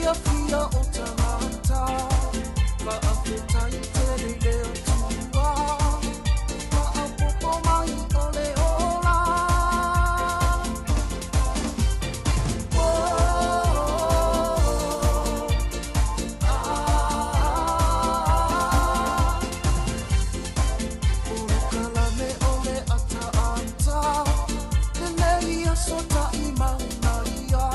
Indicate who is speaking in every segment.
Speaker 1: fiafia o tagata. Faafetai tele i le Atua, faaopoopo mai o le ola. Oh, ah. Polokalame o le ataata, lenei aso taʻimauna ia.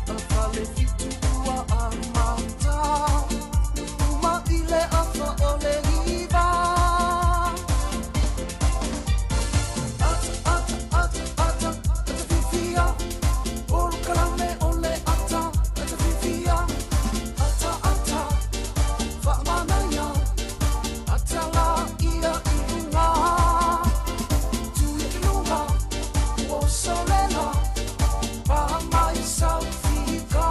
Speaker 1: A fale fitu ua amata, uma i le afa o le 9. Ata, ata, ata, ata, ata fiafia. Polokalame o le ata, ata fiafia. Ata, ata, faamanaia. Ata la ia i luga. Tu i luga, ua solela, pa mai saufika.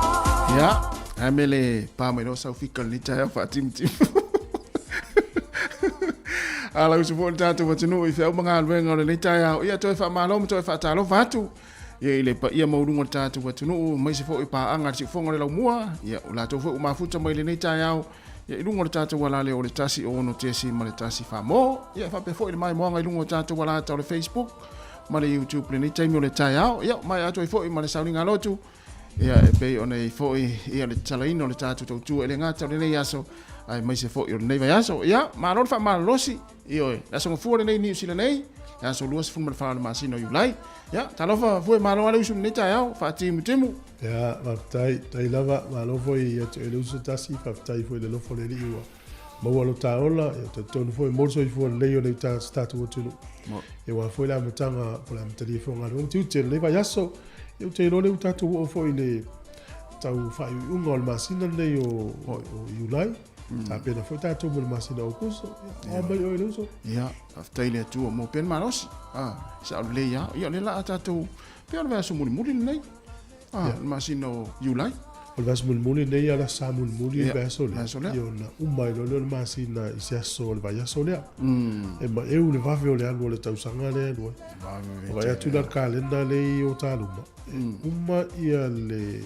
Speaker 2: Ia, ae me le pa mai loa saufika lenei taeao faatimutimu. A lau uso foi o le tatou atunuu i feau ma galuega o lenei taeao. Ia, toe faamalo ma toe faatalofa atu ia i le paia maualuga o le tatou atunuu, aemaise foi paaga a le siufofoga o le laumua, ia, o latou foi ua mafuta mai lenei taeao ia i luga o le tatou alale o le 1 6 ma le 1 4 mo. Ia, e faapea foi le maimoaga i luga o tatou alata o le Facebook ma le YouTube lenei taimi o le taeao. Ia, mai atu ai foi ma le sauniga lotu, ia, e pei ona i ai foi ia le tatalaina o le tatou tautua e le gata o lenei aso, aemaise foi o lenei vaiaso. Ia, malo le faamalolosi. Ioe, le aso gafua lenei i Niu Sila nei, le aso 24 o le masina o Iulai. Ia, talofa fue malo ale usu lenei taeao, faatimutimu.
Speaker 3: Ia, faafetai, faafetai lava, malo foi ia te oe le uso tasi, faafetai foi i le alofa o le Alii ua maua lo ta ola, ia talitonu foi mo le soifua lelei o le tatou atunuu. Ia aua foi le amataga po o le amatalia foi o galuega tiute o lenei vaiaso. Ia ou te iloa lea ua tatou oo foi i le tau faaiuiuga o le masina lenei o Iulai. Tapena foi tatou mo le masina o Aokuso. Ia, oa mai oe le uso.
Speaker 2: Ia, faafetai i le Atua mo pea le malosi. Ah, sao lelei lava. Ia, o lea la a tatou, pei o le vaiaso mulimuli lenei. Ah, le masina o Iulai.
Speaker 3: O le vaiaso mulimuli lenei, ia le aso Sa mulimuli le vaiaso lea. Vaiaso lea. Ia ona uma ai loa lea o le masina i se aso o le vaiaso lea. E maeu le vave o le alu o le tausaga lea e alu ai. Vave. Vaai atu la le kalena lea i o ta luma, e uma ia le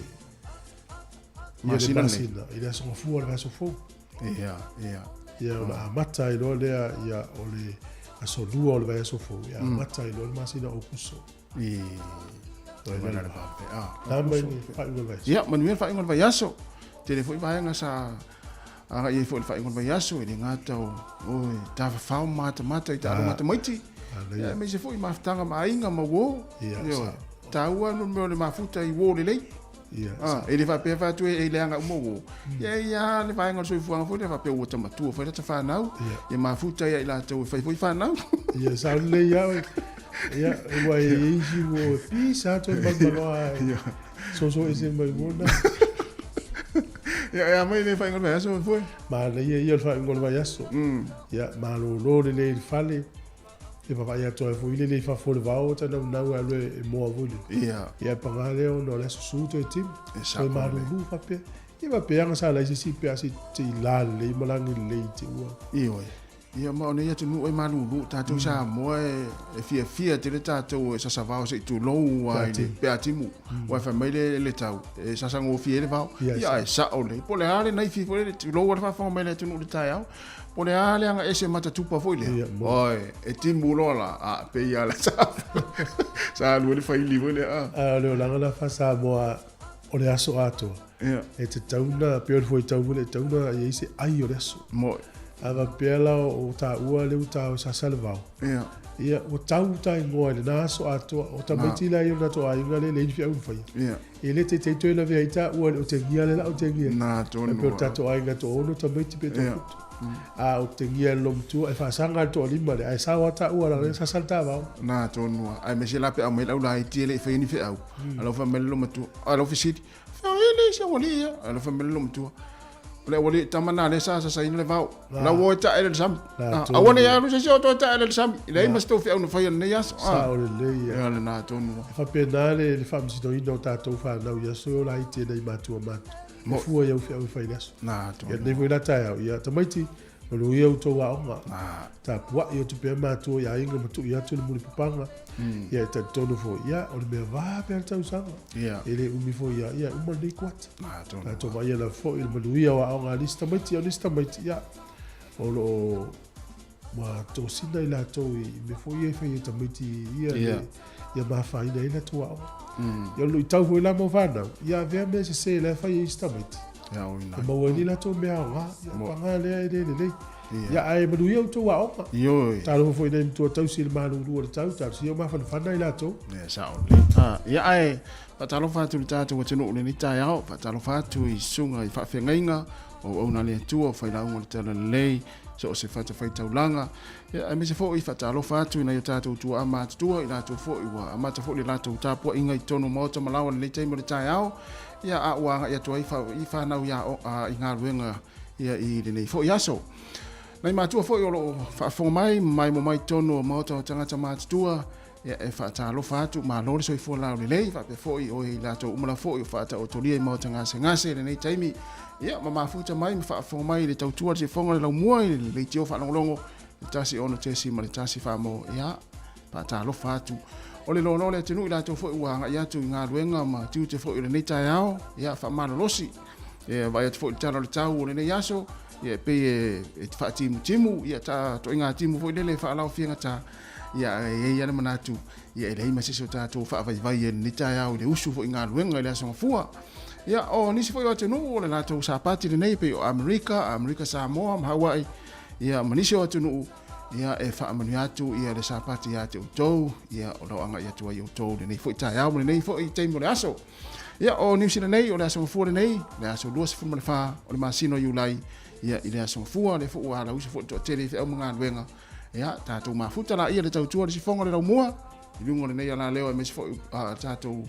Speaker 3: masina, masina i le aso gafua o le vaiaso fou.
Speaker 2: Ia, ia.
Speaker 3: Ia ona amata ai loa lea ia o le aso 2 o le vaiaso fou, ia amata ai loa le masina o Aokuso.
Speaker 2: I
Speaker 3: Ia,
Speaker 2: manuia le faaiuga o le vaiaso. Tele foi vaega sa agai ai foi le faaiuga o le vaiaso, e le gata o oi, tafafao ma matamata i taaloga tamaiti. Ia, aemaise foi mafutaga ma aiga ma uo. Ia, taua no mea o le mafuta i uo lelei. Ah, e le faapea fai atu e leaga uma uo. Ia, ia le vaega o le soifuaga foi lea faapea ua tamatua foi lata fanau. Ia mafuta ia i latou e fai foi fanau.
Speaker 3: Ia, sa lelei lava. Ia, ua e i ai isi uo e pisa atu e malomaloa e soso ese mai uo na.
Speaker 2: Ia, e a mai le faaiuga o le vaiaso foi.
Speaker 3: Manaia ia o le faaiuga o le vaiaso. Ia, malolo lelei i le fale. E vaavaai atu ai foi lele i fafo o le vao ta naunau e alu e moa foi lele.
Speaker 2: Ia.
Speaker 3: Ia paga lea ona o le aso su toe timu.
Speaker 2: E sao
Speaker 3: Toe malulu faapea. Ia faapea aga sa lai se isi pe a se i la lelei ma lagi lelei i te ua.
Speaker 2: Ioe. Ia ma o nei atunuu e malulu, tatou Samoa e fiafia tele tatou e sasavao se i tulou a i le pe a timu. Aua e fai mai le tau, e sasagofie ai le vao. Ia ae sao lelei. Po o le a le naifi foi lele, tulou a le faafofoga mai le atunuu i le taeao. Po o le a le aga ese matatupa foi lea. Oi, e timu loa la, a pei lava la sa alu ai le faili foi lea.
Speaker 3: A o le olaga la faa-Samoa o le aso atoa.
Speaker 2: Ia.
Speaker 3: E tatau ona, pei o le fuaitau foi lea, e tatau ona i ai se ai o le aso.
Speaker 2: Moi.
Speaker 3: A faapea la o taua lea ua ta o e sasa le vao.
Speaker 2: Ia.
Speaker 3: Ia, ua tau ta igoa i lena aso atoa. O tamaiti la ia o le tatou aiga lea e leai ni feau na faia.
Speaker 2: Ia.
Speaker 3: E le taitai toe lavea ai taua i le otegia lea la otegia.
Speaker 2: Na tonu.
Speaker 3: E pei o le tatou aiga toaono tamaiti pe toafitu. A otegia e le loomatua e faasaga le toalima lea ae sao lava taua leaga o lea e sasa le ta vao.
Speaker 2: Na tonu lava. Aemaise la pe a aumai le aulaiti e le i faia ni feau. A la ua fai mai le loomatua, a lau fesili, Fea e leai se aualii ia. A la ua fai mai le loomatua, O le aualii tama na lea sa sasaina le vao. La ua o e taele i le sami. Aua ne i alu se isi o toe taele i le sami. E leai ma se tou feau na faia i lenei aso.
Speaker 3: Sao lelei
Speaker 2: ia. Ia lena tonu
Speaker 3: lava. E faapena le faamasinoina o tatou fanau i aso e ola ai tele i matua matua. E fua i au feau e fai i le aso.
Speaker 2: Na tonu.
Speaker 3: Ia lenei foi la taeao, ia tamaiti, Manuia outou aoga. Tapuai atu pea matua i aiga ma tui atu le mulipapaga. Ia e talitonu foi, ia o le mea vave lava le tausaga. E le umi foi ia, ia e uma lenei kuata. Tatou vaaia lava foi le manuia o aoga a nisi tamaiti, o nisi tamaiti, ia o lo o ua tosina i latou i mea foi ia e fai e tamaiti ia ia mafaina ai latou aoga. Ia o le luitau foi la mo fanau, ia avea mea sese la e fai e isi tamaiti. E maua ai ni latou mea aoga, ia paga lea e le lelei. Ia ae manuia outou aoga.
Speaker 2: Ioe.
Speaker 3: Talofa foi i nai matua tausi i le malulu o le tau, talosia o mafanafana i latou.
Speaker 2: Ia sao lelei. Ia ae faatalofa atu i le tatou atunuu i lenei taeao, faatalofa atu i susuga i faafeagaiga o auauna a le Atua, o failauga o le Talalelei, so o se fatafaitaulaga, ia, aemaise foi faatalofa atu i nai o tatou tuaa matutua, i latou foi ua amata foi le latou tapuaiga i totonu o maota ma laoa i lenei taimi o le taeao, ia, a ua agai atu ai i fanau i, i galuega ia, i lenei foi aso. Nai matua foi o lo o faafofoga mai ma maimoa mai i totonu o maota o tagata matutua, Ia, e faatalofa atu, malo le soifua laulelei, faapea foi o i latou uma lava foi o faataotolia i maota gasegase i lenei taimi. Ia, ma mafuta mai ma faafofoga mai i le tautua le sifoga le laumua i le leitio faalogologo le 1 6 le 1 faamo. Ia, faatalofa atu. O le loaloa le atunuu i latou foi ua agai atu i galuega ma tiute foi o lenei taeao. Ia, faamalolosi. E vaai atu foi i le tala o le tau o lenei aso, ia, e pei e faatimutimu, ia, ta toaiga timu foi lele e faalaofiagata. Ia, e i ai lava le manatu, ia e leai ma se isi o tatou faavaivai ai i lenei taeao i le usu foi i galuega i le Aso Gafua. Ia, o nisi foi o atunuu o le latou Sapati lenei, e pei o Amerika, Amerika Samoa ma Hawaii, ia, ma nisi o atunuu, ia, e faamanuia atu ia le Sapati ia te outou, ia, o lo o agai atu ai outou i lenei foi taeao ma lenei foi taimi o le aso. Ia, o Niu Sila nei, o le Aso Gafua lenei, le aso 24 o le masina o Iulai, ia, i le Aso Gafua, lea foi ua alauisa foi le toatele i feau ma galuega, Ia, tatou mafuta laia le tautua le sifoga o le laumua i luga o lenei alaleo aemaise foi tatou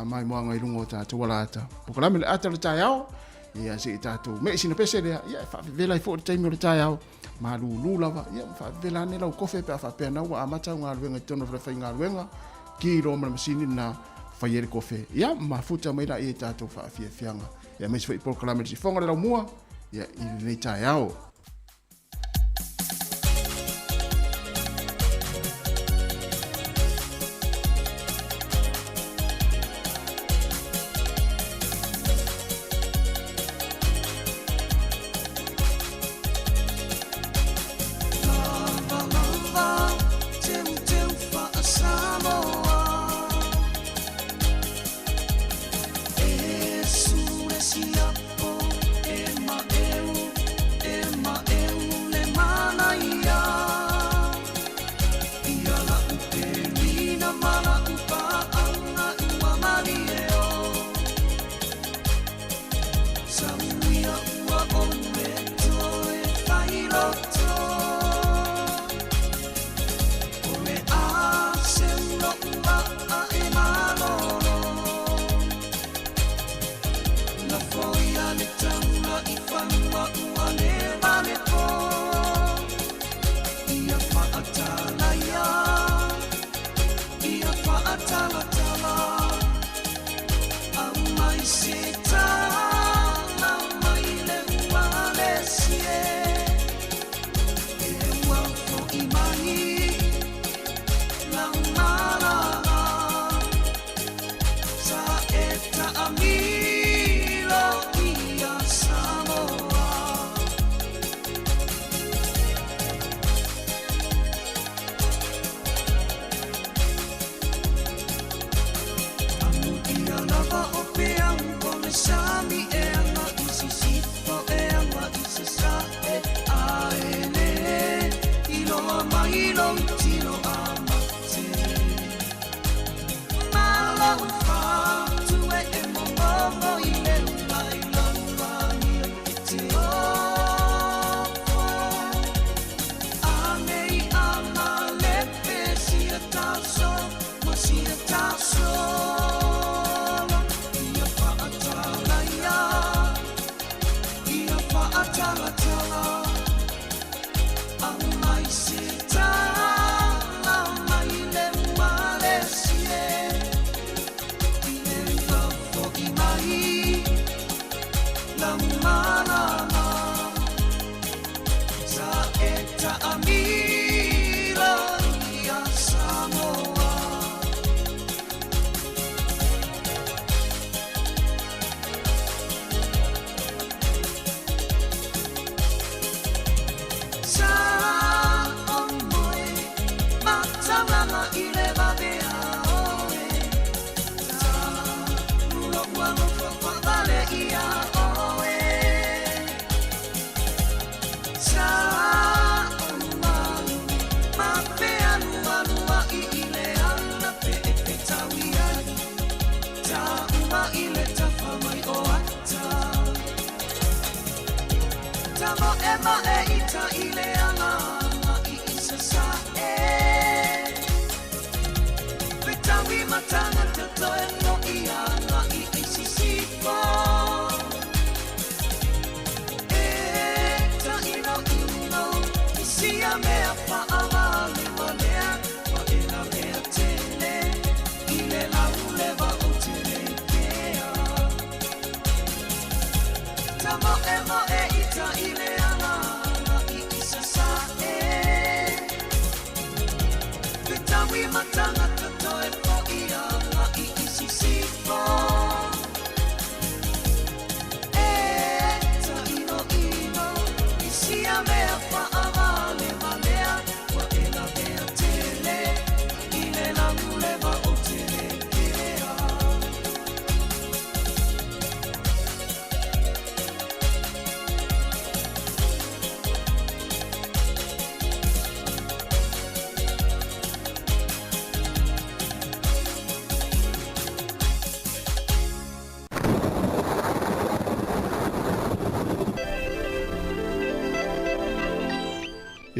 Speaker 2: maimoaga i luga o tatou alaata. Polokalame le ata o le taeao, ia se i tatou mei sina pese lea, ia e faavevela ai foi le taimi o le taeao, malulu lava, ia ma faavevela ane lau kofe pe a faapea na ua amata au galuega i totonu o le falefaigaluega, ki loa ma le masini lena fai ai le kofe. Ia, mafuta mai laia i tatou faafiafiaga, ia aemaise foi polokalame le sifoga o le laumua, ia i lenei taeao.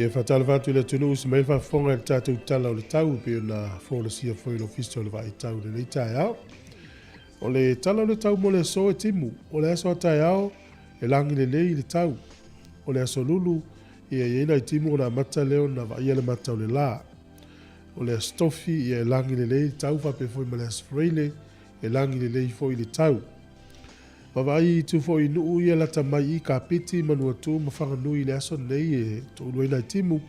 Speaker 3: Ia faatalofa atu i le atunuu se mai le faafofoga i le tatou Tala o le Tau e pei ona folasia foi i le Ofisa o le Vaai Tau i lenei taeao. O le Tala o le Tau mo le aso e timu, o le aso a taeao e lagi lelei i le tau. O le aso lulu, ia e i ai nai timu ona amata lea ona vaaia le mata o le la. O le aso tofi, ia e lagi lelei le tau faapea foi ma le aso Faraile e lagi lelei foi le tau. Vaavaai itu foi i nuu ia lata mai i Kapiti, Manuatu ma Whanganui i le aso nei e toulu ai nai timu,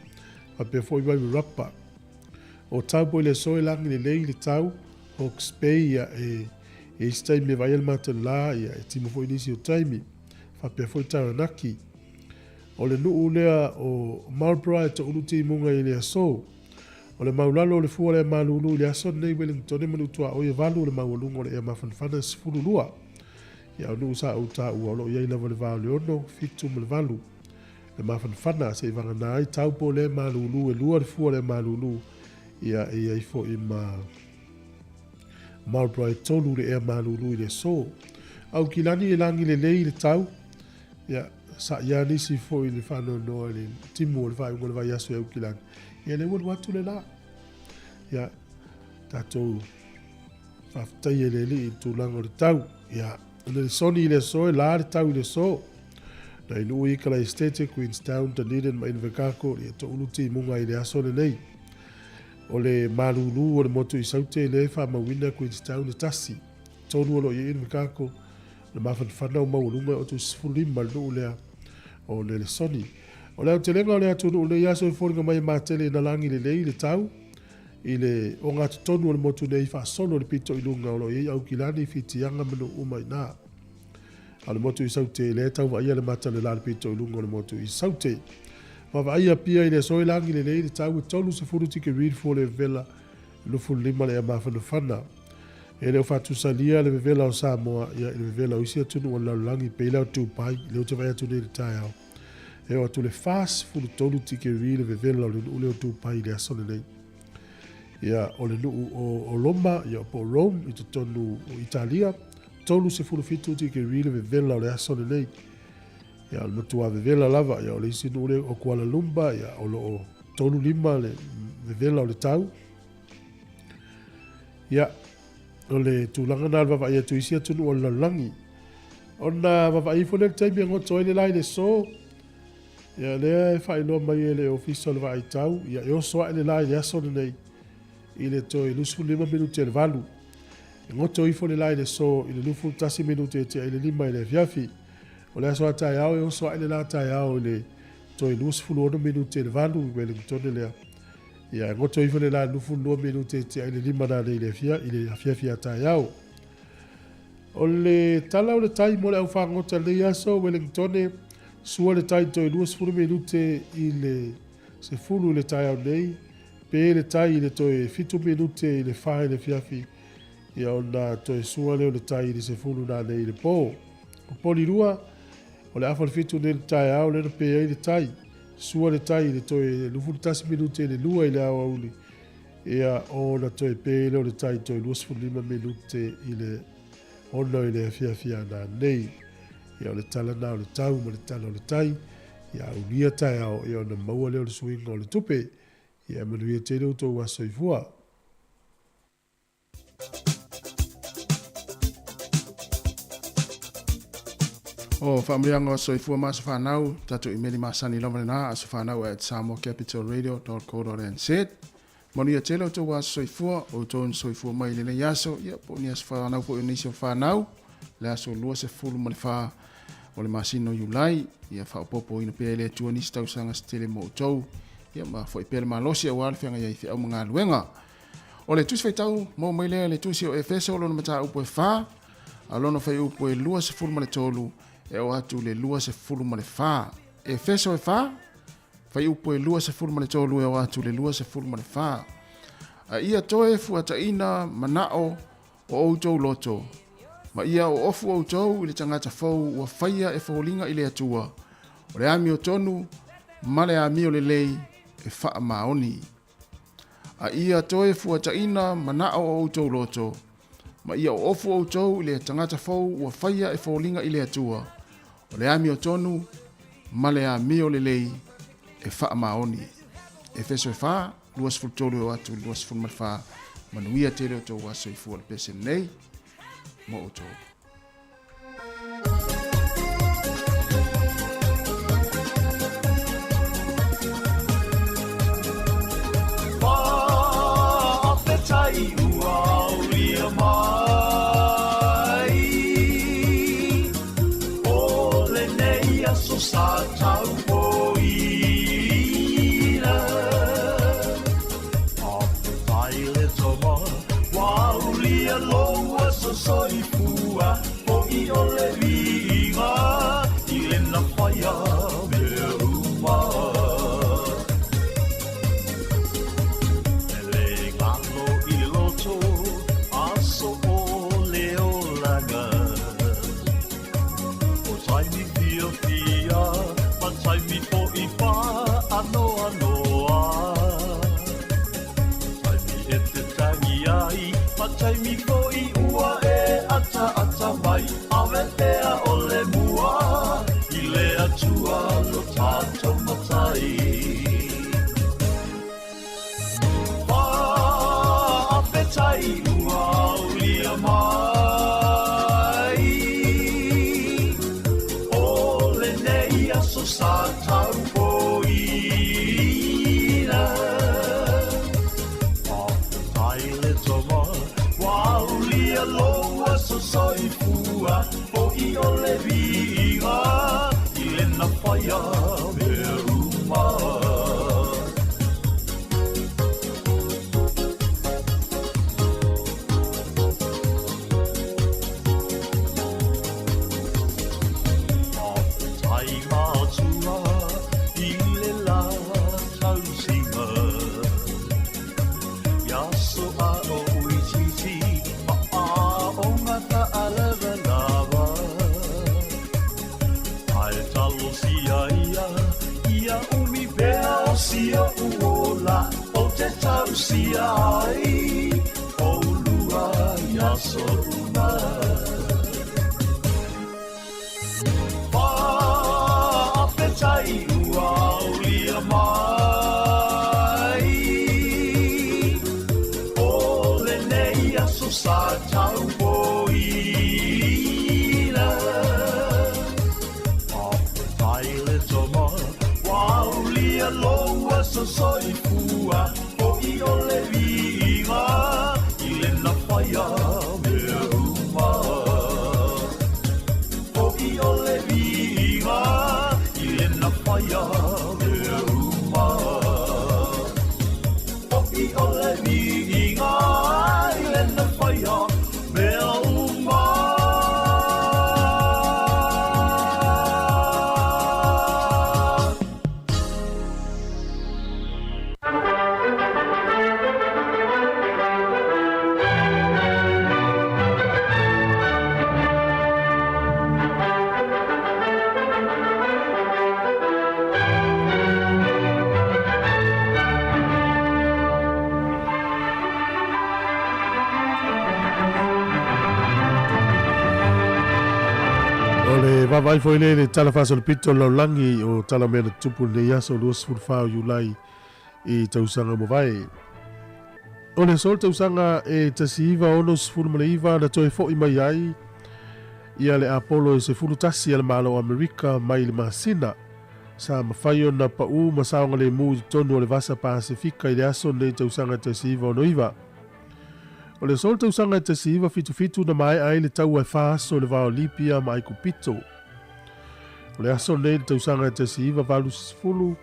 Speaker 3: faapea foi Wairarapa. O Taupo i le aso e lagi lelei le tau, Hawke's Bay ia e i isi taimi e vaai le mata o le la, ia e timu foi nisi o taimi, faapea foi Taranaki. O le nuu lea o Marlborough e toulu timuga i le aso. O le maulalo o le fua lea malulu i le aso lenei Wellingtone ma Nutuaoi e valu o le maualuga o le ea mafanafana e 12. Ia o nuu sa ou taua o lo o i ai lava le va o le 6, 7 ma le 8. Le mafanafana se i vagana ai Taupo lea malulu e lua le fua lea malulu ia e i ai foi ma Marlborough e tolu le ea malulu i le aso. Aukilani e lagi lelei i le tau, ia sa ia nisi foi le faanoanoa i le timu o le faaiuga o le vaiaso i Aukilani. Ia lea ua alu atu le la. Ia tatou faafetaia i le Alii i le tulaga o le tau. Ia o le soni i le aso e la le tau i le aso. Nai nuu i Kalaistete, Queenstown, Dunedin ma Invercargill, ia toulu timuga i le aso lenei. O le malulu o le motu i Saute lea e faamauina Queenstown e tasi. Tolu o lo o i ai Invercargill, le mafanafana o maualuga e otu 15 le nuu lea o Nelesoni. O le aotelega o le atunuu nei aso e foliga mai e matele ina lagi lelei le tau i le ogatotonu o le motu nei faasolo le pito i luga o lo o i ai Aukilani, Fitiaga ma nuu uma i ina. A o le motu i Saute lea e tau vaaia le mata o le la le pito i luga o le motu i Saute. Vaavaaia pia i le aso e lagi lelei le tau e 30 tikeri le fua o le vevela 25 le ea mafanafana. E le o faatusalia le vevela o Samoa ia i le vevela o isi atunuu o le lalolagi pei la o Dubai, lea ou te vaai atu nei i le taeao. E oo atu le 43 tikeri le vevela o le nuu lea o Dubai i le aso lenei. Ia, o le nuu o Roma, ia po o Rome i totonu o Italia, 37 tikeri le vevela o le aso lenei. Ia, o le matua vevela lava, ia o le isi nuu lea o Kuala Lumpur, ia o lo o 35 le vevela o le tau. Ia, o le tulaga na o le vaavaai atu i isi atunuu o le lalolagi. Ona vaavaai ifo lea i le taimi e goto ai le la i le aso, ia lea e faailoa mai e le Ofisa o le Vaai Tau, ia e oso ae le la i le aso lenei i le toe 25 minute i le 8. E goto ifo le la i le aso i le 21 minute e tea i le 5 i le afiafi. O le aso a taeao e oso ae le la taeao i le toe 26 minute i le 8 i Wellingtone lea. Ia, e goto ifo le la 22 minute e tea i le 5 nanei i le afiafi a taeao. O le tala o le tai mo le au fagota i lenei aso, Wellingtone, sua le tai toe 20 minute i le 10 i le taeao nei, pe le tai i le toe 7 minute i le 4 i le afiafi, ia ona toe sua lea o le tai i le 10 nanei i le po. O Polirua, o le afa o le 7 nei i le taeao lea na pe ai le tai. Sua le tai i le toe 21 minute i le 2 i le aoauli, ia ona toe pe lea o le tai toe 25 minute i le 6 i le afiafi a nanei. Ia o le tala na o le tau ma le tala o le tai. Ia aulia taeao, ia ona maua lea o le suiga o le tupe. Ia manuia tele outou aso soifua.
Speaker 2: O faamanuiaga o soifua ma aso fanau, tatou imeli masani lava lena, asofanau at samoacapitalradio.co.nz. Manuia tele outou aso soifua, outou na soifua mai i lenei aso, ia po o ni aso fanau foi o nisi o fanau, le aso 24 o le masina o Iulai, ia faaopoopoina pea e le Atua nisi tausaga se tele mo outou, ia ma foi pea le malosi aua le feagai ai i feau ma galuega. O le Tusi Faitau maua mai lea i le Tusi o Efeso lona mataupu e 4, a lona fuaiupu e 23 e oo atu i le 24. Efeso e 4, fuaiupu e 23 e oo atu i le 24. A ia toe fuataina manao o outou loto, ma ia oofu outou i le tagata fou ua faia e foliga i le Atua, o le amiotonu ma le amio lelei e faamaoni. A ia toe fuataina manao o outou loto, ma ia oofu outou i le tagata fou ua faia e foliga i le Atua, o le amiotonu ma le amio lelei e faamaoni. Efeso e 4, 23 e oo atu i le 24. Manuia tele outou aso soifua le pese lenei mo outou.
Speaker 1: Faafetai ua aulia mai O lenei aso sa taupoina Faafetai le tama ua aulia lou aso soifua Fo'i o le viiga i lena faia mea uma. E le galo i le loto aso o le olaga. O taimi fiafia ma taimi fo'i faanoanoa. Taimi e te tangi ai ma taimi fo'i ua e ataata mai. Ave pea o le mua i le Atua lo tatou Matai. Faafetai ua aulia mai O lenei aso sa taupoina. Faafetai le tama ua aulia lou aso soifua Fo'i o le viiga i lena faia mea uma. Faafetai matua i le la tausiga Ia so a o uitiiti ma aoga faalavalava Ae talosia ia, ia umi pea o si oʻu ola Ou te tausia ai ʻolua i aso uma. Faafetai ua aulia mai O lenei aso sa taupoina. Faafetai le tama ua aulia lou aso soifua Fo'i o le viiga i lena faia mea uma. Fo'i o le viiga i lena faia mea uma. Fo'i o le viiga i lena faia mea uma.
Speaker 3: vaavaai foi lea i le Tala Faasolopito o le Lalolagi o tala o mea na tutupu i lenei aso 24 o Iulai i tausaga ua mavae. O le aso o le tausaga e 1969 na toe foi mai ai ia le Apollo e 11 a le Malo o Amerika mai le masina. Sa mafai ona pau ma saogalemu i totonu o le Vasa Pasefika i le aso lenei tausaga 1969. O le aso o le tausaga e 1977 na maea ai le taua e fa aso i le va o Libia ma Aikupito. O le aso lenei i le tausaga e 1980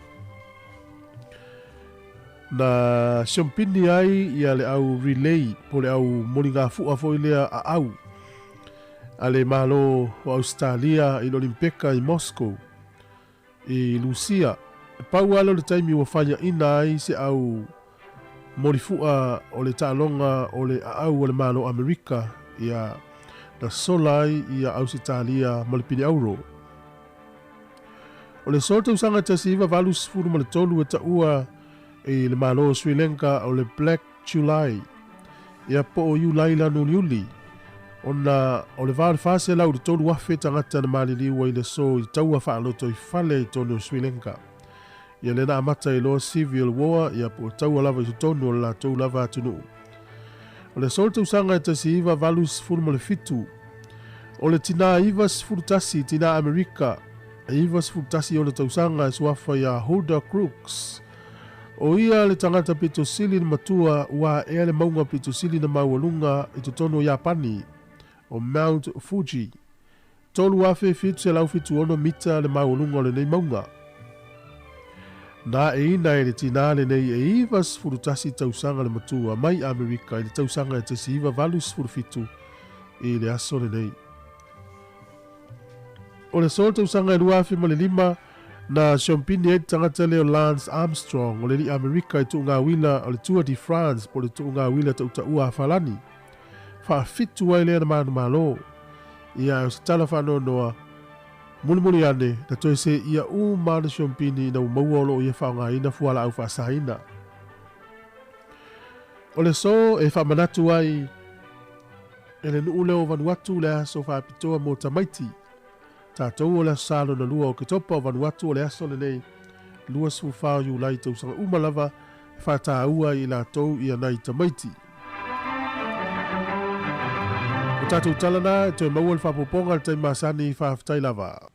Speaker 3: na siompini ai ia le au relay po le au moligafu'a foi lea aau a le Malo o Ausetalia i le Olimpeka i Moscow i Lusia. E pau lava lea o le taimi ua faiaina ai se au molifu'a o le taaloga o le aau a le Malo o Amerika, ia, na sola ai ia Ausetalia ma le pine auro. O le aso tausaga 1983 e taua i le Malo o Sri Lanka o le Black July, ia po o Iulai lanu uliuli, ona o le va o le 400 i le 3,000 tagata na maliliu ai i le aso i taua faalotoifale i totonu o Sri Lanka. Ia lea na amata ai loa Civil War, ia po o taua lava i totonu o le latou lava atunuu. O le aso o le tausaga e 1987, o le tinā 91, tinā Amerika, e 91 ona tausaga e suafa iā Hulda Crooks. O ia le tagata pito sili na matua ua aea le mauga pito sili na maualuga i totonu o Iapani, o Mount Fuji. 3,776 mita le maualuga o lenei mauga. Na aeina e le tinā lenei e 91 tausaga le matua mai Amerika i le tausaga e 1987 i le aso lenei. O le aso o le tausaga e 2005, na siompini ai le tagata lea o Lance Armstrong o le alii Amerika i tuugauila o le Tour de France po o le tuugauila tautaua a Falani. Faafitu ai lea na manumalo. Ia ae o se tala faanoanoa, mulimuli ane, na toe seia uma ana siompini ina ua maua o lo o ia faaaogaina fualaau faasaina. O le aso e faamanatu ai e le nuu lea o Vanuatu le aso faapitoa mo tamaiti. Tatou o le Aso Sa lona lua o Oketopa o Vanuatu o le aso lenei 24 o Iulai tausaga uma lava e faataua ai i latou ia nai tamaiti. O tatou tala na e toe maua le faaopoopoga i le taimi masani, faafetai lava.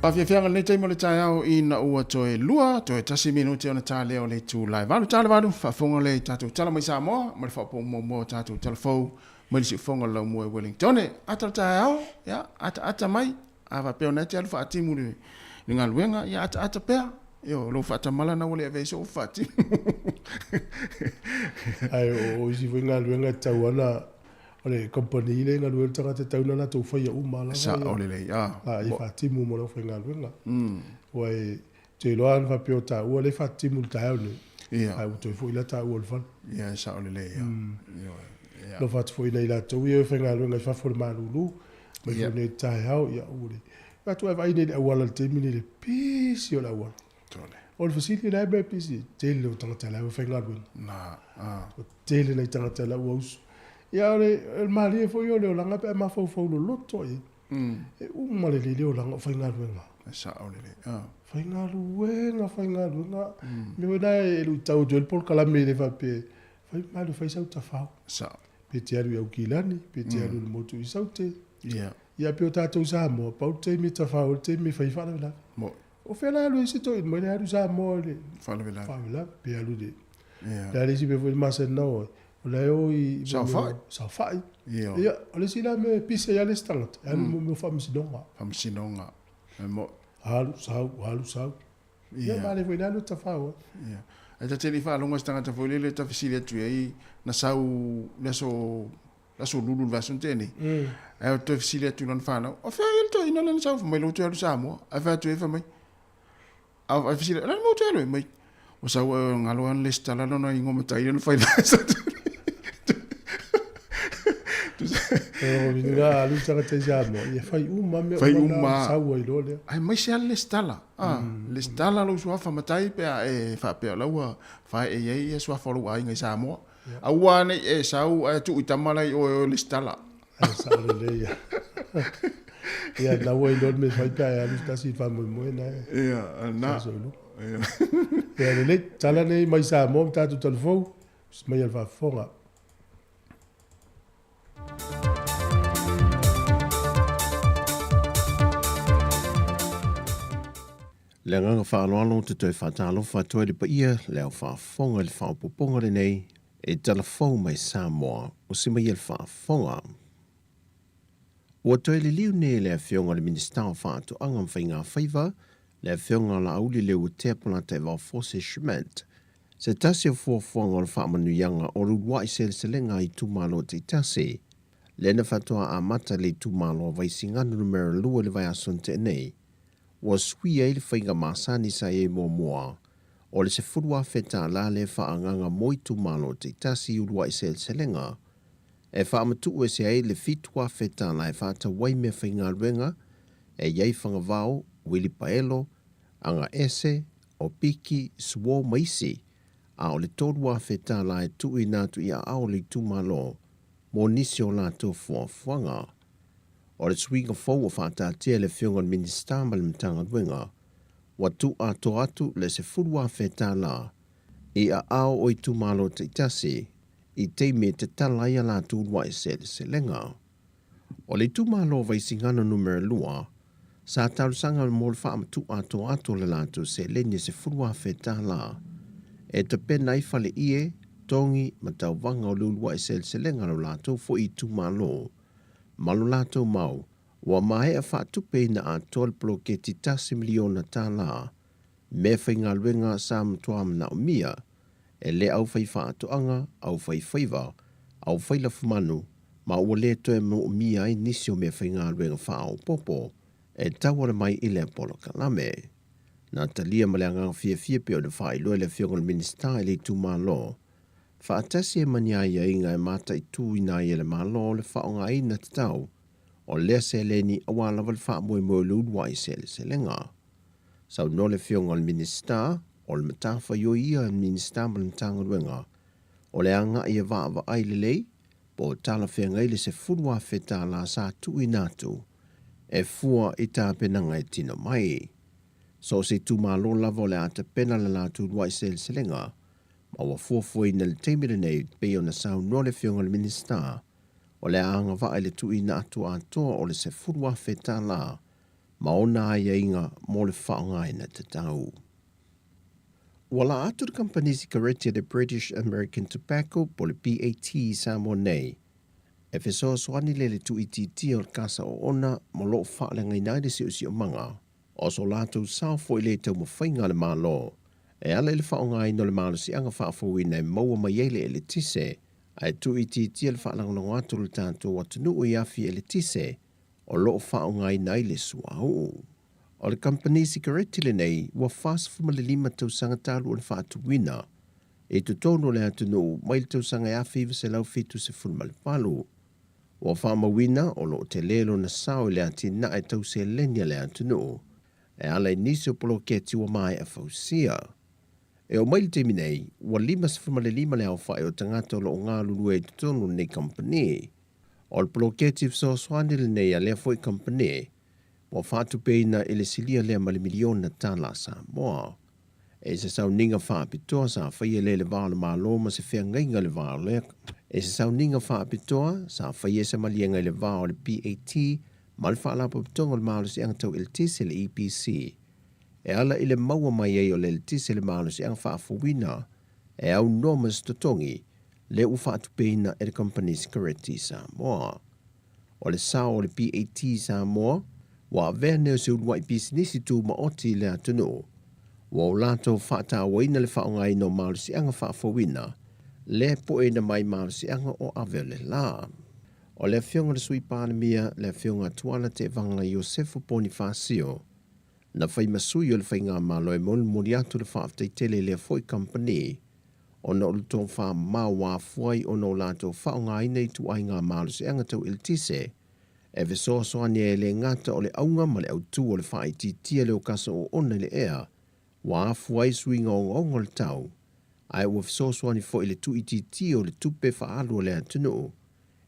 Speaker 2: Faafiafiaga lenei taimi o le taeao ina ua toe 2 toe 1 minute ona ta lea o le itula e 8 ta le 8, faafofoga lea i tatou tala mai Samoa ma le faaopoopo muamua o tatou tala fou mai le siufofoga o le laumua i Wellingtone. Ata le taeao, ia, ataata mai, a faapea o lena e te alu faatimu i le galuega, ia ataata pea. Io, lou faatamala na ua le avea ai sou faatimu.
Speaker 3: Ae o isi foi galuega e tatau lava ona o le kamupani lea e galue ai le tagata e tatau ona latou faia uma lava
Speaker 2: Sao lelei,
Speaker 3: a. Laia faatimu mo le aufaigaluega. Aua ou te iloa ana faapea o taua lea e faatimu i le taeao lenei, ae ua toe foi la taua i le fale.
Speaker 2: Ia, e sao lelei, a. Ioe.
Speaker 3: Ia. Alofa atu foi i nai latou ia e faigaluega i fafo i le malulu, mai foi nei i le taeao, ia ua le atu ae vaai nei i le auala i le taimi lenei i le pisi o le auala.
Speaker 2: Tole.
Speaker 3: O le fesili la e mea pisi, tele o tagata la e faigaluega.
Speaker 2: Na, a.
Speaker 3: O tele nai tagata la ua usu. Ia o le malie foi o le olaga pe a mafaufau loloto i ai. E uma lelei le olaga o faigaluega.
Speaker 2: E sao lelei. A.
Speaker 3: Faigaluega, faigaluega. Mea foi la e luitau atu ai le polokalame i le faapea, fai ma alu e fai sau tafao.
Speaker 2: Sao.
Speaker 3: Pe te alu i Aukilani, pe te alu i le motu i Saute.
Speaker 2: Ia.
Speaker 3: Ia pei o tatou i Samoa, pau le taimi e tafao ai le taimi e fai ai faalavelave.
Speaker 2: Mo.
Speaker 3: O fea la e alu ai se toeaina mai le alu i Samoa i le
Speaker 2: Faalavelave.
Speaker 3: faalavelave, pe alu i le
Speaker 2: Ia.
Speaker 3: Le a le isi mea foi le masani na o ai, o la e o i
Speaker 2: Saofai.
Speaker 3: Saofai.
Speaker 2: Ia.
Speaker 3: Ia, o le isi la mea e pisa ai lava le isi tagata, e alu i mea o faamasinoga.
Speaker 2: Faamasinoga. E mo.
Speaker 3: Alu, sau, alu, sau. Ia, ma le foi le alu e tafao
Speaker 2: ai. Ia. Ae ta te le i faalogo i se tagata foi lele ta fesili atu i ai, na sau le aso le aso lulu le vaiaso na tea nei. Ae ou toe fesili atu i lana fanau, o fea ai le toeaina lea na sau? Fai mai, lea ua toe alu i Samoa. Ae fai atu ai, fai mai, a fesili, o le a le mea ua toe alu ai? Mai, ua sau e galo ana lesitala lona igoa matai lea na fai vaiaso atu nei.
Speaker 3: Lona alu le tagata i Samoa, ia fai uma mea uma na sau ai loa lea.
Speaker 2: Aemaise lava le lesitala. Lesitala lou suafa matai pe a e faapea o la ua faee i ai suafa o lou aiga i Samoa. Aua ne i e sau ae tuu i tama la i oe o lesitala.
Speaker 3: Ae sao lelei ia. Ia, na ua iloa le mea e fai pe a e alu se tasi i le faamoemoe na e.
Speaker 2: Ia, na.
Speaker 3: Sa iloa. Ia, lelei, tala nei mai Samoa ma tatou talafou, mai a le faafofoga.
Speaker 4: Le agaga faaaloalo ou te toe faatalofa atu ai i le paia, le au faafofoga i le faaopoopoga lenei e talafou mai Samoa o se mai le faafofoga. Ua toe liliu nei le Afioga i le Minisita o Faatoaga ma Faigafaiva, le Afioga Laauli Leuatea Polataivao Fosi Schmidt, se tasi o fuafuaga o le faamanuiaga o le uluai seleselega a itumalo taitasi, lea na faatoa amata i le itumalo o Vaisigano Numera 2 i le vaiaso na tea nei. Ua sui ai le faiga masani sa i ai muamua, o le $10,000 lea faaagaaga mo itumalo taitasi i uluai seleselega, e faamatuu ese ai le $7,000 e faatau ai meafaigaluega e i ai fagavao, uilipaelo, agaese, o piki, suo ma isi, a o le $3,000 e tuuina atu i aao o le itumalo mo nisi o latou fuafuaga. O le suiga fou ua faataatia e le Afioga i le Minisita ma le Matagaluega, ua tuu atoa atu le $10,000 i aao o itumalo taitasi i taimi e tatala ai a latou uluai seleselega. O le itumalo o Vaisigano Numera 2, sa talosaga mo le faamatuu atoa atu o le latou seleni e $10,000 e tapena ai fale ie, togi ma tauvaga o le uluai seleselega a lo latou foi itumalo ma lo latou mau ua maea faatupeina atoa le poloketi $1 miliona meafaigaluega sa matua manaomia e le aufaifaatoaga, aufaifaiva, aufailafumanu ma ua le toe moomia ai nisi o meafaigaluega faaopoopo e tauala mai i lea polokalame. Na talia ma le agaga fiafia pei ona faailoa e le Afioga i le Minisita i le itumalo faatasi ai ma ni aiaiga e mataituina ai e le Malo le faaaogaina tatau o lea seleni aua lava le faamoemoe o le uluai seleselega. Saunoa le Afioga i le Minisita, o le matafaioi ia a le Minisita ma le Matagaluega, o le agai e vaavaai lelei po o talafeagai le $10,000 sa tuuina atu e fua i tapenaga e tino mai. So o se itumalo lava o le a tapena le latou uluai seleselega ma ua fuafuaina i le taimi lenei pei ona saunoa le Afioga i le Minisita, o le a agavaa i le tuuina atu atoa o le $10,000. ma ona aiaiga mo le faaaogaina tatau. Ua laa atu le kamupani sikareti a le British American Tobacco po o le BAT i Samoa nei e fesoasoani lea i le tuuitiitia o le kasa oona ma o lo o faaleagaina ai le siosiomaga o so latou sao foi i le taumafaiga a le Malo e ala i le faaaogaina o le malosiaga faafouina e maua mai ai le eletise ae tuuitiitia le faalagolago atu o le tatou atunuu i afi eletise o lo o faaaogaina ai le suauu. O le kamupani sikareti lenei ua 45 tausaga talu ona faatuina i totonu o le atunuu mai le tausaga e 1978. Ua faamauina o lo o tele lona sao i le atinae tau seleni a le atunuu e ala i nisi o poloketi ua maea fausia. E oo mai le taimi nei, ua 55 le aofai o tagata o lo o galulue i totonu o lenei kamupani. O le poloketi fesoasoani lenei a lea foi kamupani ua faatupeina i le silia lea ma le miliona tala Samoa. E se sauniga faapitoa sa faia lea i le va o le Malo ma se feagaiga i le va o le E se sauniga faapitoa sa faia se maliega i le va o le BAT ma le Faalapotopotoga o le Malosiaga Tau Eletise le EPC e ala i le maua mai ai o le eletise le malosiaga faafouina e aunoa ma se totogi lea ua faatupeina e le kamupani sikareti i Samoa. O le sao o le BAT Samoa ua avea nei o se uluai pisinisi tumaoti i le atunuu. Ua o latou faatauaina le faaaogaina o malosiaga faafouina lea e poeina mai malosiaga o ave o le la. O le Afioga i le Sui Palemia, le Afioga Tuala Tevaga Iosefo Ponifasio, na fai ma sui o le Faigamalo e molimoli atu le faafetai tele i lea foi kamupani ona o le tofa mamao ua afua ai ona o latou faaaogaina ituaiga malosiaga tau eletise e fesoasoani ai e le gata o le auga ma le autu o le faaitiitia lea o kasa oona i le ea ua afua ai suiga ogaoga o le tau ae ua fesoasoani foi i le tuuitiitia o le tupe faaalu a le atunuu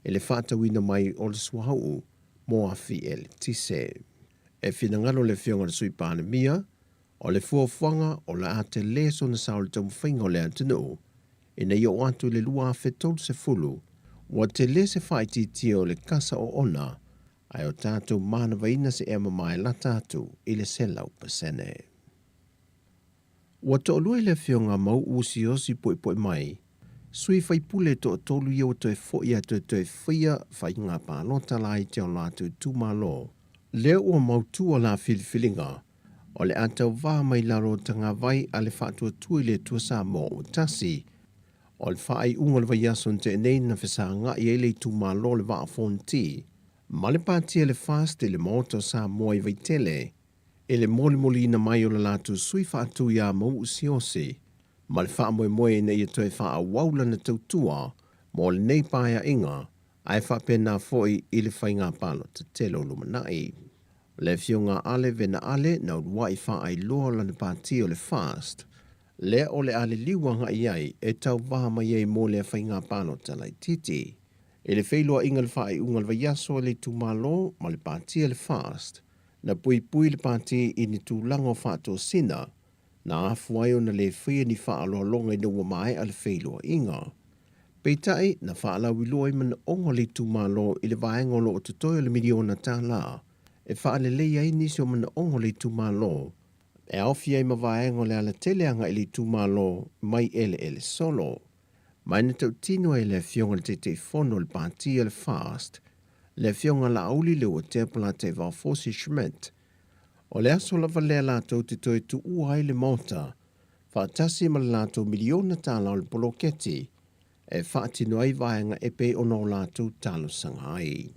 Speaker 4: i le faatauina mai o le suauu mo afi eletise. E finagalo le Afioga i le Sui Palemia, o le fuafuaga o le a tele sona sao i le taumafaiga o le atunuu ina ia oo atu i le 2030, ua tele se faaitiitia o le kasa oona ae o tatou manavaina se ea mamae lata atu i le 100%. Ua toalua i le Afioga a Mau'u Siaosi Poepoemai, sui faipule e toatolu ia ua toe fo'i atu e toe faia faiga palota laiti a o latou itumalo. Lea ua mautu la filifiliga o le a tauvā mai lalo o tagavai a le Faatuatua i le Atua Samoa ua tasi. O le faaiuga o le vaiaso na tea nei na fesaga'i ai le itumalo o le Vaa o Fonoti ma le Pātia le FAST i le Maota o Samoa i Vaitele i le molimoliina mai o le latou sui faatu iā Mau'u Siaosi ma le faamoemoe ina ia toe faaauau lana tautua mo lenei paeaiga ae faapena foi i le faiga palota tele o lumanai. O le Afioga a Ale Vena Ale na uluai faailoa o lana pati o le FAST, lea o le a liliu agai ai e tauvaha mai ai mo lea faiga palota laitiiti. I le feiloaiga i le faaiuga o le vaiaso e le itumalo ma le pati a le FAST, na puipui le pati i ni tulaga o faatosina na afua ai ona le faia ni faaaloaloga ina ua maea le feiloaiga. Peitai, na faalauiloa ai manaoga o le itumalo i le vaega o lo o totoe o le miliona tala e faaleleia ai nisi o manaoga o le itumalo e aofia ai ma vaega o le alatele agai i le itumalo mai eleele solo. Mai na tautino ai le Afioga i le Taitaifono o le Pati o le FAST, le Afioga Laauli Leuatea Polataivao Fosi Schmidt, O le aso lava lea latou te toe tuua ai le Maota faatasi ma le latou miliona tala o le poloketi e faatino ai vaega e pei ona o latou talosaga ai.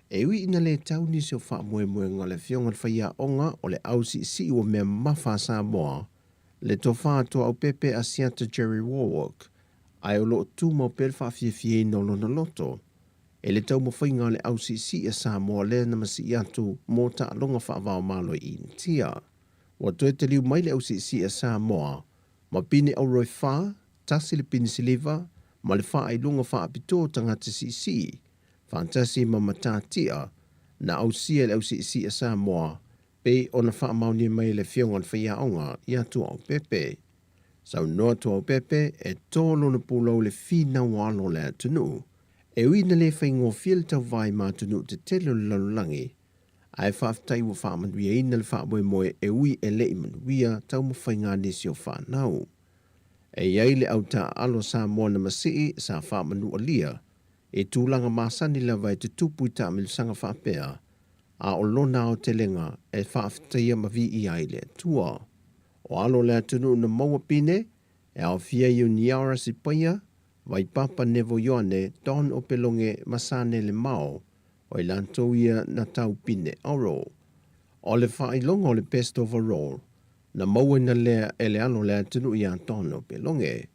Speaker 4: E ui ina le tau nisi o faamoemoega o le Afioga i le Faiaoga o le Au Siisii ua mea mamafa a Samoa, le Tofa a Tuaaupepe Asiata Jerry Warwick, ae o lo o tumau pea le faafiafiaina o lona loto e le taumafaiga a le au siisii a Samoa lea na masii atu mo taaloga faavaomalo i Initia. Ua toe taliu mai le au siisii a Samoa ma pine auro e fa, tasi le pine siliva ma le faailoga faapitoa o tagata siisii faatasi ma matatia na ausia e le au siisii a Samoa pei ona faamaonia mai e le Afioga i le Faiaoga ia Tuaopepe. Saunoa Tuaopepe e tō lona pulou i le finau o alo o le atunuu. E ui ina le faigofie le tauvae ma atunuu tetele o le lalolagi, Ae faafetai ua faamanuiaina le faamoemoe e ui e le i manuia taumafaiga a nisi o fanau. E i ai le au taaalo Samoa na masii sa faamanualia i tulaga masani lava e tutupu i taamilosaga faapea, a o lona aotelega e faafetaia ma viia ai le Atua. O alo o le atunuu na maua pine, e aofia i Uniara Sipaia, Vaipapa Nevo Ioane, Don Opeloge ma Sane Lemao, o i latou ia na tau pine oro. O le faailoga o le Best Overall, na mauaina lea e le alo o le atunuu ia Don Opeloge.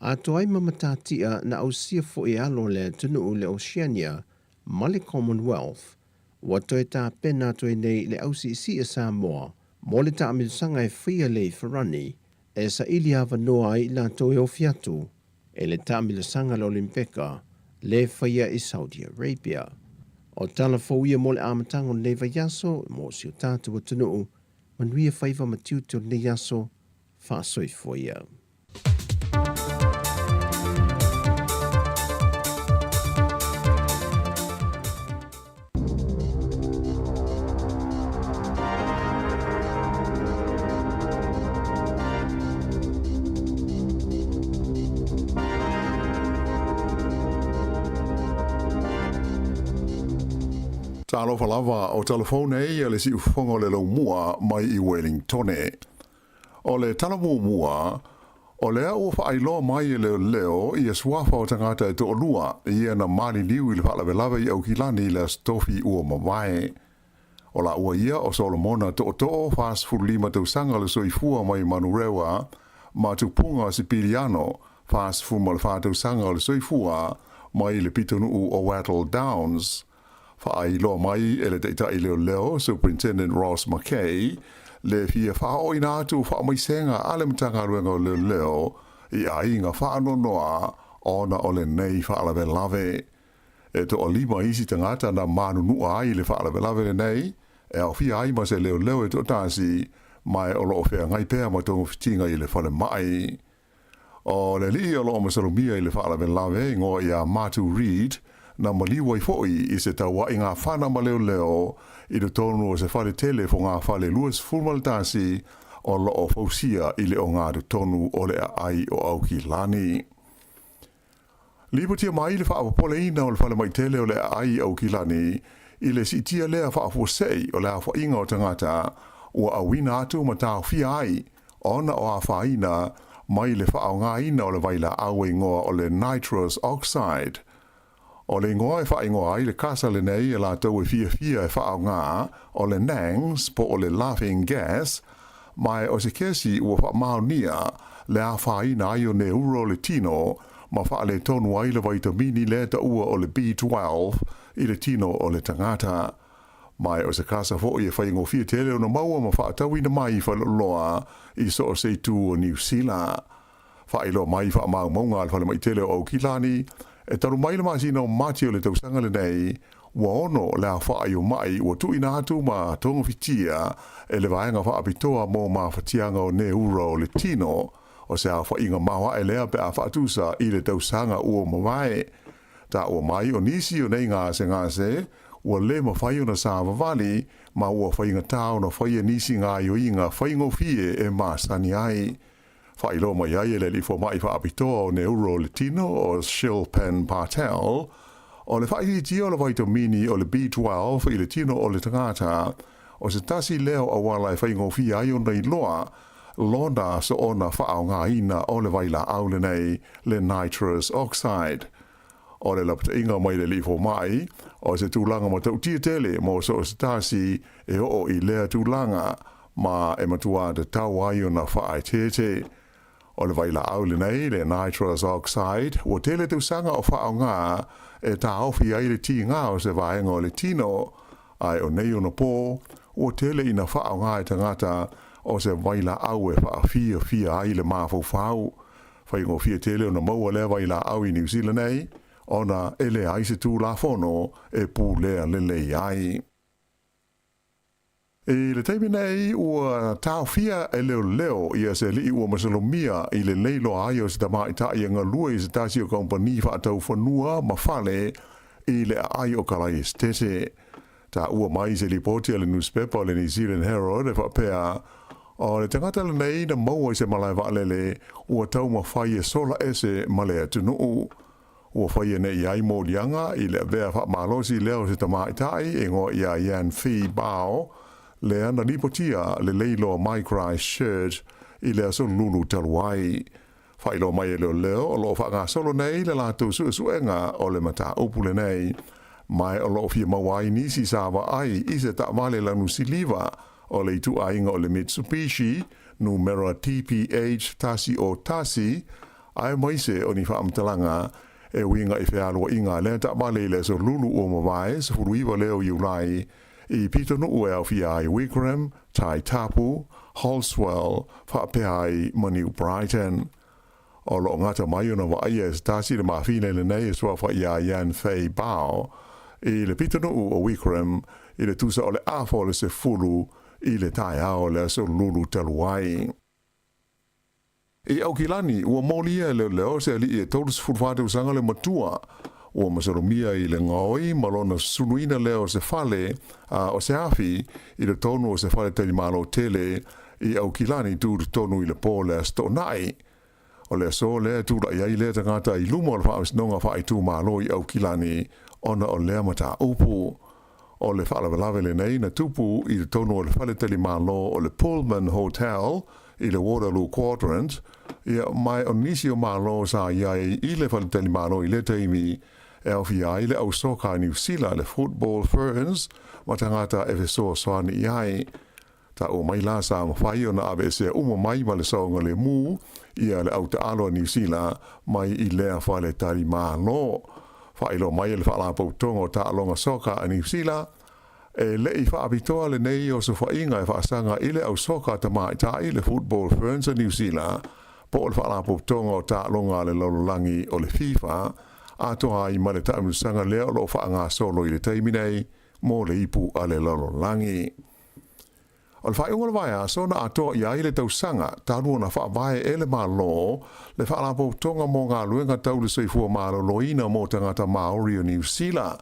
Speaker 4: Atoa ai ma matatia na ausia foi e alo o le atunuu le Oceania ma le Commonwealth, ua toe tapena atu ai nei le ausiisii a Samoa mo le taamilosaga e faia le ifarani e saili avanoa ai i latou e ofi atu e le taamilosaga le Olimpeka le faia i Saudi Arabia. O tala fou ia mo le amataga o lenei vaiaso mo si o tatou atunuu, manuia faiva ma tiute o lenei aso, faasoifua ia.
Speaker 5: Talofa lava, o talafou nei a le siufofoga o le laumua mai i Wellingtone. O le tala muamua, o lea ua faailoa mai e leoleo ia suafa o tagata e toalua ia na maliliu i le faalavelave i Aukilani i le Aso Tofi ua mavae. O laua ia o Solomona Tootoo, 45 tausaga le soifua mai Manurewa, ma Tupuga Sipiliano, 44 tausaga le soifua mai le pitonuu o Wattle Downs. Faailoa mai e le Taitai Leoleo, Superintendent Ross McKay, le fia faaooina atu o faamaisega a le Matagaluega o Leoleo i aiga faanoanoa ona o lenei faalavelave. E toalima isi tagata na manunua ai i le faalavelave lenei, e aofia ai ma se leoleo e toatasi, ma o lo o feagai pea ma togafitiga i le falemai. O le alii o lo o masalomia i le faalavelave, igoa ia Matu Reid, na maliu ai foi i se tauaiga fana ma leoleo i totonu o se fale tele fogafale 21 o lo o fausia i le ogatotonu o le aai o Aukilani. Lipotia mai le faapopoleina o le falemai tele o le aai i Aukilani i le siitia lea faafuasei o le aofaiga o tagata ua auina atu ma taofia ai ona o afaina mai le faaaogaina o le vailaau e igoa o le nitrous oxide. O le igoa e faaigoa ai le kasa lenei e latou e fiafia e faaaoga o le nangs po o le laughing gas, ma o se kesi ua faamaonia le afaina ai o neuro o le tino ma faaletonu ai le vaitamini lea taua o le B12 i le tino o le tagata. Ma o se kasa foi e faigofie tele ona maua ma faatauina mai i faleoloa i so o se itu o Niu Sila. Faailoa mai i faamaumauga a le falemai tele o Aukilani, e talu mai le masina o Mati o le tausaga lenei, ua ono le aofai o mai ua tuuina atu ma togafitia e le vaega faapitoa mo mafatiaga o neura o le tino, o se aofaiga maoae lea pe a faatusa i le tausaga ua mavae. Taua mai o nisi o nei gasegase ua le mafai ona savavali ma ua faigata ona faia nisi gaoioiga faigofie e masani ai. Faailoa mai ai e le alii fomai faapitoa o neuro o le tino o Shilpan Patel, o le faaitiitia o le vaitamini o le B12 i le tino o le tagata, o se tasi lea o auala e faigofie ai ona iloa lona soona faaaogaina o le vailaau lenei, le nitrous oxide. O le lapataiga mai le alii fomai, o se tulaga matautia tele mo so o se tasi e oo i lea tulaga, ma e matua tatau ai ona faaeteete. O le vailaau lenei, le nitrous oxide, ua tele tausaga o faaaoga e taofi ai le tiga o se vaega o le tino, ae o nei ona pō, ua tele ina faaaoga e tagata o se vailaau e faafiafia ai le mafaufau. Faigofie tele ona maua lea vailaau i Niu Sila nei, ona e leai se Tulafono e pulea lelei ai. I le taimi nei, ua taofia e leoleo ia se alii ua masalomia i le leiloa ai o se tamaitai e galue i se tasi o kamupani faatau fanua ma fale i le aai o Kalaesetete. Taua mai i se lipoti a le nusipepa o le New Zealand Herald e faapea, O le tagata lenei na maua i se malae vaalele ua taumafai e sola ese ma le atunuu. Ua faia nei i ai moliaga i le avea faamalosi lea o se tamaitai e igoa ia Yan Phi Bao, lea na lipotia lelei loa mai Christchurch i le aso Lulu talu ai. Faailoa mai e leoleo o lo o faagasolo nei le latou suesuega o le mataupu lenei, ma o lo o fia maua ai nisi sa vaai i se taavale lanu siliva o le ituaiga o le Mitsubishi numera TPH 101, aemaise o ni faamatalaga e uiga i fealuaiga a lea taavale i le aso Lulu ua mavae, 19 lea o Iulai, i pitonuu e aofia ai Wigram, Tai Tapu, Halswell, faapea ai ma New Brighton. O lo o gata mai ona vaaia e se tasi le mafine lenei e suafa iā Yan Fei Bao i le pitonuu o Wigram i le tusa o le afa o le 10 i le taeao o le aso Lulu talu ai. I Aukilani, ua molia e leoleo se alii e 34 tausaga le matua. Ua masalomia i le gaoi ma lona suluina lea o se fale, a o se afi, i totonu o se faletalimalo tele i Aukilani tu totonu i le po o le Aso Toonai. O le aso lea e tulai ai lea tagata i luma o le Faamasinoga Faaitumalo i Aukilani ona o lea mataupu. O le faalavelave lenei na tupu i totonu o le faletalimalo o le Pullman Hotel i le Waterloo Quadrant, ia, ma o nisi o malo sa i ai i le faletalimalo i lea taimi e aofia ai le au soka a Niu Sila, le Football Ferns, ma tagata e fesoasoani i ai. Taua mai la sa mafai ona aveesea uma mai ma le saogalemu ia le au taalo a Niu Sila mai i lea faletalimalo. Faailoa mai e le Faalapotopotoga o Taaloga Soka a Niu Sila, e le i faapitoa lenei osofaiga e faasaga i le au soka tamaitai, le Football Ferns a Niu Sila, po o le Faalapotopotoga o Taaloga a le Lalolagi o le FIFA, atoa ai ma le taamilosaga lea o lo o faagasolo i le taimi nei mo le ipu a le lalolagi. O le faaiuga o le vaiaso na atoa i ai le tausaga talu ona faavae e le Malo le Faalapotopotoga mo Galuega Tau le Soifua Maloloina mo Tagata Māori o Niu Sila,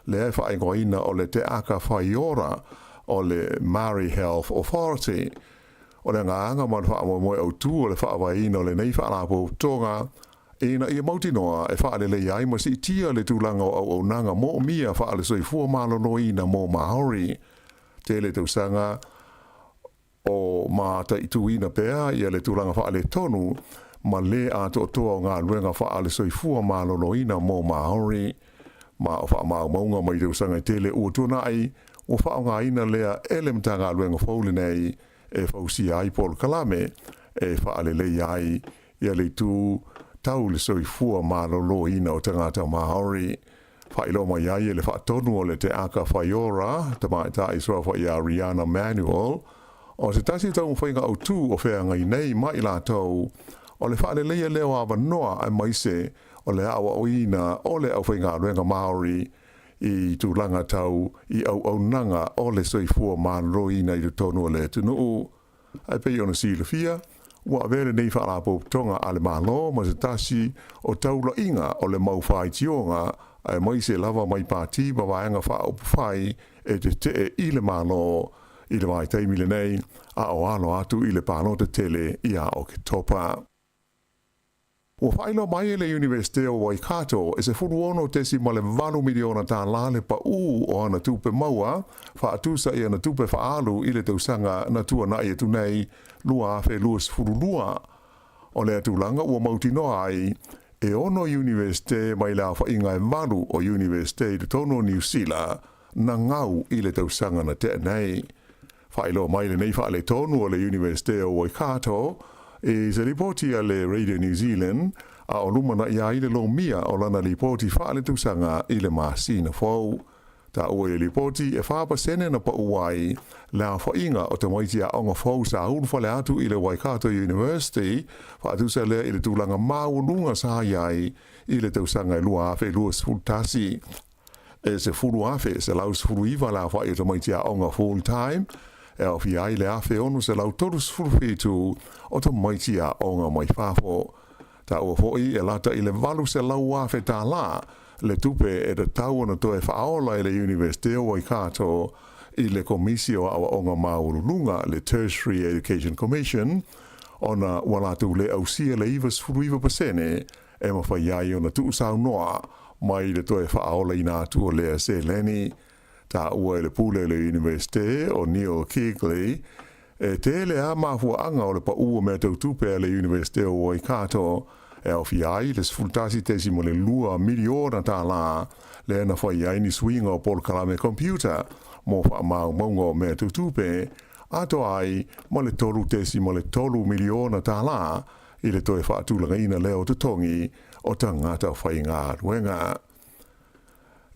Speaker 5: lea e faaigoaina o le Te Aka Whaiora o le Māori Health Authority. O le agaga ma le faamoemoe autu o le faavaeina o lenei Faalapotopotoga ina ia mautinoa e faaleleia ai ma siitia le tulaga o auaunaga moomia faale-soifua maloloina mo Māori. Tele tausaga o mataituina pea ia le tulaga faaletonu ma le atoatoa o galuega faale-soifua maloloina mo Māori. Ma o faamaumauga mai tausaga e tele ua tuanai, ua faaaogaina lea e le Matagaluega fou lenei e fausia ai polokalame e faaleleia ai ia le itu tau le soifua maloloina o tagata Māori. Faailoa mai ai e le faatonu o le Te Aka Whaiora, tamaitai suafa ia Riana Manuel, o se tasi o taumafaiga autu o feagai nei ma i latou, o le faaleleia lea o avanoa aemaise o le aoaoina o le aufaigaluega Māori i tulaga tau i auaunaga o le soifua maloloina i totonu o le atunuu. Ae pei ona silafia, ua avea lenei faalapotopotoga a le Malo ma se tasi o taulaiga o le mau faitioga aemaise lava mai pati ma vaega faaupufai e tetee i le Malo i le vaitaimi lenei a o alo atu i le palota tele ia Oketopa. Ua faailoa mai e le Iunivesite o Waikato e $16.8 miliona tālā le paʻū o ana tupe maua faatusa i ana tupe faaalu i le tausaga na tuanai atu nei 2022. O lea tulaga ua mautinoa ai e ono Iunivesite mai le aofaiga e valu o Iunivesite i totonu o Niu Sila na gau i le tausaga na tea nei. Faailoa mai lenei faaletonu o le Iunivesite o Waikato i se lipoti a le Radio New Zealand a o lumanai ai le lomia o lana lipoti faaletausaga i le masina fou. Taua i le lipoti e 4% na paʻu ai le aofaiga o tamaiti aoga fou sa ulufale atu i le Waikato University, faatusa lea i le tulaga maualuga sa i ai i le tausaga e 2021. E 10,119 le aofai o tamaiti aoga full time, e aofia ai le 1,637 o tamaiti aoga mai fafo. Taua foi e lata i le $800,000 le tupe e tatau ona toe faaola e le Iunivesite o Waikato i le Komisi o Aoaoga Maualuluga, le Tertiary Education Commission, ona ua latou le ausia le 99% e mafai ai ona tuusaunoa mai le toe faaolaina atu o lea seleni. Taua e le pule o le Iunivesite o Neil Keagley, e tele lava mafuaaga o le pau o mea tau tupe a le Iunivesite o Waikato e aofia ai le $11.2 miliona tālā lea na fai ai ni suiga o polokalame computer mo faamaumauga o mea tau tupe, atoa ai ma le $3.3 miliona tālā i le toe faatulagaina lea o totogi o tagata faigaluega.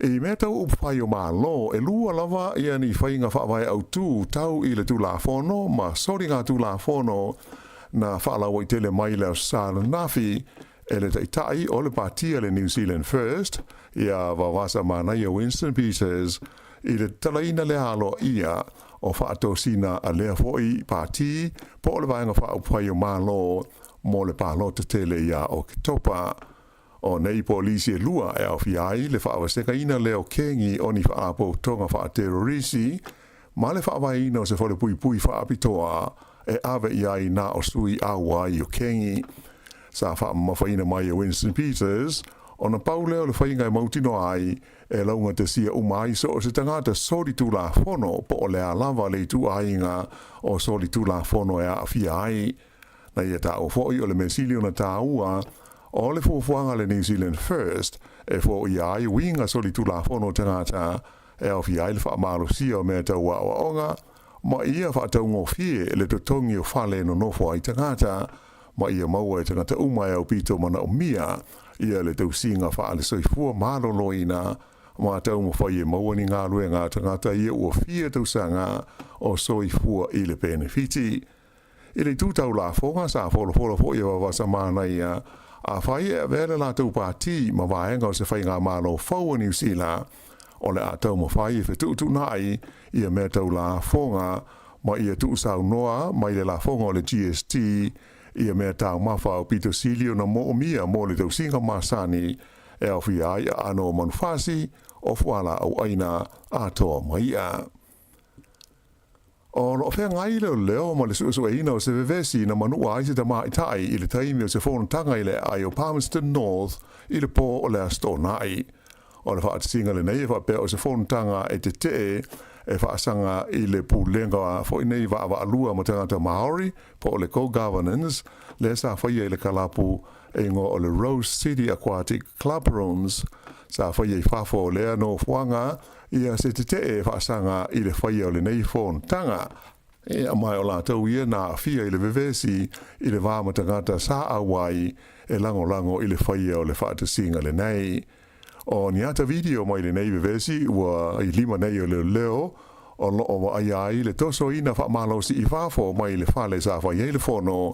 Speaker 5: I mea tau upufai o Malo, e lua lava ia ni faiga faavae autū tau i le Tulafono ma soligatulafono na faalauaitele mai i le Aso Sa ananafi e le Taitai o le Pati a le New Zealand First, ia Vavasa Manaia Winston Peters, i le tatalaina lea aloaia o faatosina a lea foi Pati po o le Vaega Faaupufai o Malo mo le palota tele ia Oketopa. O nei polisi e lua e aofia ai le faavasegaina lea o kegi o ni faalapotopotoga faaterorisi ma le faavaeina o se falepuipui faapitoa e ave i ai na o sui auai o kegi. Sa faamamafaina mai e Winston Peters, ona pau lea o le faiga e mautinoa ai e laugatasia uma ai so o se tagata solitulafono po o le a lava le ituaiga o solitulafono e aafia ai. Na ia taua foi o le mea sili ona taua o le fuafuaga a le New Zealand First e foia ai uiga solitulafono o tagata e aofia ai le faamalosia o mea tau aoaoga ma ia faataugofie le totogi o fale e nonofo ai tagata ma ia maua e tagata uma e aupito manaomia ia le tausiga faale-soifua maloloina ma taumafai e maua ni galuega a tagata ia ua fia tausaga o soifua i le penefiti. I le itu tau lafoga, sa folafola foi e Vavasa Manaia, afai e avea le latou pati ma vaega o se faigamalo fou a Niu Sila, o le a taumafai e fetuutuunai ia mea tau lafoga ma ia tuusaunoa mai le lafoga o le GST ia mea taumafa aupito sili ona moomia mo le tausiga masani e aofia ai aano o manufasi, o fualaau aina atoa ma i'a. O lo o feagai le leo ma le suesueina o se vevesi na manua ai se tamaitai i le taimi o se fonotaga i le aai o Palmerston North i le pō o le Aso Toonai. O le faatasiga lenei e faapea o se fonotaga e tetee e faasaga i le pulega foi nei vaavaalua ma tagata Māori po o le co-governance lea sa faia i le kalapu e igoa o le Rose City Aquatic Club Rooms sa faia i fafo o lea nofoaga ia se tetee e faasaga i le faia o lenei fonotaga. E aumai o latou ia na aafia i le vevesi i le va ma tagata sa auai e lagolago i le faia o le faatasiga lenei. O ni ata video mai lenei vevesi ua i lima nei o leoleo o lo o vaaia ai le tosoina faamalosi i fafo mai le fale sa fai ai le fono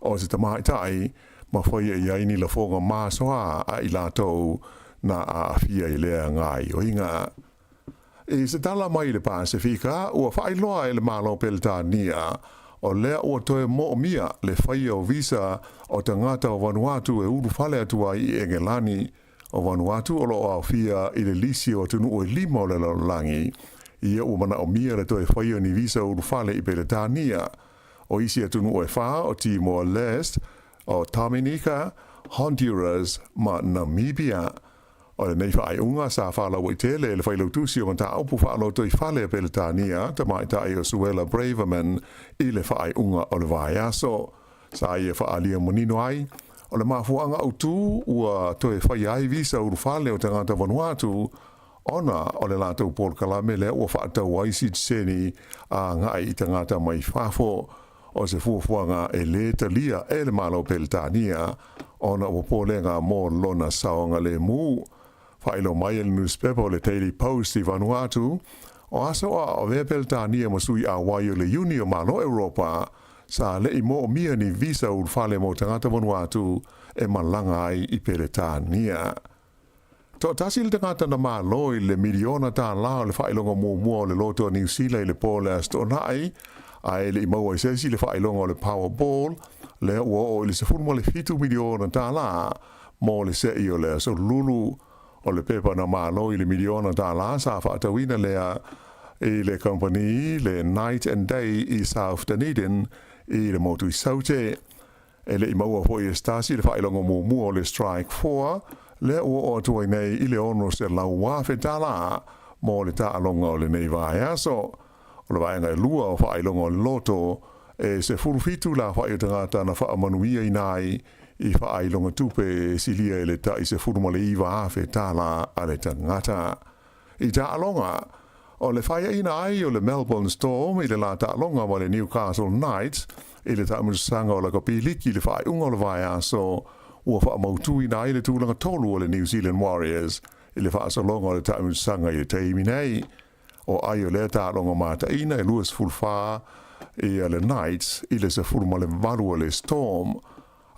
Speaker 5: o se tamaitai ma faia i ai ni lafoga masoa a i latou na aafia i lea gaoioiga. I se tala mai i le Pasefika, ua faailoa e le Malo Peretania, o lea ua toe moomia le faia o visa o tagata o Vanuatu e ulufale atu ai i Engelani. O Vanuatu o lo o aofia i le lisi o atunuu e lima o le lalolagi, ia ua manaomia le toe faia o ni visa ulufale i Peretania. O isi atunuu e fa o Timor-Leste, o Dominica, Honduras ma Namibia. O lenei faaiuga sa faalauaitele e le Failautusi o Mataupu Faalotoifale a Peretania, Tamaitai o Suella Braverman, i le faaiuga o le vaiaso. Sa ia faaalia manino ai, o le mafuaaga autū ua toe faia ai visa ulufale o tagata Vanuatu ona o le latou polokalame lea ua faatau ai sitiseni agai i tagata mai fafo. O se fuafuaga e lē talia e le Malo Peretania ona o popolega mo lona saogalemu. Faailoa mai e le nusipepa o le Daily Post i Vanuatu, o aso a o avea Peretania ma sui auai o le Iuni o Malo Europa, sa le'i moomia ni visa ulufale mo tagata Vanuatu e malaga ai i Peretania. Toatasi le tagata na malo i le miliona tālā o le faailoga muamua o le loto a Niu Sila i le pō o le Aso Toonai, ae le i maua i se isi le faailoga o le Powerball, lea ua oo i le $17 miliona tālā mo le se'i o le aso lulu. O le pepa na malo i le miliona tālā sa fa'atauina lea i le kamupani le Night and Day i South Dunedin i le motu i Saute. E le i maua foi e Stasi le faailoga muamua o le Strike 4, lea ua oo atu ai nei i le $600,000 mo le taaloga o lenei vaiaso. O le vaega e lua o faailoga o le loto, e 17 le aofai o tagata na faamanuiaina ai i faailoga tupe e silia i le tai $19,000 a le tagata. I taaloga, o le faiaina ai o le Melbourne Storm i le la taaloga ma le Newcastle Knights i le taamilosaga o lakapi liki i le faaiuga o le vaiaso, ua faamautuina ai le tulaga tolu o le New Zealand Warriors i le faasologa o le taamilosaga i le taimi nei. O ai o lea taaloga mataina e 24 ia le Knights i le 18 o le Storm.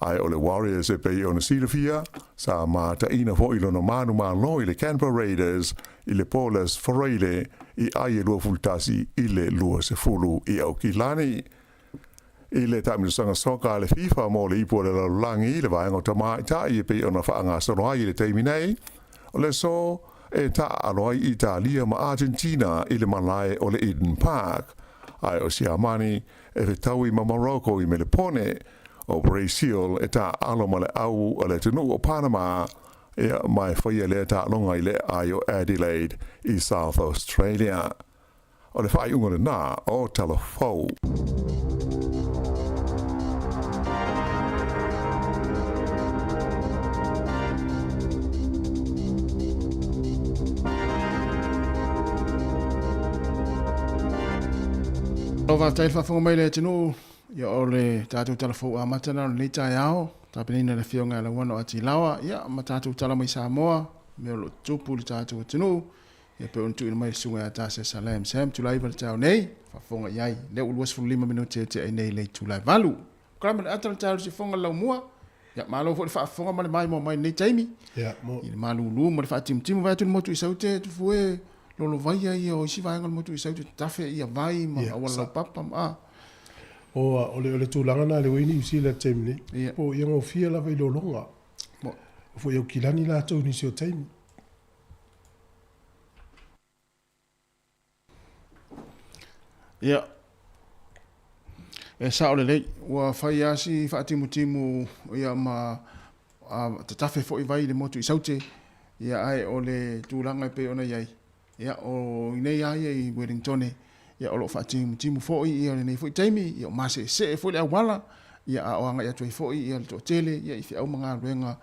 Speaker 5: Ae o le Warriors e pei ona silafia, sa mataina foi lona manumalo i le Canberra Raiders i le Paulus Freire i ai e 21 i le 20 i Aukilani. I le taamilosaga soka a le FIFA mo le ipu o le lalolagi i le vaega o tamaitai e pei ona faagasolo ai i le taimi nei, o le aso e taaalo ai Italia ma Argentina i le malae o le Eden Park, ae o Siamani e fetaui ma Morocco i Melepone, o Brazil e taaalo ma le au a le atunuu o Panama, ia, ma e faia lea taaloga i le aai o Adelaide i South Australia. O le faaiuga lenā o Tala Fou.
Speaker 2: Malo faafetai le faafofoga mai le atunuu. Ia o le tatou tala fou amata na o lenei taeao, tapenaina le afioga ia Lauano Atilaoa, ia ma tatou tala mai Samoa, mea o lo o tutupu i le tatou atunuu. Ia pei ona tuuina mai le susuga ia Tasia Salam Sam Tulaiva le taeao nei, faafofoga i ai, lea ua 25 minute e tea ai nei le itula e 8. Kalama le ata le taeao le sifoga le laumua. Ia malo foi le faafofoga ma le maimoa mai lenei taimi.
Speaker 3: Ia, mo.
Speaker 2: I le malūlū ma le faatimutimu vae atu le motu i Saute, tufu e lolovaia ia o isi vaega o le motu i Saute, tatafe ia vai ma
Speaker 3: Ia,
Speaker 2: auala
Speaker 3: sa.
Speaker 2: laupapa ma a.
Speaker 3: O, o le, o le tulaga na le ua i Niu Sila i le taimi nei,
Speaker 2: Ia.
Speaker 3: po o ia gofie lava i lologa.
Speaker 2: Mo.
Speaker 3: O foi Aukilani latou i nisi o taimi.
Speaker 2: Ia, e sao lelei, ua fai lava si faatimutimu ia ma a, tatafe foi vai i le motu i Saute, ia ae o le tulaga e pei ona i ai, ia o inei lava ia i Wellingtone, ia o lo o faatimutimu foi ia lenei foi taimi, ia o maseesee foi le auala, ia a o agai atu ai foi ia le toatele ia i feau ma galuega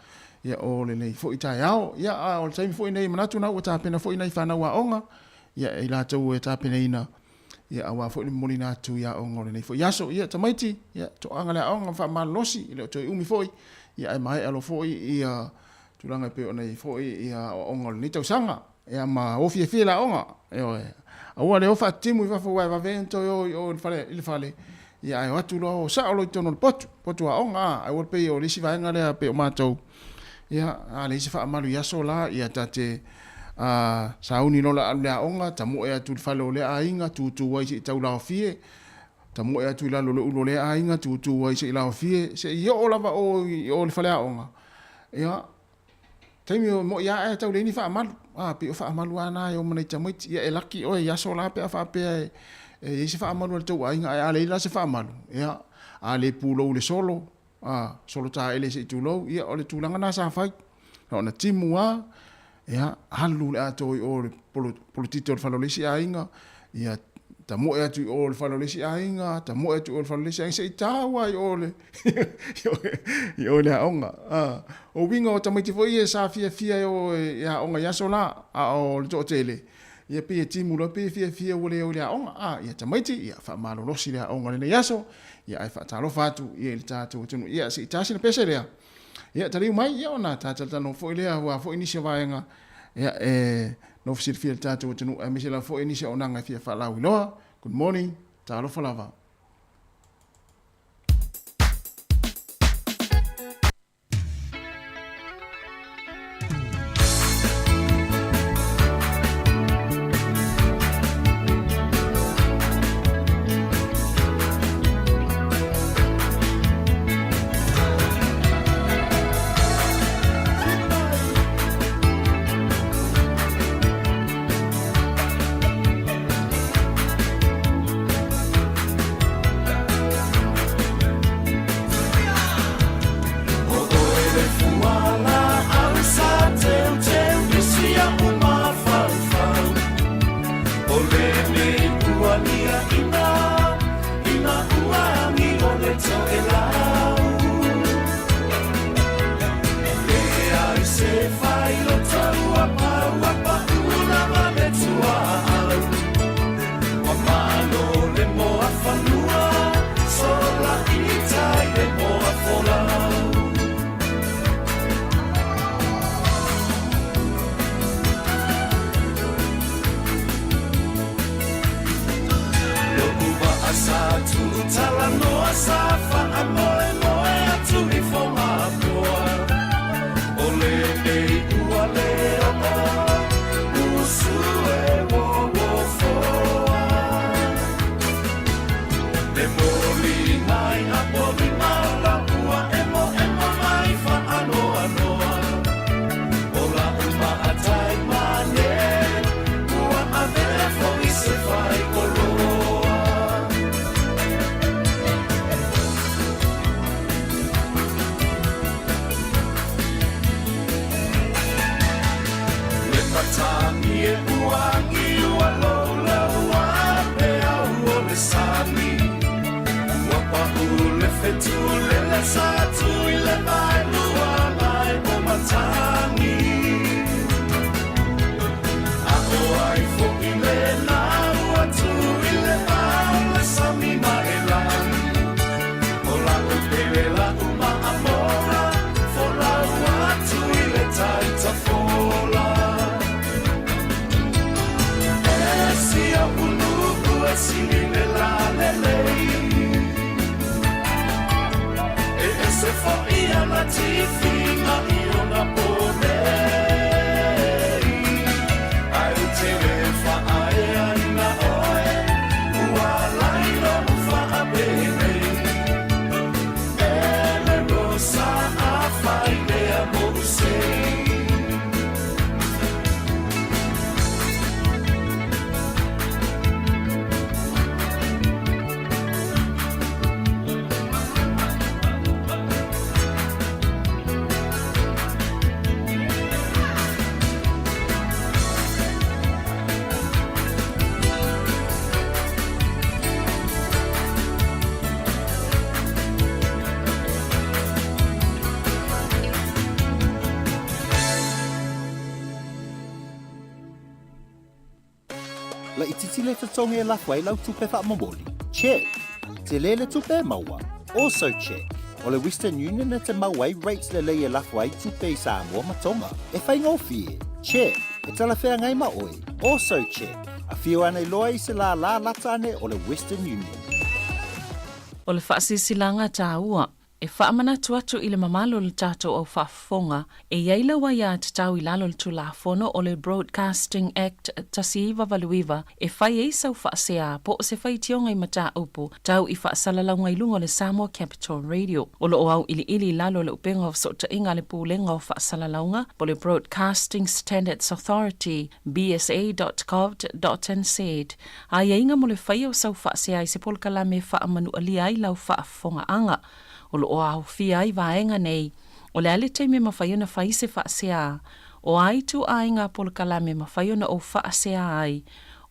Speaker 2: ia o lenei foi taeao. Ia a o le taimi foi nei manatu na ua tapena foi nai fanau aoga ia i latou e tapenaina ia aua foi le momoliina atu i aoga o lenei foi aso. Ia tamaiti, ia toaga le aoga ma faamalolosi, e le o toe umi foi, ia ae maea loa foi ia tulaga e pei ona i ai foi ia aoaoga o lenei tausaga. Ia ma o fiafia i le aoga. Ioe. Aua le o faatitimu i fafo aua e vave ona toe o i o i le fale, i le fale. Ia ae o atu loa o sao loa i totonu o le potu, potu aoga a, aua le pei o le isi vaega lea pei o matou, ia, a leai se faamalu i aso la, ia ta te a, sauni loa o le a alu i le aoga, tamoe atu i le fale o lea aiga, tutu ai se i tau laofie, tamoe atu i lalo o le ulu o lea aiga, tutu ai se i laofie, se i oo lava o i o i le faleaoga. Ia, taimi o moi a e tau leai ni faamalu. A, pei o faamalu a na e o ma nai tamaiti. Ia e laki oe i aso la pe a faapea e, e i ai se faamalu a le tou aiga, ae a leai la se faamalu, ia, a le pulou i le solo, a, solo taele se i tulou, ia o le tulaga na sa fai. Na ona timu a, ia, alu le atoa i o le polo, polotito o le fale o le isi aiga, ia, tamoe atu i o le fale o le isi aiga, tamoe atu i o le fale o le isi aiga, se i tau lava i o le, i o le aoga. O uiga o tamaiti foi ia sa fiafia e o i aoga i aso la, a o le toatele, ia pei e timu loa, pei e fiafia ua le o i le aoga. A, ia tamaiti, ia faamalolosi le aoga i lenei aso, ia ae faatalofa atu ia i le tatou atunuu. Ia se i ta sina pese lea, ia taliu mai, ia ona ta talatalanoa foi lea aua foi nisi o vaega, ia e nofo silafia i le tatou atunuu, aemaise lava foi nisi o auaunaga e fia faalauiloa. Good morning, talofa lava.
Speaker 1: Laitiiti le totogi e lafo ai lau tupe faamomoli? Check. Tele le tupe e maua? Also check. O le Western Union e te mau ai rates lelei e lafo ai tupe i Samoa ma Tonga. E faigofie? Check. E talafeagai ma oe? Also check. Afio ane loa i se lālā lata ane o le Western Union.
Speaker 6: O le faasilasilaga taua E faamanatu atu i le mamalu o le tatou au faafofoga, e i ai lau aiatatau i lalo o le Tulafono o le Broadcasting Act 1989 e fai ai sau faasea po o se faitioga i mataupu tau i faasalalauga i luga o le Samoa Capital Radio. O lo o auiliili i lalo o le upega o fesootaiga a le Pulega o Faasalalauga po o le Broadcasting Standards Authority, bsa.govt.nz, aiaiga mo le faia o sau faasea i se polokalame e faamanualia ai lau faafofogaaga. O lo o aofia ai vaega nei, o le a le taimi e mafai ona fai se faasea, o a ituaiga polokalame e mafai ona ou faasea ai,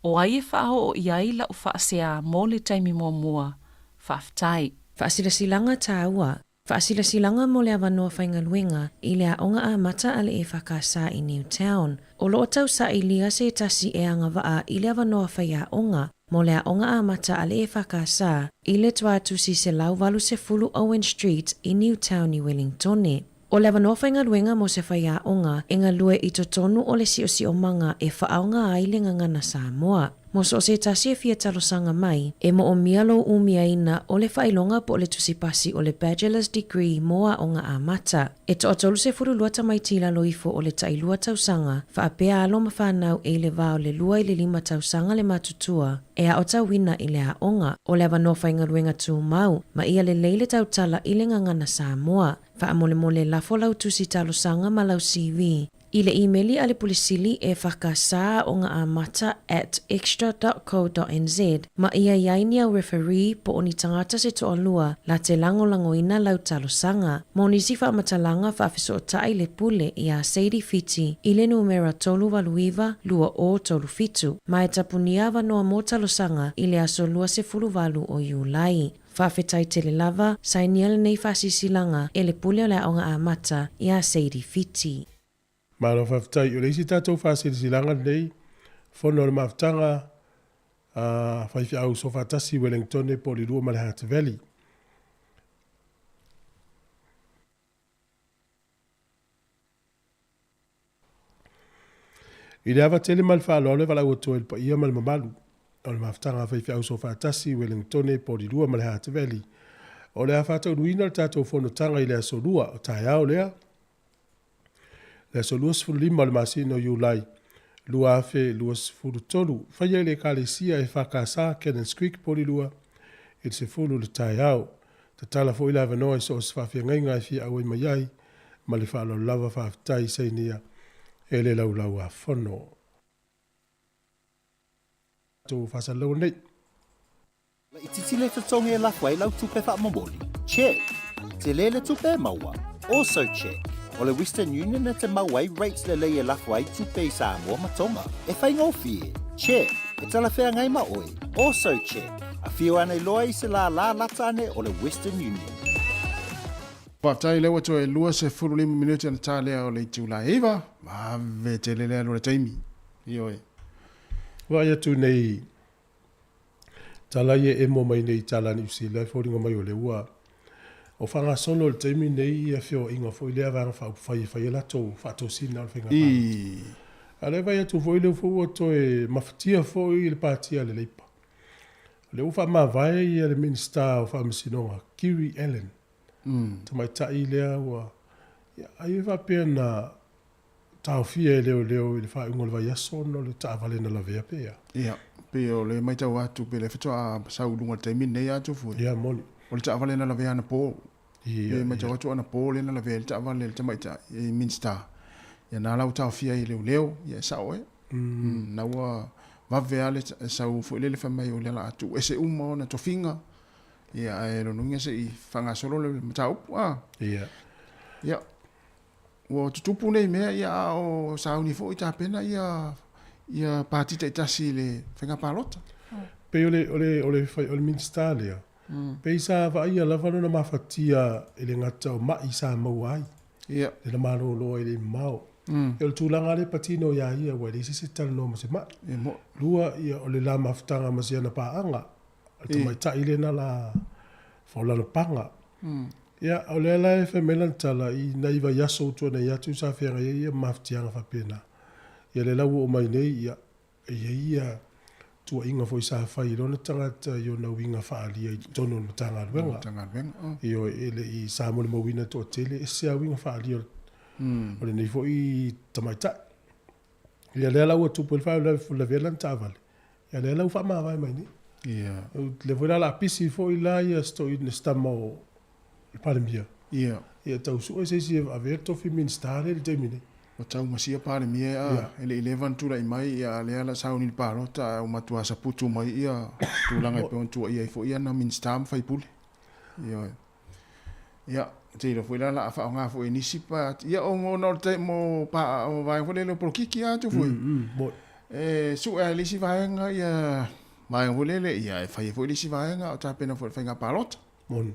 Speaker 6: o ai e faaoo i ai lau faasea mo le taimi muamua. Faafetai.
Speaker 7: Faasilasilaga taua. Faasilasilaga mo le avanoa faigaluega i le Aoga Amata a le EFKS i Newtown. O lo o tausailia se tasi e agavaa i le avanoa faiaoga mo le Aoga Amata a le EFKS i le Tuatusi 180 Owen Street i Newtown i Wellingtone. O le avanoa faigaluega mo se faiaoga e galue i totonu o le siosiomaga e faaaoga ai le gagana Samoa. Mo so o se tasi e fia talosaga mai, e moomia lou umiaina o le faailoga po o le tusipasi o le Bachelor's Degree mo aoga amata. E toa-32 tamaiti i lalo ifo o le tailua tausaga, faapea alo ma fanau e i le va o le lua i le lima tausaga le matutua, e aotauina i le aoga. O le avanoa faigaluega tumau, ma ia lelei le tautala i le gagana Samoa. Faamolemole lafo lau tusi talosaga ma lau CV i le imeli a le Pule Sili e whakasaaogaamata at xtra dot co dot nz ma ia i ai ni au referee po o ni tagata se toalua la te lagolagoina lau talosaga. Mo nisi faamatalaga faafesootai le pule iā Sadie Fiti i le numera 389 2037 ma e tapunia avanoa mo talosaga i le aso 28 o Iulai. Faafetai tele lava, sainia lenei faasisilaga e le Pule o le Aoga Amata iā Sadie Fiti.
Speaker 3: Malo faafetai. O le isi tatou faasilasilaga lenei, Fono o le Mafutaga a Faifeau Soofaatasi i Wellingtone po o Lilua ma le Hutt Valley. I le ava tele ma le faaaloalo e valaau atu ai i le paia ma le mamalu o le mafutaga a faifeau soofaatasi i Wellingtone, Porirua ma le Hutt Valley. O le a faataunuuina le tatou fonotaga i le aso Lua o taeao lea, le aso 25 o le masina o Iulai 2023. Faia i le Ekalesia EFKS, Cannons Creek, Porirua, i le 10 i le taeao. Tatala foi le avanoa i so o se faafeagaiga e fia auai mai ai Ma le faaaloalo lava faafetai sainia e le laulau a fono. Tou faasalalaua nei.
Speaker 1: Laitiiti le totogi e lafo ai lau tupe faamomoli? Check! Tele le tupe e maua? Also check! O le Western Union e te mau ai rates lelei e lafo ai tupe i Samoa ma Tonga. E faigofie? Check! E talafeagai ma oe? Also check! Afio ane loa i se lālā lata ane o le Western Union.
Speaker 2: Faafetai lea ua toe 25 minute ona ta lea o le itula e 9. Vave tele le alu o le taimi. Ioe.
Speaker 3: Vaai atu nei tala ia e emo mai nei i tala a Niu Sila e foliga mai o lea ua o faagasolo i le taimi nei ia feoaiga foi lea vaega faaupufai e fai ai latou faatosina o le faiga palota. A o lea e vaai atu foi lea foi ua toe mafatia foi le Patia a le Leipa. O lea ua faamavae ia le Minisita o Faamasinoga Kiri Allan. Tamaitai lea ua, ia, ai e faapea na taofia e leoleo i le faaiuga o le vaiaso ona o le taavale na lavea pe a?
Speaker 2: Ia, pei o le matau atu pe le faatoa sau i luga i le taimi lenei atu foi.
Speaker 3: Ia, moni.
Speaker 2: O le taavale na lavea anapo. Ia, Pe matau atu anapo lea na lavea ai le taavale a le tamaitai Minista. Ia na la ua taofia ai e leoleo, ia e sao e. Na ua vave lava le sau foi lele fai mai o lea o le a tuuese uma ona tofiga. Ia, ae lona uiga se i faagasolo le mataupu, a?
Speaker 3: Ia.
Speaker 2: Ia, ua tutupu nei mea, ia, a o sauni foi tapena ia, ia pati taitasi i le faiga palota.
Speaker 3: Pei o le, o le, o le, o le Minisita lea, pei sa vaaia lava lona mafatia e le gata o ma'i sa maua ai,
Speaker 2: Ia.
Speaker 3: Lena malolo ai le mamao. Ia o le tulaga lava lea e patino iā ia aua e leai se isi e talanoa ma se ma'i.
Speaker 2: E mo'i.
Speaker 3: Lua, ia o le la mafutaga ma si ana paaga, o le tamaitai lena la faolalopaga. Ia o lea la e fai mai lana tala i nai vaiaso ua tuanai atu sa feagai ai ia ma mafatiaga faapena. Ia lea la ua oo mai nei, ia E i ai ia tuuaiga foi sa fai i lona tagata i ona uiga faaalia i totonu o le Matagaluega. Ioe, e le i sa molimauina toatele, ese lava uiga faaalia o lenei foi tamaitai. Ia lea la ua tupu ai le faalavelave lana taavale, ia lea la ua faamavae mai nei. O lea foi la o le a pisi foi la ia si toeaina si tama o le Palemia.
Speaker 2: Ia.
Speaker 3: Ia tau sue se isi e avea le tofi Minisita lea i le taimi nei.
Speaker 2: Ua tau masia Palemia ea, e le i leva ona tulai mai, ia a lea la sauni i le palota ae ua matua saputu mai ia tulaga e pei ona tuuaia ai foi ana Minisita ma faipule. Ioe. Ia, ou te iloa foi la o le a faaaoga foi e nisi pa, ia ona o le taimi o pa, o vaega foi lele o polokiki a atu foi. E sue lava e le isi vaega ia vaega foi lele, ia e fai ai foi le isi vaega a o tapena foi i le faiga palota.
Speaker 3: Moni.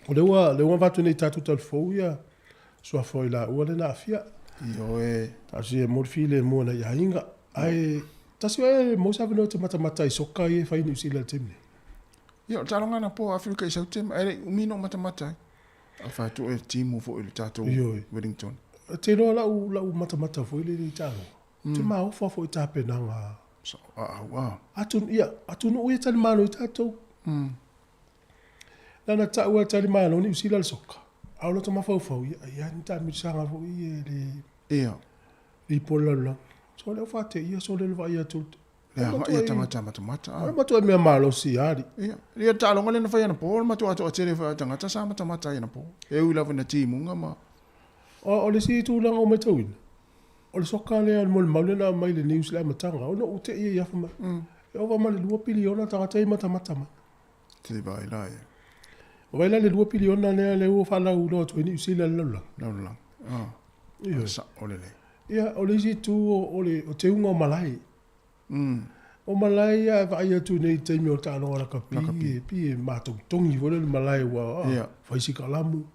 Speaker 3: O lea ua, lea ua avatu nei i tatou talafou ia suafa o i laua lea na aafia.
Speaker 2: Ioe.
Speaker 3: Talosia e mo le filemu o nai aiga. Ae tasi oe e maua se avanoa e te matamata i soka ia e fai i Niu Sila i le taimi nei.
Speaker 2: Ia, o le taaloga anapo a Afrika i Saute, ae le i umi na ou matamata ai. A fai atu e timu foi i le tatou
Speaker 3: Ioe.
Speaker 2: Wellington.
Speaker 3: Ou te iloa lau, lau matamata foi lele i taaloga. Ou te maofa foi i tapenaga.
Speaker 2: Sao, a, au, a.
Speaker 3: Atun, ia, atunuu ia e talimalo ai tatou. Lana tau a tali malo Niu Sila le soka. A o lota mafaufau, ia, e i ai ni taamilosaga foi e le
Speaker 2: Ia.
Speaker 3: lipo le lalolagi. So lea ua faateia sole le vaai atu.
Speaker 2: Le agai a tagata matamata.
Speaker 3: O le matua mea malosi a alii.
Speaker 2: Ia, ia le taaloga lea na fai anapo, o le matua toatele foi o tagata sa matamata ai anapo. E ui lava ina timuga ma.
Speaker 3: O le isi tulaga ua matauina, O le soka lea o le molimau lea na aumai i le news i le amataga, ona ua te i ai afa mai. E ova ma le 2 piliona tagata ia e matamata mai.
Speaker 2: Se vai la ia.
Speaker 3: O vai la le 2 piliona lea lea ua faalauiloa atu ai Niu Sila i le lalolagi.
Speaker 2: Lalolagi. Ah.
Speaker 3: Ioe.
Speaker 2: Sao lelei.
Speaker 3: Ia, o le isi itu o le o teuga o malae. O malae ia e vaai atu nei i le taimi o le taaloga lakapi, e pei e matogitogi foi lea le malae ua fai si kalamu.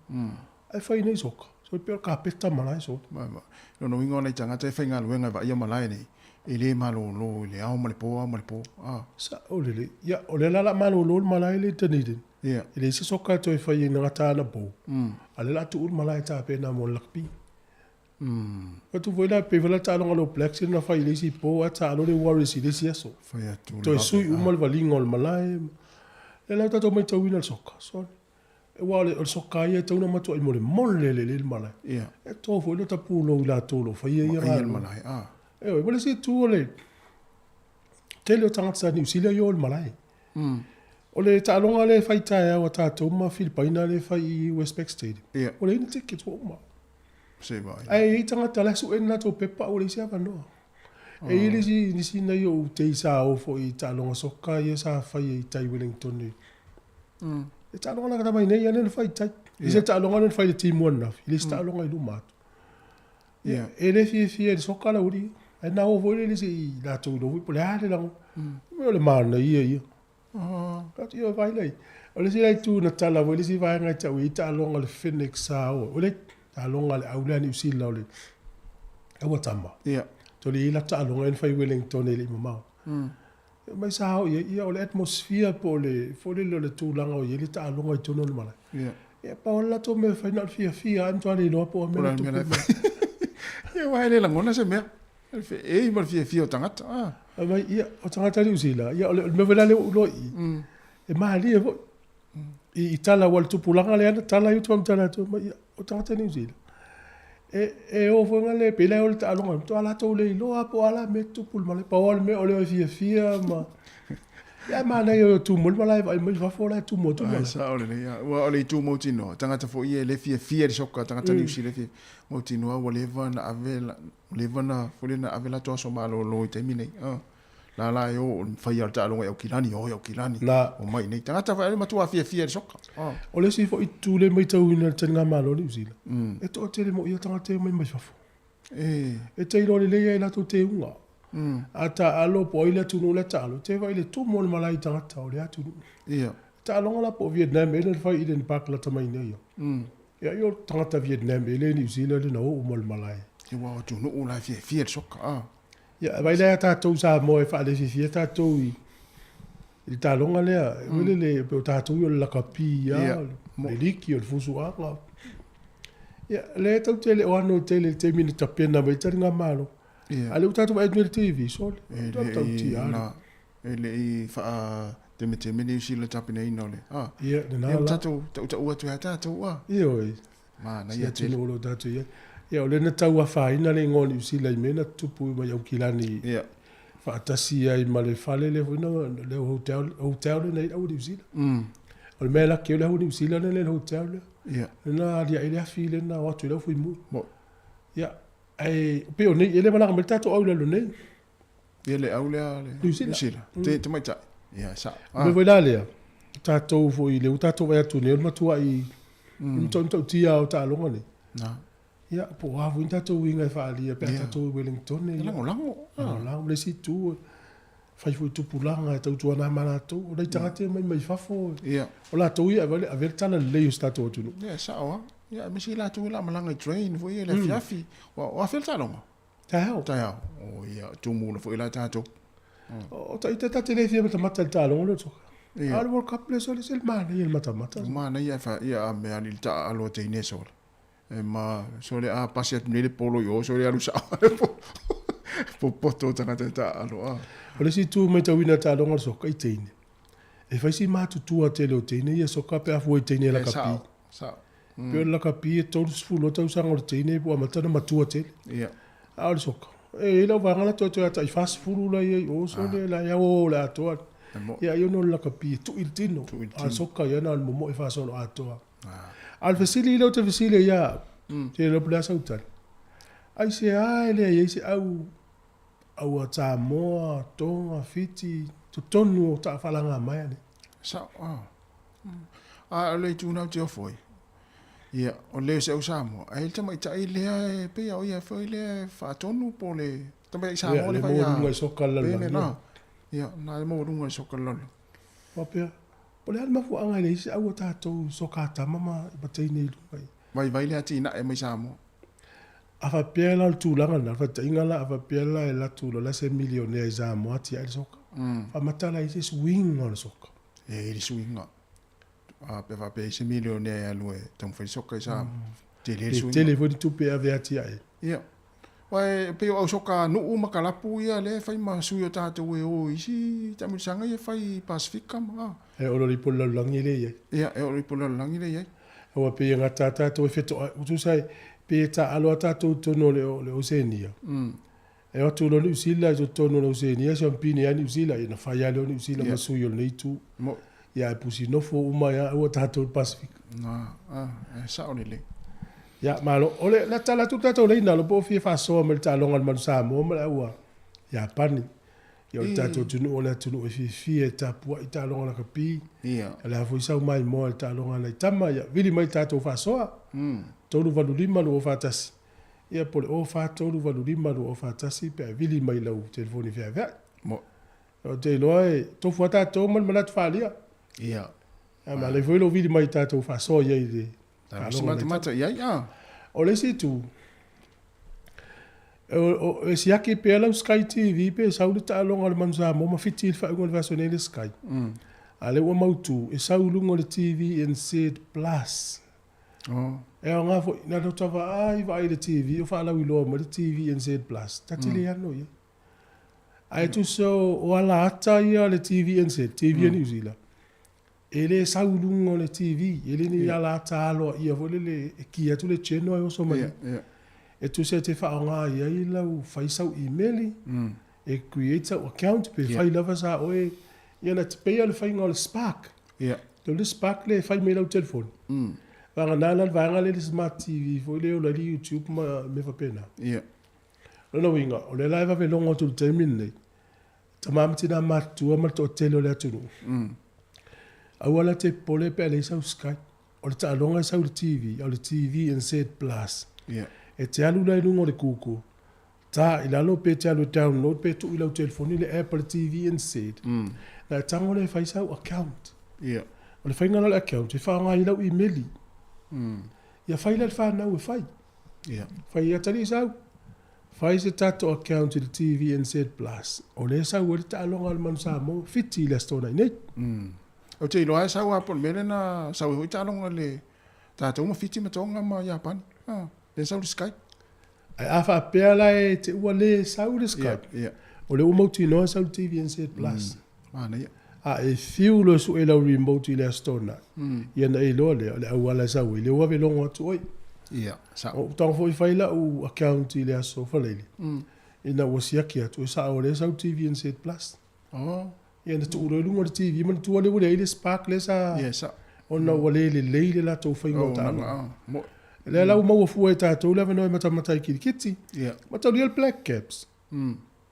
Speaker 3: Ae fai nei soka. So e pei o le kapeta malae sole.
Speaker 2: Vai vai. Lona uiga o nai tagata e faigaluega e vaaia malae nei, e le malolo i le ao ma le po, ao ma le po. Ah.
Speaker 3: Sao lelei. Ia, o lea la o le a malolo le malae lea i Dunedin.
Speaker 2: Ia.
Speaker 3: E leai se soka e toe fai ai na gata anapo. A o lea o le a tuu le malae e tapena mo le lakapi. Ua tu foi la pei foi la taaloga a le All Blacks lea na fai i le isi po ae taalo le Warriors i le isi aso.
Speaker 2: Fai atu le
Speaker 3: Toe sui uma le valiga o le malae. Lea la ua tatou matauina le soka. Sorry. Aua o le, o le soka ia e tatau ona matuai molemole lelei le malae.
Speaker 2: Ia.
Speaker 3: E to foi lota pulou i latou o lo o faia ia
Speaker 2: Vaaia le
Speaker 3: galuega.
Speaker 2: malae, ah.
Speaker 3: Ioe, ma le isi itu o le tele o tagata sa Niu Sila i o i le malae. O le taaloga lea e fai taeao a tatou ma Filipaina lea e fai i Westpac Stadium.
Speaker 2: Ia.
Speaker 3: Ua leai ni tickets ua uma.
Speaker 2: Se vaai.
Speaker 3: Ae i ai tagata la e sue ni latou pepa ua leai se avanoa. E i ai le isi, nisi nai ou tei sa o foi i taaloga soka ia sa fai i tai i Wellington i Le taaloga la mai nei ia lea na fai i tai. E se taaloga lea na fai i le timu ananafi, e le se taaloga i luma atu.
Speaker 2: Ia.
Speaker 3: E le fiafia i le soka le aualii ia. Ae na o foi lele se i latou iloa foi po o le a le lagona. O le manaia ia. Atu ia vai lea. O le isi la itu na tala foi le isi vaega e tau i ai taaloga a le Phoenix sa o. O le taaloga a le au lea a Niu Sila o le aua tama.
Speaker 2: Ia.
Speaker 3: Toli i ai la taaloga ia na fai i Wellington e le i mamao. Mai sa o i ai, ia o le atmosphere po o le foi lele o le tulaga o i ai le taaloga i totonu o le malae.
Speaker 2: Ia.
Speaker 3: Ia pau lava le latou mea e fai na o le fiafia lava, e matua le iloa po o a mea na tupu mai.
Speaker 2: Ia aua e le lagona se mea. E i ma le fiafia o tagata. Ah.
Speaker 3: Fai mai, ia, o tagata Niu Sila, ia o le mea foi la lea ua ou iloa i i, e malie foi. I tala, aua o le tupulaga lea na tala ai ou te faamatala atu, fai mai, ia, o tagata Niu Sila, e o foi le pei la e o le taaloga, matua latou le iloa lava po o a la mea e tutupu i le malae. Pau lava le mea o le fiafia ma... Ia ae manaia e tumu ai le malae vaai mai fafo la e tumu atu le
Speaker 2: malae. Ai sao lelei lava. Aua o le itu mautinoa, tagata foi ia e le fiafia i le soka, tagata Niu Sila e fiafia, mautinoa ua leva ona ave, ua leva ona, foi lea na ave latou aso malolo i taimi nei. La la e o, fai lava o le taaloga i Aukilani, o i Aukilani, omai i inei. Tagata foi e matua fiafia i le soka.
Speaker 3: O le isi foi itu lea e matauina i le taligamalo a Niu Sila, e toatele moi ia tagata e omai mai fafo. E te iloa lelei lava i latou teuga. A taalo po o ai le atunuu la e taalo, te vaai i le tumu o le malae i tagata o lea atunuu. Taaloga la po o Vietnam ea na fai i Eden Park lata mai nei. Ia, o tagata Vietnam e le Niu Sila lea na o uma i le malae.
Speaker 2: Ia ua o atunuu la e fiafia i le soka a.
Speaker 3: Ia, vaai la ia tatou Samoa e faalefiafia tatou i i le taaloga lea, foi lele pei o tatou ia o le lakapi lava, o le liki, o le fusuaga. Ia, o lea tatou te le o ano tele i le taimi na tapena mai ai taligamalo. A o lea ua tatou vaai atu nei i le TV, sole,
Speaker 2: E
Speaker 3: matua
Speaker 2: le i,
Speaker 3: matautia lava.
Speaker 2: e le i faatemeteme Niu Sila i le tapenaina o le, a.
Speaker 3: Ia, lena
Speaker 2: Ia, ua
Speaker 3: la.
Speaker 2: tatou tautau atu ia tatou, a.
Speaker 3: Ioe.
Speaker 2: Manaia
Speaker 3: Se
Speaker 2: tele.
Speaker 3: atunuu o lo o tatou i ai. Ia, o lea na tau afaina le igoa o Niu Sila i mea na tutupu mai Aukilani faatasi ai ma le fale lea foi na, le hotel, hotel lea na i ai le au Niu Sila. O le mea e laki ai le au Niu Sila lea na i le hotel lea. Lea na aliae ai le afi lea na o atu ai le au fuimu. Ia, ae pei o nei, e le malaga mai le tatou au i lalo nei.
Speaker 2: Ia le au lea le
Speaker 3: Niu Sila.
Speaker 2: Niu Sila. Te tamaitai. Ia, e sao.
Speaker 3: O le mea foi la lea, tatou foi lea ua tatou vaai atu nei, o le matuai, o le matuai matautia lava o taaloga nei.
Speaker 2: Na.
Speaker 3: Ia, po o a foi ni tatou uiga e faaalia pe a tatou i Wellington.
Speaker 2: E lagolago.
Speaker 3: Lagolago. Ma le isi itu, e fai foi tupulaga e tautuana ma latou. O nai tagata ia mai mai fafo, o latou ia e avea le tala lelei o si tatou atunuu.
Speaker 2: Ia, e sao lava. Ia, aemaise i latou ia o le a malaga i train foi ia i le afiafi. O afea le taaloga?
Speaker 3: Taeao.
Speaker 2: Taeao. O ia, tumu foi la tatou.
Speaker 3: O ta ta te le fia matamata i le taaloga lea o le soka. A o le World Cup lea sole se le manaia i le matamata.
Speaker 2: Manaia e fa ia a mea ali le taaalo a teine sole. E ma sole a pasi atu nei le polo i o sole alu sao. Popoto tagata e taaalo a.
Speaker 3: O le isi itu matauina i le taaloga o le soka i teine. E fai si matutua tele o teine ia soka pe a fua i teine lakapi.
Speaker 2: Sao, sao.
Speaker 3: Pei o le lakapi e 32 tausaga o le teine ua amata ona matua tele.
Speaker 2: Ia.
Speaker 3: A o le soka, e i ai lau vaega la toe toe atai 40 la i ai o sole la e ao o le atoa. Ia ai ona o le lakapi e tui le tino. A o le soka ia na o le momoe faasolo atoa. A o le fesili lea ou te fesili ai ia au, te le iloa po o le a sau tali. Aisea e leai ai se au au a Samoa, Tonga, Fiti, totonu o taafalagamaea nei?
Speaker 2: Sao, a. A o le itu lena ou te ofo ai, ia, o le o se au Samoa, ae i le tamaitai lea e pei a o ia foi lea e faatonu po o le tamaitai Samoa
Speaker 3: lea
Speaker 2: fai
Speaker 3: a luga i soka le
Speaker 2: lalolagi. La, ia, na e maualuga i soka le lalolagi.
Speaker 3: Faapea, po o le a le mafuaaga e leai se au a tatou soka a tama ma teine i luga i.
Speaker 2: Vaivai le atinae mai Samoa.
Speaker 3: A faapea la o le tulaga lena, o le faataitaiga la, a faapea la e alu atu loa la se milionea i Samoa atiae le soka. Faamata la i ai se suiga o le soka.
Speaker 2: E i ai le suiga. A pe faapea e i ai se milionea e alu e taumafai le soka i Samoa, tele le suiga.
Speaker 3: E tele foi ni tupe e ave atiae ai.
Speaker 2: Ia. Aua e pei o au soka a nuu ma kalapu ia lea e fai ma sui o tatou e o i isi taamilosaga ia e fai i Pasefika ma.
Speaker 3: E oo loa i le lalolagi lea e i ai.
Speaker 2: Ia, e oo loa i le lalolagi lea e i ai.
Speaker 3: Aua pei e gata lava tatou e fetoai, tusa pei e taaalo lava tatou i totonu o le Oceania. E o atu loa Niu Sila i totonu o le Oceania, siampini ai Niu Sila, ia ona fai lava lea o Niu Sila ma sui o lenei itu. Ia ae pusi nofo uma ai lava aua tatou i le Pasefika.
Speaker 2: Na, e sao lelei.
Speaker 3: Ia, malo. O le a tala atu le tatou laina, lo po o fia faasoa mai le taaloga a le Manu Samoa ma le au a Iapani. Ia o le tatou atunuu o le atunuu e fiafia e tapuai taaloga lakapi.
Speaker 2: Ia.
Speaker 3: O le a foi sau maimoa i le taaloga a nai tama, ia vili mai tatou faasoa. 385 241. Ia po o le 04385 241 pe a vili mai i lau telefoni feaveai.
Speaker 2: Mo.
Speaker 3: Ou te iloa e tofu lava tatou ma le manatu faaalia.
Speaker 2: Ia.
Speaker 3: A ma lei foi lou vili mai i tatou faasoa i ai i le
Speaker 2: Tatou matamata i ai, a.
Speaker 3: O le isi itu, e siaki pea lau Sky TV pe sau le taaloga a le Manu Samoa ma Fiti i le faaiuga o le vaiaso nei le Sky. A lea ua mautu, e sau i luga o le TVNZ Plus.
Speaker 2: Oh.
Speaker 3: E aoga foi, na o ta vaai vaai i le TV o faalauiloa mai le TVNZ Plus, ta te le ano i ai. Ae tusa o ala ata ia a le TVNZ, TV a New Zealand, e le sau i luga o le TV, e le ni ala ata aloaia foi lele e ki atu le channel ae oso mai ai. E tusa e te faaaoga i ai lau fai sau imeli, e create sau account pe fai lava sa oe, ia na te pei lava o le faiga o le Spark. O le Spark lea e fai mai lau telefoni. Vagana la le vaega lea i le Smart TV foi lea e ola ai le YouTube ma mea faapena. O lona uiga, o lea la e vave logo atu i le taimi lenei, tama ma tina matutua ma le toatele o le atunuu, aua la te popole pe a leai sau Skype. O le taaloga e sau i le TV, o le TVNZ Plus. E te alu la i luga o le Google, ta i lalo pe te alu e download pe tuu i lau telefoni le app a le TVNZ, na e tago lea e fai sau account. O le faiga la o le account, e faaaoga ai lau imeli. Ia fai la le fanau e fai. Fai atalii sau. Fai se tatou account i le TVNZ Plus, o lea e sau ai le taaloga a le Manu Samoa, Fiti i le Aso Toonai nei.
Speaker 2: Ou te iloa e sau lava po o le mea lea na sau ai foi taaloga a le tatou ma Fiti ma Tonga ma Iapani. A, lea na sau le Skype.
Speaker 3: Ae a faapea la e te ua le sau le Skype, o lea ua mautinoa e sau le TVNZ Plus.
Speaker 2: Manaia.
Speaker 3: A e fiu loa e sue lau remote i le Aso Toonai, ia ona e iloa lea o le auala e sau ai, lea ua ave logo atu oe.
Speaker 2: Ia, sao.
Speaker 3: Ou tago foi fai lau account i le Aso Faraile, ina ua siaki atu, e sao o lea e sau le TVNZ Plus.
Speaker 2: Oh.
Speaker 3: Ia na tuu loa i luga o le TV, manatua lea ua leai le spark lea sa...
Speaker 2: Ia, sao.
Speaker 3: Ona ua le lelei le latou faiga o taaloga.
Speaker 2: Oh, mo'i.
Speaker 3: Lea la ua maua fua e tatou le avanoa e matamata ai kirikiti.
Speaker 2: Ia.
Speaker 3: Mataulia le Black Caps.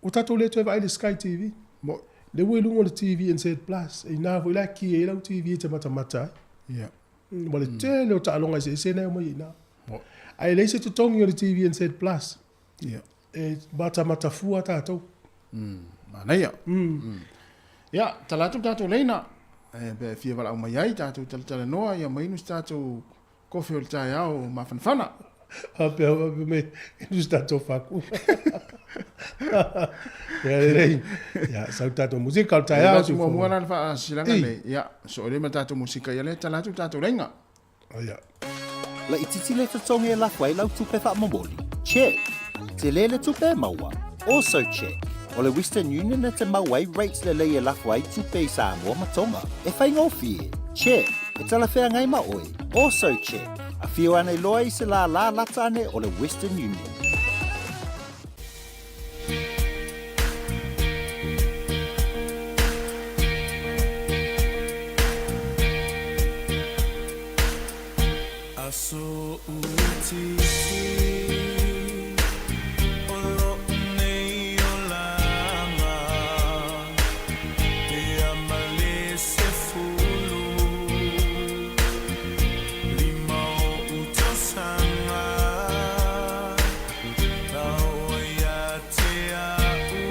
Speaker 3: Ua tatou le toe vaai i le Sky TV.
Speaker 2: Mo'i.
Speaker 3: Lea ua i luga o le TVNZ Plus. E ina foi la e ki ai lau TV e te matamata ai.
Speaker 2: Ia.
Speaker 3: Ma le tele o taaloga eseese na e omai i ina.
Speaker 2: Mo'i.
Speaker 3: Ae leai se totogi o le TVNZ Plus.
Speaker 2: Ia.
Speaker 3: E matamata fua tatou.
Speaker 2: Manaia. Ia, tala atu le tatou leina. E, pe fia valaau mai ai tatou talatalanoa ia ma inu se tatou kofi o le taeao mafanafana.
Speaker 3: Faapea faapea mai inu se tatou faku. Ia lelei. Ia, sau tatou musika o le taeao.
Speaker 2: Ia, muamua la le faasilasilaga nei. Ia, soo lea ma tatou musika ia lea tala atu le tatou leina.
Speaker 3: Ia.
Speaker 8: Laitiiti le totogi e lafo ai lau tupe faamomoli? Check. Tele le tupe e maua? Also check. O le Western Union e te mau ai rates lelei e lafo ai tupe i Samoa ma Tonga. E faigofie? Check. E talafeagai ma oe? Also check. Afio ane loa i se lālā lata ane o le Western Union.
Speaker 1: Aso uitiiti o lo'u nei olaga, Pea ma le sefulu lima o'u tausaga, Na oo ia te a'u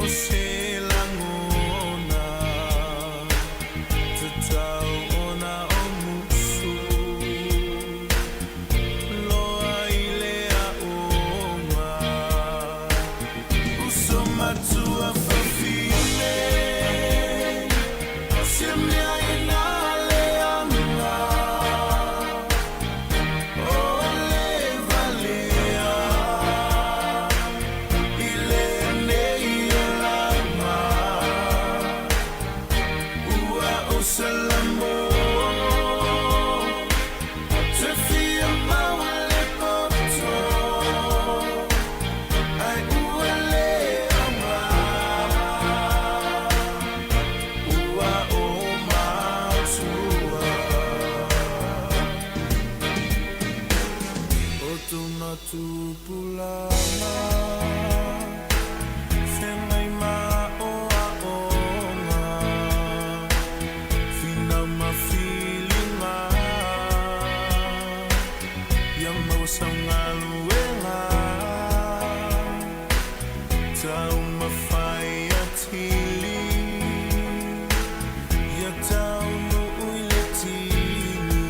Speaker 1: o se lagona. Tatau ona o musu loa i le aoga. Uso matua fafine, se mea e na leaga, o le valea i lenei olaga. Ua ou salamo te fia maua le poto, ai ua le aoga, ua o matua. O tona tupulaga feagai ma aoaoga, finau ma filiga, ia maua saugaluega, taumafai atili, ia taunuu i le tini,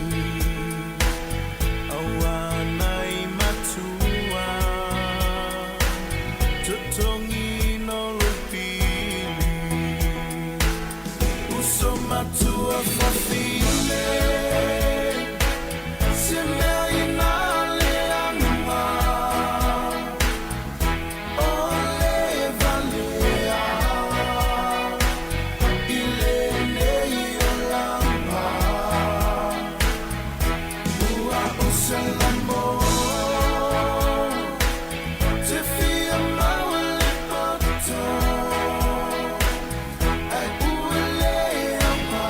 Speaker 1: aua nai matua, totogiina o lou pili. Uso matua fafine, se mea ina leaga, o le valea i lenei olaga. Ua ou salamo te fia maua le poto, ai ua le aoga,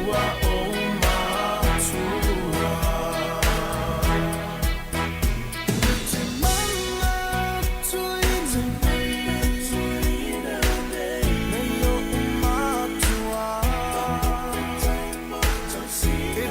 Speaker 1: ua ou matua. Te manatuina nei oʻu matua. E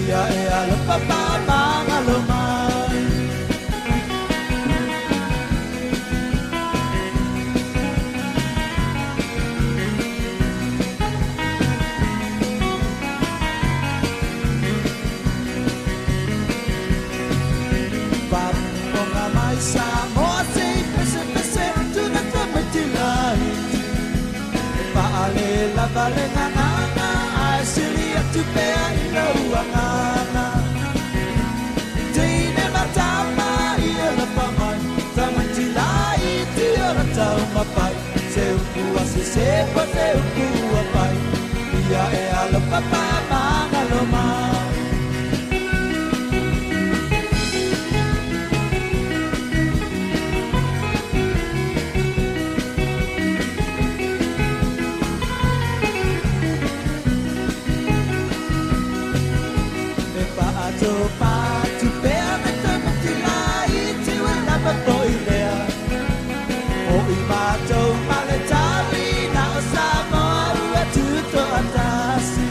Speaker 1: Ia e alofa pamagalo mai. Faafofoga mai Samoa se i pesepese atu na tamaiti laiti. E paale lava le gagaga ae sili atu pea i lou agaga. Teine ma tama i alofa mai, tamaiti laiti o la taumafai. Se upu a sese po se upu a pai, ia e alofa paamagalo mai. E faatopatu pea me tamaiti laiti ua lava foi lea. O'i matou ma le tali na o Samoa ua tutoatasi.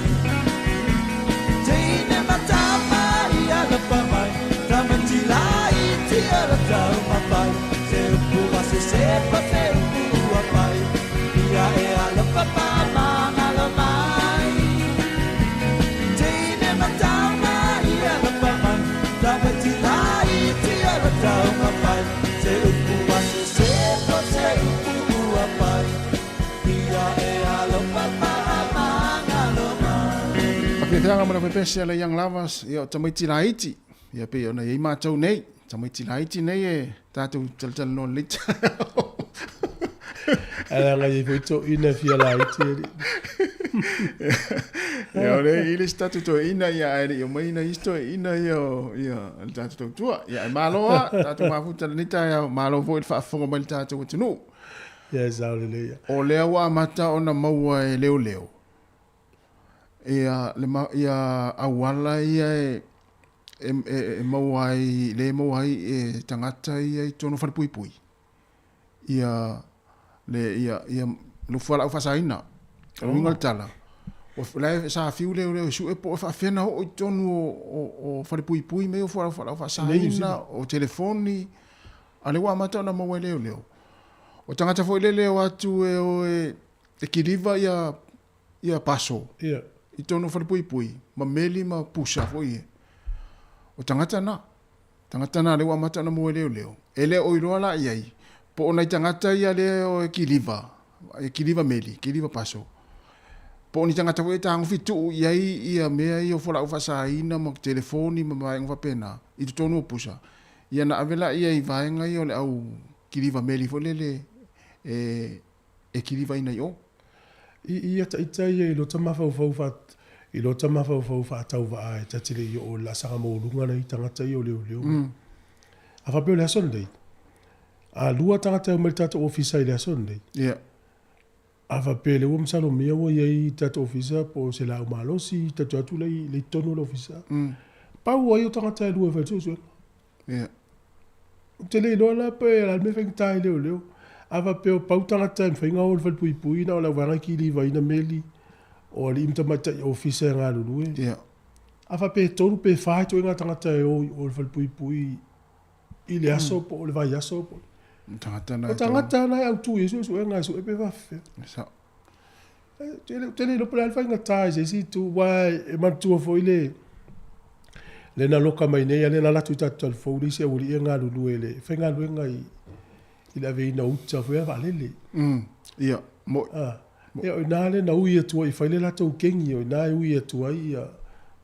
Speaker 1: Teine ma tama i alofa mai, tamaiti laiti o la taumafai. Se upu a sese po se upu ua pai, ia e alofa paamagalo mai. Teine ma tama i alofa mai, tamaiti laiti o la taumafai. Se upu a sese po se upu ua pai, ia e alofa paamagalo mai.
Speaker 2: Faafetai ma le pepese a le Young Lovers, ia o tamaiti laiti, ia pei ona i ai matou nei, tamaiti laiti nei e tatou talatalanoa lelei taeao.
Speaker 3: Ae leaga i ai foi toeaiina e fia laiti alii.
Speaker 2: Ia o le i le isi tatou toeaiina ia ae le i omai nai isi toeaiina ia o ia le tatou tautua. Ia ae malo lava, tatou mafuta i lenei taeao, malo foi le faafofoga mai i le tatou atunuu.
Speaker 3: Ia e sao lelei ia.
Speaker 2: O lea ua amata ona maua e leoleo ia le ia auala ia e e, e, e maua ai, le maua ai e tagata ia i totonu o falepuipui ia le ia ia le fualaau faasaina. O le uiga o le tala, o la e sa fiu leoleo e sue po o faafefea ona oo i totonu o, o, o falepuipui mea ia o fualaau faasaina, o telefoni, a lea ua amata ona maua e leoleo. O tagata foi lele e o atu e o e, e kiliva ia ia paso
Speaker 3: Ia.
Speaker 2: i totonu o falepuipui ma meli ma pusa foi ia. O tagata na. Tagata na lea ua amata ona maua e leoleo. E le o iloa la i ai po o nai tagata ia lea e o e kiliva, e kiliva meli, kiliva paso. Po o ni tagata foi e tagofi tuu i ai ia mea ia o fualaau faasaina ma telefoni ma vaega faapena i totonu o pusa. Ia na ave laia i vaega ia o le au kiliva meli foi lele e e kilivaina i o.
Speaker 3: I ia ita ia i lota mafaufau fa i lota mafaufau faatauvaa e ta te le i oo i le laasaga maualuga nai tagata ia o leoleo. A faapea o le aso lenei, a lua tagata e omai i le tatou ofisa i le aso lenei.
Speaker 2: Ia.
Speaker 3: A faapea lea ua masalomia ua i ai i le tatou ofisa po o se laau malosi, ta te o atu la i totonu o le ofisa. Pau ai o tagata e lua e fai le suesuega.
Speaker 2: Ia.
Speaker 3: Ou te le iloa la pe o le a le mea e faigata ai leoleo. A faapea o pau tagata e mafai ona o i le falepuipui na o le auvaega e kilivaina meli o alii ma tamaitai ofisa e galulue.
Speaker 2: Ia.
Speaker 3: A faapea e tolu pe fa ituaiga tagata e o i o i le falepuipui i le aso po o le vaiaso po o
Speaker 2: le. Tagata na
Speaker 3: O tagata na e autu i ai suesuega e sue pe faapefea.
Speaker 2: Sao.
Speaker 3: Ou te le iloa po o le a le faigata i se isi itu, aua e manatua foi le le na loka mai nei, a lea na alu atu i tatou talafou le isi aualii e galulue i le faigaluega i i le aveina o uta foi a vaalele.
Speaker 2: Ia, mo'i.
Speaker 3: Ia, o i ina lea na ui atu ai e fai le latou kengi, o i ina e ui atu ai ia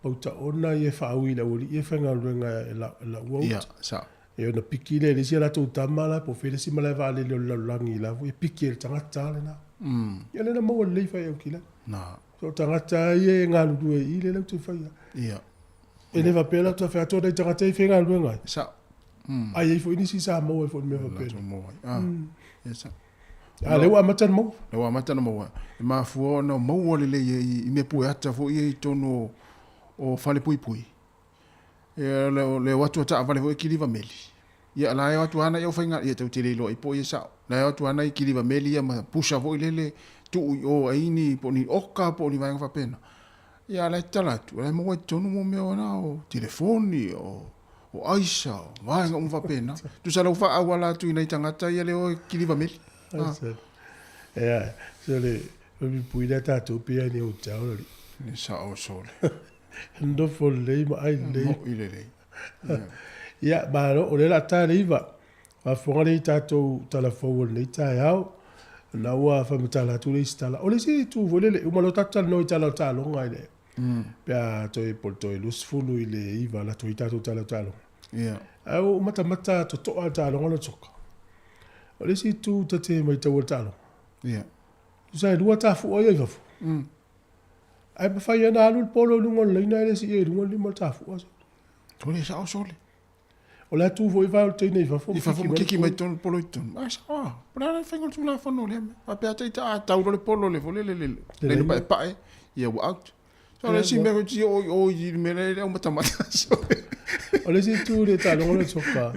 Speaker 3: pautaona ia e faaui i le aualii e faigaluega e laua uta.
Speaker 2: Ia, sao.
Speaker 3: E ona piki lea e le isi a latou tama la po o fea le isi malae vaalele o le lalolagi la foi e piki e le tagata lena. Ia lea na maua lelei fai au kila.
Speaker 2: Na.
Speaker 3: So tagata lava ia e galulue i i lea latou te faia.
Speaker 2: Ia.
Speaker 3: E le faapea la ta fai atu nai tagata ia e faigaluega ai.
Speaker 2: Sao.
Speaker 3: Ae i ai foi nisi sa maua ai foi i le mea faapena.
Speaker 2: Latou maua ai. Ah. Ia sao.
Speaker 3: A lea ua amata ona maua.
Speaker 2: Lea ua amata ona maua. E mafua ona maua lelei ai i mea pueata foi ia i totonu o falepuipui. Ia le le o atu a taavale foi e kiliva meli. Ia la e o atu ana i au faiga ia tau te le iloa i po ia sao. La e o atu ana i kiliva meli ia ma pusa foi lele tuu i o ai ni po o ni oka po o ni vaega faapena. Ia, a la e tatala atu, o la e maua i totonu mo mea o na o telefoni, o, o aisa, o vaega uma faapena. Tusa la ua faaauala atu i nai tagata ia le o e kiliva meli.
Speaker 3: Ah. Ia, so le, o pipui lea tatou pe ai ni hotel o le.
Speaker 2: Le sao sole.
Speaker 3: Nofo lelei ma ai lelei.
Speaker 2: Mo'i lelei.
Speaker 3: Ia, malo, o lea o le a ta le 9. Faafofoga lea i tatou tala fou o lenei taeao. Na ua faamatala atu le isi tala. O le isi itu foi lele, uma loa tatou talanoa i tala o taaloga i le, pe a toe po o le toe 29 alu atu ai tatou tala o taaloga. Ae ua ou matamata totoa i le taaloga lea o le soka. O le isi itu ta te maitaua i le taaloga, tusa e lua tafua ia i fafo. Ae mafai lava ona alu le polo i luga o le laina ae le siia i luga le lima o le tafua.
Speaker 2: Sole sao sole.
Speaker 3: O le a tu foi vae o le teine i fafo
Speaker 2: I fafo ma kiki mai totonu le polo i totonu. Ae sao lava. Po o le a le faiga o le Tulafono lea mea. Faapea ata ita a tau loa le polo le foi lele le laina paepae, ia ua out. So o le isi mea foi ti oo i o i le mea lea e matamata.
Speaker 3: O le isi itu i le taaloga lea o le soka,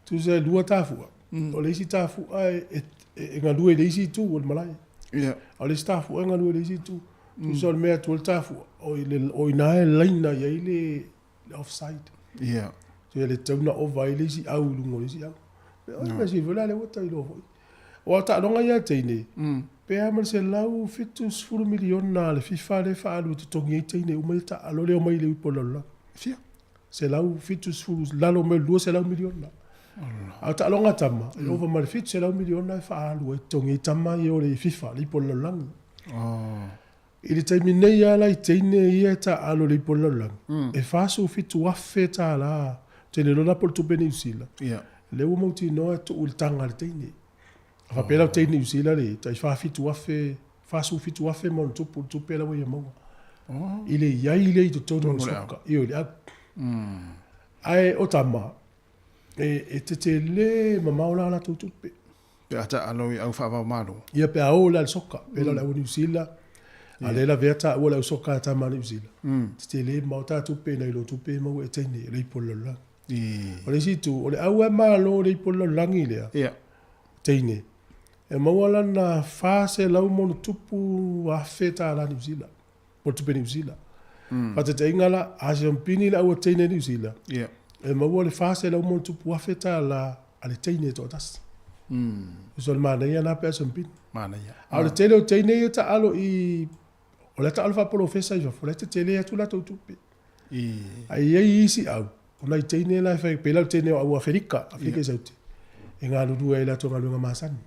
Speaker 3: tusa e lua tafua. O le isi tafua e galue i le isi itu o le malae. A o le isi tafua e galue i le isi itu. Tusa o le mea e atu ai le tafua, o ina e laina i ai le le offside.
Speaker 2: Ia.
Speaker 3: So e le tatau ona ova ai le isi au i luga o le isi au. O le mea sili foi la lea ua ta iloa foi. Aua o taaloga ia a teine, pe a ma le $170 miliona a le FIFA lea e faaalu e totogi ai teine uma ia taaalo lea e omai i le ipu o le lalolagi.
Speaker 2: Fia?
Speaker 3: 170, lalo mai o le $200 miliona. A o taaloga a tama, e ova ma le $700 miliona e faaalu ai e totogi ai tama ia o le FIFA, le ipu o le lalolagi. I le taimi nei lava la i teine ia e taaalo i le ipu o le lalolagi, e $47,000, ou te le iloa la po o le tupe Niu Sila, lea ua mautinoa e tuu i le taga a le teine. A faapea la o teine Niu Sila le tai 47,000, 47,000 ma ona tupu le tupe la ua ia maua. I le i ai lea i totonu o le soka, ioe, i le au. Ae o tama, e tetele mamao la latou tupe.
Speaker 2: Pe a taalo i au faava-o-Malo.
Speaker 3: Ia pe a o la i le soka, pei la o le au Niu Sila, a lea e lavea taua le au soka a tama a Niu Sila, tetele mamao ta tupe nai lo tupe e maua e teine e le ipu o le lalolagi. O le isi itu, o le au e malo le ipu o le lalolagi lea, teine, e maua lana $400+ Niu Sila, po o le tupe Niu Sila. Faataitaiga la, a siampini le au a teine Niu Sila, e maua le $400+ a le teine e toatasi. Tusa o le manaia lena pe a siampini.
Speaker 2: Manaia.
Speaker 3: A o le tele o teine ia taalo i, o la e taalo faapolofesa i fafo, o la e tetele atu latou tupe. Ae i ai isi au, o nai teine la e fai, pei la o le teine o au Aferika, Aferika i Saute, e galulue ai i latou galuega masani.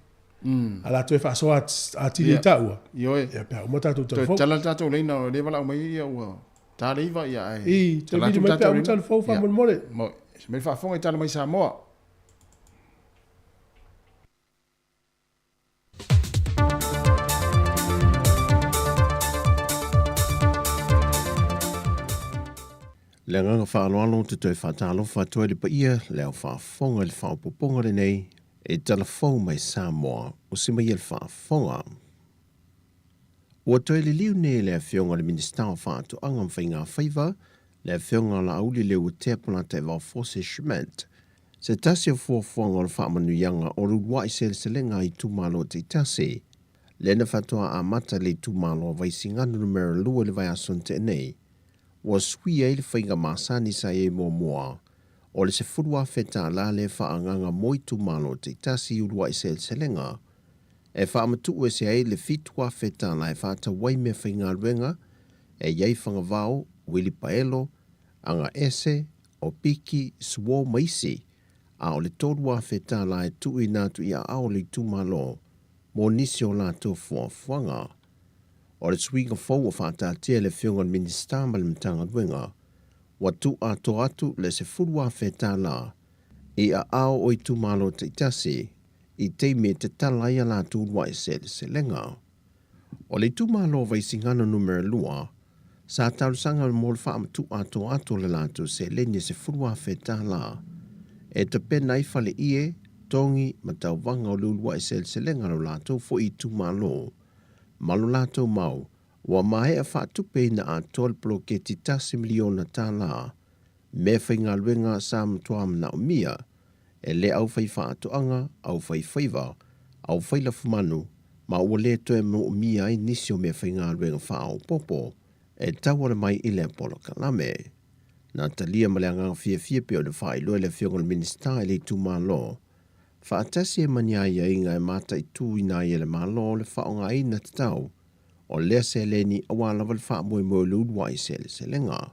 Speaker 3: A latou e faasoa atili ai taua,
Speaker 2: Ioe.
Speaker 3: ia pe a uma tatou
Speaker 2: Toe
Speaker 3: talafou.
Speaker 2: tala le tatou laina o lea e valaau mai ia ua ta le iva ia ae
Speaker 3: I, toe
Speaker 2: tala
Speaker 3: vili
Speaker 2: atu le
Speaker 3: mai pe a
Speaker 2: tatou
Speaker 3: uma
Speaker 2: laina.
Speaker 3: talafou
Speaker 2: Ia.
Speaker 3: faamolemole.
Speaker 2: Mo, se mea faafofoga i tala mai Samoa.
Speaker 4: Le agaga faaaloalo ou te toe faatalofa atu ai i le paia, le au faafofoga i le faaopoopoga lenei e talafou mai Samoa o se mai le faafofoga. Ua toe liliu nei le Afioga i le Minisita o Faatoaga ma Faigafaiva, le Afioga Laauli Leuatea Polataivao Fosi Schmidt, se tasi o fuafuaga o le faamanuiaga o le uluai seleselega a itumalo taitasi, lea na faatoa amata i le itumalo o Vaisigano Numera 2 i le vaiaso na tea nei, ua suia ai le faiga masani sa i ai muamua o le $10,000 lea faaagaaga mo itumalo taitasi i uluai seleselega e faamatuu ese ai le $7,000 e faatau ai meafaigaluega e i ai fagavao, uilipaelo, agaese, o piki, suo ma isi, a o le $3,000 e tuuina atu i aao o le itumalo mo nisi o latou fuafuaga. O le suiga fou ua faataatia e le Afioga i le Minisita ma le Matagaluega, ua tuu atoa atu le $10,000 i aao o itumalo taitasi i taimi e tatala ai a latou uluai seleselega. O le itumalo o Vaisigano Numera 2, sa talosaga mo le faamatuu atoa atu o le latou seleni e $10,000 e tapena ai fale ie, togi ma tauvaga o le uluai seleselega a lo latou foi itumalo ma lo latou mau ua maea faatupeina atoa le poloketi $1 miliona meafaigaluega sa matua manaomia e le aufaifaatoaga, aufaifaiva, aufailafumanu ma ua le toe moomia ai nisi o meafaigaluega faaopoopo. e tauala mai i lea polokalame. Na talia ma le agaga fiafia pei ona faailoa e le Afioga i le Minisita i le itumalo, faatasi ai ma ni aiaiga e mataituina ai e le Malo le faaaogaina tatau o lea seleni aua lava le faamoemoe o le uluai seleselega.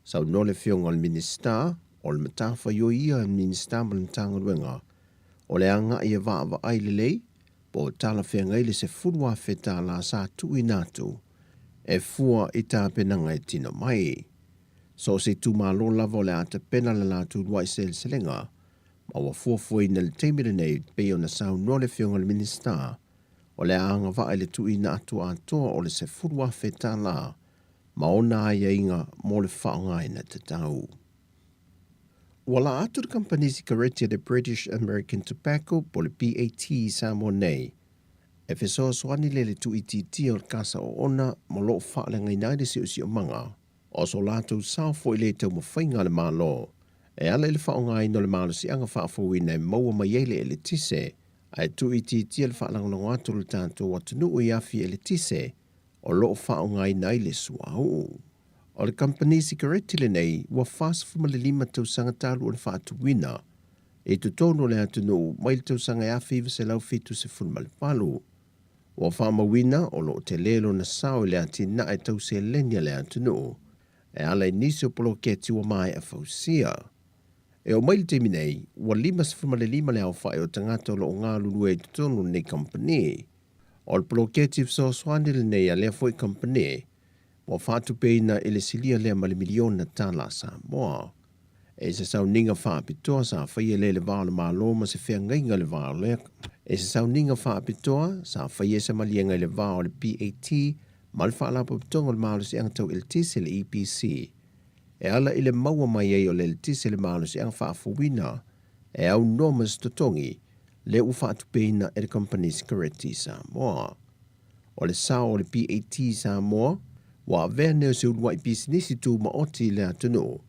Speaker 4: Saunoa le Afioga i le Minisita, o le matafaioi ia a le Minisita ma le Matagaluega o le agai e vaavaai lelei po o talafeagai le $10,000 sa tuuina atu e fua i tapenaga e tino mai. So o se itumalo lava o le a tapena le latou uluai seleselega ma ua fuafuaina i le taimi lenei pei ona saunoa le Afioga i le Minisita o le a agavaa i le tuuina atu atoa o le $10,000 ma ona aiaiga mo le faaaogaina tatau. Ua laa atu le kamupani sikareti a le British American Tobacco po o le BAT i Samoa nei e fesoasoani le le tuuitiitia o le kasa oona ma o lo o faaleagaina ai le siosiomaga o so latou sao foi i le taumafaiga a le Malo e ala i le faaaogaina o le malosiaga faafouina e maua mai ai le eletise ae tuuitiitia le faalagolago atu o le tatou atunuu i afi eletise o lo o faaaogaina ai le suauu. O le kamupani sikareti lenei ua 45 tausaga talu ona faatuina i totonu o le atunuu mai le tausaga e 1978. Ua faamauina o lo o tele lona sao i le atinae tau seleni a le atunuu e ala i nisi o poloketi ua maea fausia. E oo mai le taimi nei, ua 55 le aofai o tagata o lo o galulue i totonu o lenei kamupani. O le poloketi fesoasoani lenei a lea foi kamupani ua faatupeina i le silia lea ma le miliona tala Samoa. E se sauniga faapitoa sa faia lea i le va o le Malo ma se feagaiga i le va o le E se sauniga faapitoa sa faia e se maliega i le va o le BAT ma le Faalapotopotoga o le Malosiaga Tau Eletise le EPC e ala i le maua mai ai o le eletise le malosiaga faafouina e aunoa ma se totogi lea ua faatupeina e le kamupani sikareti i Samoa. O le sao o le BAT Samoa, ua avea nei o se uluai pisinisi tumaoti i le atunuu.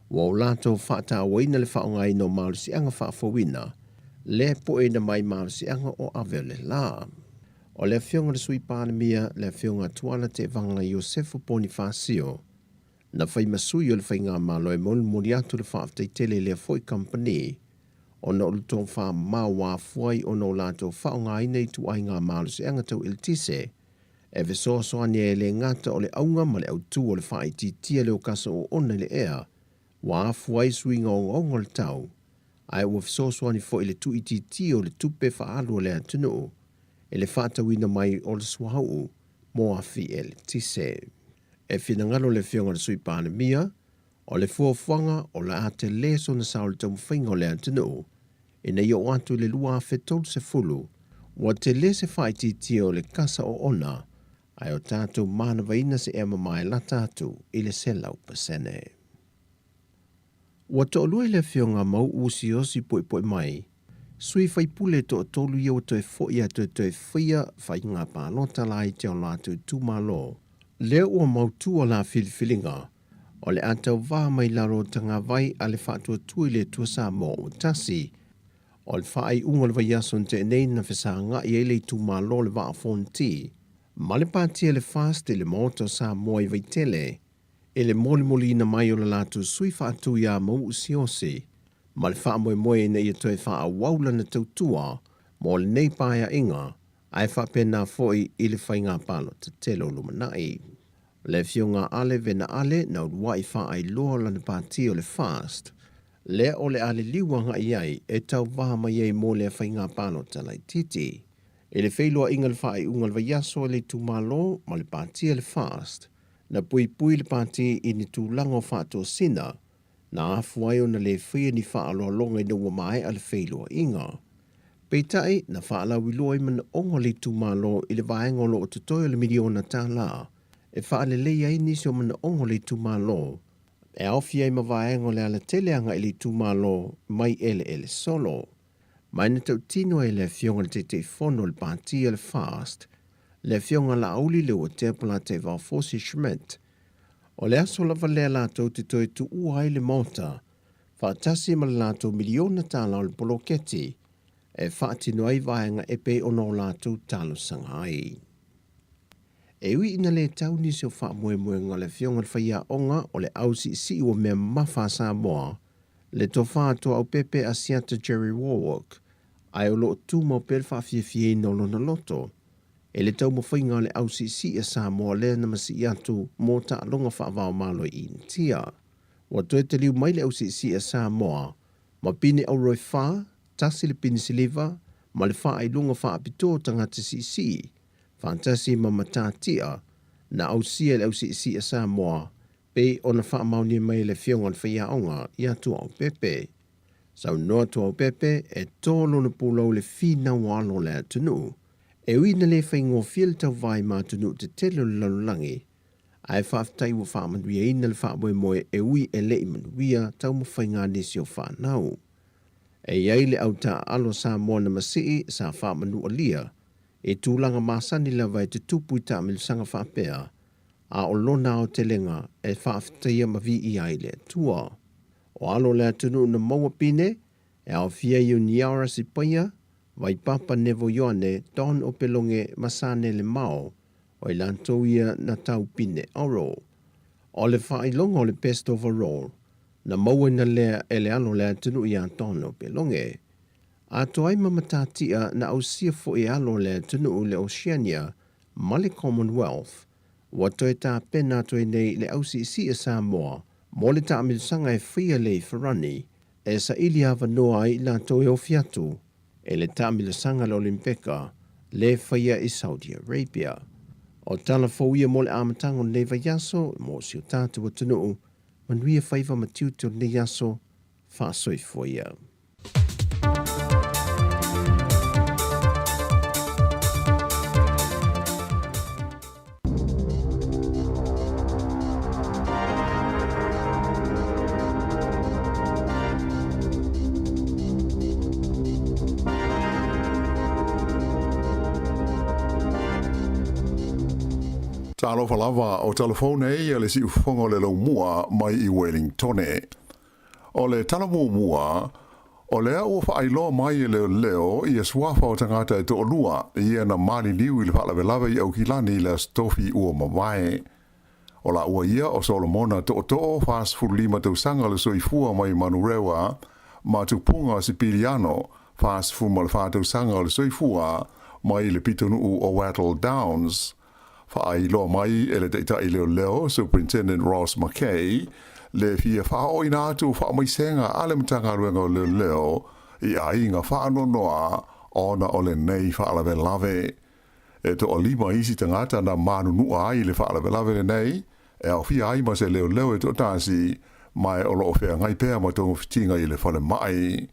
Speaker 4: Ua o latou faatauaina le faaaogaina o malosiaga faafouina, lea e poeina mai malosiaga o ave o le la. O le Afioga i le Sui Palemia, le Afioga Tuala Tevaga Iosefo Ponifasio, na fai ma sui o le Faigamalo e molimoli atu le faafetai tele i lea foi kamupani ona o le tofamamao ua afua ai ona o latou faaaogaina ituaiga malosiaga tau eletise e fesoasoani ai e le gata o le auga ma le autu o le faaitiitia leo kasa oona i le ea ua afua ai suiga ogaoga o le tau ae ua fesoasoani foi i le tuuitiitia o le tupe faaalu a le atunuu i le faatauina mai o le suauu mo afi eletise. E finagalo le Afioga i le Sui Palemia, o le fuafuaga o le a tele sona sao i le taumafaiga o le atunuu ina ia oo atu i le 2030, ua tele se faaitiitia o le kasa oona ae o tatou manavaina se ea mamae lata atu i le 100%. Ua toalua i le Afioga Mau'u Siaosi Poepoemai, sui faipule e toatolu ia ua toe fo'i atu e toe faia faiga palota laiti a o latou itumalo. Lea ua mautu la filifiliga o le a tauvā mai lalo o tagavai a le Faatuatua i le Atua Samoa ua tasi. O le faaiuga o le vaiaso na tea nei na fesaga'i ai le itumalo o le Vaa o Fonoti ma le Pātia le FAST i le Maota o Samoa i Vaitele i le molimoliina mai o le latou sui faatu iā Mau'u Siaosi ma le faamoemoe ina ia toe faaauau lana tautua mo lenei paeaiga ae faapena foi i le faiga palota tele o lumanai. O le Afioga Ale Vena Ale na uluai faailoa lana pati o le FAST, lea o le a liliu agai ai e tauva mai ai mo lea faiga palota laitiiti. I le feiloaiga i le faaiuga o le vaiaso e le itumalo ma le pati a le FAST, na puipui le pati i ni tulaga o faatosina na afua ai ona le faia ni faaaloaloga ina ua maea le feiloaiga. Peitai, na faalauiloa ai manaoga o le itumalo i le vaega o lo o totoe o le miliona tala e faaleleia ai nisi o manaoga o le itumalo e aofia ai ma vaega o le alatele agai i le itumalo mai eleele solo. Ma e na tautino ai le Afioga i le Taitaifono o le Pati o le FAST, le Afioga Laauli Leuatea Polataivao Fosi Schmidt, O le aso lava lea latou te toe tuua ai le Maota faatasi ma le latou miliona tala o le poloketi e faatino ai vaega e pei ona o latou talosaga ai. E ui ina le tau nisi o faamoemoega o le Afioga i le Faiaoga o le Ausiisii ua mea mamafa a Samoa, le Tofa a Toaopepe Asiata Jerry Warwick, ae o lo o tumau pea le faafiafiaina o lona loto e le taumafaiga a le Ausiisii a Samoa lea na masii atu mo taaloga faava-o-Malo i Initia. Ua toe taliu mai le Ausiisii a Samoa ma pine auro e fa, tasi le pine siliva ma le faailuga faapitoa o tagata siisii, faatasi ma matatia na ausia e le ausiisii a Samoa pei ona faamaonia mai e le Afioga i le Faiaoga ia Tuaopepe. Saunoa Tuaopepe e to lona pulou i le finau o alo o le atunuu, e ui ina le faigofie le tauvae ma atunuu tetele o le lalolagi, ae faafetai ua faamanuiaina le faamoemoe e ui e le i manuia taumafaiga a nisi o fanau. E i ai le au taaalo Samoa na masii sa faamanualia i tulaga masani lava e tutupu i taamilosaga faapea, a o lona aotelega e faafetaia ma viia ai le Atua. O alo o le atunuu na maua pine, e aofia i Uniara Sipaia, Vaipapa Nevo Ioane, Don Opeloge ma Sane Lemao, o i latou ia na tau pine oro. O le faailoga o le Best Overall, na mauaina lea e le alo o le atunuu ia Don Opeloge. Atoa ai ma matatia na ausia foi e alo o le atunuu le Oceania ma le Commonwealth, ua toe tapena atu ai nei le ausiisii a Samoa mo le taamilosaga e faia lea i Farani e saili avanoa ai i latou e ofi atu e le taamilosaga le Olimpeka le faia i Saudi Arabia. O tala fou ia mo le amataga o lenei vaiaso mo si o tatou atunuu, manuia faiva ma tiute o lenei aso, faasoifua ia.
Speaker 5: Talofa lava, o talafou nei a le siufofoga o le laumua mai i Wellingtone. O le tala muamua, o lea ua faailoa mai e leoleo ia suafa o tagata e toalua ia na maliliu i le faalavelave i Aukilani i le Aso Tofi ua mavae. O laua ia o Solomona Tootoo, 45 tausaga le soifua mai Manurewa, ma Tupuga Sipiliano, 44 tausaga le soifua mai le pitonuu o Wattle Downs. Faailoa mai e le Taitai Leoleo, Superintendent Ross McKay, le fia faaooina atu o faamaisega a le Matagaluega o Leoleo i aiga faanoanoa ona o lenei faalavelave. E toalima isi tagata na manunua ai i le faalavelave lenei, e aofia ai ma se leoleo e toatasi, ma o lo o feagai pea ma togafitiga i le falemai.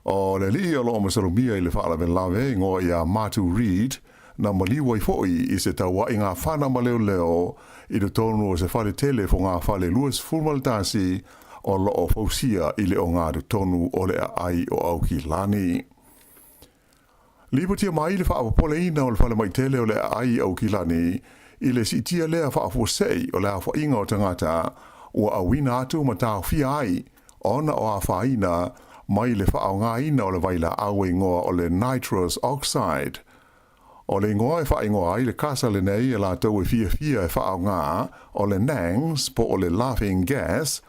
Speaker 5: O le alii o lo o masalomia i le faalavelave igoa ia Matu Reid, na maliu ai foi i se tauaiga fana ma leoleo i totonu o se fale tele fogafale 21 o lo o fausia i le ogatotonu o le aai o Aukilani. Lipotia mai le faapopoleina o le falemai tele o le aai i Aukilani i le siitia lea faafuasei o le aofaiga o tagata ua auina atu ma taofia ai ona o afaina mai le faaaogaina o le vailaau e igoa o le nitrous oxide. O le igoa e faaigoa ai le kasa lenei e latou e fiafia e faaaoga o le nangs po o le laughing gas,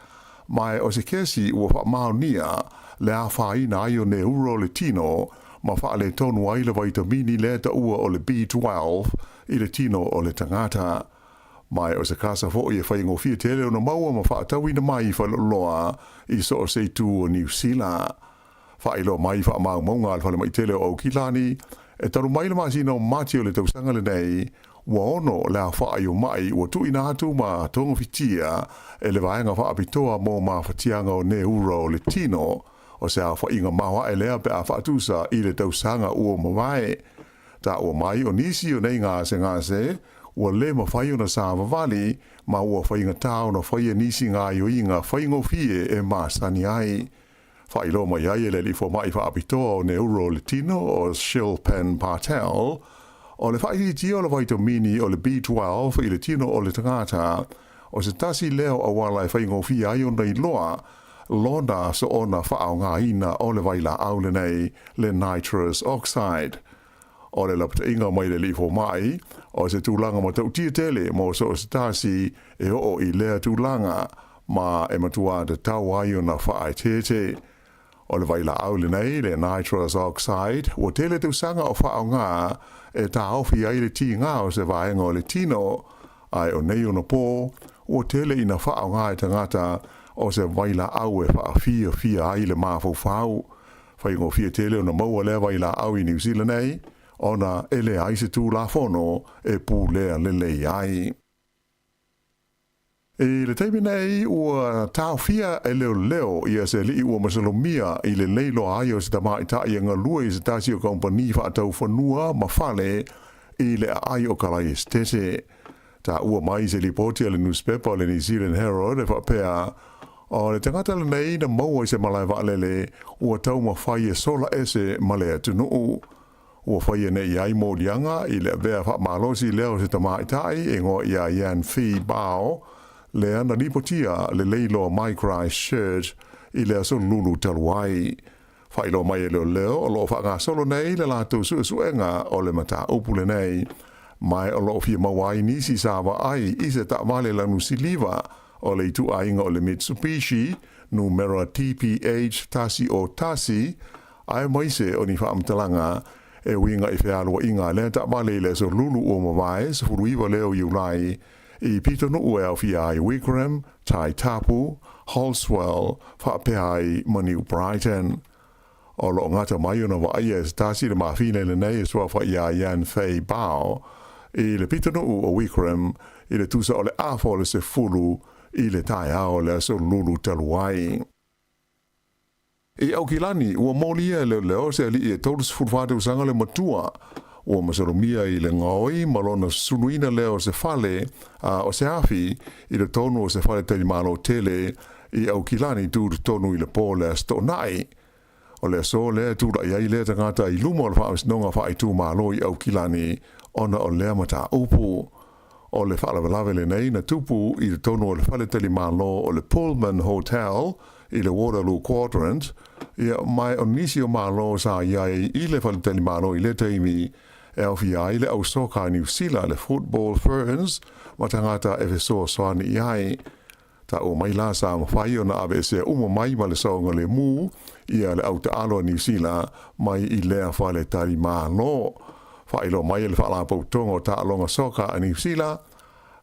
Speaker 5: ma o se kesi ua faamaonia le afaina ai o neuro o le tino ma faaletonu ai le vaitamini lea taua o le B12 i le tino o le tagata. Ma o se kasa foi e faigofie tele ona maua ma faatauina mai i faleoloa i so o se itu o Niu Sila. Faailoa mai i faamaumauga a le Falemai Tele o Aukilani, e talu mai le masina o Mati o le tausaga lenei, ua ono le aofai o mai ua tuuina atu ma togafitia e le vaega faapitoa mo mafatiaga o neura o le tino, o se aofaiga maoae lea pe a faatusa i le tausaga ua mavae. Taua mai o nisi o nei gasegase ua le mafai ona savavali ma ua faigata ona faia nisi gaoioiga faigofie e masani ai. Faailoa mai ai e le alii fomai faapitoa o neuro o le tino o Shilpan Patel, o le faaitiitia o le vaitamini o le B12 i le tino o le tagata, o se tasi lea o auala e faigofie ai ona iloa lona soona faaaogaina o le vailaau lenei, le nitrous oxide. O le lapataiga mai le alii fomai, o se tulaga matautia tele mo so o se tasi e oo i lea tulaga, ma e matua tatau ai ona faaeteete. O le vailaau lenei, le nitrous oxide, ua tele tausaga o faaaoga e taofi ai le tiga o se vaega o le tino, ae o nei ona po, ua tele ina faaaoga e tagata o se vailaau e faafiafia ai le mafaufau. Faigofie tele ona maua lea vailaau i Niu Sila nei, ona e leai se tulafono e pulea lelei ai. I le taimi nei, ua taofia e leoleo ia se alii ua masalomia i le leiloa ai o se tamaitai e galue i se tasi o kamupani faatau fanua ma fale i le aai o Kalaesetese. Taua mai se lipoti a le nusipepa o le New Zealand Herald e faapea, o le tagata lenei na maua i se malae vaalele ua taumafai e sola ese ma le atunuu. Ua faia nei ai moliaga i le avea faamalosi lea o se tamaitai e igoa ia Yan Phi Bao, lea na lipotia le leiloa mai Christchurch i le aso Lulu talu ai. Faailoa mai e leoleo o lo o faagasolo nei le latou suesuega o le mataupu lenei, ma o lo o fia maua ai nisi sa vaai i se taavale lanu siliva o le ituaiga o le Mitsubishi numera TPH 101, aemaise o ni faamatalaga e uiga i fealuaiga a lea taavale i le aso Lulu ua mavae, 19 lea o Iulai, i pitonuu e aofia ai Wigram, Tai Tapu, Halswell, faapea ai ma New Brighton. O lo o gata mai ona vaaia e se tasi le mafine lenei e suafa iā Yan Fei Bao i le pitonuu o Wigram i le tusa o le afa o le 10 i le taeao o le aso Lulu talu ai. I Aukilani, ua molia e leoleo se alii e 34 tausaga le matua, ua masalomia i le gaoi ma lona suluina lea o se fale, a o se afi, i totonu o se faletalimalo tele i Aukilani tu totonu i le po le Aso Toonai. O le aso lea e tulai ai lea tagata i luma o le Faamasinoga Faaitumalo i Aukilani ona o lea mataupu. O le faalavelave lenei na tupu i totonu o le faletalimalo o le Pullman Hotel i le Waterloo Quadrant, ia, ma o nisi o malo sa i ai i le faletalimalo i lea taimi e aofia ai le au soka a Niu Sila, le Football Ferns, ma tagata e fesoasoani i ai. Taua mai la sa mafai ona aveesea uma mai ma le saogalemu ia le au taalo a Niu Sila mai i lea faletalimalo. Faailoa mai e le Faalapotopotoga o Taaloga Soka a Niu Sila,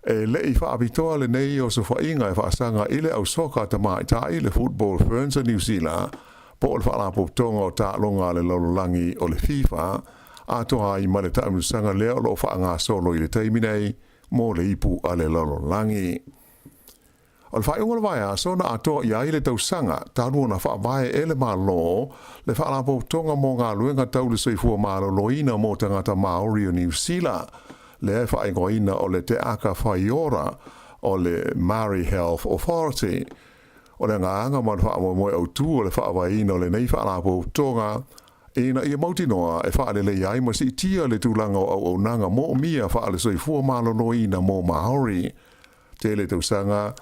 Speaker 5: e le i faapitoa lenei osofaiga e faasaga i le au soka tamaitai, le Football Ferns a Niu Sila, po o le Faalapotopotoga o Taaloga a le Lalolagi o le FIFA, atoa ai ma le taamilosaga lea o lo o faagasolo i le taimi nei mo le ipu a le lalolagi. O le faaiuga o le vaiaso na atoa i ai le tausaga talu ona faavae e le Malo le Faalapotopotoga mo Galuega Tau le Soifua Maloloina mo Tagata Māori o Niu Sila, lea e faaigoaina o le Te Aka Whai Ora o le Māori Health Authority. O le agaga ma le faamoemoe autū o le faavaeina o lenei faalapotopotoga ina ia mautinoa e faaleleia ai ma siitia le tulaga o auaunaga moomia faale-soifua maloloina mo Māori. Tele tausaga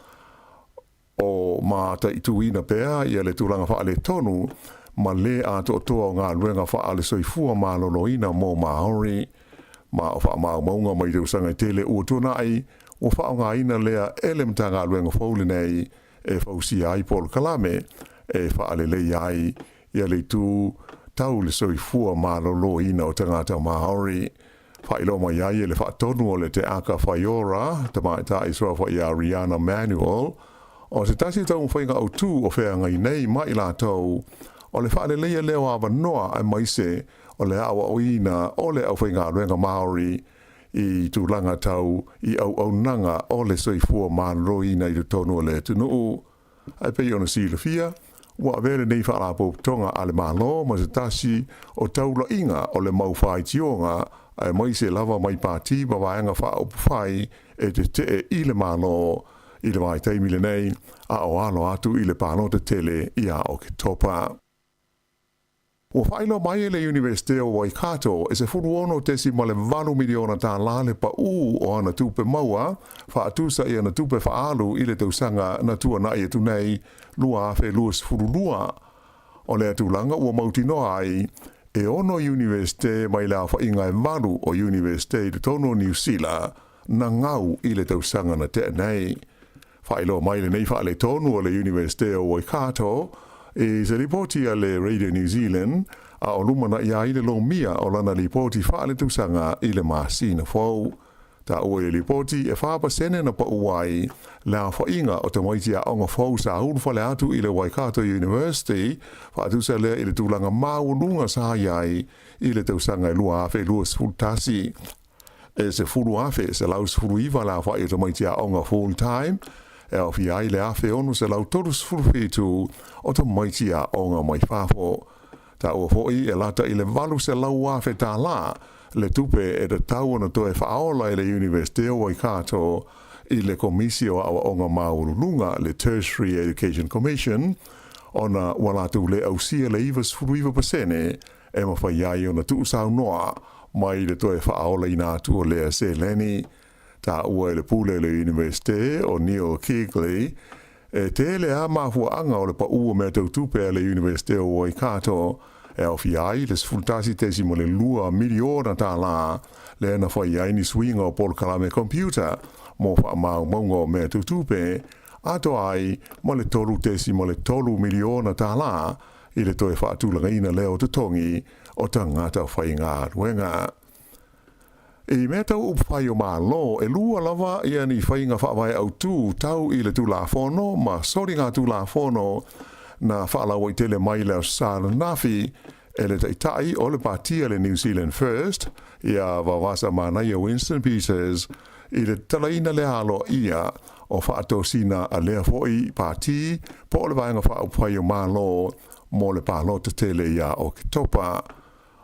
Speaker 5: o mataituina pea ia le tulaga faaletonu ma le atoatoa o galuega faale-soifua maloloina mo Māori. Ma o faamaumauga mai tausaga e tele ua tuanai, ua faaaogaina lea e le Matagaluega fou lenei e fausia ai polokalame e faaleleia ai ia le itu tau le soifua maloloina o tagata Māori. Faailoa mai ai e le faatonu o le Te Aka Whai Ora, tamaitai suafa iā Riana Manuel, o se tasi o taumafaiga autū o feagai nei ma i latou, o le faaleleia lea o avanoa aemaise o le aoaoina o le aufaigaluega Māori i tulaga tau i auaunaga o le soifua maloloina i totonu o le atunuu. Ae pei ona silafia, ua avea lenei faalapotopotoga a le Malo ma se tasi o taulaiga o le mau faitioga aemaise lava mai pati ma vaega faaupufai e tetee i le Malo i le vaitaimi lenei a o alo atu i le palota tele ia Oketopa. Ua faailoa mai e le Iunivesite o Waikato e $16.8 miliona tālā le paū o ana tupe maua faatusa i ana tupe faaalu i le tausaga na tuanai atu nei 2022. O lea tulaga ua mautinoa ai E ono Iunivesite mai le aofaiga e valu o Iunivesite i totonu o Niu Sila na gau i le tausaga na tea nei. Faailoa mai lenei faaletonu o le Iunivesite o Waikato i se lipoti a le Radio New Zealand a o lumanai ai le lomia o lana lipoti faaletausaga i le masina fou. Taua i le lipoti, e 4% na pau ai le aofaiga o tamaiti aoga fou sa ulufale atu i le Waikato University, faatusa lea i le tulaga maualuga sa i ai i le tausaga e 2021. E 10,119 le aofai o tamaiti aoga full-time, e aofia ai le 1,637 o tamaiti aoga mai fafo. Taua foi e lata i le $800,000 tālā le tupe e tatau ona toe faaola e le Iunivesite o Waikato i le Komisi o Aoaoga Maualuluga, le Tertiary Education Commission, ona ua latou le ausia le 99% e mafai ai ona tuusaunoa mai le toe faaolaina atu o lea seleni. Taua e le pule o le Iunivesite o Neil Keagley, E tele a mafuaaga o le paʻu o mea tau tupe a le Iunivesite o Waikato e aofia ai le $11.2 miliona tālā lea na fai ai ni suiga o polokalame computer mo faamaumauga o mea tau tupe, atoa ai ma le $3.3 miliona tālā i le toe faatulagaina lea o totogi o tagata faigaluega. I mea tau upufai o Malo, e lua lava ia ni faiga faavae autū tau i le Tulafono ma soligatulafono na faalauaitele mai le Aso Sa ananafi e le Taitai o le Pati a le New Zealand First, ia Vavasa Manaia Winston Peters, i le tatalaina lea aloaia o faatosina a lea foi Pati po o le Vaega Faaupufai o Malo mo le palota tele ia Oketopa.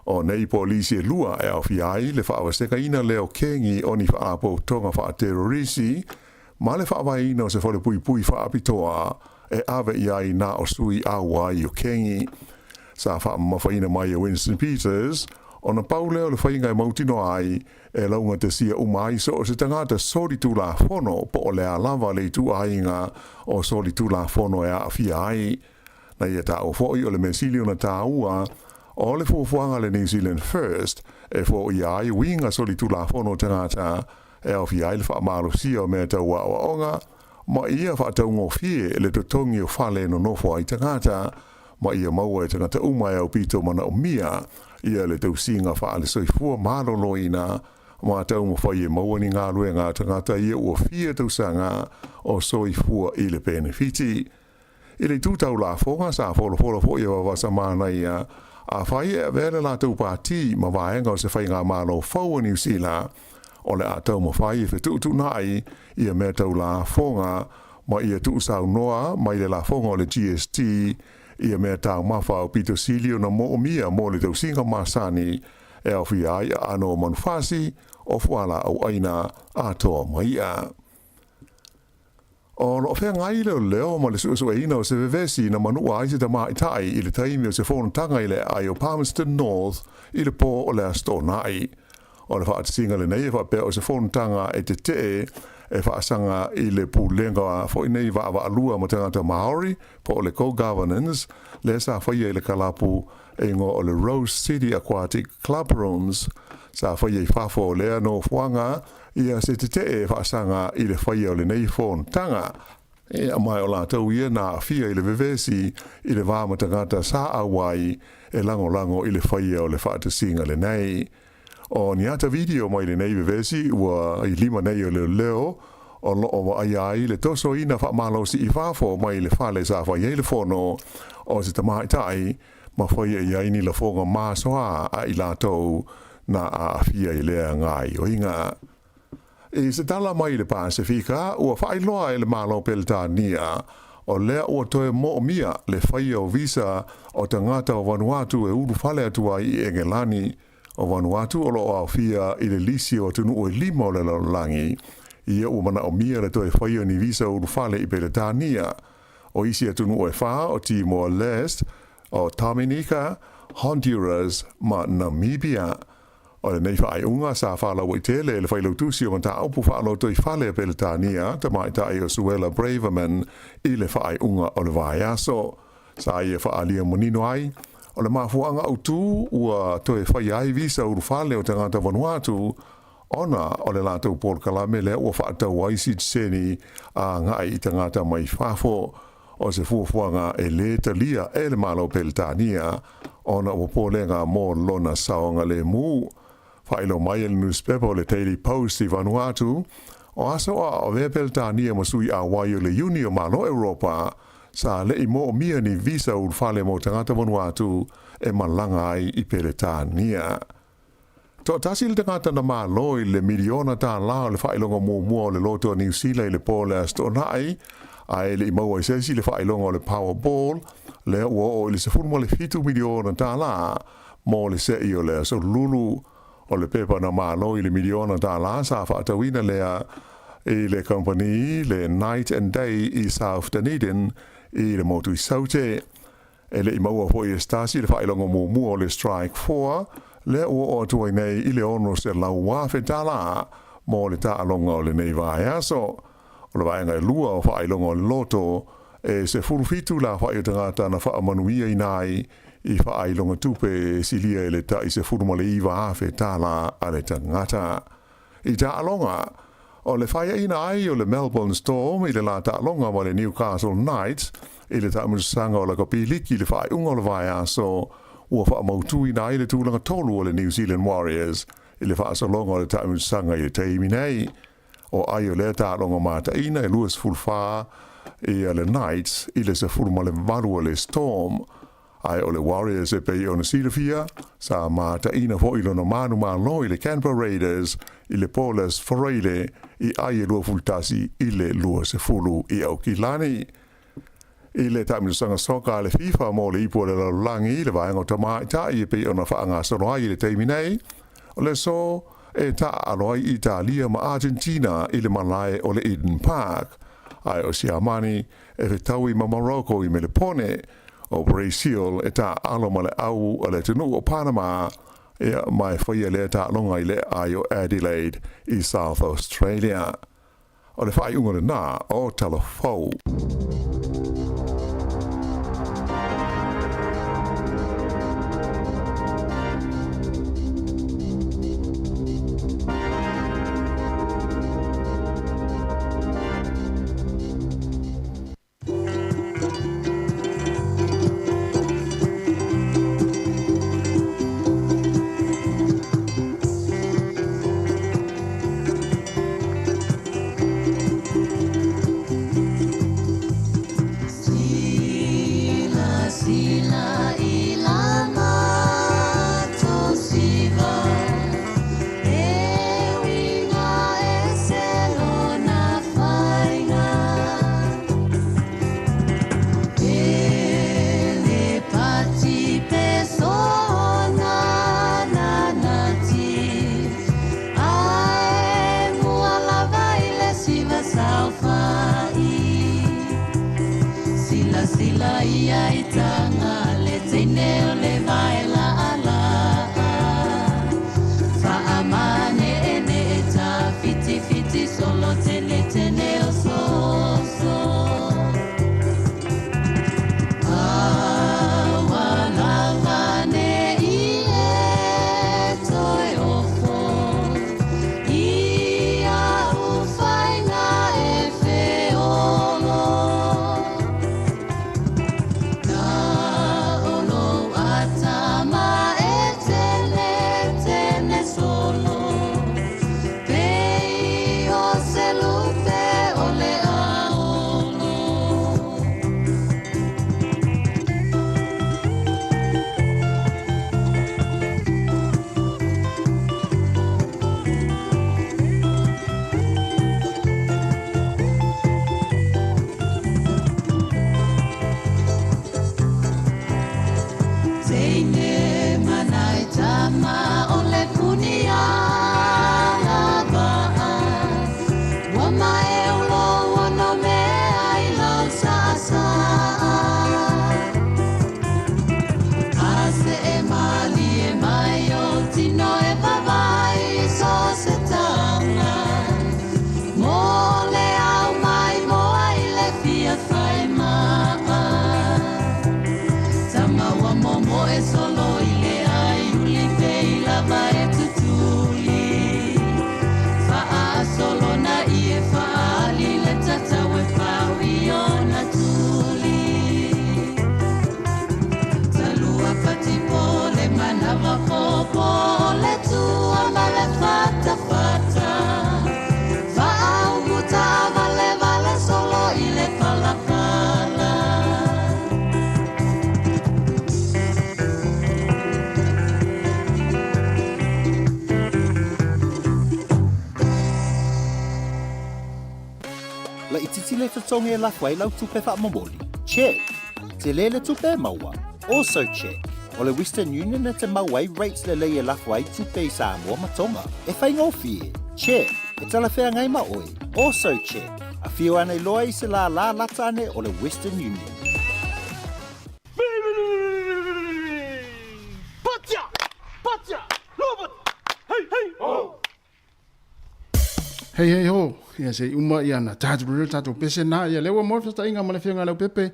Speaker 5: O nei polisi e lua e aofia ai le faavasegaina lea o kengi o ni faalapotopotoga faaterorisi ma le faavaeina o se falepuipui faapitoa e ave i ai na o sui auai o kengi. Sa faamamafaina mai e Winston Peters ona pau lea o le faiga e mautinoa ai e laugatasia uma ai so o se tagata solitulafono po o le a lava le ituaiga o solitulafono e aafia ai. Na ia taua foi o le mea sili ona tāua o le fuafuaga a le New Zealand First e foia ai uiga solitulafono o tagata e aofia ai le faamalosia o mea tau aoaoga ma ia faataugofie le totogi o fale e nonofo ai tagata ma ia maua e tagata uma e aupito manaomia ia le tausiga faale-soifua maloloina ma taumafai e maua ni galuega a tagata ia ua fia tausaga o soifua i le penefiti. I le itu tau lafoga, sa folafola foi e Vavasa Manaia, afai e avea le latou pati ma vaega o se faigamalo fou a Niu Sila, o le a taumafai e fetuutuunai ia mea tau lafoga ma ia tuusaunoa mai le lafoga o le GST ia mea taumafa aupito sili ona moomia mo le tausiga masani e aofia ai aano o manufasi o fualaau aina atoa ma i'a. O lo o feagai le leo ma le suesueina o se vevesi na manua ai se tamaitai i le taimi o se fonotaga i le aai o Palmerston North i le pō o le Aso Toonai. O le faatasiga lenei e faapea o se fonotaga e tetee e faasaga i le pulega foi nei vaavaalua ma tagata Māori po o le co-governance lea sa faia i le kalapu e igoa o le Rose City Aquatic Club Rooms sa faia i fafo o lea nofoaga ia se tetee e faasaga i le faia o lenei fonotaga. E aumai o latou ia na aafia i le vevesi i le va ma tagata sa auai e lagolago i le faia o le faatasiga lenei. O ni ata video mai lenei vevesi ua i lima nei o leoleo o lo o vaaia ai le tosoina faamalosi i fafo mai le fale sa fai ai le fono o se tamaitai ma faia i ai ni lafoga masoa a i latou na aafia i lea gaoioiga. I se tala mai i le Pasefika, ua faailoa e le Malo Peretania o lea ua toe moomia le faia o visa o tagata o Vanuatu e ulufale atu ai i Engelani. O Vanuatu o lo o aofia i le lisi o atunuu e lima o le lalolagi, ia ua manaomia le toe faia o ni visa ulufale i Peretania. O isi atunuu e fa o Timor-Leste, o Dominica, Honduras ma Namibia. O lenei faaiuga sa faalauaitele e le Failautusi o Mataupu Faalotoifale a Peretania, tamaitai o Suella Braverman, i le faaiuga o le vaiaso. Sa ia faaalia manino ai, O le mafuaaga autū ua toe faia ai visa ulufale o tagata Vanuatu ona o le latou polokalame lea ua faatau ai sitiseni agai i tagata mai fafo. O se fuafuaga e lē talia e le Malo o Peretania ona o popolega mo lona saogalemu. Faailoa mai e le nusipepa o le Daily Post i Vanuatu, o aso o aoavea Peretania ma sui auai o le Iuni o Malo Europa, sa le i moomia ni visa ulufale mo tagata Vanuatu e malaga ai i Peretania. Toatasi le tagata na malo i le miliona tālā o le faailoga muamua o le Loto a Niu Sila i le po o le Aso Toonai, ae le i maua i se isi le faailoga o le Powerball, lea ua oo i le $17 miliona tālā mo le se'i o le Aso Lulu. O le pepa na malo i le miliona tālā sa faatauina lea i le kamupani le Night and Day i South Dunedin i le motu i Saute. E le i maua foi e Stasi le faailoga muamua o le Strike 4, lea ua oo atu ai nei i le $600,000 mo le taaloga o lenei vaiaso. O le vaega e lua o faailoga o le loto, e 17 le aofai o tagata na faamanuiaina ai i faailoga tupe e silia i le tai $19,000 a le tagata. I taaloga, o le faiaina ai o le Melbourne Storm i le la taaloga ma le Newcastle Knights i le taamilosaga o lakapi liki i le faaiuga o le vaiaso, ua faamautuina ai le tulaga tolu o le New Zealand Warriors i le faasologa o le taamilosaga i le taimi nei. O ai o lea taaloga mataina e 24 ia le Knights i le 18 o le Storm. Ae o le Warriors e pei ona silafia, sa mataina foi lona manumalo i le Canberra Raiders i le Paulus Freile i ai e 21 i le 20 i Aukilani. I le taamilosaga soka a le FIFA mo le Ipu o le Lalolagi i le vaega o tamaitai e pei ona faagasolo ai i le taimi nei, o le aso e taaalo ai Italia ma Argentina i le malae o le Eden Park, ae o Siamani e fetaui ma Morocco i Melepone, o Brazil e taaalo ma le au a le atunuu o Panama, ia, ma e faia lea taaloga i le aai o Adelaide i South Australia. O le faaiuga lenā o Tala Fou.
Speaker 8: itiiti le totogi e lafo ai lau tupe faamomoli? Check. Tele le tupe e maua? Also check. O le Western Union e te maua ai rates lelei e lafo ai tupe i Samoa ma Tonga. E faigofie? Check. E talafeagai ma oe? Also check. Afio ane loa i se lālā lata ane o le Western Union.
Speaker 2: Hei hei ho, ia se i uma ia na tātou rere tātou pese nā, ia lewa mo whatainga ma le whionga Leaupepe,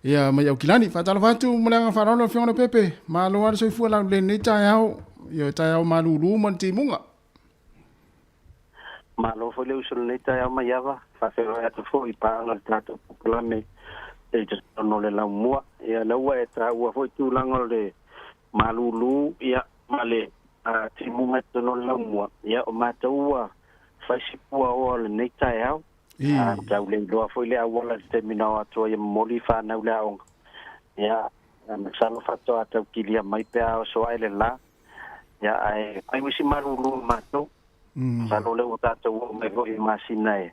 Speaker 2: ia mai Aukilani, whātalofa atu ma le anga whāraolo le whionga Leaupepe, malo ale soifua lau le nei taeao, ia taeao malūlū ma le timuga.
Speaker 9: Malo foi le uso lenei taeao maiava, faafeiloai atu foi i paaga le tatou polokalame i totonu o le laumua. Ia lea ua e taua foi tulaga o le malūlū ia ma le timuga i totonu o le laumua. Ia o matou ua fai si puaoa o lenei taeao. Tau le iloa foi le auala i le taimi na o atu ai e momoli i fanau le aoga. Ia masalo faatoa tau kilia mai pe a oso ae le la. Ia ae fai isi malūlū o matou. Masalo lea ua tatou oo mai foi i masina e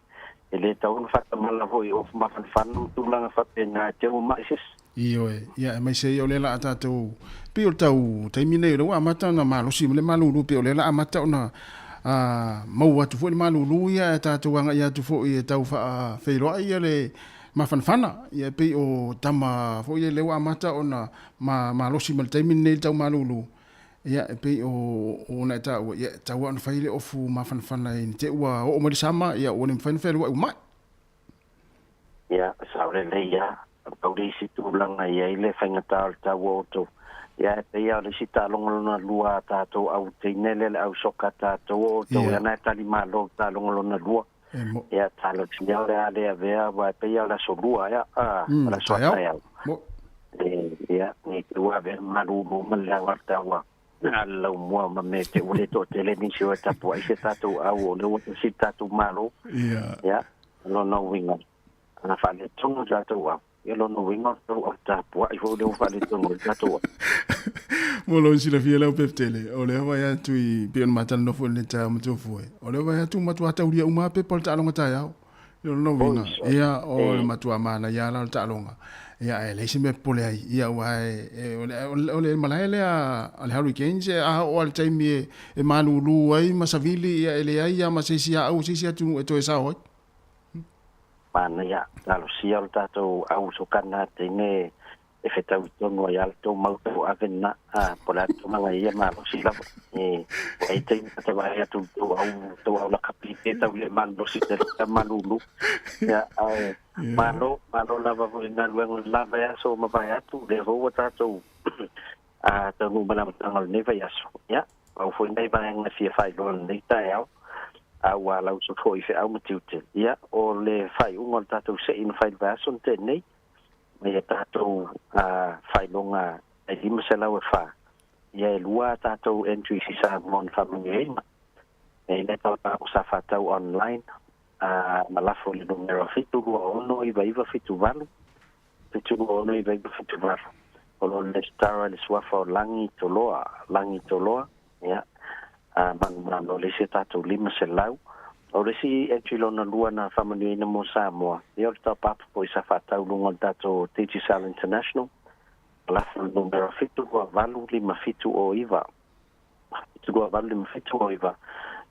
Speaker 9: e le tatau ona faatamala foi i ofu mafanafana ma tulaga faapena e te ua mai se isi.
Speaker 2: Ioe, ia aemaise ia o lea la a tatou, pei o le tau taimi nei o lea ua amata ona malosi mai le malulu, pei o lea la a amata ona maua atu foi le malulu ia ae tatou agai atu foi e tau faafeiloai ia le mafanafana, ia e pei o tama foi lea ua amata ona malosi mai le taimi lenei i le tau malulu. Ia, e pei o ona e taua, ia, e tatau lava ona fai le ofu mafanafana i te i ua oo mai le sama, ia, ua le mafai ona fealuai ua mai.
Speaker 9: Ia, sao lelei lava. Pau le isi tulaga e i ai le faigata o le tau o outou. Ia, e pei lava o le isi taaloga lona lua a tatou au teine lea, le au soka tatou o outou, ia na e tali malo i le taaloga lona lua. Ia, talosia o le a le avea, aua e pei lava o le aso lua, ia, o le aso a taeao. Ia, nei te ua avea malulu ma le au a le taua a le laumua ma me te ua le toatele nisi o e tapuai se tatou au o lea ua tasi le tatou Malo. Ia, o lona uiga, ana faaletonu le tatou au, ia lona uiga o le tou au tapuai foi lea ua faaletonu ai le tatou au.
Speaker 2: Mo lou silafia Leaupepe tele, o lea vaai atu i pei ona matalanoa foi i lenei taeao matua fue, o lea vaai atu ua matua taulia uma lava pepa o le taaloga taeao. I lona uiga, ia, o le matua manaia lava la o le taaloga, ia, ae leai se mea e popole ai, ia, aua e, o le malae lea a le Hurricanes, a oo lava i le taimi e malulu ai ma savili, ia, e leai lava ma se isi aau o se isi atunuu e toe sao ai.
Speaker 9: Manaia, talosia o le tatou au sokana teine e fetaui tonu ai a le tou mau tauave lena, a, po o le a le tulaga ia malosi lava. E, ua i ai taimi ta te vaai atu i le tou au, tou au lakapi pe tau le malosi tele ta malulu. Ia, ae, malo, malo lava foi i galuega o le la vaiaso ua mavae atu, lea foi ua tatou a, taunuu mai le amataga o lenei vaiaso. Ia, pau foi nai vaega e fia faailoa i lenei taeao, a ua alausa foi i feau ma tiute. Ia, o le faaiuga o le tatou sei na fai i le vaiaso na tea nei, mai a tatou faailoga e 504, ia e lua a tatou entries i Samoa na faamanuiaina. E le tau o sa faatau online ma lafo i le numera 7269978, 7269978. O lo o resitala i le suafa o Lagi Toloa, Lagi Toloa, ia, manumalo le isi a tatou 500. O le isi entry lona lua na faamanuiaina mo Samoa, ia o le top-up foi sa faatau i luga o le tatou Digicel International, lafo le numera 7285709, 7285709,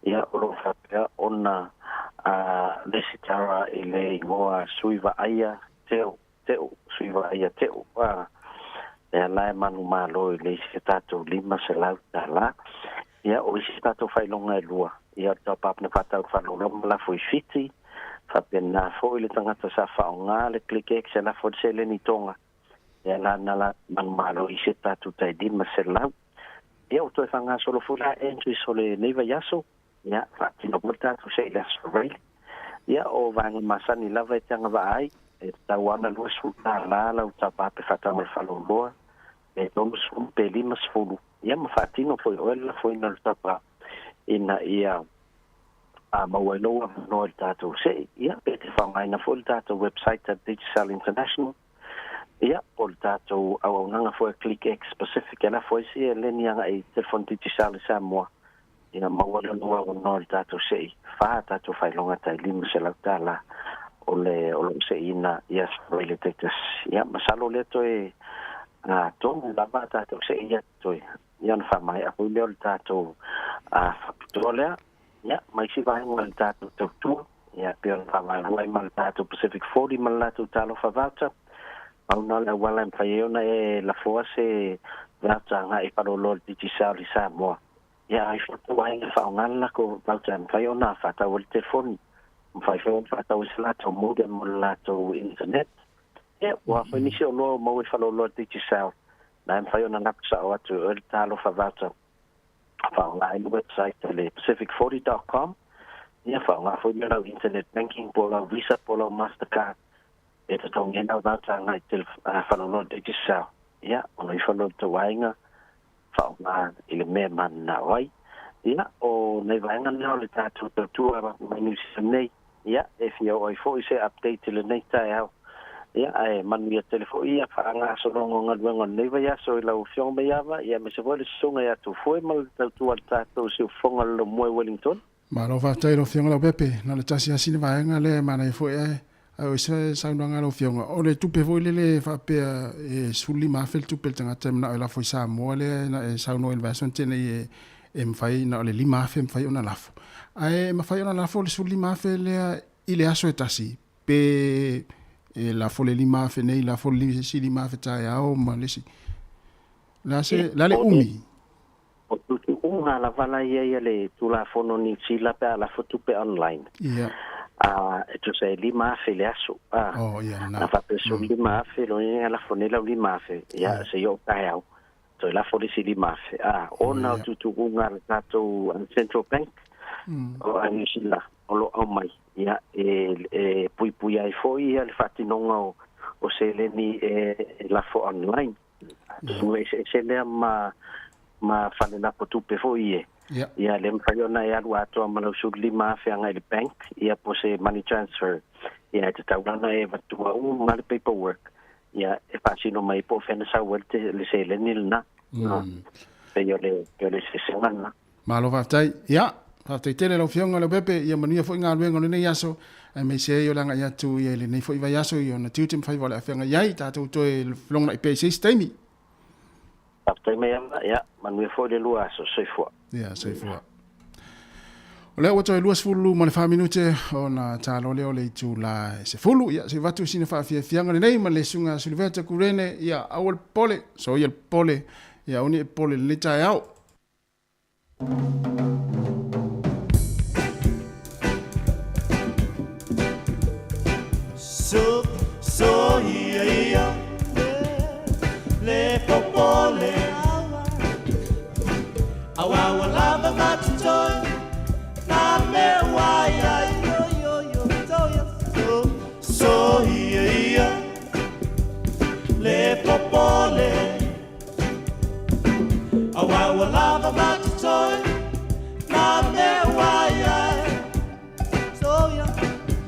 Speaker 9: ia o lo o faapea ona resitala i le igoa Sui Vaaia Teo. Teo, sui vaaia Teo, a, lea la e manumalo i le isi a tatou $500. Ia, o isi tatou faailoga e lua, ia o le top-up na faatau i le faalolo ma lafo i Fiti, faapena foi le tagata sa faaaoga le ClickX e lafo ai le seleni i Toga, lea la na la manumalo i isi a tatou tai 500. Ia, ua toe faagasolo foi la entries o lenei vaiaso, ia, faatino foi le tatou se i le Aso Faraile. Ia, o vaega masani lava e te agavaa ai, e tatau lava ona $20 lau tapa pe faatau ma le faaloloa, pe 30 pe 50, ia ma faatino foi oe le lafoina o le tapa ina ia maua ai lou avanoa i le tatou sei. Ia, pe te faaaogaina foi le tatou website a Digicel International, ia, po o le tatou auaunaga foi a ClickX Pacific e lafo ai se eleni agai i telefoni Digicel i Samoa, Ina maua le lua avanoa i le tatou sei fa tatou faailoga tai $500. O le o loo se'iina ia i le taitasi. Ia masalo lea toe tolu lava a tatou se'i atu toe, ia ona faamae'a foi lea o le tatou faapitoa lea. Ia ma isi vaega o le tatou tautua, ia pei ona vaavaalua ai ma le tatou Pacific 40 ma le latou talofa voucher. Pau na o le auala e mafai ai ona e lafoa se voucher agai faleoloa o le Digicel i Samoa. Ia ai foi tou aiga faaaoga le latou voucher e mafai ona faatau ai le telefoni, mafai foi ona faatau ai se latou modem mo le latou internet. Ia ua foi nisi oloa ua maua i faleoloa o le Digicel, na e mafai ona lapu sao atu e oe le talofa voucher. Faaaoga ai le website le pacific40.com, ia faaaoga foi lea lau internet banking po o lau Visa po o lau Mastercard e totogi ai lau voucher agai i faleoloa o le Digicel. Ia ona ifo lea o le tou aiga faaaoga i le mea e mananao ai. Ia o nai vaega na o le tatou tautua mai Niu Sila nei. Ia e fia oo ai foi se update i lenei taeao. Ia ae manuia tele foi ia faagasologa o galuega o lenei vaiaso i lau Afioga Maiava, ia aemaise foi le susuga ia Tufue ma le tautua a le tatou siufofoga o le Laumua i Wellington.
Speaker 2: Malo faafetai i lau Afioga Leaupepe. Na o le tasi lava sina vaega lea e manaia foi ae ae o se saunoaga a lau Afioga, o le tupe foi lele e faapea e 15,000 le tupe a le tagata e manao e lafo i Samoa lea na e saunoa i le vaiaso na tea nei e mafai na o le 5,000 e mafai ona lafo. Ae mafai ona lafo le 15,000 lea i le aso e tasi pe e lafo le 5,000 nei, lafo le isi 5,000 taeao ma le isi. O le a se, o le a le umi?
Speaker 9: O tuutuuga lava la ia ia le Tulafono Niu Sila pe a lafo tupe online.
Speaker 2: Ia.
Speaker 9: A, e tusa e 5,000 i le aso. A,
Speaker 2: oh, ia, na.
Speaker 9: A faapea 15,000, lona uiga e lafo nei lau 5,000, ia, se i oo taeao, toe lafo le isi 5,000. A, ona o tuutuuga a le tatou Central Bank o Niu Sila o lo o aumai, ia, e puipui ai foi ia le faatinoga o seleni e lafo online. Atonu e eseese lea ma ma fale lafo tupe foi e. Ia le mafai ona e alu atoa ma lau 15,000 agai i le bank, ia po o se money transfer. Ia e tatau la ona e avatua uma le paperwork, ia e faasino mai po o fea na sau ai le seleni lena. Pei o le pei o le eseesega lena.
Speaker 2: Malo faafetai. Ia, faafetai tele lau Afioga Leaupepe, ia manuia foi galuega o lenei aso, aemaise ai o le agai atu ia i lenei foi vaiaso i ona tiute ma faiva o le a feagai ai, tatou toe felogonai pea i se isi taimi.
Speaker 9: Faafetai mai lava, ia, manuia foi le lua aso. Soifua.
Speaker 2: Ia, soifua. O lea ua toe 24 minute ona talo lea o le itula e 10. Ia, se i avatu sina faafiafiaga lenei ma le Susuga ia Suluveta Kurene. Ia, aua le popole, soia le popole, ia aua ne i popole i lenei taeao.
Speaker 1: So, so ia ia le popole aua lava matutoi na me wai ai yo yo yo to yo so so ia ia le popole Aua ua lava matutoi na mea ua i ai. So ia,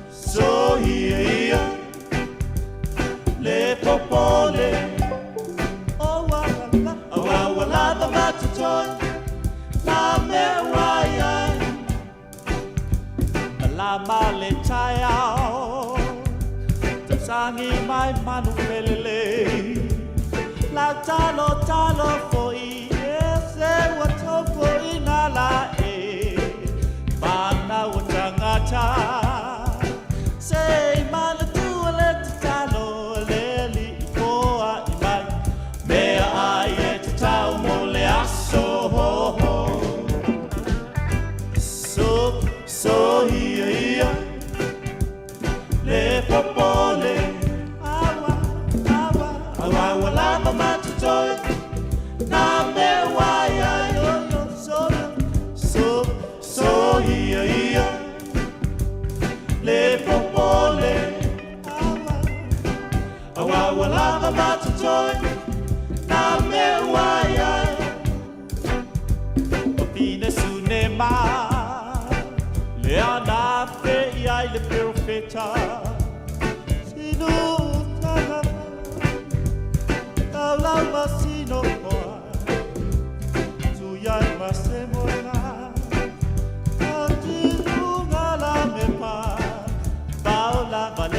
Speaker 1: so ia ia le popole. Aua ua lava matutoi na mea ua i ai. Malama le taeao, Tausangi mai manu felelei. Lau talo talo foi e se ua tofo i ngā la e. Mānau o tangata Se i manatua le tatalo le alii foai mai. Mea ai e tatau mo le aso ho ho. So, so ia ia le popole. Aua, aua, aua ua lava matutoi nā mea ua i ai. Yo, yo, so, so, so ia ia le popole. Aua, aua ua lava matutoi nā mea ua i ai. Wafine Sunema, le ana fe i ai le perofeta. Sinu tanga, tau lau ma sino koa, tu iai ma se moena, tau tinu ngala me pa, pao la vale.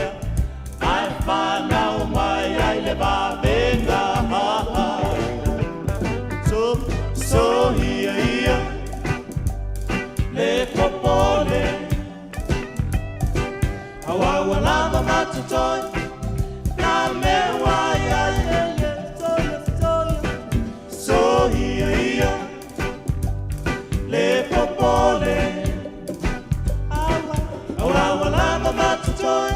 Speaker 1: Le popole Aua ua lava ma totoe Na mea ua ia ia ia Soia soia Soia ia Le popole Aua ua lava ma totoe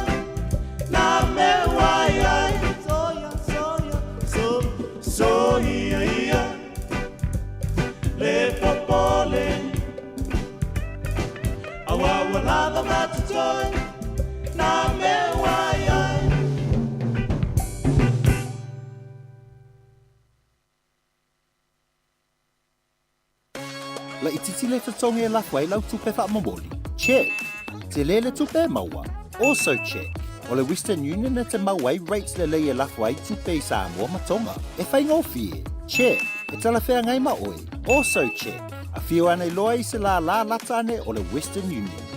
Speaker 1: Na mea ua ia Soia soia So soia ia Le popole Aua ua lava ma totoe Na mea ua i ai.
Speaker 8: Laitiiti le totogi e lafo ai lau tupe faamomoli? Check. Tele le tupe e maua? Also check. O le Western Union e te maua ai rates lelei e lafo ai tupe i Samoa ma Tonga. E faigofie? Check. E talafeagai ma oe? Also check. Afio ane loa i se lālā lata ane o le Western Union.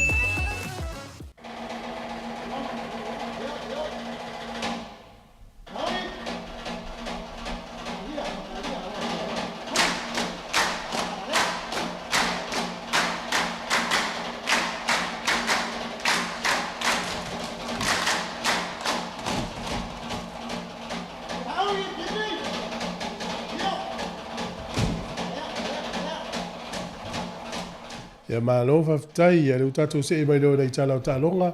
Speaker 3: Ia malo faafetai ia lea ua tatou see mai loa i tala o taaloga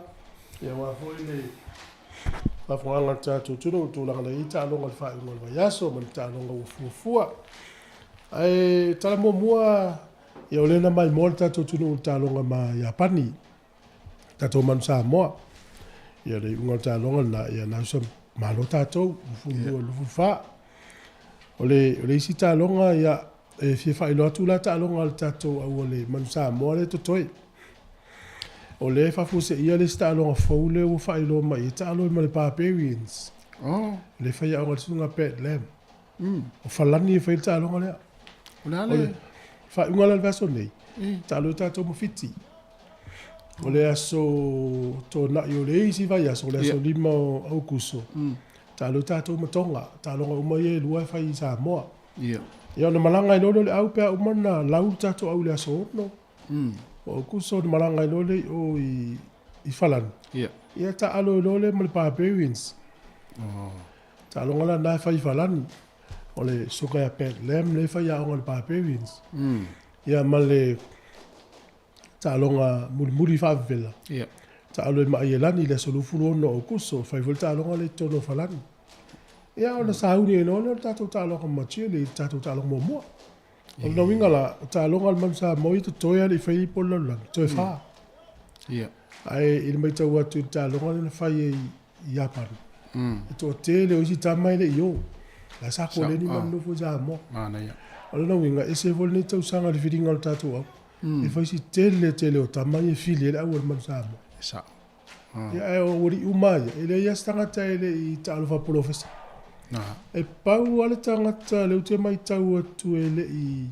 Speaker 3: ia aua foi le faafofogaga a le tatou atunuu i tulaga na i ai taaloga i le faaiuga o le vaiaso ma le taaloga ua fuafua. Ae tala muamua ia o lea na maimoa le tatou atunuu i le taaloga ma Iapani. Tatou manu Samoa. Ia le iuga o le taaloga lena, ia na usa malo tatou, 22 24. O le, o le isi taaloga, ia, e fia faailoa atu la taaloga a le tatou au o le manu Samoa lea e totoe. O lea e faafuaseia le isi taaloga fou lea ua faailoa mai e taalo ai ma le Barbarians.
Speaker 2: Oh.
Speaker 3: Le faiaoga le susuga Pat Lam. O Falani e fai le taaloga lea.
Speaker 2: O le a le?
Speaker 3: Faaiuga la le vaiaso nei, taalo ai tatou ma Fiti. O le aso Toonai o le isi vaiaso, o le aso 5 o Aokuso, taalo ai tatou ma Tonga. Taaloga uma ia e lua e fai i Samoa. Ia ona malaga ai loa lea o le au pe a uma ona lau le tatou au i le aso 6 o Aokuso ona malaga ai loa lea i o i Falani. Ia taalo ai loa lea ma le Barbarians. Taaloga la lena e fai i Falani. O le suka ia Pat Lam lea e faiaoga i le Barbarians. Ia ma le taaloga mulimuli faavevela. Taalo i Maaielani i le aso 26 o Aokuso, fai foi le taaloga lea i totonu o Falani. Ia ona sauni ai loa lea o le tatou taaloga ma Chile i le tatou taaloga muamua. O lona uiga la, o taaloga a le Manu Samoa ia totoe lava e le i faia i po o le lalolagi, toe fa. Ae i le matau atu i le taaloga lea na fai ai i Iapani, e toatele o isi tama e le i o. La sa koleni ma nofo i Samoa. O lona uiga, ese foi lenei tausaga i le filiga o le tatou au. E fai si tele tele o tama ia e fili ai le au a le Manu Samoa.
Speaker 2: E sao.
Speaker 3: Ia, ae o alii uma lava ia, e leai lava se tagata e le i taalo faapolofesa. E pau lava le tagata lea ou te matau atu e le i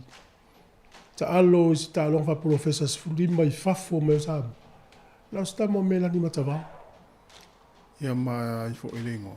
Speaker 3: taalo i se taaloga faapolofesa 15 i fafo mai o Samoa, na o se tama o Melani Matavao.
Speaker 2: Ia ma ai foi le igoa.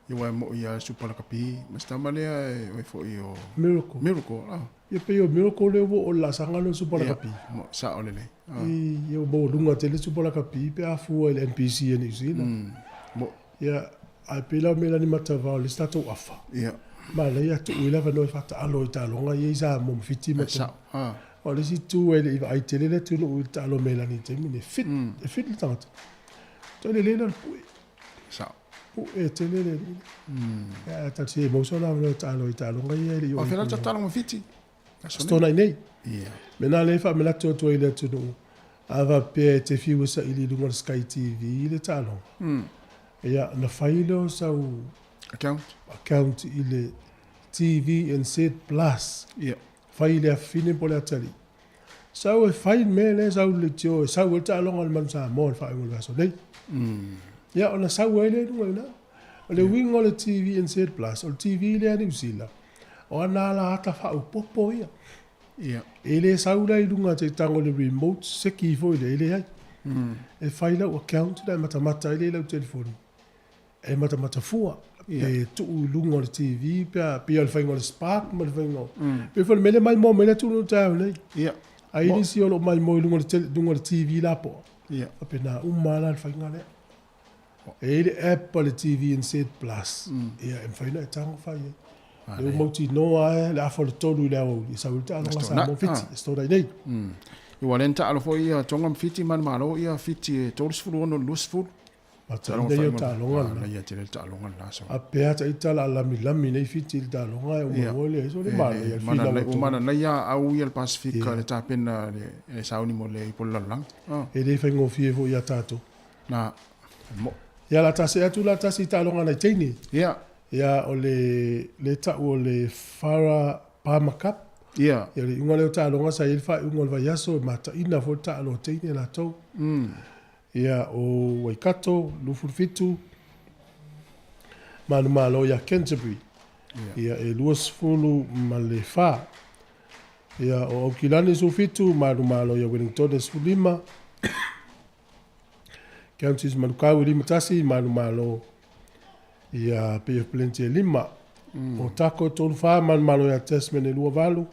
Speaker 2: Ia aua e moi lava le Supa Lakapi ma se tama lea e oi foi o
Speaker 3: Miracle.
Speaker 2: Miracle, ah.
Speaker 3: Ia pei o Miracle lea ua oo i le laasaga lea o le Supa Lakapi.
Speaker 2: Ia, sao lelei.
Speaker 3: Ah. Ia ua maualuga tele le Supa Lakapi pe a fua i le NPC a New Zealand.
Speaker 2: Mo.
Speaker 3: Ia, ae pei la o Melani Matavao le isi tatou afa.
Speaker 2: Ia.
Speaker 3: Manaia a tuu ai le avanoa e faataalo i taaloga ia i Samoa ma Fiti ma
Speaker 2: Tonga. Sao. Ah.
Speaker 3: O le isi itu e le i vaai tele le atunuu i le taalo a Melani i le taimi lenei. Fit, e fit le tagata. Toe lelei la le pue.
Speaker 2: Sao.
Speaker 3: Pue tele le alii. Ia, talosia e maua sona avanoa e taalo i taaloga ia e le i oo
Speaker 2: i. O fea la le taaloga ma Fiti?
Speaker 3: Aso Toonai nei.
Speaker 2: Ia.
Speaker 3: Mena lea e faamanatu atu ai i le atunuu, a faapea e te fiu e saili i luga o le Sky TV le taaloga, ia, ona fai lea o sau
Speaker 2: Account.
Speaker 3: account i le TVNZ Plus.
Speaker 2: Ia.
Speaker 3: Fai i le afafine po o le atalii. Sau e fai le mea lea, sau i le leitio e sau ai le taaloga a le Manu Samoa i le faaiuga o le vaiaso nei. Ia, ona sau ai lea i luga i ina. O le uiga o le TVNZ Plus, o le TV lea a Niu Sila, o ana ala ata faaopoopo ia.
Speaker 2: Ia.
Speaker 3: E le sau la i luga te tago i le remote seki foi lea, e leai. E fai lau account na e matamata ai lea i lau telefoni. E matamata fua, pe tuu i luga o le TV pe a, pei o le faiga o le Spark ma le faiga o, pei foi o le mea lea e maimoa mai le atunuu i le taeao nei.
Speaker 2: Ia.
Speaker 3: Ae i nisi o lo o maimoa i luga o le tele, luga o le TV lapoa,
Speaker 2: Ia.
Speaker 3: faapena uma lava la le faiga lea. E i ai le app a le TVNZ Plus, ia e mafai ona e tago fai ai. Lea ua mautinoa lava le afa o le 3 i le aoauli e sau ai le taaloga a Samoa Fiti, Aso Toonai nei.
Speaker 2: Ia aua o lea na taalo foi ia Tonga ma Fiti manumalo ia Fiti e 36 i le 20.
Speaker 3: Mataina ia o taaloga lena.
Speaker 2: Manaia tele le taaloga lena so.
Speaker 3: A pea ta ita la lamilami nei Fiti i le taaloga e uma loa le so le manaia le finau a
Speaker 2: Tonga. Manaia au ia le Pasefika le tapena le sauni mo le ipu o le lalolagi.
Speaker 3: E le faigofie foi ia tatou.
Speaker 2: Na, mo.
Speaker 3: Ia la ta see atu la tasi i taaloga nai teine.
Speaker 2: Ia.
Speaker 3: Ia o le le tau o le Farah Palmer Cup.
Speaker 2: Ia.
Speaker 3: Ia o le iuga lea o taaloga sa i ai le faaiuga o le vaiaso e mataina foi le taalo a teine latou. Ia, o Waikato, 27, manumalo ia Canterbury, ia, e 24. Ia, o Aukilani, 17, manumalo ia Wellington, e 15. Counties Manukau, e 51, manumalo ia Bay of Plenty, e 5. O Tako, e 34, manumalo ia Tasman, e 28.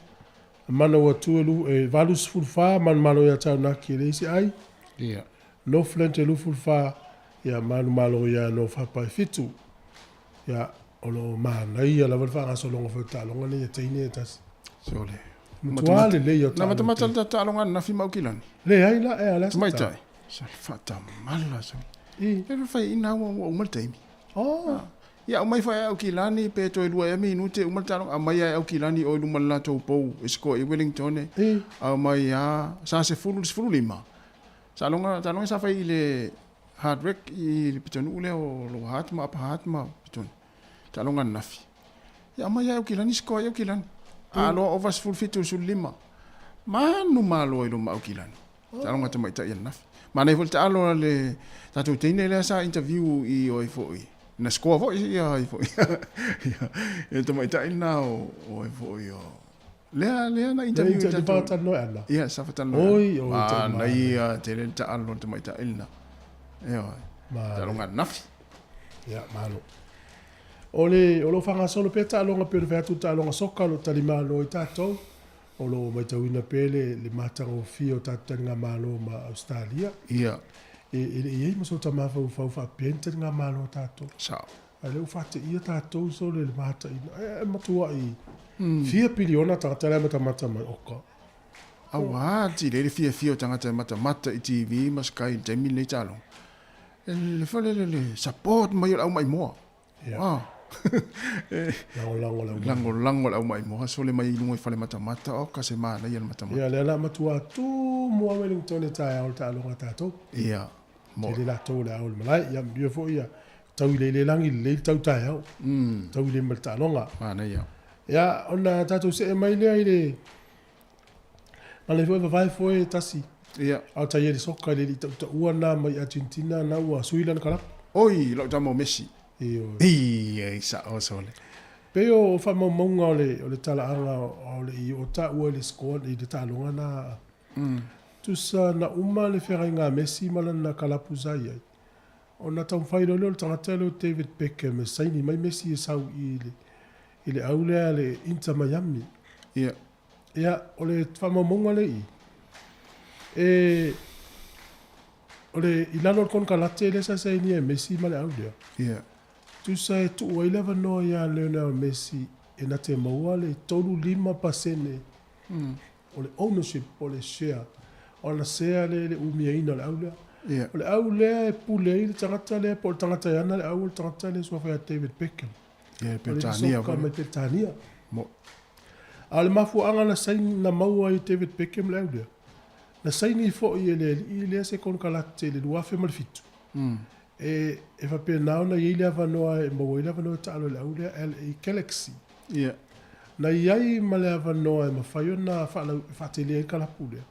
Speaker 3: Manawatu, e 84, manumalo ia Taunaki, e leai se ai.
Speaker 2: Ia.
Speaker 3: Northland e 24, ia manumalo ia North Harbour e 7. Ia, o lo o manaia lava le faagasologa foi o taaloga nei a teine e tasi.
Speaker 2: Sole.
Speaker 3: Matua lelei o
Speaker 2: Na
Speaker 3: taaloga.
Speaker 2: matamata le taaloga ananafi ma Aukilani.
Speaker 3: Leai la, e a le a se
Speaker 2: Tamaitai. Sa faatamala sa.
Speaker 3: I.
Speaker 2: E fai ina ua uma le taimi.
Speaker 3: Oh.
Speaker 2: Ia aumai foi e Aukilani pe toe 2 ea minute uma le taaloga. Aumai lava e Aukilani o i luma o le latou pou e score i Wellington e.
Speaker 3: I.
Speaker 2: Aumai lava sa 10 i le 15. Sa loga taaloga sa fai i le Hardwick i le pitonuu lea o Lower Hutt ma Upper Hutt ma pitonu. Taaloga ananafi. Ia aumai lava e Aukilani score ai Aukilani. A loa ova 17 i le 15. Manu malo ai loa ma Aukilani. Taaloga tamaitai ananafi. Manaia foi le taalo a le tatou teine lea sa interview i o ai foi. Na score foi ia ai foi. Ia tamaitai lena o ai foi o Lea, lea na interview
Speaker 3: i tatou. Whakatalanoa ana.
Speaker 2: Ia, sa whakatalanoa.
Speaker 3: Oi, oi,
Speaker 2: Ah, na ia tele le taalo le tamaitai lena. Ioe. Taaloga ananafi.
Speaker 3: Ia, malo. O le, o lo o faagasolo pea taaloga pei ona fai atu taaloga soka o lo o talimalo ai tatou. O lo o matauina pea le, le matagofie o tatou taligamalo ma Ausetalia.
Speaker 2: Ia.
Speaker 3: E, e le i i ai ma so ta mafaufau faapea ni taligamalo a tatou.
Speaker 2: Sao.
Speaker 3: A lea ua faateia tatou sole i le mataina. E, e matuai fia piliona tagata la e matamata mai oka.
Speaker 2: Aua tile le fiafia o tagata e matamata i TV ma Sky i le taimi lenei taaloga. E le fale le le support mai o le aumaimoa.
Speaker 3: Ia.
Speaker 2: Ah.
Speaker 3: Lagolago le aumaimoa.
Speaker 2: Lagolago le aumaimoa sole mai i luga i fale matamata oka se manaia le matamata.
Speaker 3: Ia, lea la matua tumu lava Wellington i le taeao o le taaloga a tatou.
Speaker 2: Ia.
Speaker 3: Tele latou o le ao o le malae. Ia, manuia foi ia tau i le lelagi lelei le tau taeao. Tau i le ma le taaloga.
Speaker 2: Manaia.
Speaker 3: Ia, ona tatou see mai lea i le na le foi vavae foi e tasi.
Speaker 2: Ia.
Speaker 3: A o tai e le soka i le li tautaua na mai Argentina na ua sui lana kalapu.
Speaker 2: Oi, lau tama o Messi.
Speaker 3: Ioe.
Speaker 2: Ia, i sao sole.
Speaker 3: Pei o faamaumauga o le o le talaaga o le i o taua i le score i le taaloga na. Tusa na uma le feagaiga a Messi ma lana kalapu sa i ai, ona taumafai loa lea o le tagata lea o David Beckham e saini mai Messi e sau i le, i le au lea a le Inter Miami.
Speaker 2: Ia.
Speaker 3: Ia, o le faamaumauga lea i i, e, o le, i lalo o le konekarate lea sa sainia e Messi ma le au lea.
Speaker 2: Ia.
Speaker 3: Tusa e tuu ai le avanoa ia Lionel Messi e na te maua le 35% o le ownership po o le share, ona share lea i le umiaina o le au lea.
Speaker 2: Ia.
Speaker 3: O le au lea e pule ai le tagata lea po o le tagata e ana le au o le tagata lea e suafa ia David Beckham.
Speaker 2: Ia,
Speaker 3: O le
Speaker 2: Peretania
Speaker 3: soka
Speaker 2: foi.
Speaker 3: mai Peretania.
Speaker 2: Mo.
Speaker 3: A o le mafuaaga na saini na maua ai e David Beckham le au lea, na saini foi e le alii lea se konekarate i le 2007. E, e faapena ona i ai le avanoa e maua ai le avanoa e taalo i le au lea LA Galaxy.
Speaker 2: Ia.
Speaker 3: Na i ai ma le avanoa e mafai ona faalau, faatele ai le kalapu lea.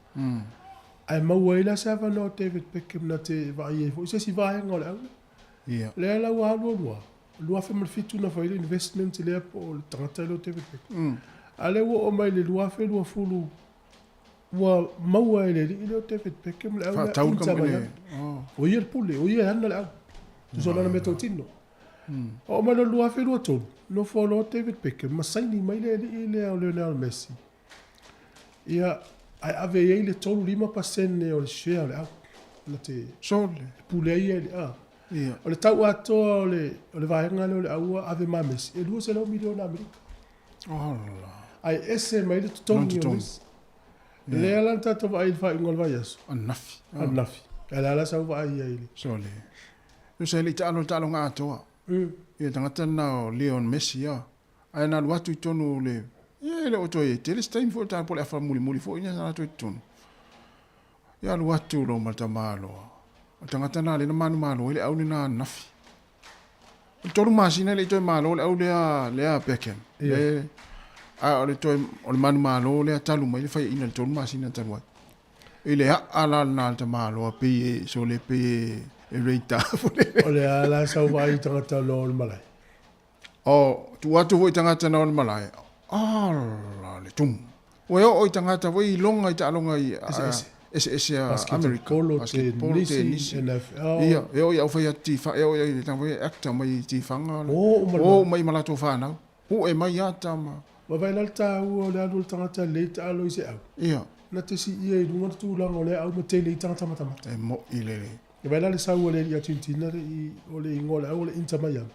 Speaker 3: Ae maua ai la se avanoa o David Beckham na te vaai ai foi se isi vaega o le au lea.
Speaker 2: Ia.
Speaker 3: Lea la ua alu alu lava, 2007 na fai ai le investment lea po o le tagata lea o David Beckham. A lea ua oo mai i le 2020 ua maua e le alii lea o David Beckham le au lea
Speaker 2: Faatau le
Speaker 3: Inter
Speaker 2: kamupani.
Speaker 3: Miami.
Speaker 2: Oh.
Speaker 3: O ia le pule, o ia e ana le au. Tusa o lana meatautino. Oo mai loa i le 2023, nofo loa David Beckham ma saini mai le alii lea o Lionel Messi. Ia, Ae ave i ai le 35 pasene o le share o le au. Na te
Speaker 2: Sole.
Speaker 3: e pule ai ia i le a.
Speaker 2: Ia.
Speaker 3: O le tau atoa o le, o le vaega lea o le aua ave ma Messi, e 200 miliona Amerika.
Speaker 2: Ola.
Speaker 3: Ae ese mai le totogi o Messi. Lea la na tatou vaai i le faaiuga o le vaiaso.
Speaker 2: Anafi.
Speaker 3: Anafi. Ae le a la sau vaai i ai i le.
Speaker 2: Sole. Usa e le i taalo le taaloga atoa. Ia tagata lena o Leon Messi a. Ae na alu atu i totonu o le, ia e le o toe tele se taimi foi o le taalo po o le afa mulimuli foi lea sa latou i totonu. Ia alu atu loa ma le tamaloa. O le tagata lena lea na manumalo ai le au lena ananafi. O le 3 masina e le i toe malo le au lea, lea Beckham. Le, a o le toe, o le manumalo lea talu mai le faiaina i le 3 masina talu ai. I le aa la lena a le tamaloa pei e sole pei e rate
Speaker 3: O le a la sau vaai i tagata loa o le malae.
Speaker 2: O, tuu atu foi i tagata na o le malae, ala le tumu. Ua e oo i tagata foi i loga i taaloga i
Speaker 3: Eseese.
Speaker 2: eseese a Amerika.
Speaker 3: Basketball,
Speaker 2: Basketball,
Speaker 3: tenisi,
Speaker 2: tenisi.
Speaker 3: NFL.
Speaker 2: Ia, e oo i au fai atu tifa, e oo i tagata foi actor mai i tifaga.
Speaker 3: O uma le
Speaker 2: O
Speaker 3: malae.
Speaker 2: uma i ma latou fanau. Pu'e mai ata ma.
Speaker 3: Ua vaai la le taua o le alu o le tagata lelei taalo i se au.
Speaker 2: Ia.
Speaker 3: Na te siia i luga le tulaga o lea au ma tele ai tagata matamata.
Speaker 2: E mo'i lelei.
Speaker 3: E vaai la le sau a le alii Argentina le i, o le igoa o le au o le Inter Miami.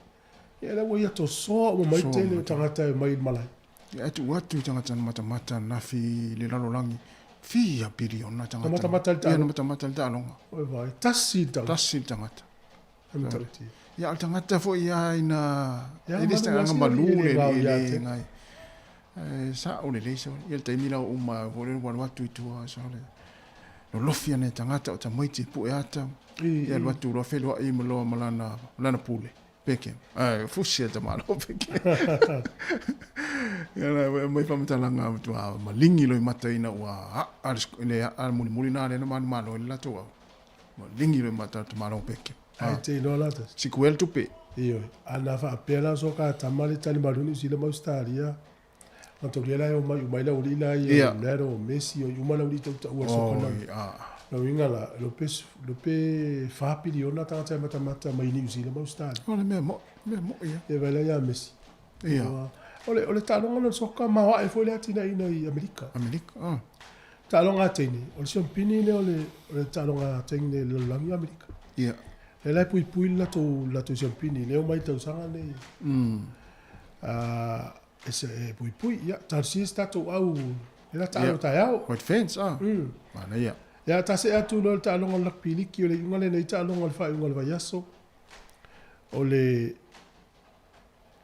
Speaker 3: Ia la ua ia tosoa uma mai
Speaker 2: Tosoa
Speaker 3: tele o
Speaker 2: uma
Speaker 3: tagata e mai i le malae.
Speaker 2: Ia e tuu atu i tagata na matamata ananafi i le lalolagi, fia piliona
Speaker 3: Na
Speaker 2: tagata.
Speaker 3: matamata i le
Speaker 2: Ia na
Speaker 3: taaloga.
Speaker 2: matamata i le taaloga.
Speaker 3: Oi vai, tasi le tagata.
Speaker 2: Tasi le tagata.
Speaker 3: E matautia.
Speaker 2: Ia o le tagata foi ia ina
Speaker 3: Ia
Speaker 2: e le se
Speaker 3: malu
Speaker 2: tagata
Speaker 3: asi
Speaker 2: malu
Speaker 3: e le
Speaker 2: le
Speaker 3: vao
Speaker 2: le
Speaker 3: ia
Speaker 2: le
Speaker 3: te.
Speaker 2: ngai. E sa'o lelei sole. Ia le taimi la ua uma foi lea ua alu atu i tua sole. Lolofi ana e tagata o tamaiti e pu'e ata.
Speaker 3: I,
Speaker 2: Ia alu
Speaker 3: i.
Speaker 2: atu loa feloa'i ma loa ma lana lana pule. Beckham. Ae fusi e tamalo Beckham. Ia la mai faamatalaga matua maligi loa i mata ina ua a'a le le a'a mulimuli na lea na manumalo ai le latou au. Maligi loa i mata tamalo Beckham.
Speaker 3: Ae te iloa la tasi.
Speaker 2: Sikuel tupe.
Speaker 3: Ioe. Ana faapea la so ka tama le talimalu Niu Sila ma Australia. Na taulia la e o mai uma i le aualii la ia
Speaker 2: Ia.
Speaker 3: o Ronaldo, o Messi, o uma le aualii tautaua le soka
Speaker 2: Oi,
Speaker 3: na.
Speaker 2: a.
Speaker 3: Lona uiga la, lo pe, lo pe 4 piliona tagata e matamata mai Niu Sila ma Australia.
Speaker 2: O le mea mo'i, mea mo'i ia.
Speaker 3: Ia vai la ia Messi.
Speaker 2: Ia.
Speaker 3: O le, o le taaloga lea o le soka maoae foi le atinaeina i Amerika.
Speaker 2: Amerika, ah.
Speaker 3: Taaloga a teine, o le siompini lea o le, o le taaloga a teine i le lalolagi o Amerika.
Speaker 2: Ia.
Speaker 3: Lea la e puipui le latou, latou siompini, lea e omai i tausaga nei. Ah, e, se, e puipui, ia, talosia se tatou au, lea la taalo
Speaker 2: Ia.
Speaker 3: taeao.
Speaker 2: White fence, ah. Manaia.
Speaker 3: Ia, ta see atu loa i le taaloga o le rugby liki, o le iuga lenei taaloga o le faaiuga o le vaiaso, o le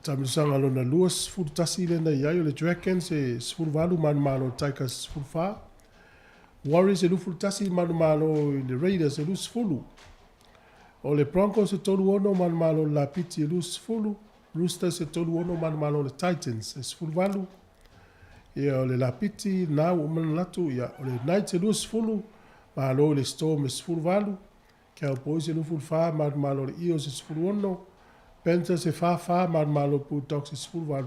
Speaker 3: taamilosaga lona 21 lea na i ai, o le Dragons e 18 manumalo i le Tigers 14, Warriors e 21 manumalo i le Raiders e 20, o le Broncos e 36 manumalo i le Lapiti e 20, Roosters e 36 manumalo i le Titans e 18, ia o le Lapiti na ua uma ona latou, ia o le Knights e 20, malo i le Storm e 18, Cowboys e 24 manumalo i le Eels e 16, Panthers e 44 manumalo i le Bulldogs e 18.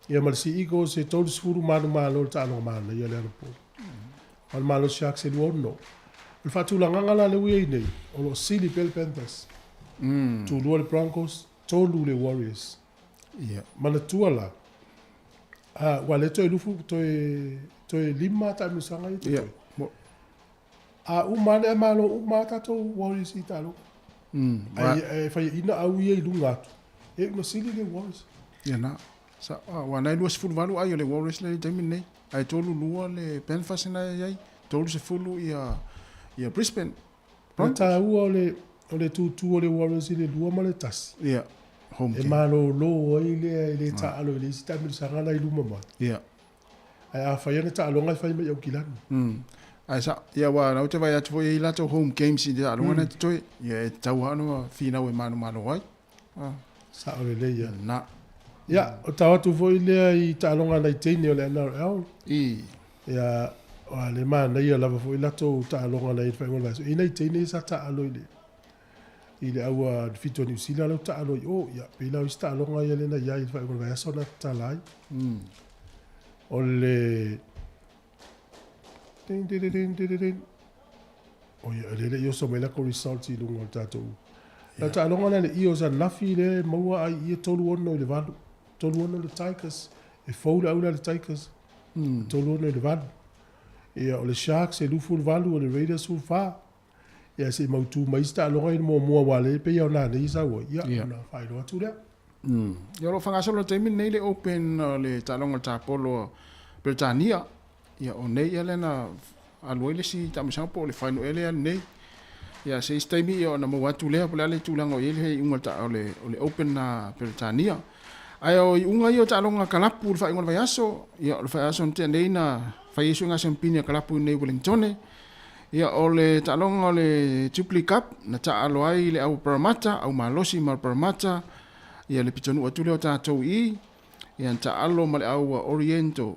Speaker 3: Ia ma le Sea Eagles e 30 manumalo i le taaloga manaia le anapo. Manumalo Sharks e 26. O le faatulagaga la lea ua i ai nei, o lo o sili pea le Panthers. Tulua le Broncos, tolu le Warriors.
Speaker 2: Ia.
Speaker 3: Manatua la, a, ua le toe lufu, toe, toe lima taamilosaga ia
Speaker 2: Ia.
Speaker 3: totoe.
Speaker 2: Mo.
Speaker 3: A uma ane e malo uma a tatou Warriors i taaloga. Ai, e faiaina au ia i luga atu. E una sili le Warriors.
Speaker 2: Ia na. Sa, ua nai 28 ai o le Warriors le taimi nei. Ai 32 le Panthers na i ai. 30 ia ia Brisbane.
Speaker 3: O le
Speaker 2: Broncos.
Speaker 3: taua o le, o le tūtū o le Warriors i le 2 ma le 1.
Speaker 2: Ia. Home
Speaker 3: E
Speaker 2: game.
Speaker 3: malōlō ai lea e le taalo i le isi taamilosaga la i luma mai.
Speaker 2: Ia.
Speaker 3: Ae a fai ana taaloga e fai mai i Aukilani.
Speaker 2: Ai sa, ia ua nau te vai atu foi i latou home games i te taaloga na totoe. Ia e tatau lava ona finau e manumalo ai. Ah.
Speaker 3: Sa'o lelei ia.
Speaker 2: Na.
Speaker 3: Ia, o tau atu foi lea i taaloga nai teine o le NRL.
Speaker 2: I.
Speaker 3: Ia, o a le manaia lava foi latou taaloga nai le faaiuga o le vaiaso. E i nai teine sa taalo i le i le aua fitu a Niu Sila lau taalo i o. Ia, pei la o isi taaloga ia lea na i ai i le faaiuga o le vaiaso na tatala ai. O le Ding, ding, ding, ding, ding, ding. O ia, o lea le i oso mai lako results i luga o le tatou. La taaloga lea le Eels ananafi lea e maua ai ia 36 i le 8. 36 le Tigers. E fou le au lea le Tigers. 36 i le 8. Ia, o le Sharks e 28, o le Raiders 14. Ia, se i mautu mai isi taaloga ia muamua aua o lea e pei lava o nanei e sau ai, ia, ona faailoa atu lea.
Speaker 2: Ia, o lo o faagasolo i le taimi lenei le Open o le taaloga o le tapolo a Peretania. Ia, o nei ea lea na alu ai le isi taamilosaga po o le final ea lea lenei. Ia, se isi taimi ia ona maua atu lea po o le a le tulaga o i ai le iuga o le, o le Open a Peretania. Ae o iuga ia o taaloga kalapu i le faaiuga o le vaiaso, ia o le vaiaso na tea nei na fai ai suiga siampini a kalapu i nei Wellingtone. Ia o le taaloga o le Jubilee Cup na taaalo ai le au Parramatta, au malosi ma le Parramatta, ia le pitonuu atu lea o tatou i i, ia na taaalo ma le au Oriental,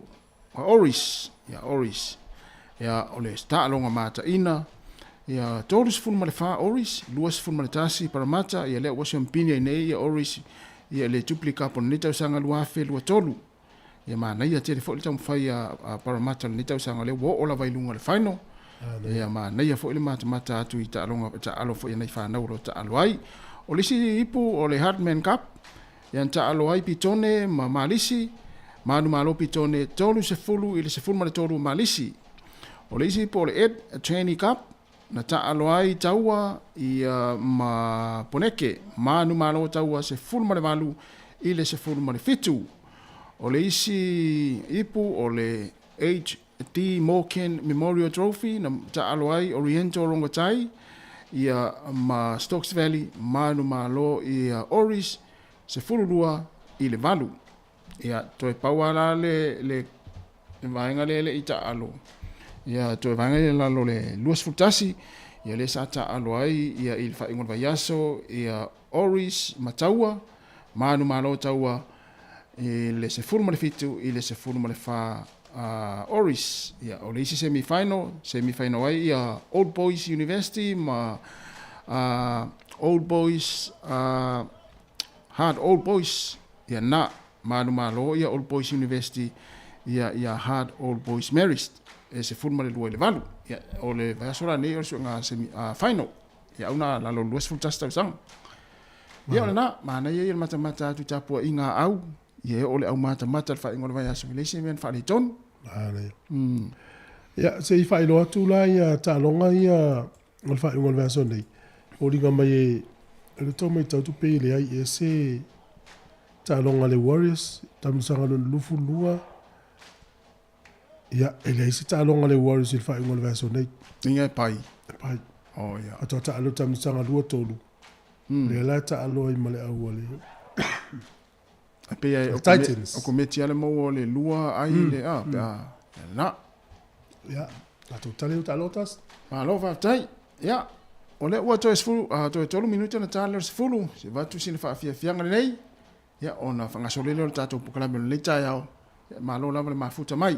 Speaker 2: Oris, ia Oris. Ia o le taaloga mataina, ia 34 Oris, 21 Parramatta, ia lea ua siampini ai nei ia Oris ia le Jubilee Cup o lenei tausaga 2023. Ia manaia tele foi le taumafai a Parramatta i lenei tausaga lea ua oo lava i luga o le final. Ia manaia foi le matamata atu i taaloga taalo foi a nai fanau o lo o taalo ai. O le isi ipu o le Hardman Cup, ia na taalo ai Pitone ma Malisi, manumalo Pitone 30 i le 13 o Malisi. O le isi ipu o le Ed Cheney Cup, Na taalo ai Taua ia ma Poneke, manumalo Taua 18 i le 17. O le isi ipu o le HD Morgan Memorial Trophy na taalo ai Oriental Rongotai ia ma Stokes Valley, manumalo ia Oris 12 i le 8. Ia, toe pau lava la le, le, le vaega lea e le i taalo. Ia, toe vaega lea i lalo o le 21, ia lea sa taalo ai ia i le faaiuga o le vaiaso, ia Oris ma Taua, manumalo Taua i le 17 i le 14 Oris. Ia, o le isi semi final, semi final ai ia Old Boys University ma Old Boys Hard Old Boys, ia na manumalo ia Old Boys University ia ia Hard Old Boys Marist e 12 i le 8. Ia o le vaiaso la nei o le suega semi final. Ia au na lalo 21 tausaga. Ia o lena, manaia ia le matamata atu i tapuaiga a au, ia e oo le au matamata le faaiuga o le vaiaso, e leai se mea na faaletonu.
Speaker 3: Manaia. Ia, se i faailoa atu la ia taaloga ia o le faaiuga o le vaiaso nei, foliga mai e o le tau matau atu pei e leai ea se taaloga a le Warriors taamilosaga lona 22. Ia, e leai se taaloga a le Warriors i le faaiuga o le vaiaso nei.
Speaker 2: Inga e pai.
Speaker 3: E pai.
Speaker 2: Oh, ia.
Speaker 3: Faatoa taalo taamilosaga 23. Lea la e taalo ai ma le au a le
Speaker 2: E pei e
Speaker 3: Titans.
Speaker 2: O kometi ale maua o le lua ai le a, pe a, la.
Speaker 3: Ia, tatou tali o taalo tas.
Speaker 2: Malo faafetai. Ia, o lea ua toe sefulu, toe tolu minute ona ta lea o le sefulu, se avatu sina faafiafiaga lenei, ia, ona faagasolo ai lea o le tatou polokalame o lenei taeao. Ia, malo lava le mafuta mai.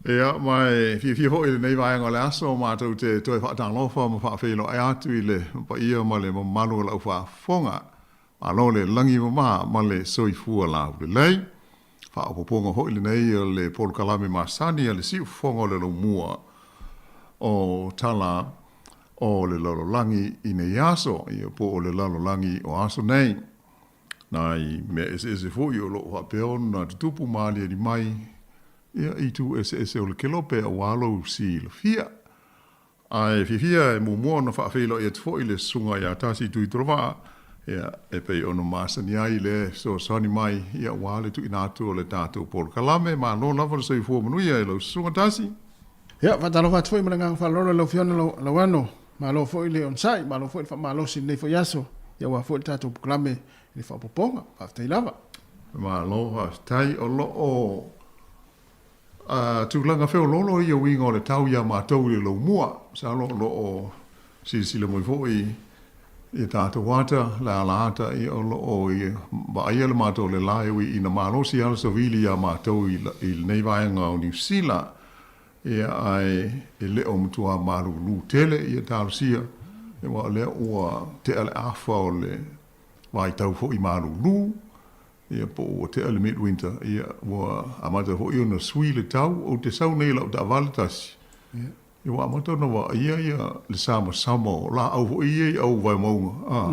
Speaker 5: Ia, ma e fiafia foi i lenei vaega o le aso matou te toe faatalofa ma faafeiloai atu i le paia ma le mamalu o lau faafofoga. Malo le lagi mama ma le soifua laulelei. Faaopoopoga foi lenei o le polokalame masani a le Siufofoga o le Laumua o Tala o le Lalolagi i nei aso, ia po o le lalolagi o aso nei. Nai mea eseese foi o lo o faapea ona tutupu ma aliali mai ia i itu eseese o le kelope aua lou silafia. Ae fiafia e muamua ona faafeiloai atu foi le Susuga ia Tasi Tuitolovaa, ia, e pei ona masani ai le fesoasoani mai ia aua le tuuina atu o le tatou polokalame. Malo lava le soifua manuia e lau Susuga Tasi.
Speaker 2: Ia, faatalofa atu foi ma le agaga faaaloalo i lau Afioga Lauano. Malo foi le onosai, malo foi le faamalosi i lenei foi aso, ia aua foi le tatou polokalame i le faaopoopoga. Faafetai lava.
Speaker 5: Malo faafetai. O lo o tulaga feoloolo ia uiga o le tau iā matou i le Laumua. Masalo o lo o silasila mai foi i tatou ata, le ala ata, ia o lo o vaaia le matou le la e ui ina malosi lava le savili iā matou i lenei vaega o Niu Sila. Ia ae e le o matua malulu tele ia talosia, aua o lea ua tea le afa o le vaitau foi malulu, ia po ua tea le midwinter, ia ua amata foi ona sui le tau. Ou te sau nei i lau taavale tasi, ia ua amata ona vaaia ia le samasama o laau foi ia i au vaemauga, a,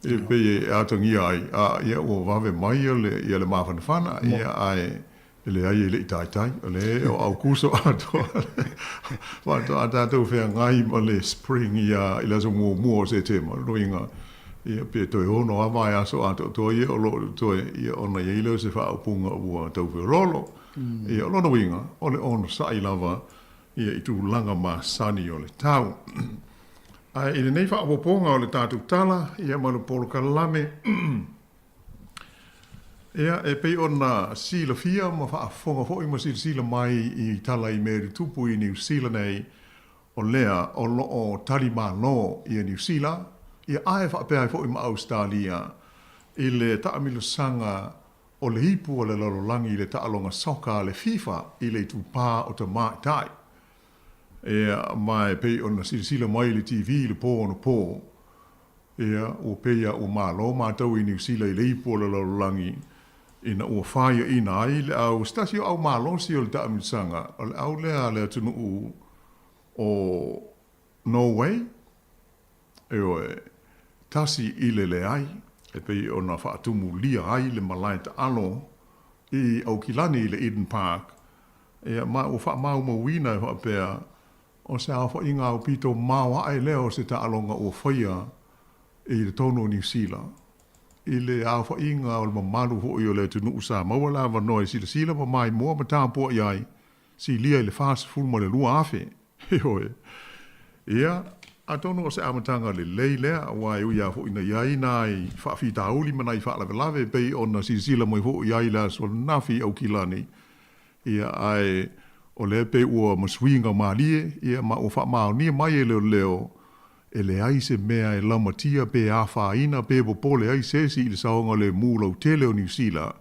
Speaker 5: e pei e atagia ai, a, ia ua vave mai ia le, ia le mafanafana, ia ae E leai e le i taitai, o lea o Aukuso atoa faatoa tatou feagai ma le spring ia i le aso muamua o Setema, lona uiga, ia pe toe ono lava vaiaso atoatoa ia o lo o totoe, ia ona i ai lea o se faaupuga ua tau feoloolo. Ia o lona uiga, o le onosai lava ia i tulaga masani o le tau. Ae i lenei faaopoopoga o le tatou tala, ia ma le polokalame, Ia, e pei ona silafia ma faafofoga foi ma silasila mai i tala i mea i tutupu i Niu Sila nei, o lea o lo o tali malo ia Niu Sila, ia ae faapea ai foi ma Ausetalia i le taamilosaga o le ipu a le lalolagi i le taaloga soka a le FIFA i le itupa o tamaitai. Ia, ma e pei ona silasila mai i le TV i le pō anapo, Ia, ua pei a ua malo matou i Niu Sila i le ipu o le lalolagi ina ua faiaina ai le au, se tasi o au malosi o le taamilosaga, o le au lea a le atunuu o Norway, ioe, tasi i le leai, e pei ona faatumulia ai le malae taalo i Aukilani i le Eden Park, ia, ma ua faamaumauina e faapea, O se aofaiga aupito maoae lea o se taaloga ua faia i totonu o Niu Sila. I le aofaiga o le mamalu foi o le atunuu sa maua le avanoa e silasila ma maimoa ma tapuai ai, silia i le 42,000. Ioe. Ia, atonu o se amataga lelei lea, aua e ui lava foi ina i ai nai faafitauli ma nai faalavelave e pei ona silasila mai foi i ai i le aso ananafi i Aukilani, Ia, ae o lea pei ua ma suiga malie, ia, ma ua faamaonia mai e leoleo, e leai se mea e lamatia pe afaina pe popole ai se isi i le saogalemu lautele o Niu Sila,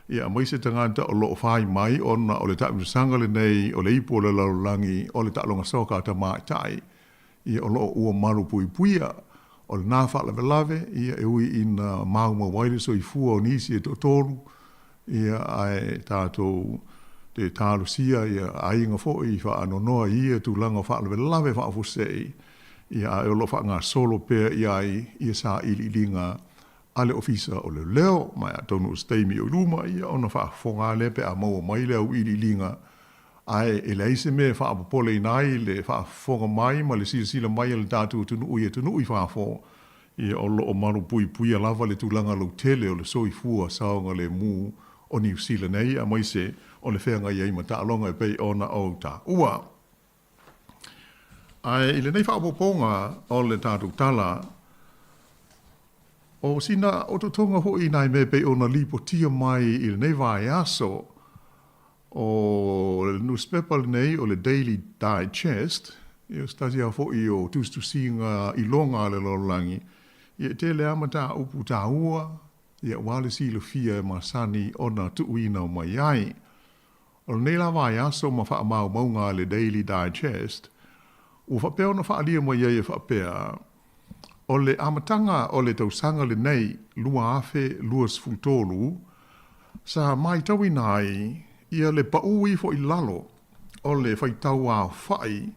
Speaker 5: ia, aemaise tagata o lo o fai mai ona o le taamilosaga lenei o le ipu o le lalolagi o le taaloga soka a tamaitai, ia, o lo o ua malupuipuia. O lena faalavelave, ia, e ui ina maumau ai le soifua o nisi e toatolu, Ia, ae tatou te talosia ia aiga foi i faanoanoa i ia tulaga o faalavelave faafuasei, ia, ae o lo o faagasolo pea i ai ia sailiiliga a le Ofisa o Leoleo. Ma atonu o se taimi o i luma, ia, ona faafofoga lava lea pe a maua mai le auiliiliga, ae e leai se mea e faapopoleina ai le faafofoga mai ma le silasila mai a le tatou atunuu i atunuu i fafo, Ia, o lo o malupuipuia lava le tulaga lautele o le soifua saogalemu o Niu Sila nei, aemaise o le feagai ai ma taaloga e pei ona ou taua. Ae i lenei faaopoopoga o le tatou tala, o sina otootoga foi i nai mea e pei ona lipotia mai i lenei vaiaso, O le nusipepa lenei o le Daily Digest, ia o se tasi lava foi o tusitusiga iloga a le lalolagi, ia e tele lava mataupu taua, ia aua le silafia e masani ona tuuina mai ai. O lenei la vaiaso ma faamaumauga a le Daily Digest, ua faapea ona faaalia mai ai e faapea, O le amataga o le tausaga lenei 2023, sa matauina ai ia le pau ifo i lalo o le faitau aofai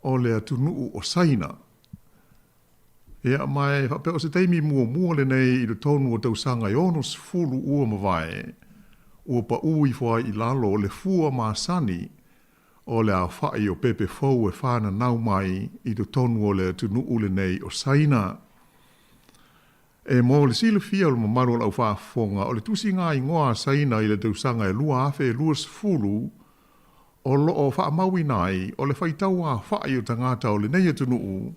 Speaker 5: o le atunuu o Saina. Ia, ma e faapea o se taimi muamua lenei i totonu o tausaga e 60 ua mavae, ua pau ifo ai i lalo le fua masani o le aofai o pepe fou e fananau mai i totonu o le atunuu lenei o Saina. E mo le silafia o le mamalu o le aufaafofoga, o le tusiga-igoa a Saina i le tausaga e 2020, o lo o faamauina ai o le faitau aofai o tagata o lenei atunuu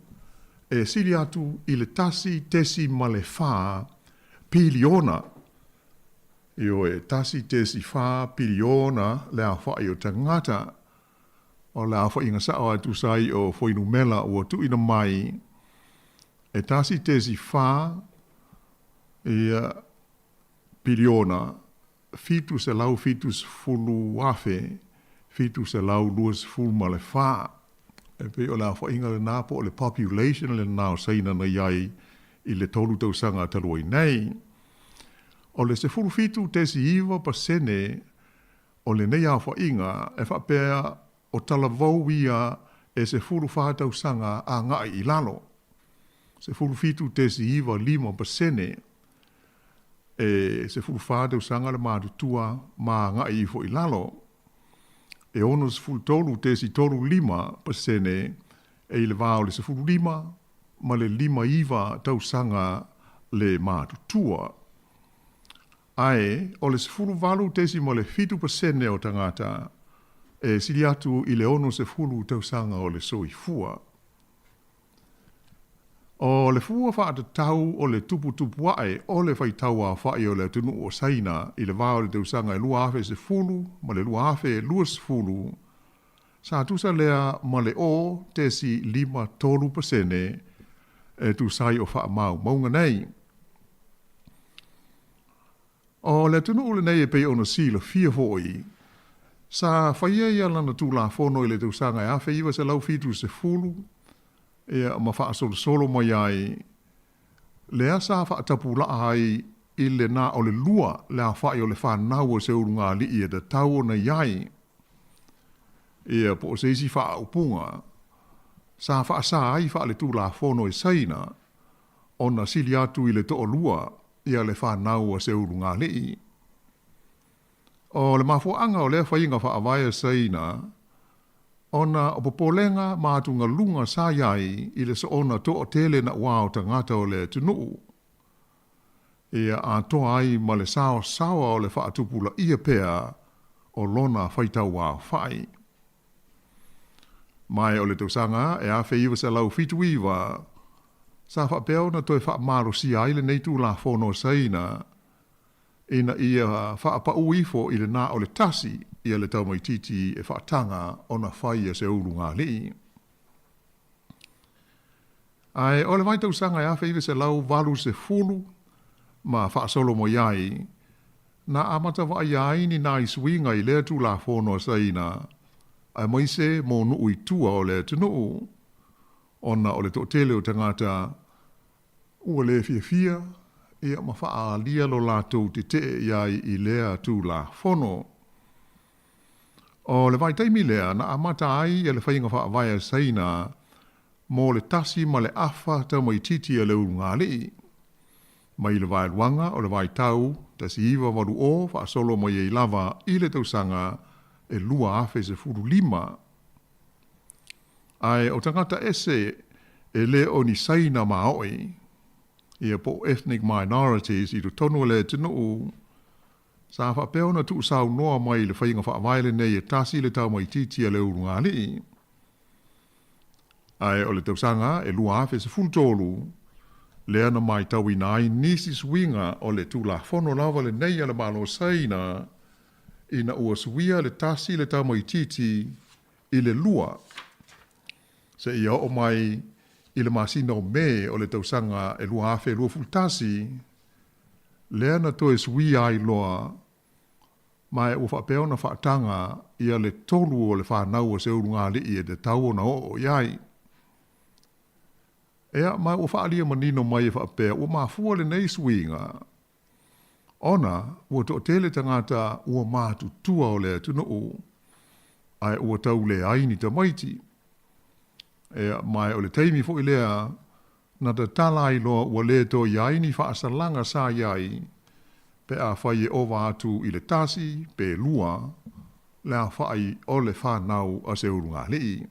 Speaker 5: e sili atu i le 1.4 piliona. Ioe, 1.4 piliona le aofai o tagata. O le aofaiga sao lava e tusa ai o fuainumela ua tuuina mai e 1.4 ia piliona 770,724. E pei o le aofaiga lena po o le population lena o Saina na i ai i le 3 tausaga talu ai nei. O le 17.9% o lenei aofaiga e faapea o talavou ia e 14 tausaga agai i lalo. 17.95% e 14 tausaga le matutua ma agai ifo i lalo. E 63.35% e i le va o le 15 ma le 59 tausaga le matutua. Ae o le 18.7% o tagata e sili atu i le 60 tausaga o le soifua. O le fua faatatau o le tuputupuae o le faitau-aofai o le atunuu o Saina i le va o le tausaga e 2010 ma le 2020, sa tusa lea ma le 0.53% e tusa ai o faamaumauga nei. O le atunuu lenei e pei ona silafia foi, sa faia ia lana Tulafono i le tausaga e 1970, ia, ma faasolosolo mai ai, lea sa faatapulaa ai i le na o le lua le aofai o le fanau o se ulugalii e tatau ona i ai, ia, po o se isi faaupuga, sa faasa ai faaletulafono e Saina ona sili atu i le toalua ia le fanau a se ulugalii. O le mafuaaga o lea faiga faavae a Saina, ona o popolega ma atugaluga sa i ai i le soona toatele naʻauao tagata o le atunuu, ia atoa ai ma le saosaoa o le faatupulaia pea o lona faitauaofai. Ma o le tausaga e 1979, sa faapea ona toe faamalosia ai lenei Tulafono a Saina ina ia faapau ifo i le na o le tasi ia le tamaitiiti e faataga ona fai ia se ulugalii. Ae o le vaitausaga e 1980 ma faasolo mai ai, na amata vaaia ai ni nai suiga i lea Tulafono a Saina, aemaise mo nuu i tua o le atunuu, ona o le toatele o tagata ua le fiafia ia ma faaalia lo latou tetee i ai i lea Tulafono. O le vaitaimi lea na amata ai ia le faiga faavae a Saina mo le tasi ma le afa tamaitiiti a le ulugalii. Mai le vaeluaga o le vaitau 1980 faasolo mai ai lava i le tausaga e 2015. Ae o tagata ese e le o ni Saina maoʻi, ia po o ethnic minorities i totonu o le atunuu, sa faapea ona tuusaunoa mai i le faiga faavae lenei e tasi le tamaitiiti a le ulugalii. Ae o le tausaga e 2013, lea na matauina ai nisi suiga o le Tulafono lava lenei a le Malo Saina ina ua suia le tasi le tamaitiiti i le lua seia oo mai i le masina o Me o le tausaga e 2021, lea na toe suia ai loa. Ma e ua faapea ona faataga ia le tolu o le fanau a Seuulugaalii e tatau ona oo i ai. Ea, ma ua faaalia manino mai e faapea ua mafua lenei suiga ona ua toatele tagata ua matutua o le atunuu ae ua tau leai ni tamaiti. Ea, ma o le taimi foi lea na tatala ai loa ua le toe i ai ni faasalaga sa i ai pe afai e ova atu i le tasi pe lua le aofai o le fanau a Seuulugaalii.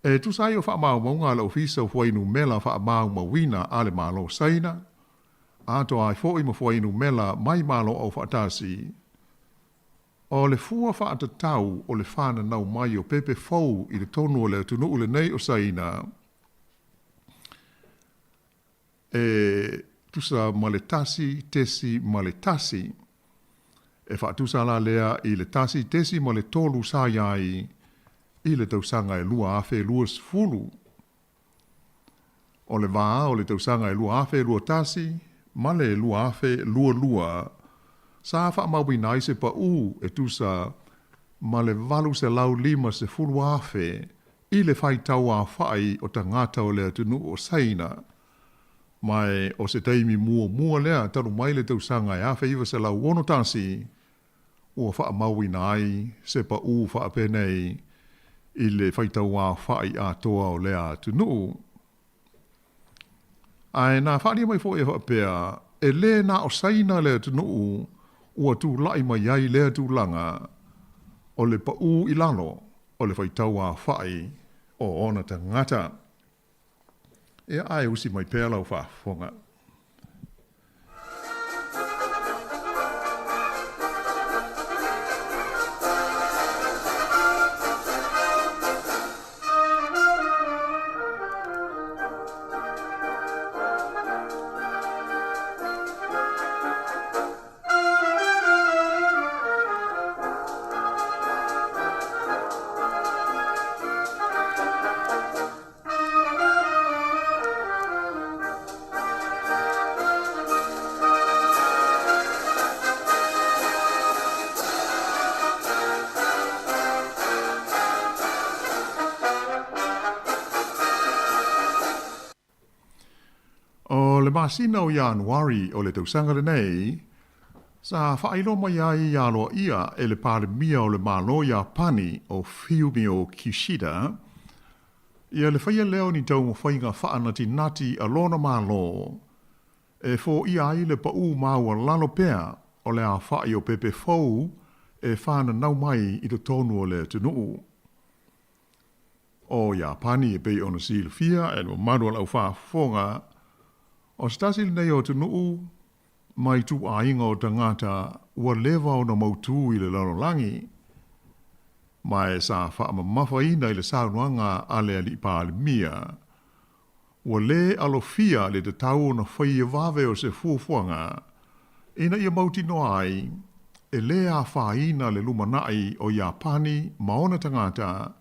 Speaker 5: E tusa ai o faamaumauga a le Ofisa o Fuainumela Faamaumauina a le Malo o Saina, atoa ai foi ma fuainumela mai Malo Aufaatasi, o le fua faatatau o le fananau mai o pepe fou i totonu o le atunuu lenei o Saina, e tusa ma le 1.1, e faatusa la lea i le 1.3 sa i ai i le tausaga e 2020. O le vā o le tausaga e 2021 ma le 2022, sa faamauina ai se paū e tusa ma le 850,000 i le faitauaofai o tagata o le atunuu o Saina, ma o se taimi muamua lea talu mai le tausaga e 1961 ua faamauina ai se paū faapenei i le faitauaofai atoa o lea atunuu. Ae na faaalia mai foi e faapea, e lē na o Saina le atunuu ua tulai mai ai lea tulaga o le paū i lalo o le faitauaofai o ona tagata. Ia, ae usi mai pea lau faafofoga. O le masina o Ianuari o le tausaga lenei, sa faailoa mai ai aloaia e le Palemia o le Malo Iapani o Fumio Kishida ia le faia lea o ni taumafaiga faanatinati a lona Malo e foia ai le paū maualalo pea o le aofai o pepe fou e fananau mai i totonu o le atunuu o Iapani. E pei ona silafia e le mamalu o le aufaafofoga, o se tasi lenei o atunuu ma ituaiga o tagata ua leva ona mautū i le lalolagi, ma e sa faamamafaina i le saunoaga a le Alii Palemia, ua lē alofia le tatau ona faia vave o se fuafuaga ina ia mautinoa ai e lē afaina le lumanai o Iapani ma ona tagata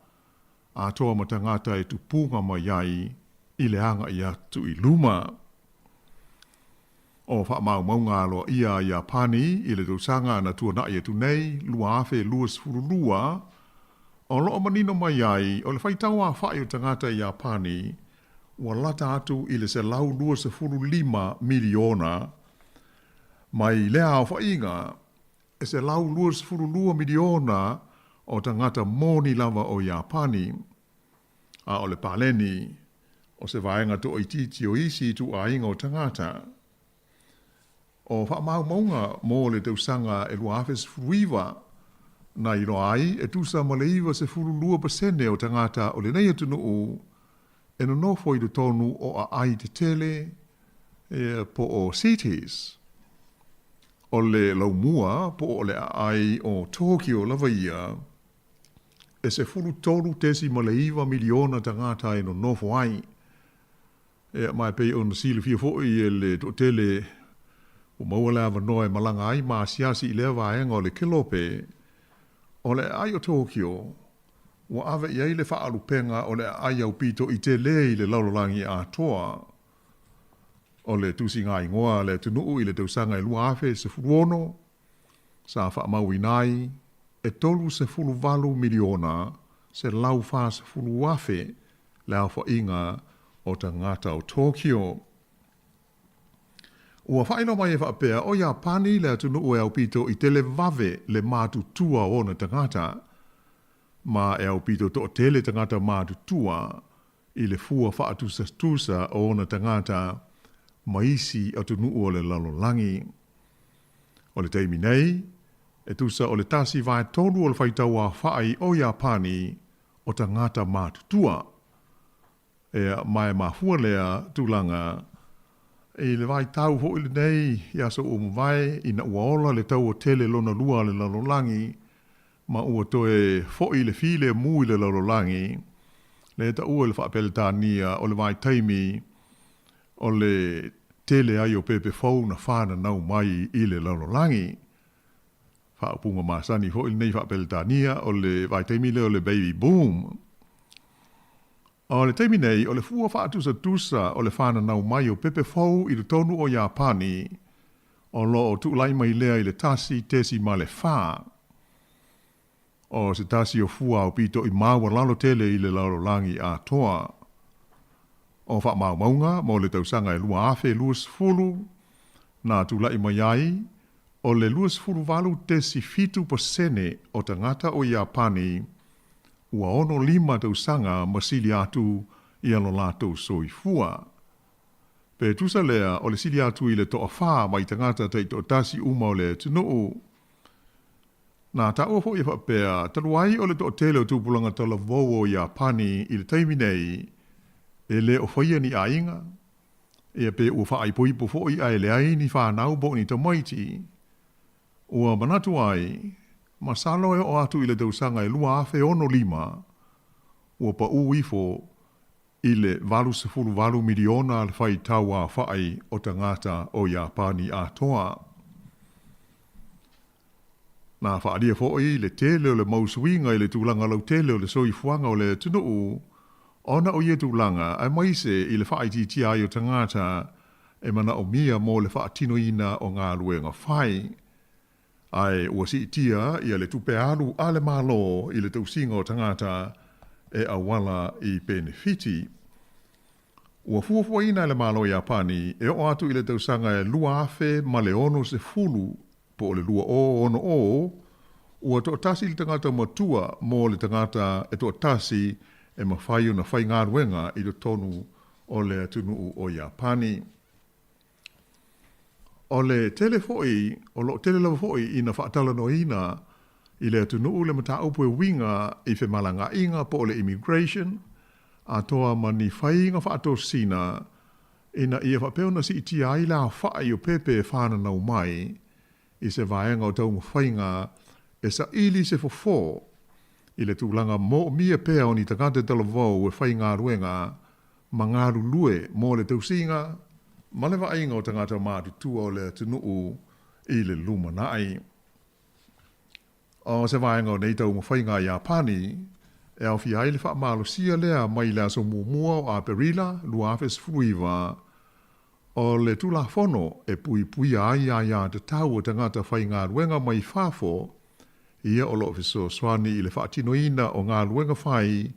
Speaker 5: atoa ma tagata e tupuga mai ai i le agai atu i luma. O faamaumauga aloaia a Iapani i le tausaga na tuanai atu nei 2022, o lo o manino mai ai o le faitauaofai o tagata i Iapani ua lata atu i le 125 miliona. Mai lea aofaiga, e 122 miliona o tagata moni lava o Iapani, a o le paleni o se vaega toaitiiti o isi ituaiga o tagata. O faamaumauga mo le tausaga e 2019 na iloa ai e tusa ma le 92% o tagata o lenei atunuu e nonofo i totonu o aai tetele po o cities. O le laumua po o le aai o Tokyo lava ia, e 13.9 miliona tagata e nonofo ai. Ia, ma e pei ona silafia foi e le toatele ua maua le avanoa e malaga ai ma asiasi i lea vaega o le kelope, o le aai o Tokyo, ua ave i ai le faalupega o le aai aupito i tele i le lalolagi atoa. O le tusiga igoa a le atunuu i le tausaga e 2016, Sa faamauina ai e 38 miliona 140,000 le aofaiga o tagata o Tokyo. Ua faailoa mai e faapea, o Iapani le atunuu e aupito i televave le matutua o ona tagata, ma e aupito toatele tagata matutua i le fua faatusatusa o ona tagata ma isi atunuu o le lalolagi. O le taimi nei, e tusa o le tasi vaetolu o le faitauaofai o Iapani o tagata matutua. Ea, ma e mafua lea tulaga i le vaitau foi lenei i aso ua mavae ina ua ola le taua tele lona lua a le lalolagi ma ua toe foi le filemu i le lalolagi, lea e taua i le Faa-Peretania o le vaitaimi o le tele ai o pepe fou na fananau mai i le lalolagi. Faaupuga masani foi lenei Faa-Peretania o le vaitaimi lea o le baby boom. O le taimi nei, o le fua faatusatusa o le fananau mai o pepe fou i totonu o Iapani, o lo o tuulai mai lea i le 1.4. O se tasi o fua aupito i maualalo tele i le lalolagi atoa. O faamaumauga mo le tausaga e 2020, na tulai mai ai o le 28.7 pasene o tagata o Iapani ua 65 tausaga ma sili atu ia lo latou soifua. Pe tusa lea o le sili atu i le toafa mai tagata taitoatasi uma o le atunuu. Na taua foi e faapea, talu ai o le toatele o tupulaga talavou o Iapani i le taimi nei, e le o faia ni aiga, ia pe ua faaipoipo foi ae leai ni fanau po o ni tamaiti. Ua manatu ai, masalo e oo atu i le tausaga e 2065, ua paū ifo i le 88 miliona le faitauaofai o tagata o Iapani atoa. Na faaalia foi le tele o le mau suiga i le tulaga lautele o le soifuaga o le atunuu ona o ia tulaga aemaise i le faaitiitia ai o tagata e manaomia mo le faatinoina o galuega fai. Ae ua siitia ia le tupe alu a le Malo i le tausiga o tagata e auala i penefiti. Ua fuafuaina e le Malo o Iapani e oo atu i le tausaga e 2060 po o le 2060, ua toatasi le tagata matua mo le tagata e toatasi e mafai ona faigaluega i totonu o le atunuu o Iapani. O le tele foi, o lo o tele lava foi ina faatalanoaina i le atunuu le mataupu e uiga i femalagaaiga po o le immigration, atoa ma ni faiga faatosina ina ia faapea ona siitia ai le aofai o pepe e fananau mai i se vaega o taumafaiga e saili se fofo i le tulaga moomia pea o ni tagata talavou e faigaluega ma galulue mo le tausiga ma le vaaiga o tagata matutua o le atunuu i le lumanai. O se vaega o nei taumafaiga a Iapani e aofia ai le faamalosia lea mai le aso muamua o Aperila 2019 o le Tulafono e puipuia ai aia tatau a tagata faigaluega mai fafo ia o lo o fesoasoani i le faatinoina o galuega fai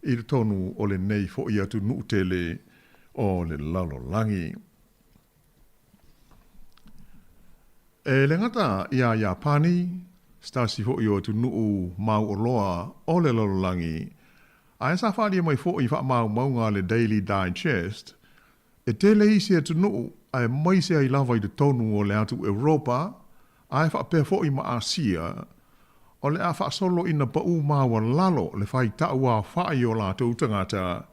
Speaker 5: i totonu o lenei foi atunuu tele o le lalolagi. E le gata iā Iapani, se tasi foi o atunuu mauoloa o le lalolagi, ae sa faaalia mai foi i faamaumauga a le Daily Digest, e tele isi atunuu aemaise ai lava i totonu o le atu Europa ae faapea foi ma Asia, o le a faasolo ina paū maualalo le faitau aofai o latou tagata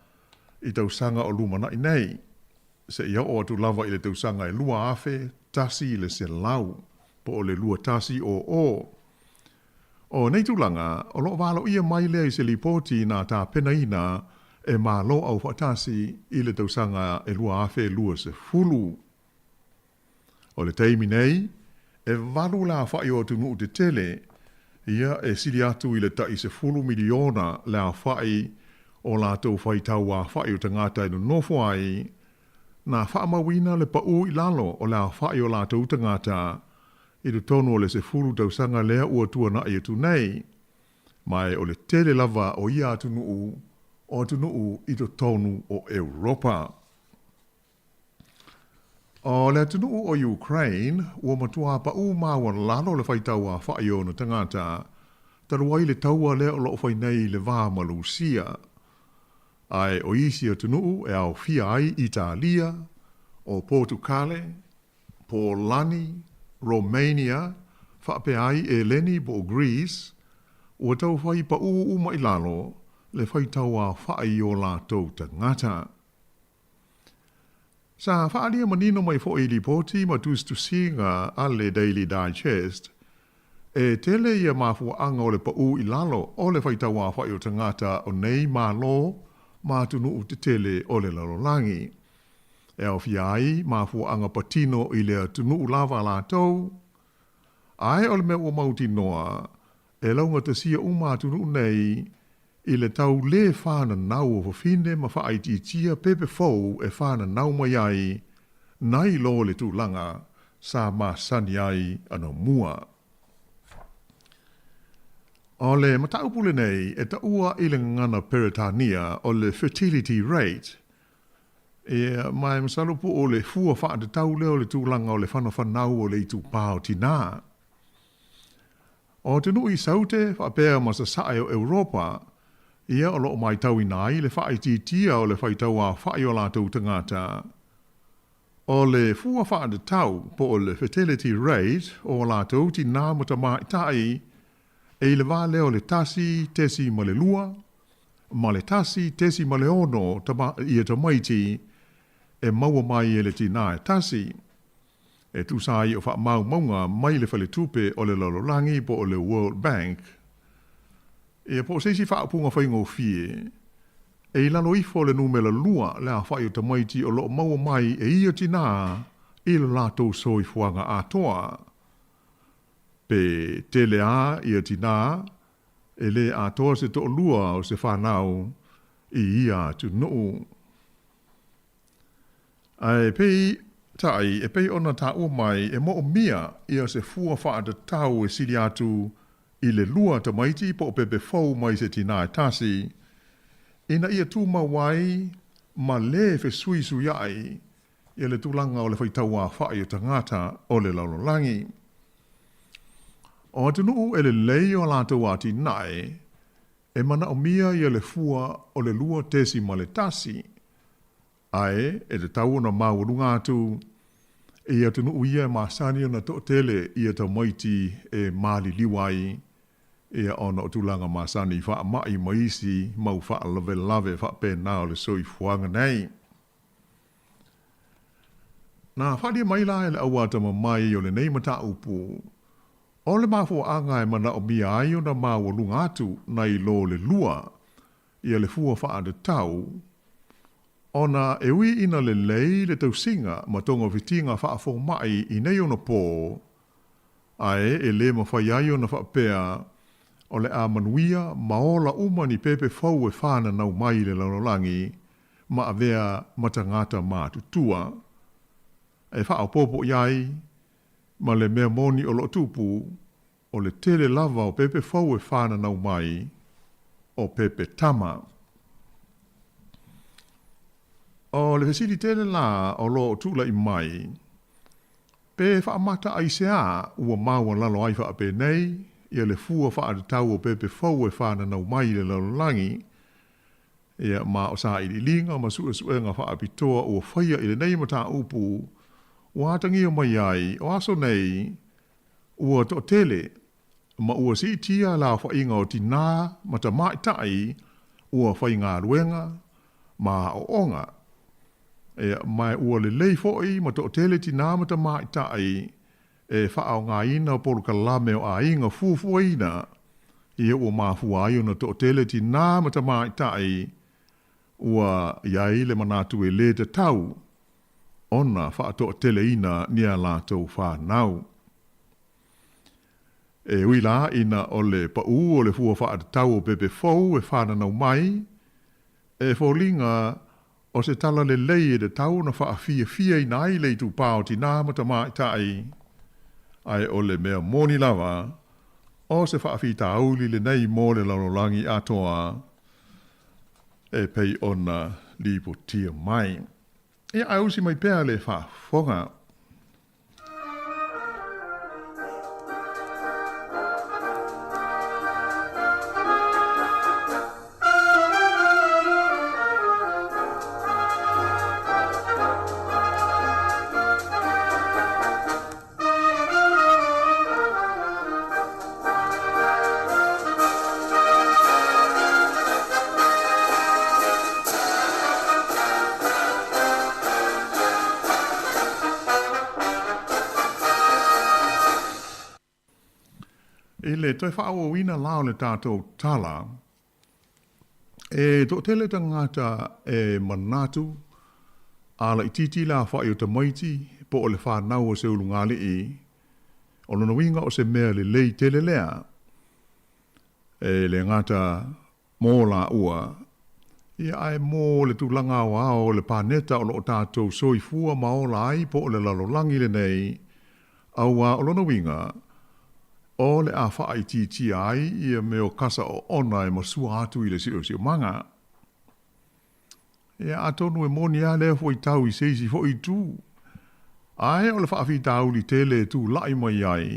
Speaker 5: i tausaga o lumanai nei, seia oo atu lava i le tausaga e 2100, po o le 2100. O nei tulaga, o lo o valoia mai lea i se lipoti na tapenaina e Malo Aufaatasi i le tausaga e 2020. O le taimi nei, e valu le aofai o atunuu tetele, ia e sili atu i le tai 10 miliona le aofai o latou faitau aofai o tagata e nonofo ai, na faamauina le pau i lalo o le aofai o latou tagata. i totonu o le 10 tausaga lea ua tuanaʻi atu nei. Ma e o le tele lava o ia atunuu o atunuu i totonu o Europa. O le atunuu o Ukraine, ua matuā paʻū maualalo le faitau afaʻi o ona tagata, talu ai le taua lea o lo o fai nei i le va ma Lusia. Ae o isi atunuu e aofia ai Italia, o Potukale, Polani, Romania, faapea ai Eleni po o Greece, ua tau fai paʻū uma i lalo le faitau afaʻi o latou tagata. Sa faaalia manino mai foi i lipoti ma tusitusiga a le Daily Digest, e tele ia mafuaaga o le paʻū i lalo o le faitauaofaʻi o tagata o nei Malo ma atunuu tetele o le lalolagi. E aofia ai mafuaaga patino i le atunuu lava a latou, ae o le mea ua mautinoa, e laugatasia uma atunuu nei i le tau lē fananau o fafine ma faaitiitia pepe fou e fananau mai ai nai lo le tulaga sa masani ai anamua. O le mataupu lenei e taua i le gagana Peretania o le fertility rate, ia, ma e masalo po o le fua faatatau lea o le tulaga o le fanafanau o le itupā o tinā. O atunuu i Saute faapea ma Sasae o Europa, ia o lo o maitauina ai le faaitiitia o le faitauaofaʻi o latou tagata. O le fua faatatau po o le fertility rate o latou tinā ma tamaitai e i le va lea o le 1.2 ma le 1.6 tama, ia tamaiti e maua mai e le tinā e tasi. E tusa ai o faamaumauga mai le Faletupe o le Lalolagi po o le World Bank, ia po o se isi faaupuga faigofie, e i lalo ifo o le numera lua le aofai o tamaiti o lo o maua mai e ia tinā i lo latou soifuaga atoa. Pe tele a ia tinā e lē atoa se toʻalua o se fanau i ia atunuu. Ae pei taʻi, e pei ona taua mai, e moʻomia ia se fua faatatau e sili atu i le lua tamaiti po o pepe fou mai se tinā e tasi, ina ia tumau ai ma lē fesuisuiaʻi ia le tulaga o le faitauaofaʻi o tagata o le lalolagi. O atunuu e lelei o latou atinae, e manaomia ia le fua o le 2.1, Ae e tatau ona maualuga atu i atunuu ia e masani ona toatele ia tamaiti e maliliu ai ia ona o tulaga masani i faamai ma isi mau faalavelave faapena o le soifuaga nei. Na faaalia mai la e le auatamamai o lenei mataupu, o le mafuaaga e manaomia ai ona maualuga atu nai lo le lua ia le fua faatatau, ona e ui ina lelei le tausiga ma togafitiga faafomaʻi i nei ona pō, ae e lē mafai ai ona faapea o le a manuia ma ola uma ni pepe fou e fananau mai i le lalolagi ma avea ma tagata matutua e faaopoopo i ai ma le mea moni o lo o tupu. O le tele lava o pepe fou e fananau mai, o pepe tama. O le fesili tele la o lo o tulaʻi mai, pe faamata aiseā ua maualalo ai faapenei ia le fua faatatau o pepe fou e fananau mai i le lalolagi, ia ma o sailiiliga ma suesuega faapitoa ua faia i lenei mataupu ua atagia mai ai o aso nei Ua toatele, ma ua siitia le aofaiga o tinā ma tamaitai ua faigaluega ma aoaoga. Ia, ma ua lelei foi ma toatele tinā ma tamaitai e faaaogaina polokalame o aiga fuafuaina, ia ua mafua ai ona toatele tinā ma tamaitai ua i ai le manatu e lē tatau ona faatoateleina ni a latou fanau. E ui la ina o le paʻū o le fua faatatau o pepe fou e fananau mai, e foliga o se tala lelei e tatau ona faafiafiaina ai le itupā o tinā ma tamaitai. Ae o le mea moni lava, o se faafitauli lenei mo le lalolagi atoa e pei ona lipotia mai. Ia, ae usi mai pea le faafofoga. I le toe faaauauina la o le tatou tala, e toatele tagata e manatu a laitiiti le aofai o tamaiti po o le fanau o se ulugalii, o lona uiga o se mea lelei tele lea, e le gata mō lāua, ia ae mō le tulaga aoao o le paneta o lo o tātou soifua ma ola ai po o le lalolagi lenei, auā o lona uiga, o le a faaitiitia ai ia mea o kasa oona e masua atu i le siosiomaga. Ia, atonu e moni lava lea fuaitau i se isi foi itu, ae o le faafitauli tele e tulai mai ai,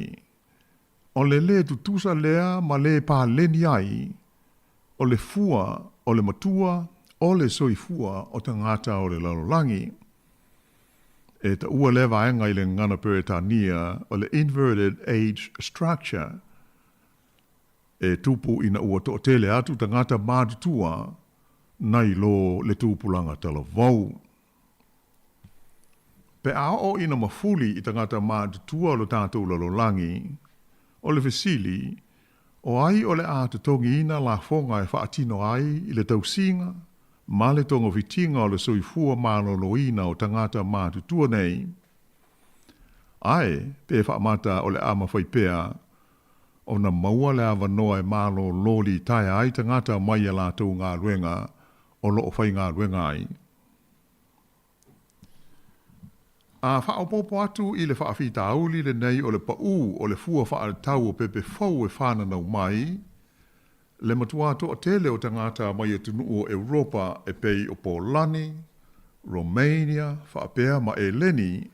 Speaker 5: O le lē tutusa lea ma lē paleni ai, o le fua o le matua o le soifua o tagata o le lalolagi. E taua lea vaega i le gagana Peretania o le inverted age structure, e tupu ina ua toatele atu tagata matutua nai lo le tupulaga talavou. Pe a oo ina mafuli i tagata matutua o lo tatou lalolagi, o le fesili, o ai o le a totogiina lafoga e faatino ai i le tausiga ma le togafitiga o le soifua maloloina o tagata matutua nei? Ae, pe faamata o le a mafai pea ona maua le avanoa e malolo litaea ai tagata mai a latou galuega o lo o faigaluega ai? A faaopoopo atu i le faafitauli lenei o le paū o le fua faatatau o pepe fou e fananau mai, le matuā toatele o tagata mai atunuu o Europa e pei o Polani, Romania faapea ma Eleni,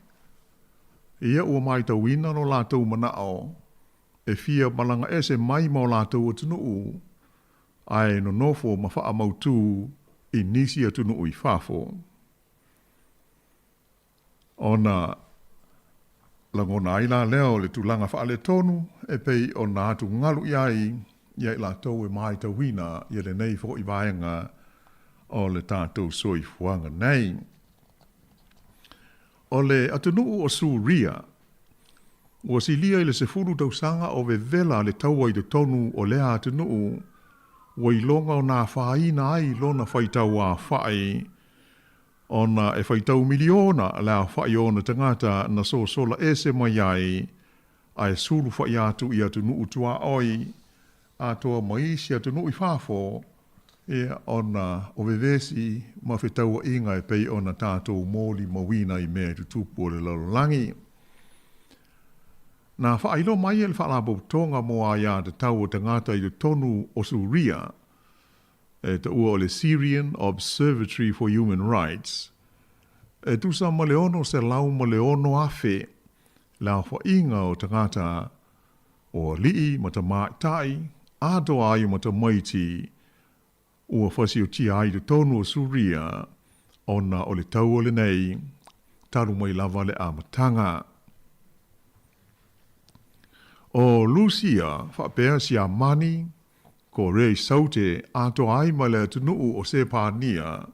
Speaker 5: ia ua maitauina lo latou manao e fia malaga ese mai ma o latou atunuu ae nonofo ma faamautū i nisi atunuu i fafo. Ona lagona ai la lea o le tulaga faaletonu e pei ona atugalu i ai ia i latou e maitauina ia lenei foi vaega o le tatou soifuaga nei. O le atunuu o Suria, ua silia i le 10 tausaga o vevela le taua i totonu o lea atunuu, ua iloga ona afaina ai lona faitau aofai, ona e faitau miliona le aofai o ona tagata na sosola ese mai ai ae sulufa'i atu i atunuu tuaoi atoa ma isi atunuu i fafo, ia, ona o vevesi ma fetaua'iga e pei ona tatou molimauina i mea e tutupu o le lalolagi. Na faailoa mai e le Faalapotopotoga mo Aia Tatau o Tagata i totonu o Suria, e taua o le Syrian Observatory for Human Rights, e tusa ma le 606,000 le aofaiga o tagata o alii ma tamaitai, atoa ai ma tamaiti ua fasiotia ai i totonu o Suria ona o le taua lenei talu mai lava le amataga. O Lusia faapea Siamani, Korea i Saute atoa ai ma le atunuu o Sepania,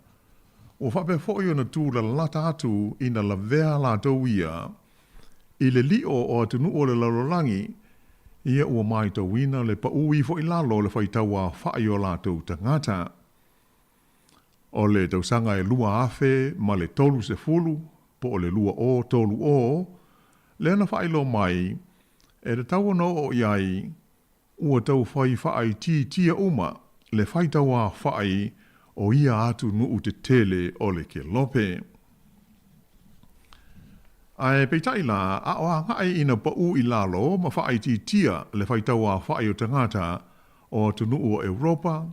Speaker 5: ua faapea foi ona tūlalata atu ina lavea latou ia i le lio o atunuu o le lalolagi, ia ua maitauina le paū ifo i lalo o le faitau aofai o latou tagata. O le tausaga e 2030 po o le 2030, lea na faailoa mai e tatau ona oo i ai Ua tau fai faaitiitia uma le faitauaofai o ia atunuu tetele o le Kelope. Ae peitai la, a o agai ina paʻū i lalo ma faaitiitia le faitauaofai o tagata o atunuu o Europa,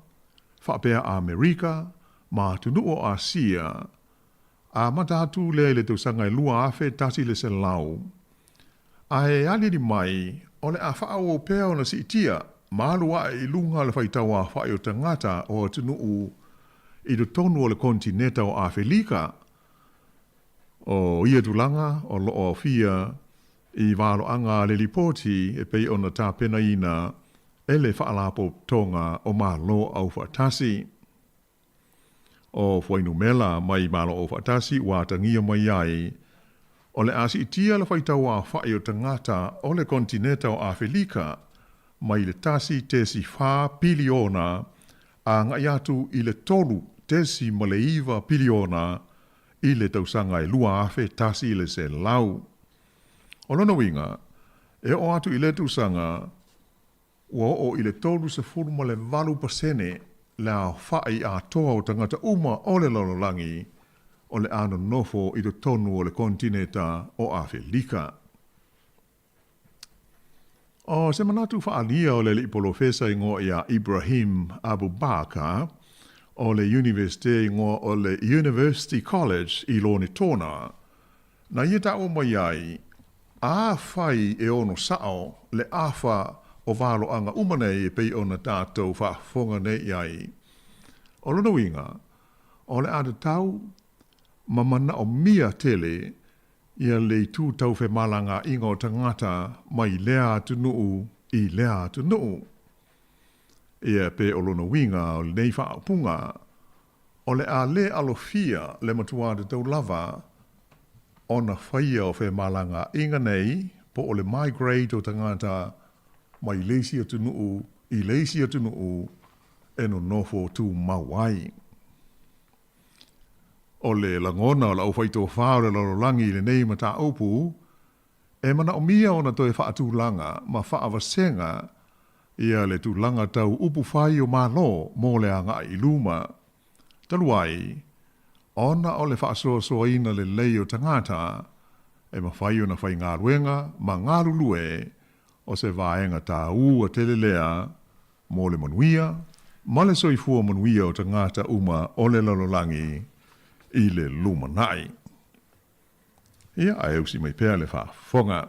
Speaker 5: faapea Amerika ma atunuu o Asia, amata atu lea i le tausaga e 2100. Ae aliali mai, o le a faaauau pea ona siitia ma alu ae i luga le faitauaofai o tagata o atunuu i totonu o le konetineta o Afelika. O ia tulaga o lo o aofia i valoaga a le Lipoti e pei ona tapenaina e le Faalapotopotoga o Malo Aufaatasi. O fuainumela mai Malo Aufaatasi ua atagia mai ai, o le a siitia le faitauaofai o tagata o le konetineta o Afelika mai le 1.4 piliona agai atu i le 3.9 piliona i le tausaga e 2100. O lona uiga, e oo atu i lea tausaga, ua oo i le 38% le aofai atoa o tagata uma o le lalolagi o le a nonofo i totonu o le konetineta o Afelika. O se manatu faaalia o le alii polofesa igoa ia Ibrahim Abubakar o le Iunivesite igoa o le University College i Lonetona, na ia taua mai ai, Afai e ono sao le afa o valoaga uma nei e pei ona tatou faafofoga nei i ai. O lona uiga, o le a tatau ma manaomia tele ia le itu tau femalagaaiga o tagata mai lea atunuu i lea atunuu. Ia pe o lona uiga o lenei faaupuga, o le a le alofia le matua tatau lava ona faia o femalagaaiga nei po o le migrate o tagata mai le isi atunuu i le isi atunuu e nonofo tumau ai. O le lagona o le aufaitofa o le lalolagi i lenei mataupu, e manaomia ona toe faatulaga ma faavasega ia le tulaga tau upu fai o Malo mo le agai i luma. Talu ai, ona o le faasoasoaina lelei o tagata, e mafai ona faigaluega ma galulue o se vaega taua tele lea mo le manuia ma le soifua manuia o tagata uma o le lalolagi i le lumanai. Ia, ae usi mai pea le faafofoga.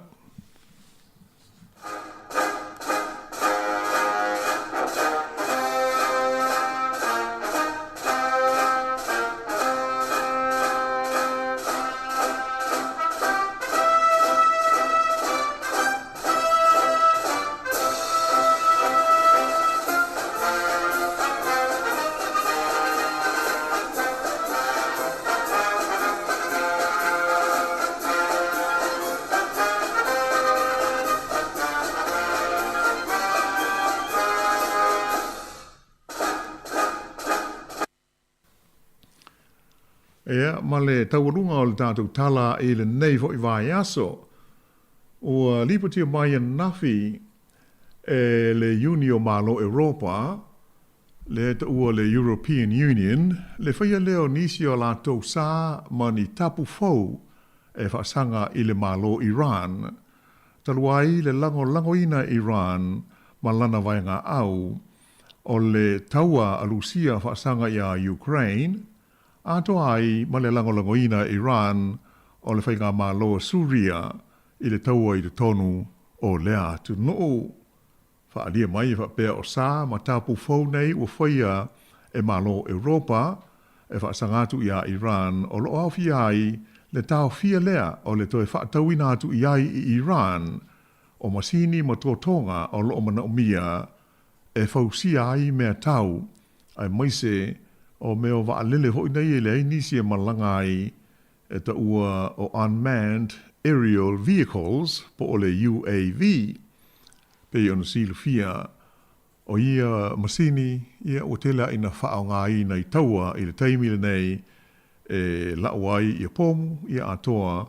Speaker 5: Ia, ma le taualuga o le tatou tala i lenei foi vaiaso, ua lipotia mai ananafi e le Iuni o Malo Europa, lea e taua le European Union, le faia lea o nisi o a latou sa ma ni tapu fou e faasaga i le Malo Iran, talu ai le lagolagoina e Iran ma lana vaegaau o le taua a Lusia faasaga iā Ukraine, atoa ai ma le lagolagoina e Iran o le faigamalo a Suria i le taua i totonu o lea atunuu. Faaalia mai e faapea o sa ma tapu fou nei ua faia e Malo Europa e faasaga atu iā Iran o lo o aofia ai le taofia lea o le toe faatauina atu i ai i Iran o masini ma totoga o lo o manaomia e fausia ai mea tau, aemaise o mea o vaalele foi nei e leai nisi e malaga ai e taua o Unmanned Aerial Vehicles po o le UAV. Pei ona silafia, o ia masini, ia ua tele lava ina faaaogaina i taua i le taimi lenei e lau ai ia pomu, ia atoa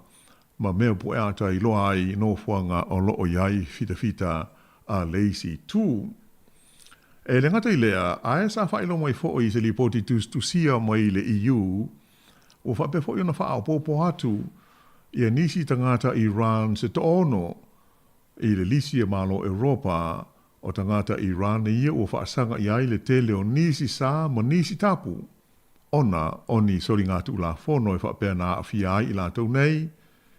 Speaker 5: ma mea pueata i loa ai nofoaga o lo o i ai fitafita a le isi itu. E le gata i lea, ae sa faailoa mai foi i se lipoti tusitusia mai le EU, ua faapea foi ona faaopoopo atu ia nisi tagata Iran se toaono i le lisi a Malo Europa o tagata Iran ia ua faasaga i ai le tele o nisi sa ma nisi tapu ona o ni soligatulafono e faapea na aafia ai i latou nei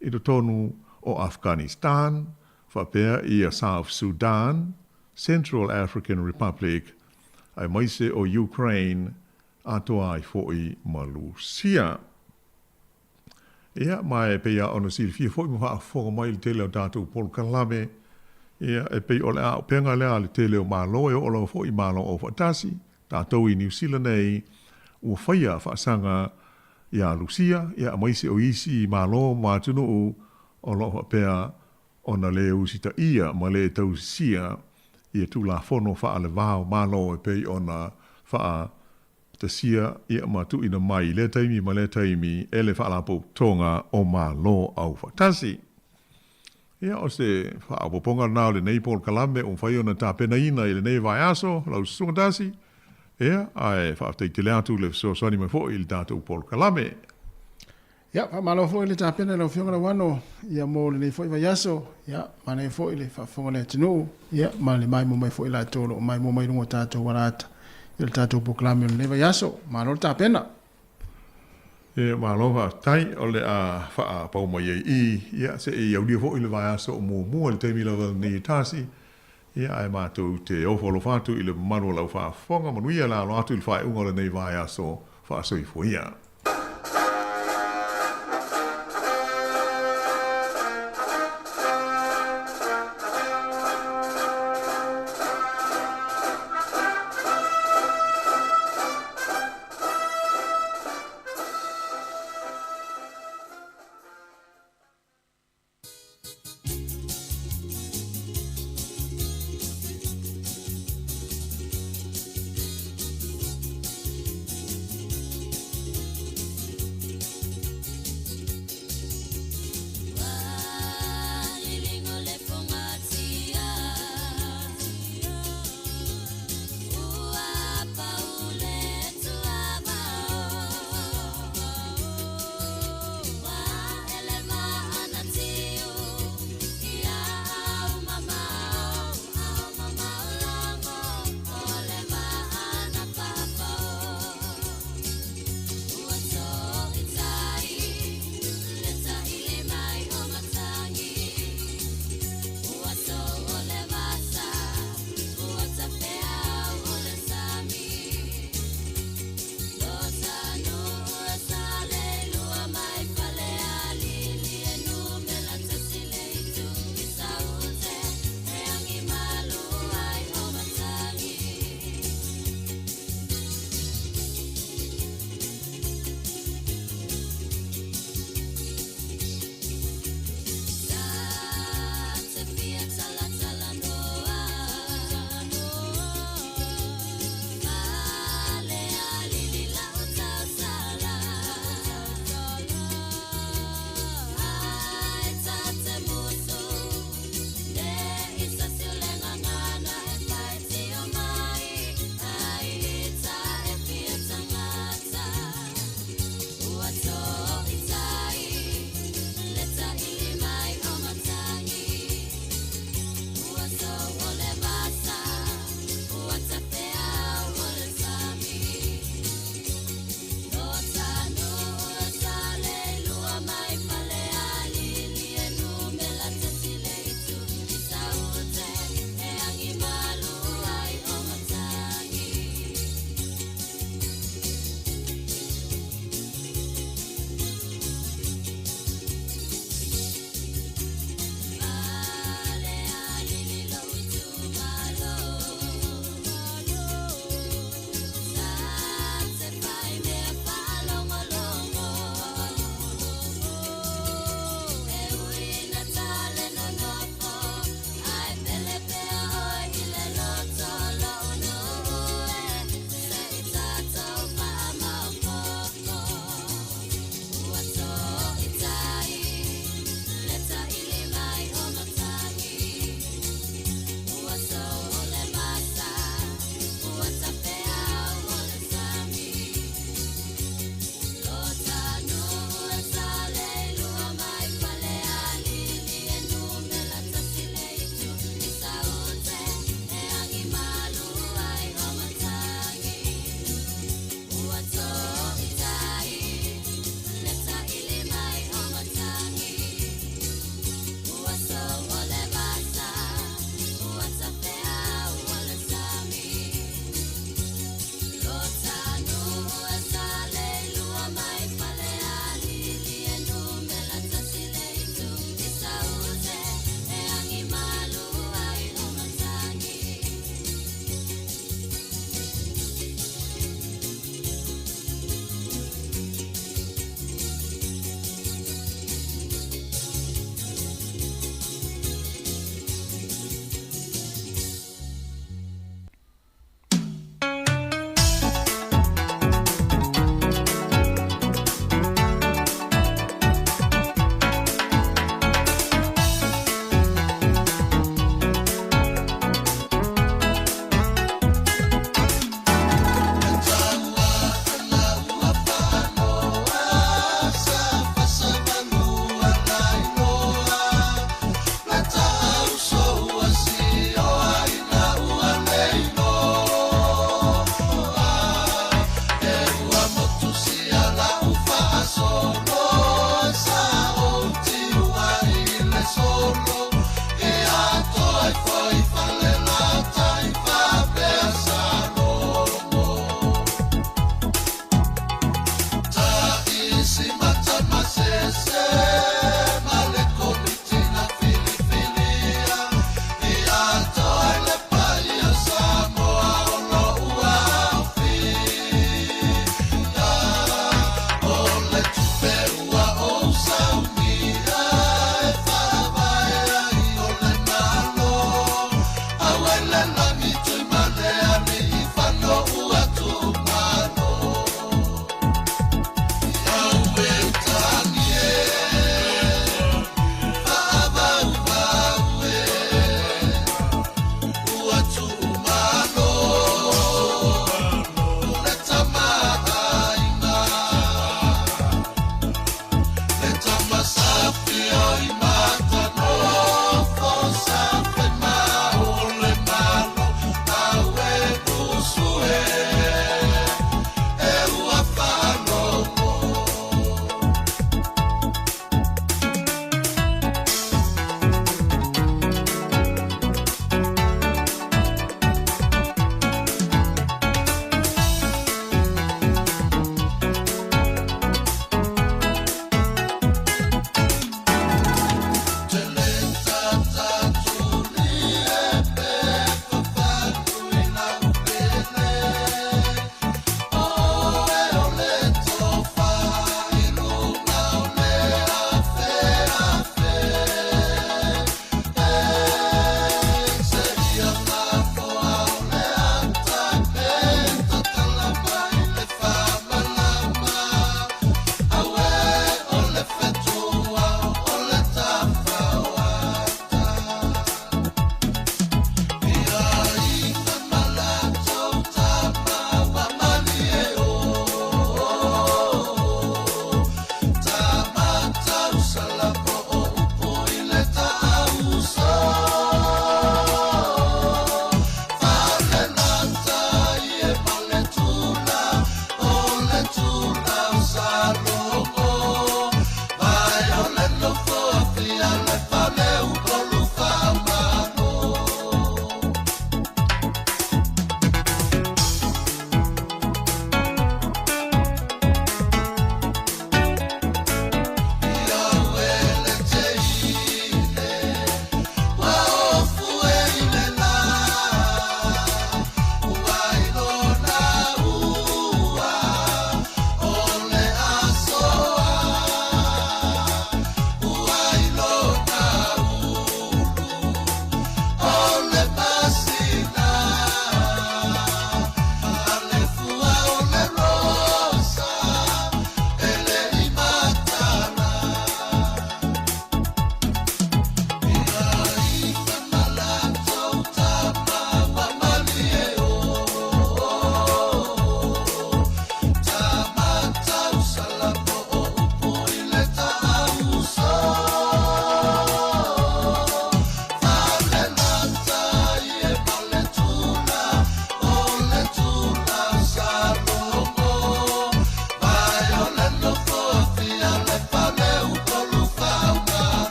Speaker 5: i totonu o Afghanistan faapea ia South Sudan, Central African Republic aemaise o Ukraine atoa ai foi ma Lusia. Ia, ma e pei lava ona silafia foi ma faafofoga mai i le tele o tatou polokalame, ia, e pei o le auupega lea a le tele o Malo e oo lava foi i Malo Aufaatasi, tatou i Niu Sila nei, ua faia faasaga iā Lusia, ia, aemaise o isi Malo ma atunuu o lo o faapea ona lē usitaia ma lē tausisia ia Tulafono faale-va o Malo e pei ona faa tasia ia ma tuuina mai i lea taimi ma lea taimi e le Faalapotopotoga o Malo Aufaatasi. Ia, o se faaopoopoga lena o lenei polokalame ua mafai ona tapenaina i lenei vaiaso, lau Susuga Darcy. Ia, ae faafetai tele atu i le fesoasoani mai foi i le tatou polokalame.
Speaker 2: Ia, faamalo foi le tapena i lau Afioga Lauano, ia mo lenei foi vaiaso, ia, manaia foi le faafofoga a le atunuu, ia, ma le maimoa mai foi i latou o lo o maimoa mai i luga o tatou alaata i le tatou polokalame o lenei vaiaso. Malo le tapena.
Speaker 5: Ia, malo faafetai, o le a faapau mai ai i, ia, se i aulia foi le vaiaso o muamua i le taimi lava lenei e tasi, ia, ae matou te ofo alofa atu i le mamalu o lau faafofoga, manuia le alo atu i le faaiuga o lenei vaiaso faasoifua ia.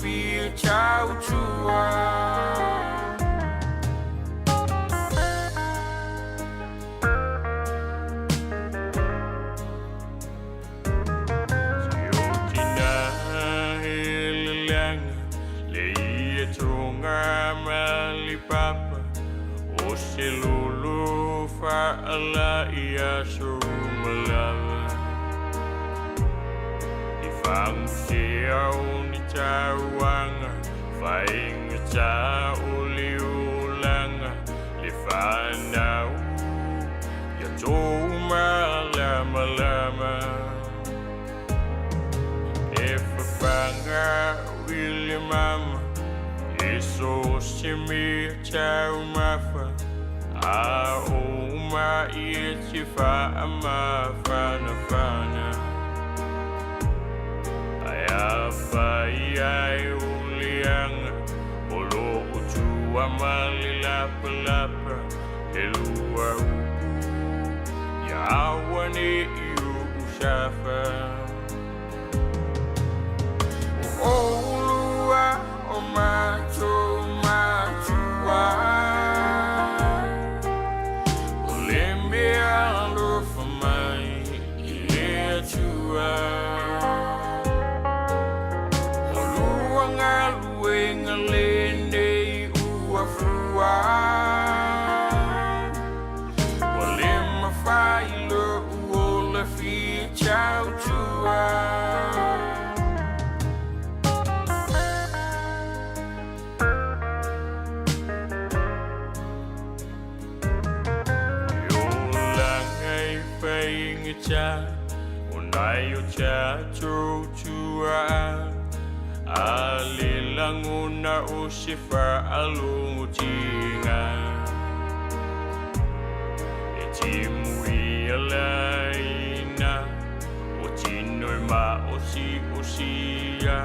Speaker 10: Fia tau tua. Fa'ala i aso uma lava. I fagusea o ni tauaga faigata o le olaga le fanau ia tou malamalama. E fafaga i le mama e so se mea taumafa a o ma'i e te fa'amafanafana. Ae afai ai o leaga o lo'u tua ma le lapalapa e lua upu ia auane'i u'u safa. O ʻolua o matou matua, o le mea alofa mai i le Atua. O lua galuega lenei ua fua, ua le mafai lo'u ola fia tautua. E olaga e faigata o nai o tatou tua'a, a le lagona o se fa'alogotiga e timuia laina o tino e ma'osi'osia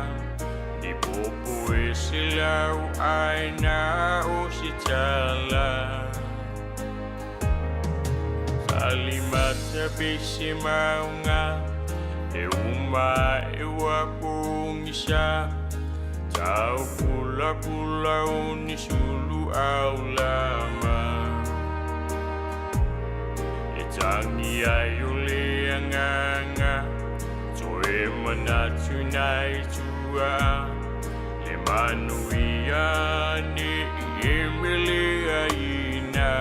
Speaker 10: ni popo e se lau aina o se tala. Salimata pe se mauga e uma e ua pogisa tau pulapula o ni sulu aulama e tagi ai o le agaga toe manatu nai tua le manuia ne'i e meleaina.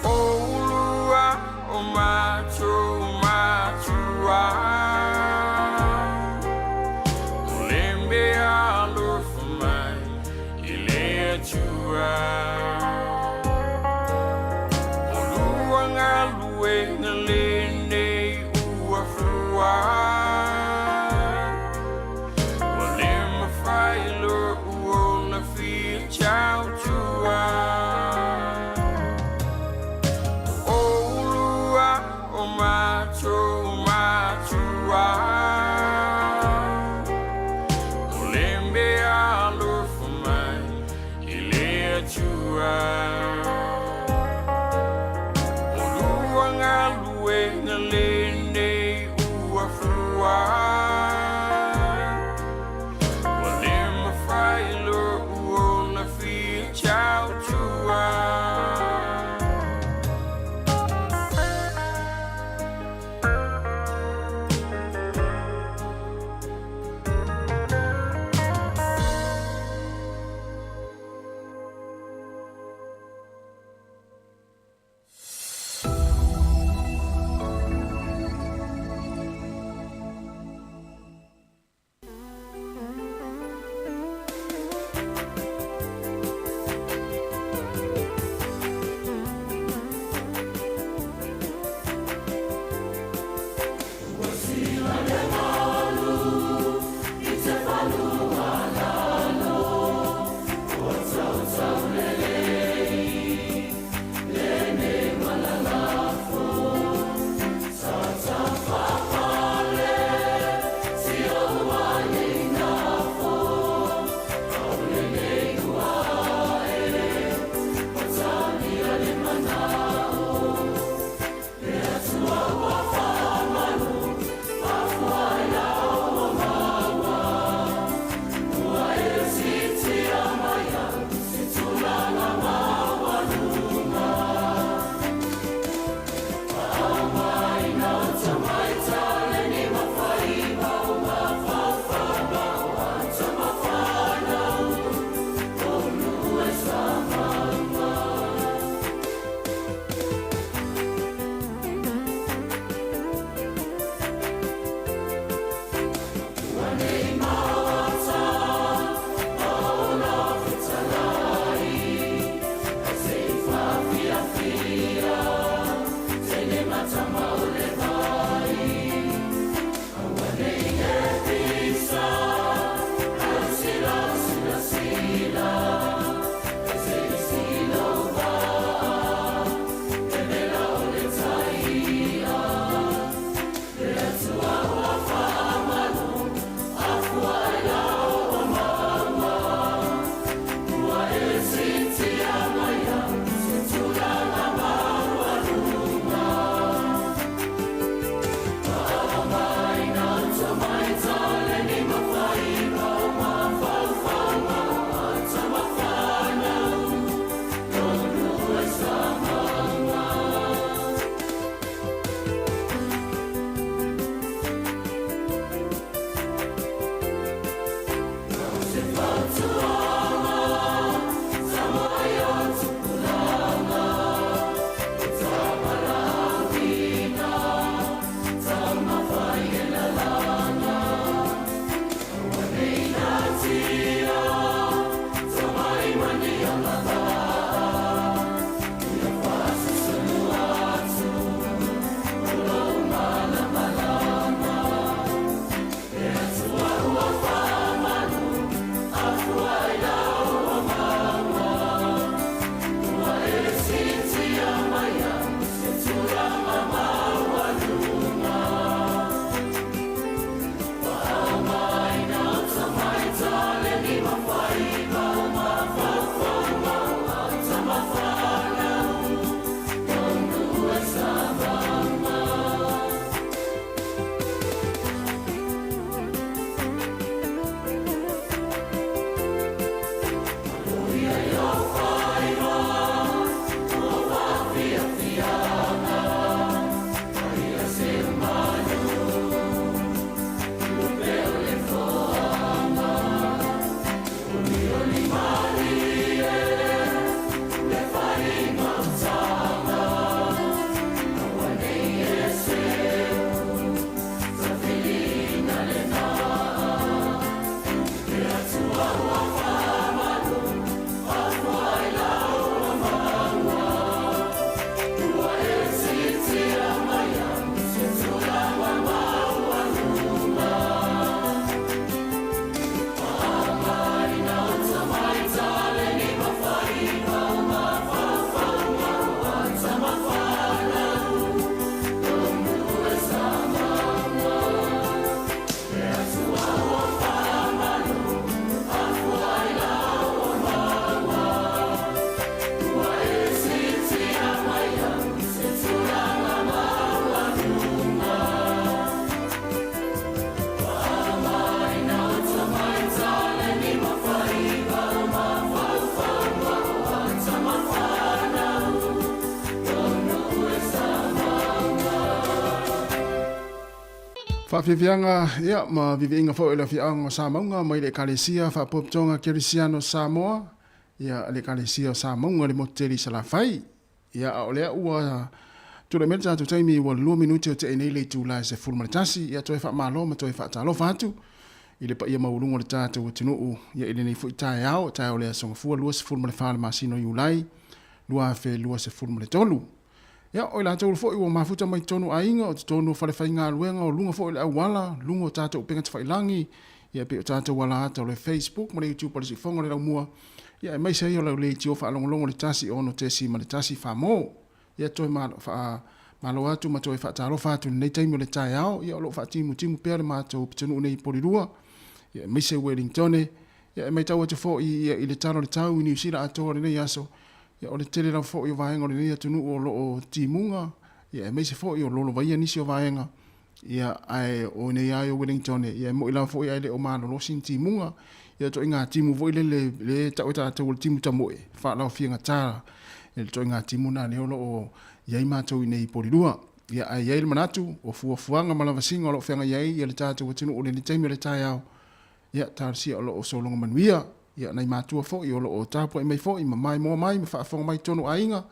Speaker 10: O ʻolua o matou matua, o le mea alofa mai i le Atua. O lua galuega lenei ua fua, ua le mafai lo'u ola fia tautua. O ʻolua o matou matua, o le mea alofa mai i le Atua. O lua galuega lenei ua fua, ua le mafai lo'u ola fia tautua.
Speaker 2: Faafiafiaga ia ma viviiga foi o le afioaga o Samauga mai le Ekalesia Faapotopotoga Kerisiano Samoa, ia le Ekalesia o Samauga le motu tele i Salafai. Ia a o lea ua tulai mai le tatou taimi ua 2 minute o te'i nei le itula e 11, ia toe faamalo ma toe faatalofa atu i le paia maualuga o le tatou atunuu ia i lenei foi taeao, taeao o le aso Gafua 24 o le masina o Iulai 2023. Ia, o i latou foi ua mafuta mai totonu o aiga, o totonu o falefaigaluega, o luga foi o le auala, luga o tatou upega tafailagi, ia pei o tatou ala ata o le Facebook ma le YouTube a le Siufofoga o le Laumua, ia aemaise ai o lau leitio faalogologo i le 16.1 Famo. Ia toe faamalo atu ma toe faatalofa atu i lenei taimi o le taeao, ia o lo o faatimutimu pea le matou pitonuu nei i Polilua, ia aemaise Wellingtone, ia e matau atu foi ia i le tala o le tau i Niu Sila atoa lenei aso, Ia, o le tele lava foi o vaega o lenei atunuu o lo o timuga, ia, aemaise foi o lolovaia nisi o vaega, ia, ae o nei lava i o Wellington, ia, e moni lava foi ae le o malolosi ni timuga, ia, ituaiga timu foi lele lea e tau e tatou o le timu tamoe, faalaofiagata le ituaiga timu lena lea o lo o i ai matou i inei i Polilua. Ia, ae i ai le manatu, o fuafuaga ma lavasiga o lo o feagai ai ia le tatou atunuu i lenei taimi o le taeao, ia, talosia o lo o sologa manuia. Ia, nai matua foi o lo o tapuai mai foi ma maimoa mai ma faafofoga mai i totonu o aiga,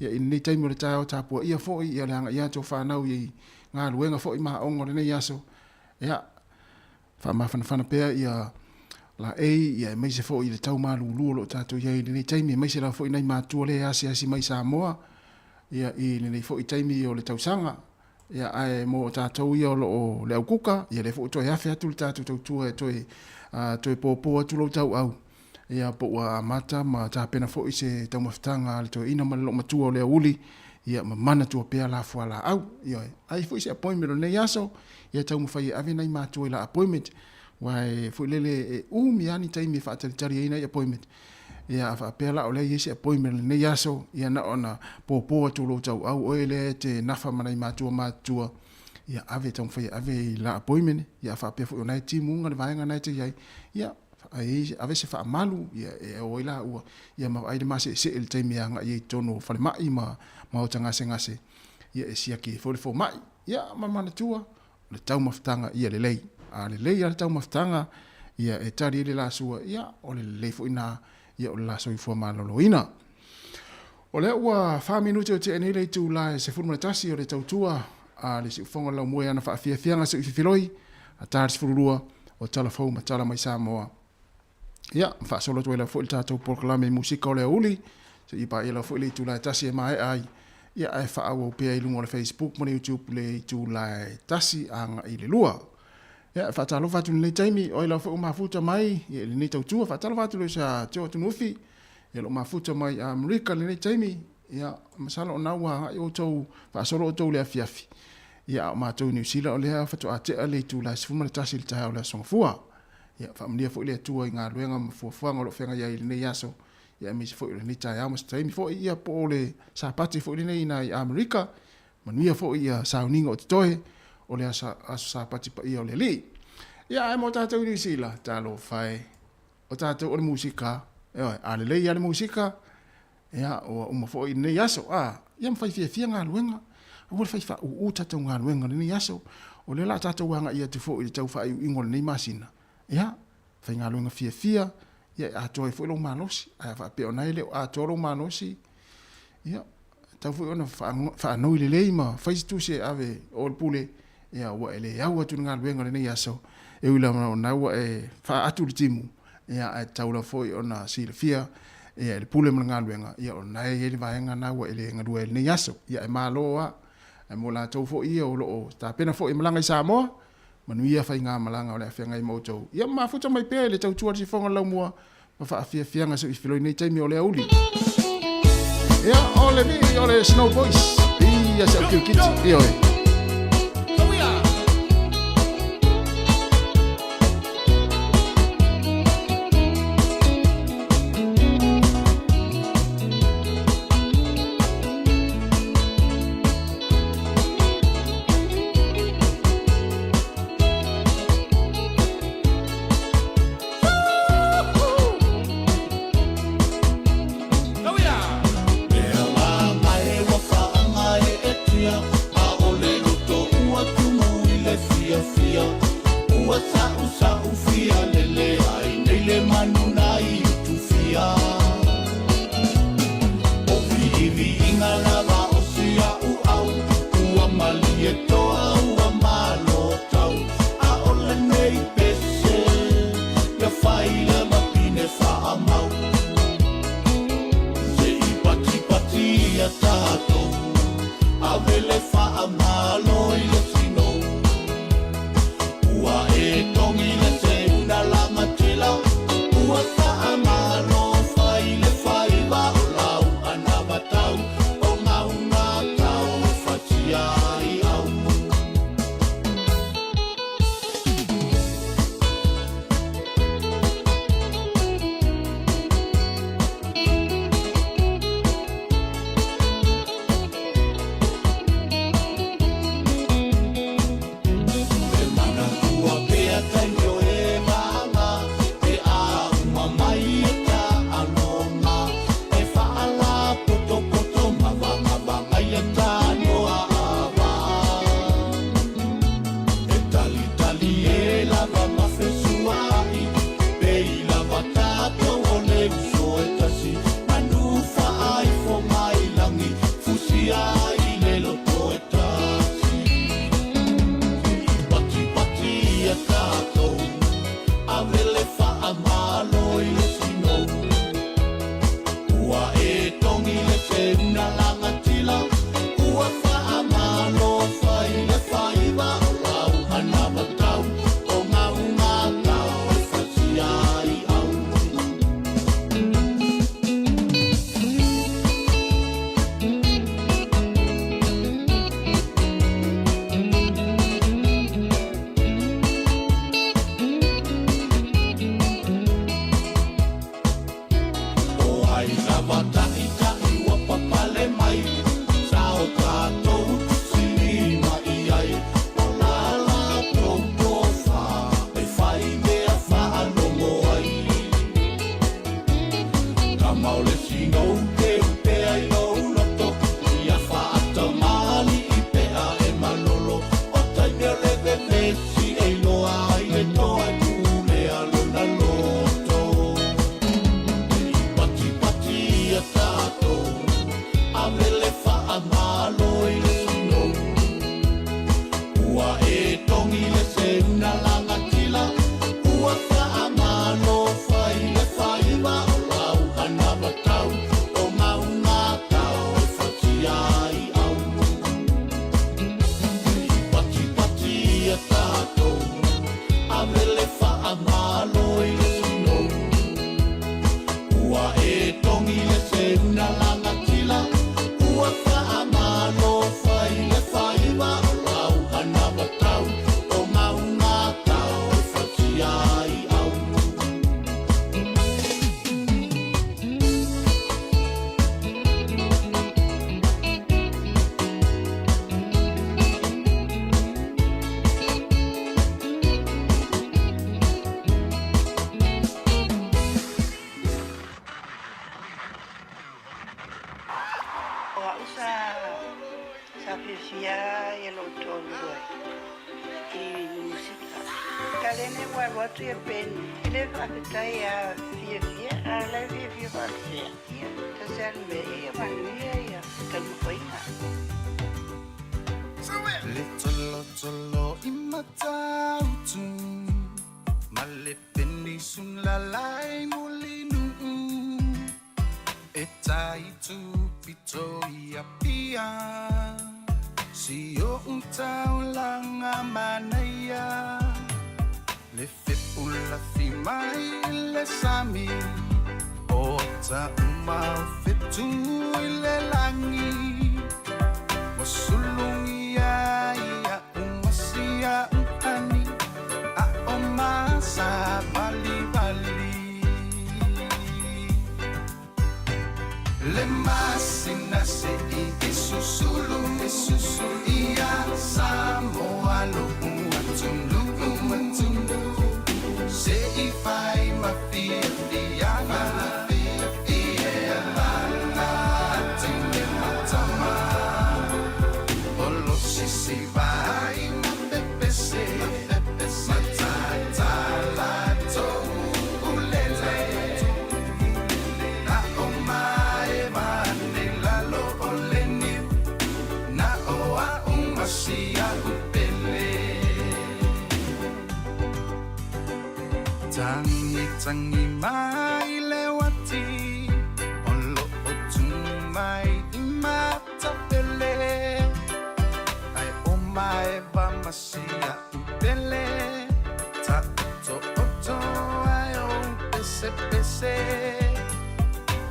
Speaker 2: ia, i lenei taimi o le taeao tapuaia foi ia le agai atu o fanau i galuega foi ma aoga o lenei aso. Ia, faamafanafana pea ia laei, ia, aemaise foi i le tau malulu o lo o tatou i ai i lenei taimi, aemaise lava foi nai matua lea e asiasi mai i Samoa. ia, i lenei foi taimi o le tausaga. Ia, ae mo tatou ia o lo o le aukuka, ia lea foi ua toe afe atu le tatou tautua e toe, toe pōpō atu lou tauau, ia, po ua amata ma tapena foi se taumafataga a le toeaina ma le loomatua o le aoauli, ia, ma manatua pea la fualaau. Ioe. A i ai foi se appointment o lenei aso, ia taumafai e ave nai matua i la appointment, aua e foi lele e umi lava ni taimi e faatalitali ai nai appointment. Ia, a faapea la o lea e i ai se appointment o lenei aso, ia na ona pōpō atu o lou tauau oe lea e te nafa ma nai matua matutua, ia ave, taumafai e ave i la appointment, ia a faapea foi o na e timuga le vaega na e te i ai, ia ave se faamalu, ia e o ai laua, ia ma vaai le maseesee i le taimi e agai ai i totonu o falemai ma maota gasegase, ia e siaki ai foi le fomai. Ia ma manatua, o le taumafataga ia lelei. A lelei lava le taumafataga, ia e tali ai le lasua, ia o le lelei foi lena, ia o le la soifua maloloina. O lea ua fa minute o tea nei le itula e 11 o le tautua a le siufofoga o le laumua i ana faafiafiaga se i fifiloi a ta le 12 o tala fou ma tala mai Samoa. Ia, ma faasolo atu ai lava foi le tatou polokalame i musika o le aoauli, seia paia lava foi le itula e tasi e maea ai, ia ae faaauau pea i luga o le Facebook ma le YouTube le itula e tasi agai i le lua. Ia, e faatalofa atu i lenei taimi, o ai lava foi ua mafuta mai ia, i lenei tautua, faatalofa atu i le sa Teo Atunufi, ia lo mafuta mai Amerika i lenei taimi, ia, masalo o na ua agai outou, faasolo outou i le afiafi, ia, a o matou i Niu Sila o lea faatoa tea le itula e 11 i le taeao o le Aso Gafua. Ia, faamanuia foi le Atua i galuega ma fuafuaga o lo o feagai ai i lenei aso, ia aemaise foi o lenei taeao ma se taimi foi, ia po o le Sapati foi lenei i ina i Amerika, manuia foi ia sauniga o totoe o le aso, aso Sapati paia o le Alii. Ia, ae mo tatou i Niu Sila, talofa e, o tatou o le musika, ioe, a lelei lava le musika, ia, ua uma foi lenei aso, a, ia ma fai fiafia galuega, aua le fai faaūū tatou galuega i lenei aso, o lea o le a tatou agai atu foi i le tau faaiuiuga o lenei masina, ia, fai galuega fiafia, ia e atoa ai foi lou malosi, ae a faapea o na e le o atoa lou malosi, ia, e tatau foi ona faanoi lelei ma fai se tusi e ave o le pule, ia, ua e le au atu i le galuega i lenei aso, e ui lava o na ua e faaatu le timu, ia, ae tatau lava foi ona silafia ia, e le pule ma le galuega, ia, o lena e i ai le vaega lena ua e le galue ai i lenei aso. Ia, e malo lava. Ae mo latou foi ia o lo o tapena foi e malaga i Samoa, manuia faigamalaga o le a feagai ma outou. Ia mafuta mai pea i le tautua a le sifoga o le laumua ma faafiafiaga se i filoi i lenei taimi o le aoauli. Ia, o le vii o le Snow Boys. Ia se au kirikiti. Ioe.
Speaker 11: O a'u sa sa fiafia ia lo'u toalua i musika. Taleni ua alu atu ia Peni e le faafetai a fiafia a o la e fiafia faapea. Ia, tasi a le mea ia manuia ia taumafaiga.
Speaker 12: Le tolotolo i Matautu ma le penisulala i Mulinuu e tai tupito i Apia si o'u taulaga manaia le fepulafi mai i le sami o ata uma o fetu i le lagi ua sulugia ia umasia uhani a o masa valivali le masina se'i e susulu e susulu ia Samoa lo'u atunuu atunuu se'i fai ma fiafiaga ia tine ma tama o lo sisi vai ma pepese matatala toulele na o mae vane lalo o le niu na o a'u masia upele tangi tangi mai le uati o lo'o tu mai i matapele ai o maeva masia upele ta'oto'oto ai o pesepese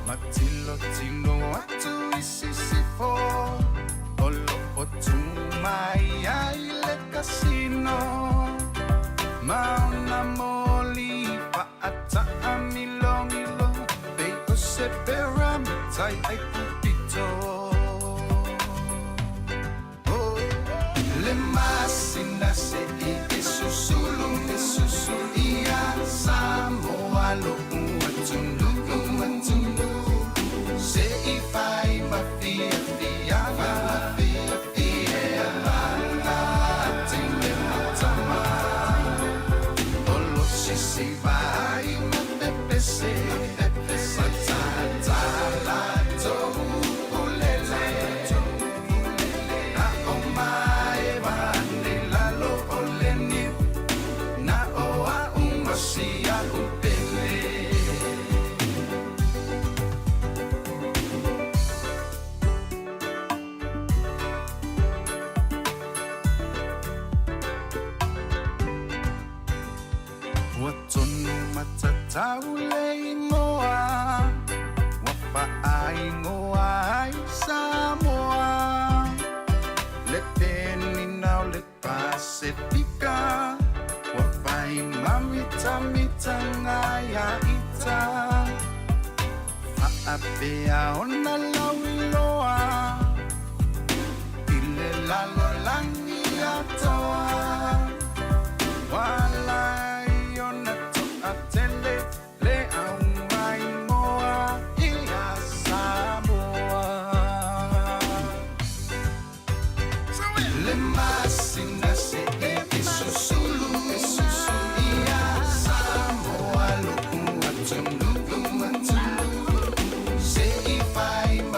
Speaker 12: matilotilo atu i sisifo o lo'o tu mai ai le kasino ma ona moli fa'ata'amilogilo pei o se pera matai ai pupito. Oh, le masina se'i e susulu e susulu ia Samoa lo'u atunuu atunuu se'i fai ma fiafiaga ia tine ma tama o lo sisi vai ma pepese matatala toulele na o mae vane lalo o le niu na o a'u masia upele. Ua tonu matatau le igoa ua fa'aigoa ai Samoa le penina o le Pasifika ua fai mamitamitaga ia ita fa'apea ona lauiloa i le lalolagi atoa Walai ona to'atele le aumaimoa ia Samoa. Le masina se'i e susulu e susulu ia Samoa lo'u atunuu atunuu se'i fai ma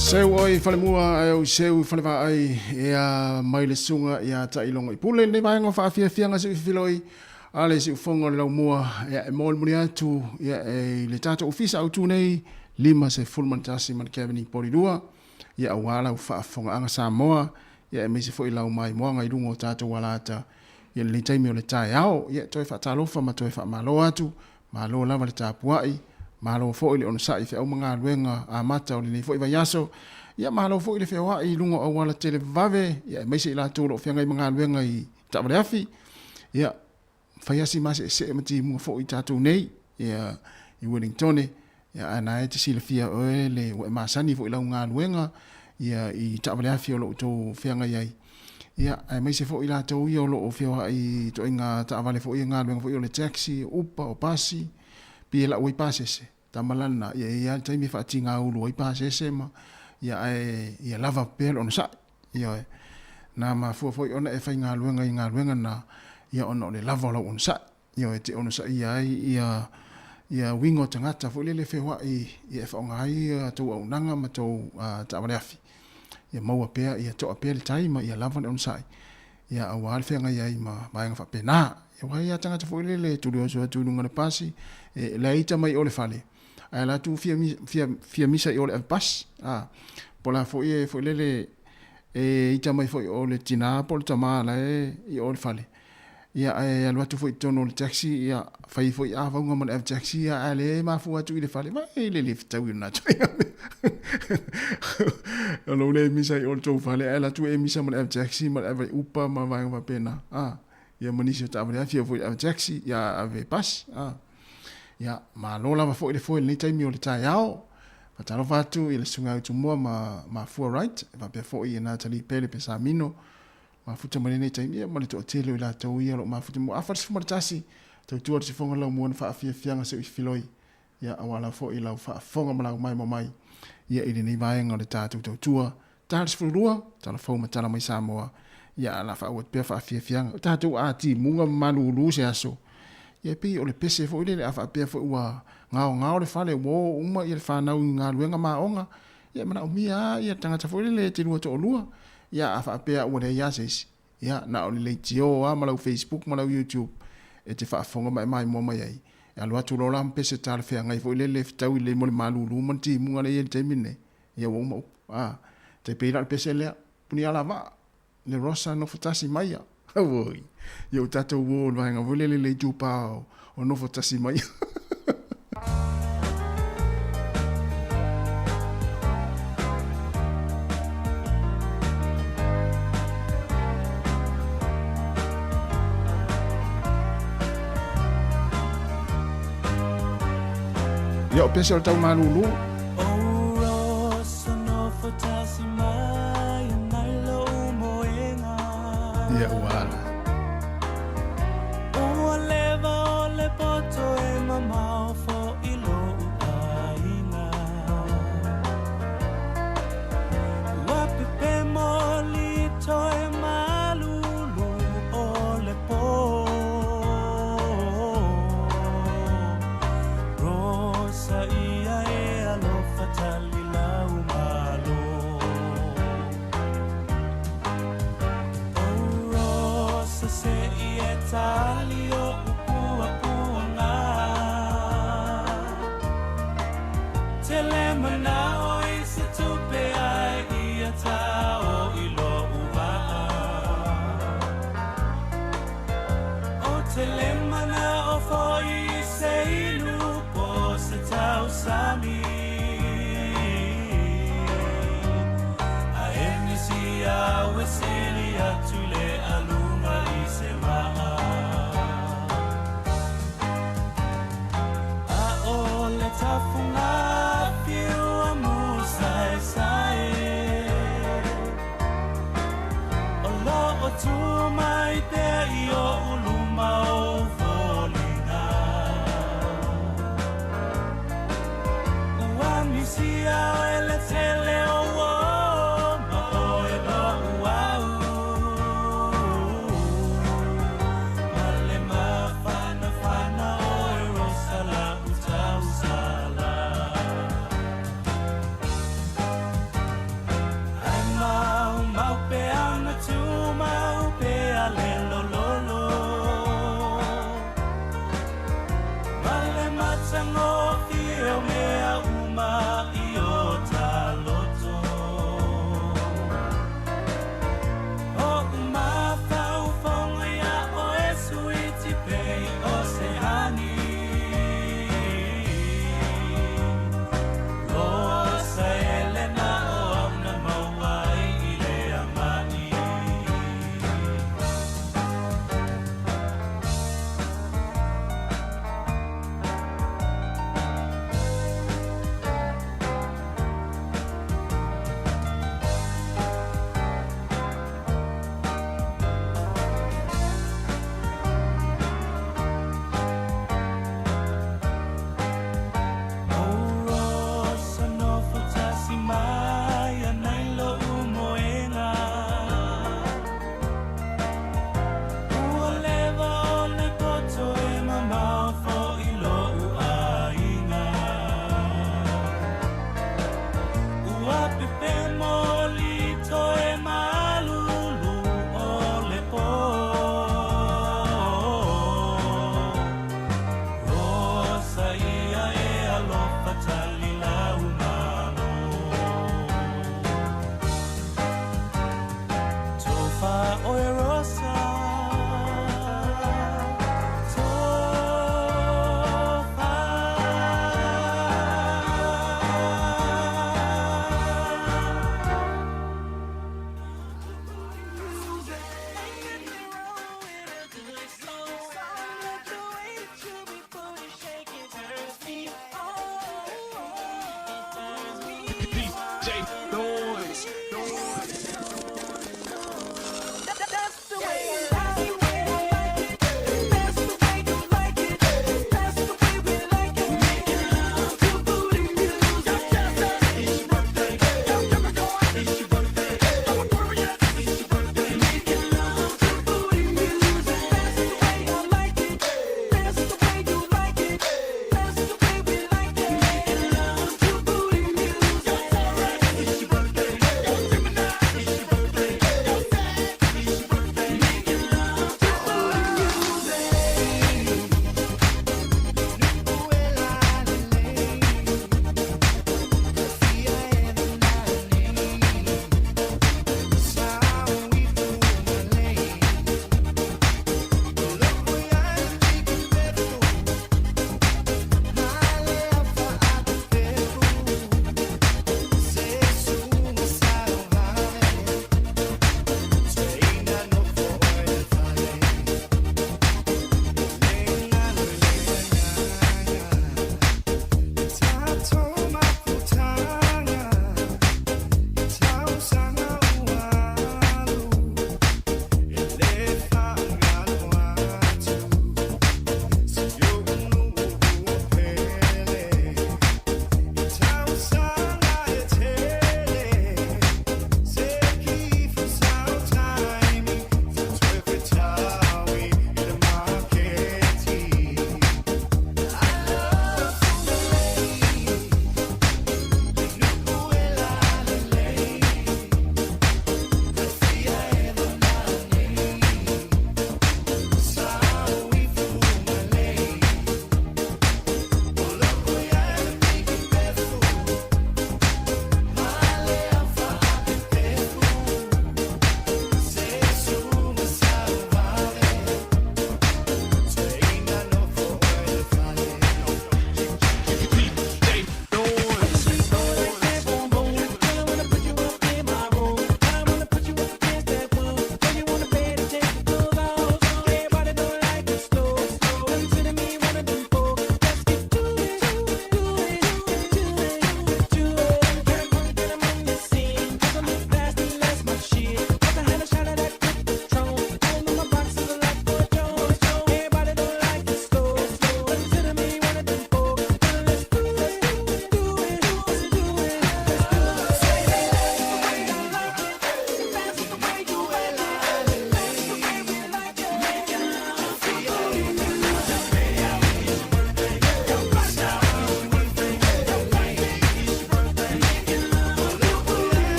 Speaker 2: Seu oe i falemua ae ou seu i falevaai ea mai le susuga ia Tailoga i Pule lenei vaega o faafiafiaga se i fefiloi a le siufofoga o le laumua ea e molimoli atu ia e i le tatou ofisa autu nei 51 ma le Kevin Polilua ia aua lau faafofogaaga Samoa ia aemaise foi lau maimoaga i luga o tatou alata ia lenei taimi o le taeao. Ia toe faatalofa ma toe faamalo atu, malo lava le tapuai, malo foi le onosai i feau ma galuega amata o lenei foi vaiaso. Ia malo foi le feoai i luga o auala televave, ia aemaise i latou o lo o feagai ma galuega i taavale afi. Ia fai lava si maseesee ma timuga foi i tatou nei ia, i Wellingtone, ia, ae na e te silafia oe le ua e masani foi i lau galuega ia, i taavale afi o lo o outou feagai ai. Ia, aemaise foi i latou ia o lo o feoai i ituaiga taavale foi ia, galuega foi ia o le taxi, o Uber, o pasi, pei e lau ai pasese. Tama la lena, ia e i ai lava le taimi e faatigaulu ai pasese ma, ia, ae ia lava pea le onosai. Ioe. Na mafua foi ona e faigaluega i galuega na, ia ona o le lava o lau onosai. Ioe, e te onosaia ai ia ia uiga o tagata foi lele e feoai ia e faaaoga ai ia tou auaunaga ma tou taavale afi. Ia maua pea, ia toa pea le tai ma ia lava le onosai, ia aua le feagai ai ma vaega faapena. Ia aua e i ai lava tagata foi lele e tulioso atu i luga o le pasi, e la ita mai i o le fale, ae ala atu fia, fia, fia misa i o le ave pasi. A, po o le a foi e foi lele e ita mai foi o le tinā po o le tamā la e i o le fale. Ia, ae alu atu foi i totonu o le taxi, ia, fai foi avauga ma le ave taxi, ia, ae le mafua atu i le fale, vai le le fetaui o lena ituaiga mea. O lou le misa i o le tou fale, ae alu atu e misa ma le ave taxi ma le ave upa ma vaega faapena. A, ia ma nisi o taavale afi foi ave taxi, ia ave pasi. A, ia, malo lava foi le foe i lenei taimi o le taeao. Faatalofa atu i le Susuga ia Utumua ma Mafua Wright, e faapea foi i Natalie Pele Pesamino, mafuta mai lenei taimi, ia ma le toatele o i latou ia o lo o mafuta mai. Afa le 11, tautua le sifoga lau mua na faafiafiaga se uifiloi, ia aua lava foi lau faafofoga ma lau maimoa mai, ia i lenei vaega o le tatou tautua. Ta le 12, tala fou ma tala mai Samoa, ia a la faaauau atu pea faafiafiaga. O tatou a timuga ma malulu se aso, ia e pei o le pese foi lele a faapea foi ua gaogao le fale, ua o uma ia le fanau i galuega ma aoga, ia e manaomia lava ia le tagata foi lele e te lua toalua, ia a faapea ua leai lava se isi, ia na o le leitio lava ma lau Facebook ma lau YouTube e te faafofoga ma e maimoa mai ai, e alu atu loa la ma pese talafeagai foi lele e fetaui lelei mo le malulu ma le timuga lea e i ai i le taimi lenei, ia ua uma upu. A, tai pei la o le pese lea, Punialavaa, le Rosa nofo tasi maia. Auoi, ia ua tatou o i le vaega foi lele le itupa o nofo tasi maia. Ia o pese o le tau malulu. Ia ua ala.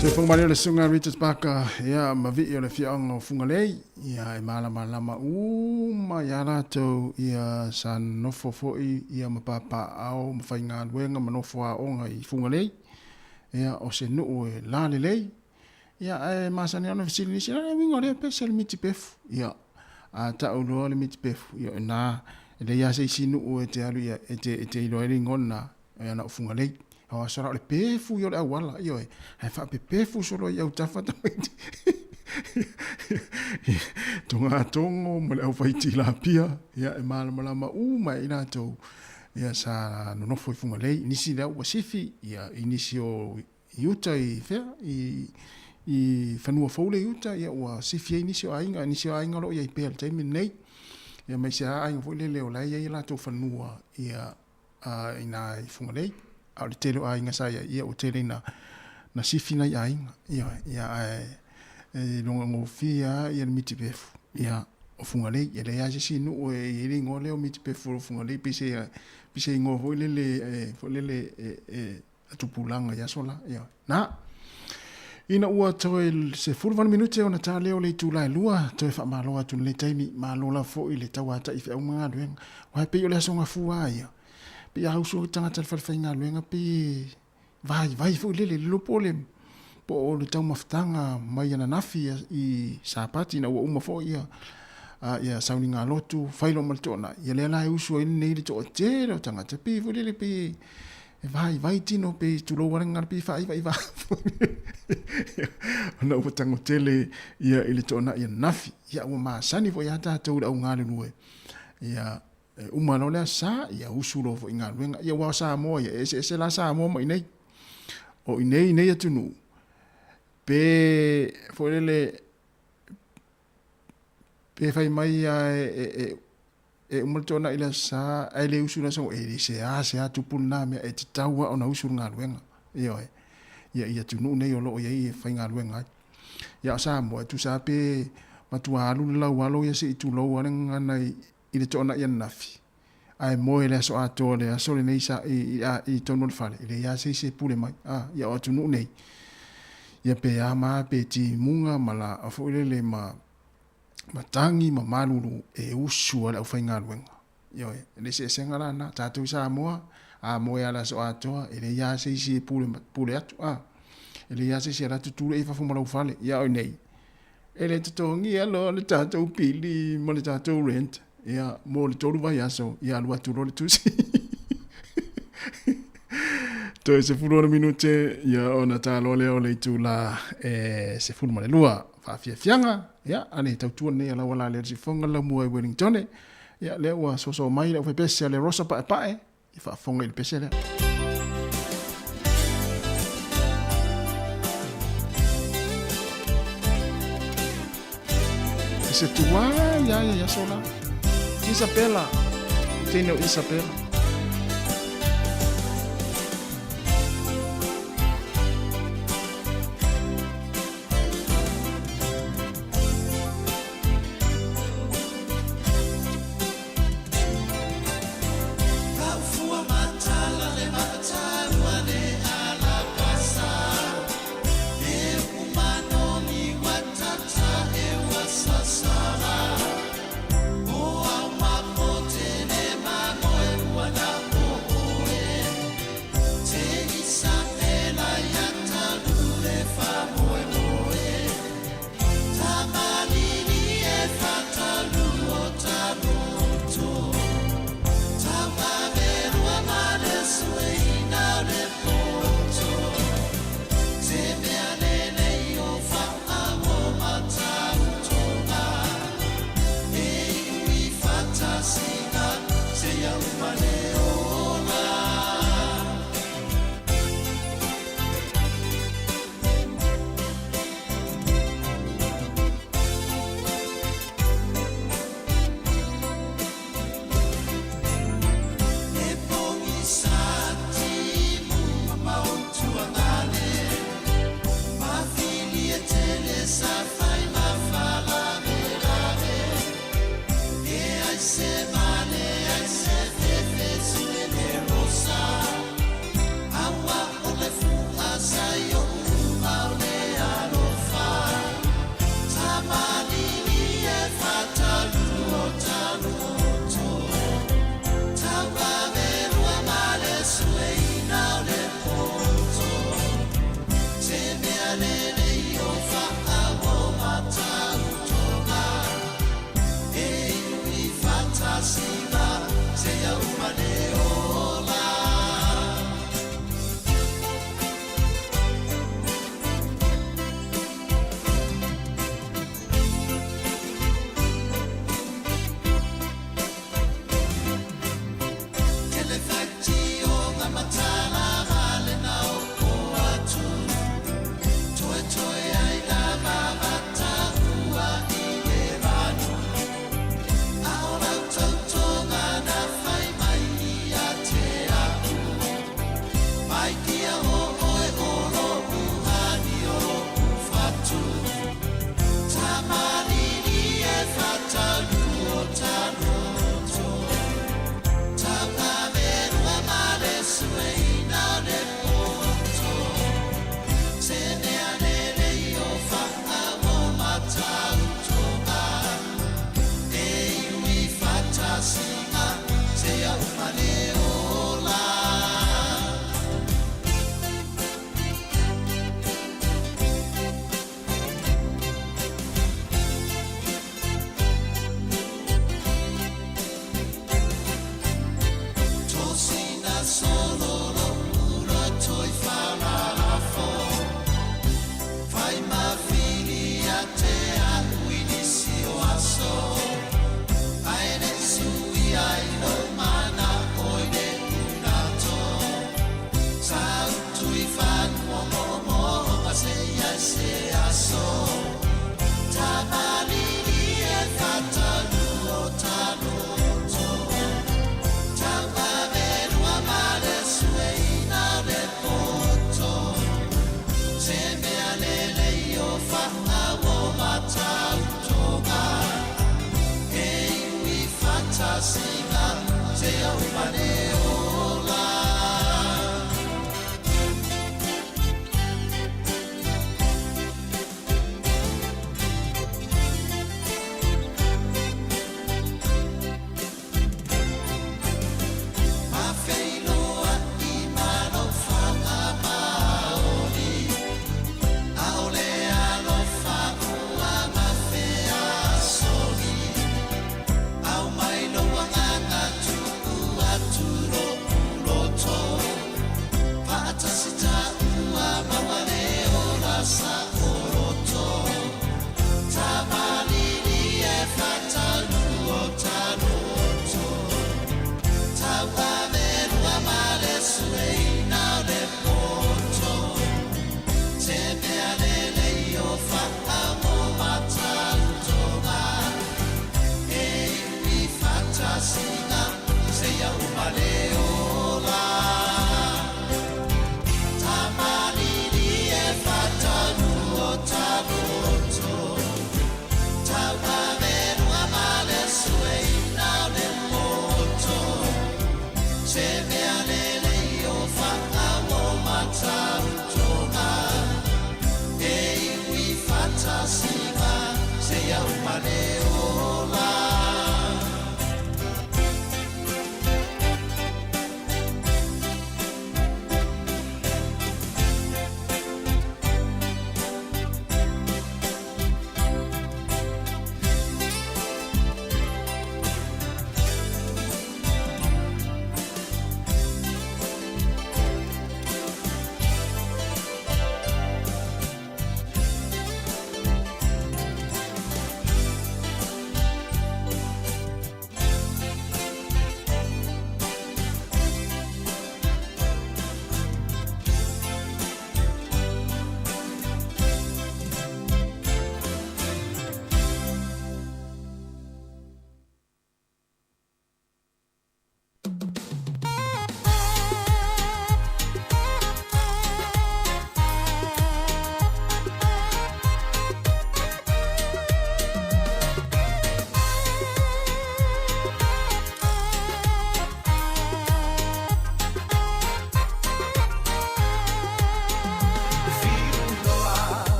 Speaker 2: Soifua malie le susuga Richard Parker, ia, ma vii o le afioaga o Fugalei, ia, e malamalama uma iā latou, ia, sa nofo foi, ia, ma papaaao ma faigaluega ma nofo aoga i Fugalei, ia, o se nuu e lalelei, ia, ae masani lava ona fesili nisi, o le a le uiga o lea pese le miti pefu, ia, a tau loa le miti pefu, ia, o i ina, e leai lava se isi nuu e te alu i ai, e te, e te iloa ai le igoa lena, Ia na o Fugalei. O aso la o le pefu ia o le auala, ioe. Ae faapepefu solo ai i autafa tamaiti. Togatogo ma le aufai tilapia, ia e malamalama uma i latou ia sa nonofo i Fugalei. Nisi lea ua sifi, ia i nisi o i uta i fea, i fanua fou lea i uta, ia ua sifi ai nisi o aiga, nisi o aiga o lo o i ai pea i le taimi lenei. Ia ma isi lava aiga foi lele o la e i ai a latou fanua ia i ina i Fugalei, a o le tele o aiga sa i ai, ia ua tele ina na sifi nai aiga, ioe, ia ae e iloga gofie lava ia le mitipefu, ia, o Fugalei. E leai lava se isi nuu e i ai le igoa lea o mitipefu o Fugalei, pei se, pei se igoa foi lele, foi lele e tupulaga i aso la, ioe. Na. Ina ua toe 18 minute ona ta lea o le itula e 2, toe faamalo atu i lenei taimi, malo lava foi le tauata'i i feau ma galuega. Aua e pei o le aso gafua lava ia, pei a usu tagata i le fale faigaluega pei e vaivai foi lele, le iloa po o le, po o le taumafataga mai ananafi i Sapati ina ua uma foi ia, ia sauniga lotu, fai loa ma le toanai, ia lea la e usu ai lenei le toatele o tagata, pei foi lele pei e vaivai tino pe tulou ale gagana pei e faaiva ona ua tago tele ia i le toanai ananafi. Ia ua masani foi lava tatou i le au galulue, ia e uma loa le aso Sa, ia usu loa foi i galuega. Ia aua o Samoa ia, e eseese la Samoa ma inei. O inei i nei atunuu, pe foi lele, pe fai mai lava e E uma le toanai i le Aso Sa, ae le usu i le Aso Gafua, e le seasea tupu lena mea, e tatau lava ona usu i le galuega. Ioe. Ia, i atunuu nei o lo o i ai e faigaluega ai. Ia a o Samoa, e tusa lava pe matua alu le laualo ia se i tulou lava le gagana i, i le toanai ananafi, ae moe le aso atoa i le aso lenei sa, i, i, i totonu o le fale, e leai lava se isi e pule mai. A, ia o atunuu nei, ia pe a ma pe timuga ma la, foi lele ma, ma tagi ma malulu e usu a le aufaigaluega. Ioe, o le eseesega la lena. Tatou i Samoa, a moe lava i le aso atoa, e leai lava se isi e pule, pule atu, a. E leai lava se isi e alu atu tu i fafo ma lou fale. Ia a o i inei, e le totogia loa le tatou pili ma le tatou rent, ia, mo le 3 vaiaso, ia alu atu loa le tusi. Toe 16 minute, ia ona ta loa lea o le itula e 12. Faafiafiaga, ia, a le tautua lenei a lau ala lea sifoga lau mua i Wellingtone. Ia, lea ua soso mai le aufai-pese a le Rosa Paepae, i faafofoga i le pese lea. Se tuai ia ia aso la. Isabela. Teine o Isabela.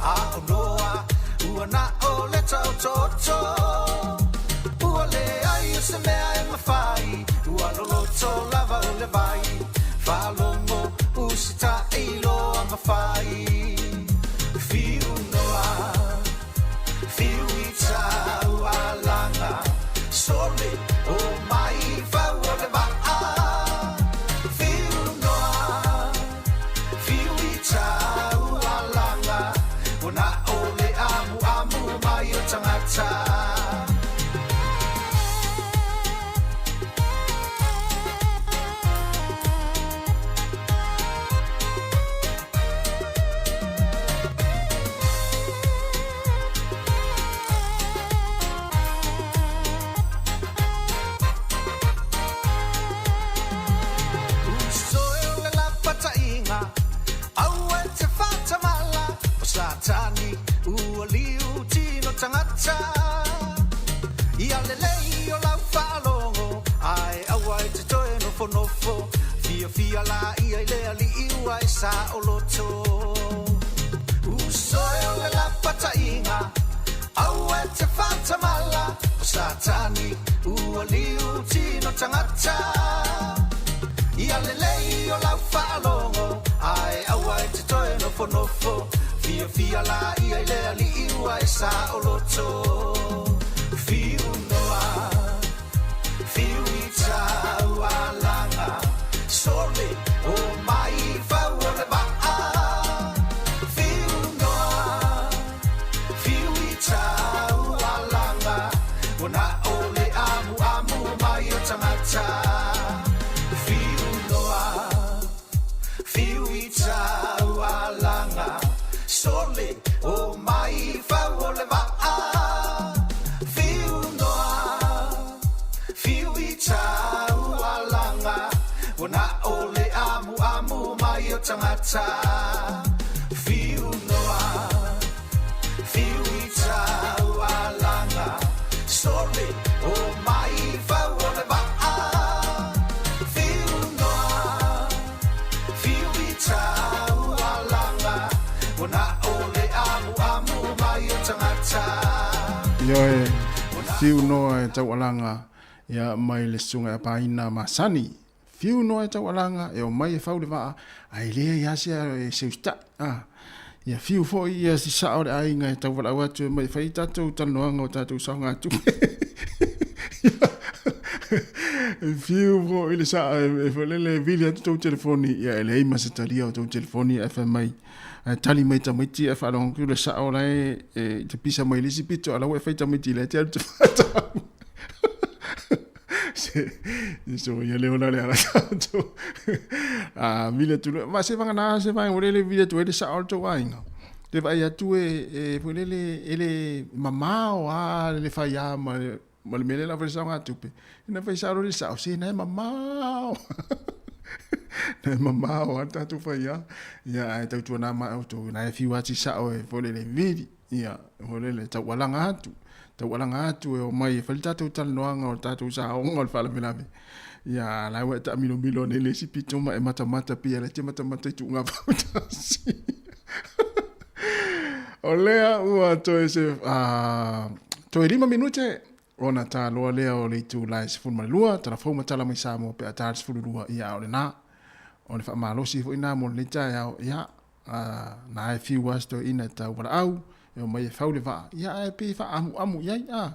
Speaker 12: A o noa ua na o le taototo. Ua leai o se mea e mafai, ua loloto lava o le vai. Faalogo usitai loa ma fai. Fiu noa, fiu i taualaga, sole o mai fau o le vaa. Fiu noa, fiu i taualaga, ua na o le amuamu mai o tagata. Usoe o le lapataiga, aua e te faatamala, o Satani ua liu tino tagata. Ia lelei o lau faalogo, ae aua e te toe nofonofo, fiafia laia i le alii ua e saoloto. Usoe o le lapataiga, aua e te faatamala, o Satani ua liu tino tagata. Ia lelei o lau faalogo, ae aua e te toe nofonofo, fiafia laia i le alii ua e saoloto. Fiu noa, fiu i taualaga, sole o mai fau o le vaa. Fiu noa, fiu i taualaga, ua na o le amuamu mai o tagata. Fiu noa, fiu i taualaga, sole o mai fau o le vaa. Fiu noa, fiu i taualaga, ua na o le amuamu mai o tagata. Fiu noa, fiu i taualaga, sole o mai fau o le vaa. Fiu noa, fiu i taualaga, ua na o le amuamu mai o tagata.
Speaker 2: Ioe, fiu noa e taualaga ia mai le susuga ia Paina Masani. Fiu noa e taualaga e omai e fau le vaa, ae leai lava se e seusita'i. A, ia fiu foi ia si sao o le aiga e tauvalaau atu e omai e fai ai tatou talanoaga o tatou saogatupe. E fiu foi le saa e foi lele e vili atu tou telefoni, ia e leai ma se talia o tou telefoni ae fai mai, ae tali mai tamaiti ae faalogo atu le sao la e e te pisa mai le isi pito, a la ua e fai tamaiti la e te alu te faatau. Se, so ia le ola le ala tatou. A vili atu loa, ma se vagana se vaega foi lele vili atu ai le sao o le tou aiga. Te vaai atu e e foi lele e le mamao lava le faiā ma le ma le mea lea o le a fai le saogatupe. Ina fai sao loa le sao, se na e mamao. Na e mamao lava le tatou faiā. Ia ae tautuana ma outou, na e fiu lava si sao e foi lele vili. Ia, foi lele, taualaga atu, taualaga atu e omai e fai le tatou talanoaga o le tatou saoga o le faalavelave. Ia, a la ua e taamilomilo nei le isi pito ma e matamata pia le te matamata i tuuga fautasi. O lea ua toe se, toe 5 minute ona taloa lea o le itula e 12, tala fou ma tala mai Samoa pe a ta le 12, ia a o lena. O le faamalosi foi na mo lenei taeao, ia, A, na e fiu lava si toeaina e tau valaau, e omai e fau le vaa, ia ae pei e faaamuamu i ai, a.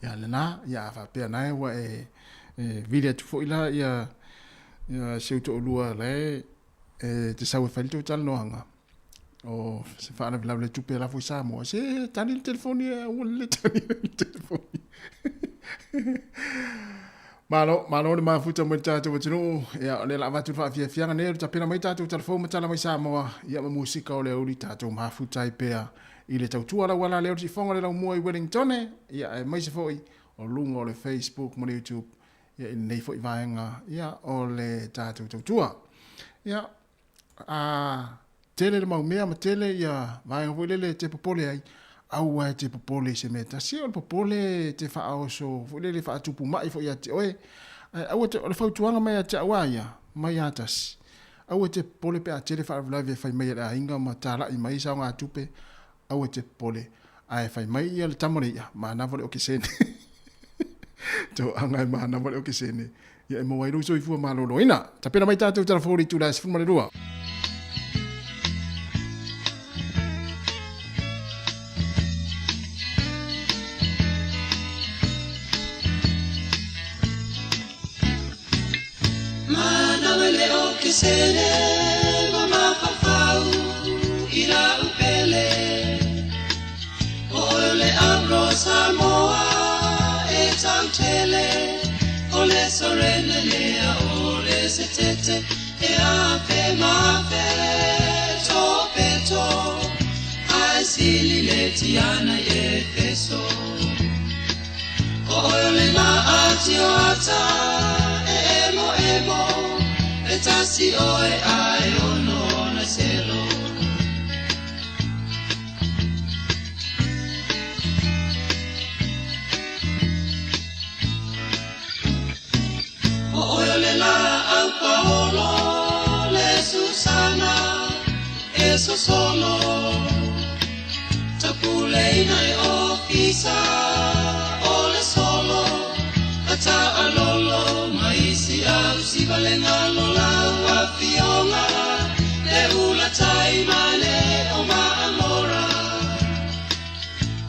Speaker 2: Ia lena, ia a faapea na e ua e, e vili atu foi la ia, ia si ou toalua la e, e te sau e fai le tou talanoaga, o se faalavelave le tupe lafo i Samoa, se tali le telefoni e aua le tali le telefoni. Malo, malo le mafuta mai le tatou atunuu. Ia, o lea la avatu le faafiafiaga nei o le tapena mai tatou talafou ma tala mai Samoa, ia ma musika o le aoauli tatou mafuta ai pea i le tautua lauala lea o le sifoga o le laumua i Wellingtone, ia aemaise foi o luga o le Facebook ma le YouTube, ia i lenei foi vaega ia o le tatou tautua. Ia, a tele le mau mea ma tele ia vaega foi lele e te popole ai, aua e te popole i se mea tasi. O le popole e te faaoso foi lele faatupu mai foi ia te oe. Ae aua te, o le fautuaga mai ia te au a ia, mai a tasi. Aua e te popole pe a tele faalavelave e fai mai e le aiga ma talai mai saogatupe. Aua e te popole, ae fai mai ia le tama o le i'a, manava le okesene. Toaga e manava le okesene. Ia e maua ai lou soifua maloloina. Tapena mai tatou tala fou i le itula e 12.
Speaker 13: Manawa le okesene ma mafaufau i lau pele O oe o le Avro Samoa e tautele O le Sorena lea o le Setete E afe ma afe to pe to Ae sili le tiana i Efeso O oe o le la atioata e emo emo E tasi oe ae ono ona selo O oe o le la au Paolo le Susana e sosolo Tapuleina e ofisa o le solo Ata alolo maisi au sivalenga lola ua fionga Le ula taimane o maamora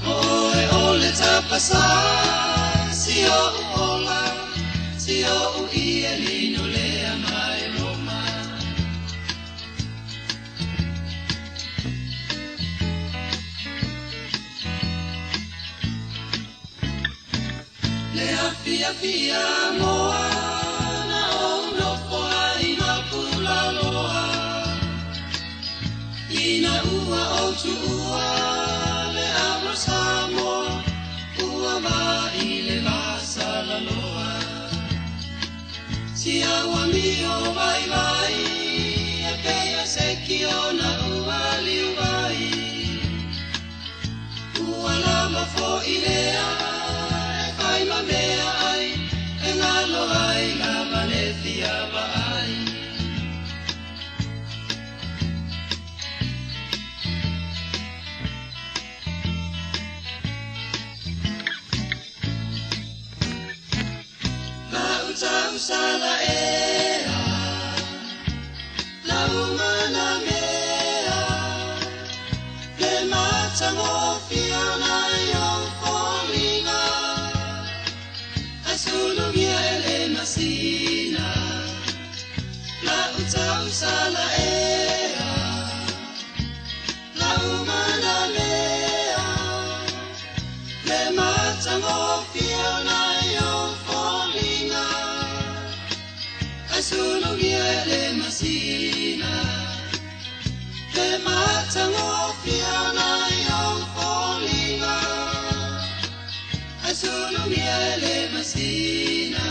Speaker 13: O oe o le tapasa si o ola Si o i e lino lea mai Roma Le afia fia moa na o nofo ai ma pula loa Ina ua o tuua le avro Samoa Ua va i le vasa la loa Si aua mio vai vai E peia se ki ona ua liu vai Ua lama fo i lea E fai ma mea ai E ngalo ai lava le fia va ai La uta usala ea La umana mea Le matangofia na yo folinga Asulugia ele masina La uta usala ea La umana mea Le matangofia na yo folinga Asulugia ele masina Le matangofia na yo folinga Asulugia ele masina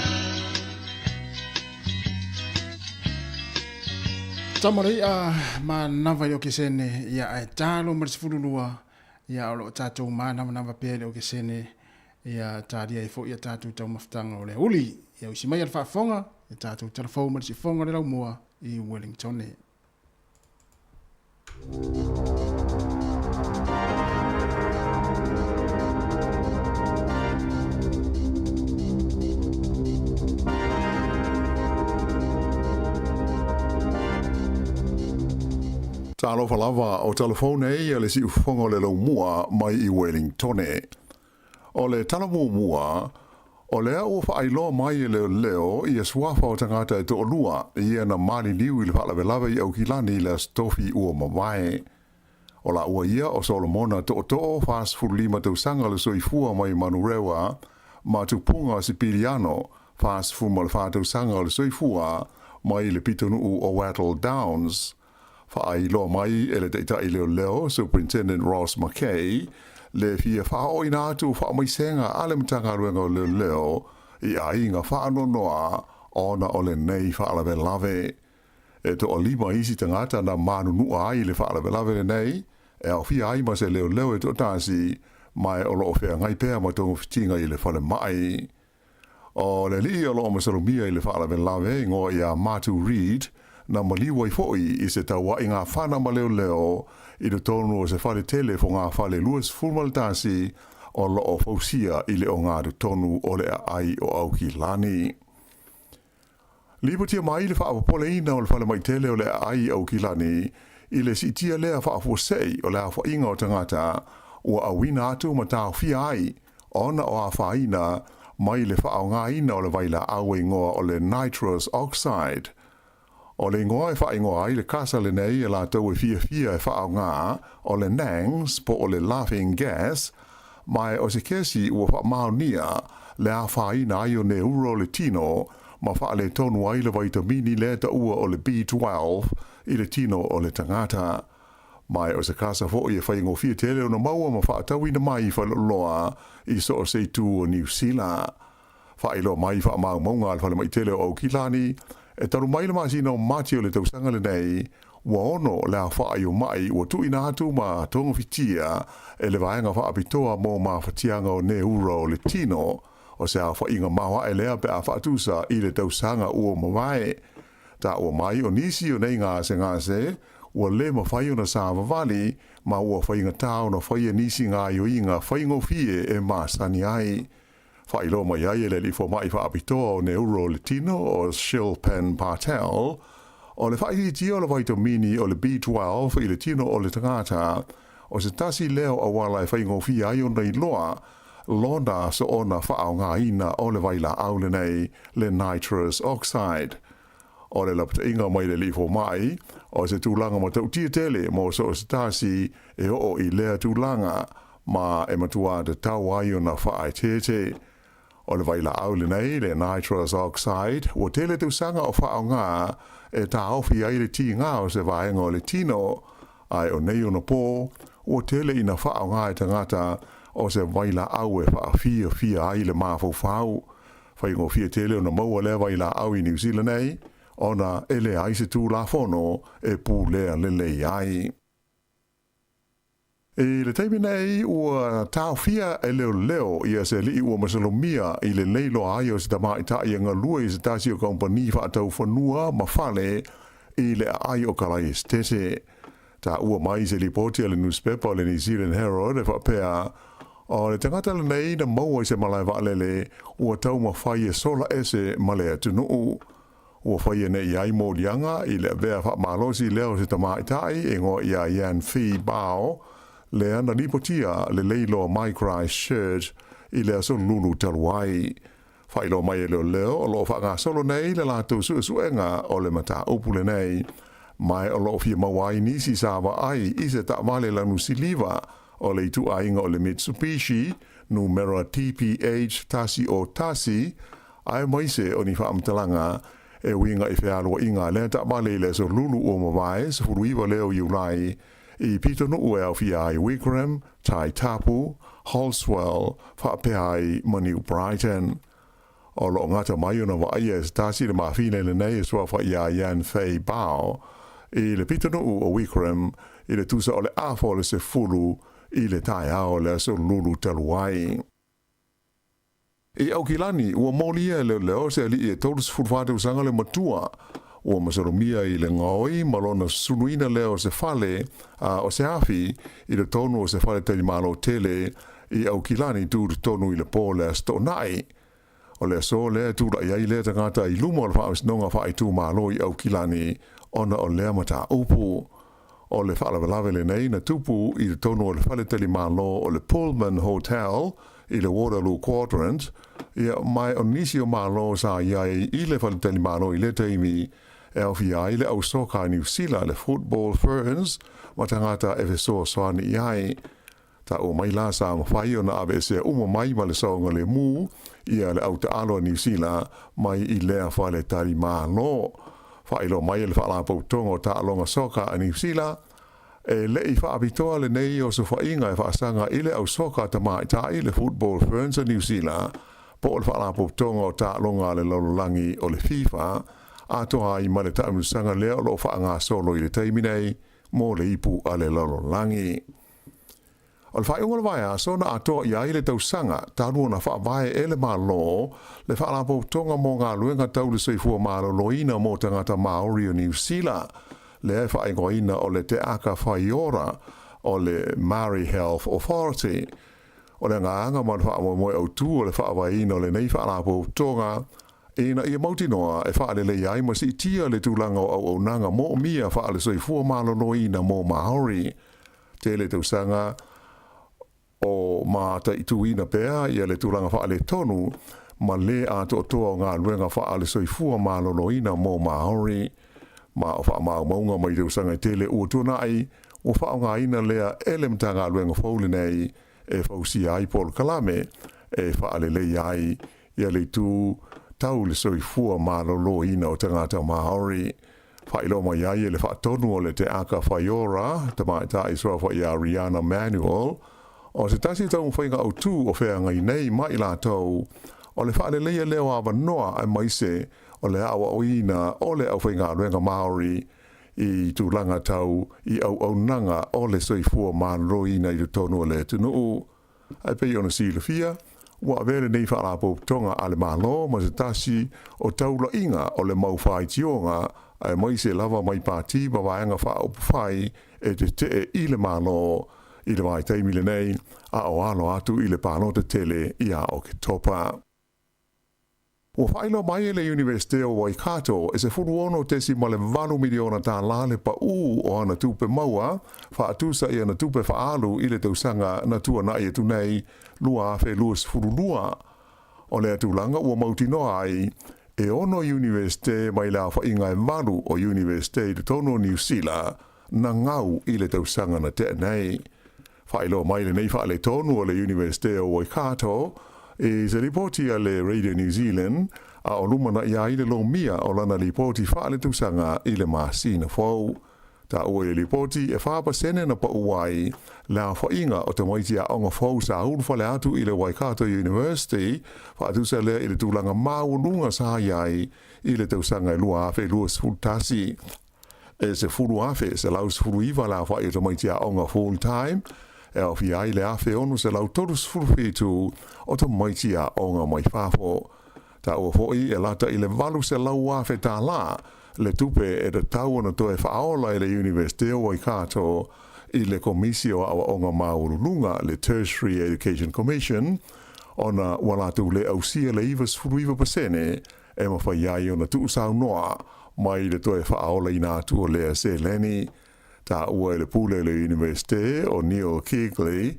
Speaker 2: Tama le i'a manava i le okesene ia ae talo ma le 12 ia o loo tatou manavanava pea i le okesene ia talia ai foi ia tatou taumafataga o le auli ia usi mai a le faafofoga ia tatou talafou ma le sifoga o le laumua i Wellingtone.
Speaker 5: Talofa lava, o talafou nei a le siufofoga o le laumua mai i Wellingtone. O le tala muamua, o lea ua faailoa mai e leoleo ia suafa o tagata e toalua ia na maliliu i le faalavelave i Aukilani i le Aso Tofi ua mavae. O laua ia o Solomona Tootoo, 45 tausaga le soifua mai Manurewa, ma Tupuga Sipiliano, 44 tausaga le soifua mai le pitonuu o Wattle Downs. Faailoa mai e le taitai leoleo Superintendent Ross McKay le fia faaooina atu o faamaisega a le Matagaluega o Leoleo i aiga faanoanoa ona o lenei faalavelave. E toalima isi tagata na manunua ai i le faalavelave lenei, e aofia ai ma se leoleo e toatasi, ma o loo feagai pea ma togafitiga i le falemai. O le alii o loo masalomia i le faalavelave, igoa ia Matu Reid, na maliu ai foʻi i se tauaiga fana ma leoleo i totonu o se fale tele fogafale 21 o loo fausia i le ogatotonu o le aai o Aukilani. Lipotia mai le faapopoleina o le falemai tele o le aai i Aukilani i le siitia lea faafuasei o le aofaiga o tagata ua auina atu ma taofia ai ona o afaina mai le faaaogaina o le vailaau e igoa o le nitrous oxide. O le igoa e faaigoa ai le kasa lenei e latou e fiafia e faaaoga o le nangs po o le laughing gas, ma o se kesi ua faamaonia le afaina ai o neuro o le tino ma faaletonu ai le vaitamini lea taua o le B12 i le tino o le tagata. Ma o se kasa foʻi e faigofie tele ona maua ma faatauina mai i faleoloa i so o se itu o Niu Sila. Faailoa mai i faamaumauga a le Falemai Tele o Aukilani, e talu mai le masina o Mati o le tausaga lenei, ua 6 le aofai o maʻi ua tuuina atu ma togafitia e le Vaega Faapitoa mo Mafatiaga o Neura o le Tino, o se aofaiga maoaʻe lea pe a faatusa i le tausaga ua mavae. Taua mai o nisi o nei gasegase ua lē mafai ona savavali ma ua faigata ona faia nisi gaoioiga faigofie e masani ai. Faailoa mai ai e le alii fomai faapitoa o neuro o le tino o Shilpen Patel, o le faaitiitia o le vaitamini o le B12 i le tino o le tagata, o se tasi lea o auala e faigofie ai ona iloa lona soona faaaogaina o le vailaau lenei le nitrous oxide. O le lapataiga mai le alii fomai, o se tulaga matautia tele mo so o se tasi e oo i lea tulaga, ma e matuā tatau ai ona faaeteete. O le vailaau lenei, le nitrous oxide, ua tele tausaga o faaaoga e taofi ai le tiga o se vaega o le tino, ae o nei ona pō, ua tele ina faaaoga e tagata o se vailaau e faafiafia ai le mafaufau. Faigofie tele ona maua lea vailaau i Niu Sila nei, ona e leai se Tulafono e pulea lelei ai. I le taimi nei, ua taofia e leoleo ia se alii ua masalomia i le leiloa ai o se tamaitai e galue i se tasi o kamupani faatau fanua ma fale i le aai o Kalaesetete. Taua mai i se lipoti a le nusipepa o le New Zealand Herald e faapea, o le tagata lenei na maua i se malae vaalele ua taumafai e sola ese ma le atunuu. Ua faia nei ai moliaga i le avea faamalosi lea o se tamaitai e igoa ia Yan Phi Bao, lea na lipotia le leiloa mai Christchurch i le aso Lulu talu ai. Faailoa mai e leoleo o lo o faagasolo nei le latou suesuega o le mataupu lenei, ma o lo o fia maua ai nisi sa vaai i se taavale lanu siliva o le ituaiga o le Mitsubishi numera TPH 101, aemaise o ni faamatalaga e uiga i fealuaiga a lea taavale i le aso Lulu ua mavae, 19 lea o Iulai, i pitonuu e aofia ai Wigram, Tai Tapu, Halswell, faapea ai ma New Brighton. O lo o gata mai ona vaaia e se tasi le mafine lenei e suafa ia Yan Fei Bao i le pitonuu o Wigram i le tusa o le afa o le 10 i le taeao o le aso Lulu talu ai. I Aukilani, ua molia e leoleo se alii e 34 tausaga le matua ua masalomia i le gaoi ma lona suluina lea o se fale a o se afi i totonu o se fale talimalo tele i Aukilani tu totonu i le pō le Aso Toonai. O le aso lea e tulai ai lea tagata i luma o le Faamasinoga Faaitumalo i Aukilani ona o lea mataupu. O le faalavelave lenei na tupu i totonu o le fale talimalo o le Pullman Hotel i le Waterloo Quadrant, ia, ma o nisi o malo sa i ai i le fale talimalo i lea taimi e aofia ai le au soka a Niu Sila, le Football Ferns, ma tagata e fesoasoani i ai. Taua mai la sa mafai ona aveesea uma mai ma le saogalemu ia le au taalo a Niu Sila mai i lea fale talimalo. Faailoa mai e le Faalapotopotoga o Taaloga Soka a Niu Sila, e le i faapitoa lenei osofaiga e faasaga i le au soka tamaitai le Football Ferns a Niu Sila po o le Faalapotopotoga o Taaloga a le Lalolagi o le FIFA, atoa ai ma le taamilosaga lea o lo o faagasolo i le taimi nei mo le ipu a le lalolagi. O le faaiuga o le vaiaso na atoa i ai le tausaga talu ona faavae e le Malo le Faalapotopotoga mo Galuega Tau le Soifua Maloloina mo Tagata Māori o Niu Sila, lea e faaigoaina o le Te Aka Whai Ora o le Māori Health Authority. O le agaga ma le faamoemoe autu o le faavaeina o lenei Faalapotopotoga ina ia mautinoa e faaleleia ai ma siitia le tulaga o auaunaga moomia faale-soifua maloloina mo Māori. Tele tausaga o mataituina pea ia le tulaga faaletonu ma le atoatoa o galuega faale-soifua maloloina mo Māori. Ma o faamaumauga mai tausaga e tele ua tuanai, ua faaaogaina lea e le Matagaluega fou lenei e fausia ai polokalame e faaleleia ai ia le itu tau le soifua maloloina o tagata Māori. Faailoa mai ai e le faatonu o le Te Aka Whaiora, tamaitai suafa ia Riana Manuel, o se tasi o taumafaiga autu o feagai nei ma i latou, o le faaleleia lea o avanoa aemaise o le aoaoina o le aufaigaluega Māori i tulaga tau i auaunaga o le soifua maloloina i totonu o le atunuu. Ae pei ona silafia, ua avea lenei faalapotopotoga a le Malo ma se tasi o taulaiga o le mau faitioga aemaise lava mai pati ma vaega faaupufai e tetee i le Malo i le vaitaimi lenei a o alo atu i le palota tele ia Oketopa. Ua faailoa mai e le Iunivesite o Waikato e $16.8 miliona tālā le paʻū o ana tupe maua faatusa i ana tupe faaalu i le tausaga na tuanaʻi atu nei 2022. O lea tulaga ua mautinoa ai e ono Iunivesite mai le aofaiga e valu o Iunivesite i totonu o Niu Sila na gau i le tausaga na tea nei. Faailoa mai lenei faaletonu o le Iunivesite o Waikato i se lipoti a le Radio New Zealand a o lumanai ai le lomia o lana lipoti faaletausaga i le masina fou. Taua i le lipoti e 4% na pau ai le aofaiga o tamaiti aoga fou sa ulufale atu i le Waikato University, faatusa lea i le tulaga maualuga sa i ai i le tausaga e 2021. E 10,119 le aofai o tamaiti aoga full time, e aofia ai le 1,637 o tamaiti aoga mai fafo. Taua foi e lata i le $800,000 tālā le tupe e tatau ona toe faaola e le Iunivesite o Waikato i le Komisi o Aoaoga Maualuluga, le Tertiary Education Commission, ona ua latou le ausia le 99% e mafai ai ona tuusaunoa mai le toe faaolaina atu o lea seleni. Taua e le pule o le Iunivesite o Neil Keagley,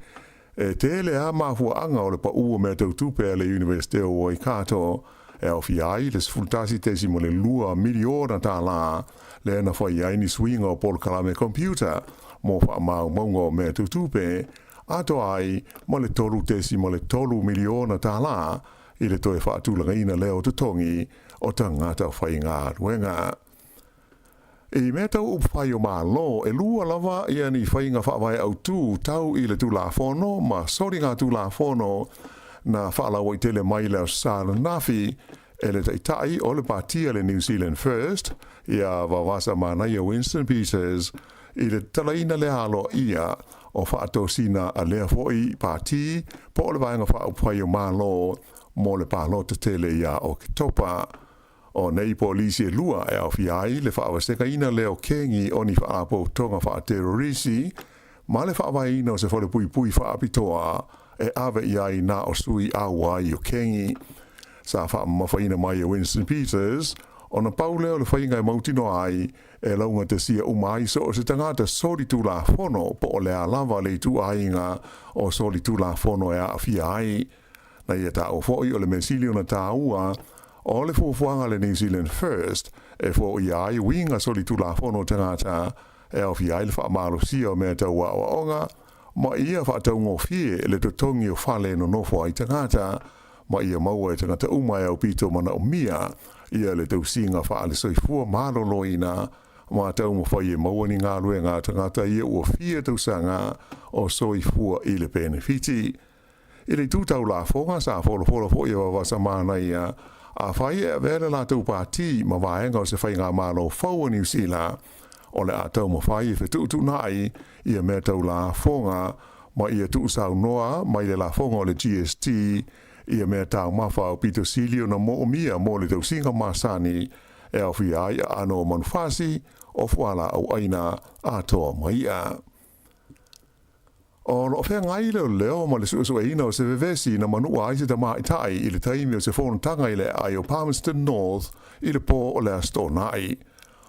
Speaker 5: e tele lava mafuaaga o le paʻū o mea tau tupe a le Iunivesite o Waikato e aofia ai le $11.2 miliona tālā lea na fai ai ni suiga o polokalame computer mo faamaumauga o mea tau tupe, atoa ai ma le $3.3 miliona tālā i le toe faatulagaina lea o totogi o tagata faigaluega. I mea tau upufai o Malo, e lua lava ia ni faiga faavae autū tau i le Tulafono ma soligatulafono na faalauaitele mai le Aso Sa ananafi e le Taitai o le Pati a le New Zealand First, ia Vavasa Manaia Winston Peters, i le tatalaina lea aloaia o faatosina a lea foi pati po o le Vaega Faaupufai o Malo mo le palota tele ia Oketopa. O nei polisi e lua e aofia ai le faavasegaina lea o kengi o ni faalapotopotoga faaterorisi ma le faavaeina o se falepuipui faapitoa e ave i ai na o sui auai o kengi. Sa faamamafaina mai e Winston Peters ona pau lea o le faiga e mautinoa ai e laugatasia uma ai so o se tagata solitulafono po o le a lava le ituaiga o solitulafono e aafia ai. Na ia taua foi o le mea sili ona taua o le fuafuaga a le New Zealand First e foia ai uiga solitulafono o tagata e aofia ai le faamalosia o mea tau aoaoga ma ia faataugofie le totogi o fale e nonofo ai tagata ma ia maua e tagata uma e aupito manaomia ia le tausiga faale-soifua maloloina ma taumafai e maua ni galuega a tagata ia ua fia tausaga o soifua i le penefiti. I le itu tau lafoga, sa folafola foi e Vavasa Manaia, afai e avea le latou pati ma vaega o se faigamalo fou a Niu Sila, o le a taumafai e fetuutuunai ia mea tau lafoga. ma ia tuusaunoa mai le lafoga o le GST ia mea taumafa aupito sili ona moomia mo le tausiga masani e aofia ai aano o manufasi o fualaau aina atoa ma i'a. O loo feagai leoleo ma le suesueina o se vevesi na manua ai se tamaitai i le taimi o se fonotaga i le aai o Palmerston North i le po o le Aso Toonai.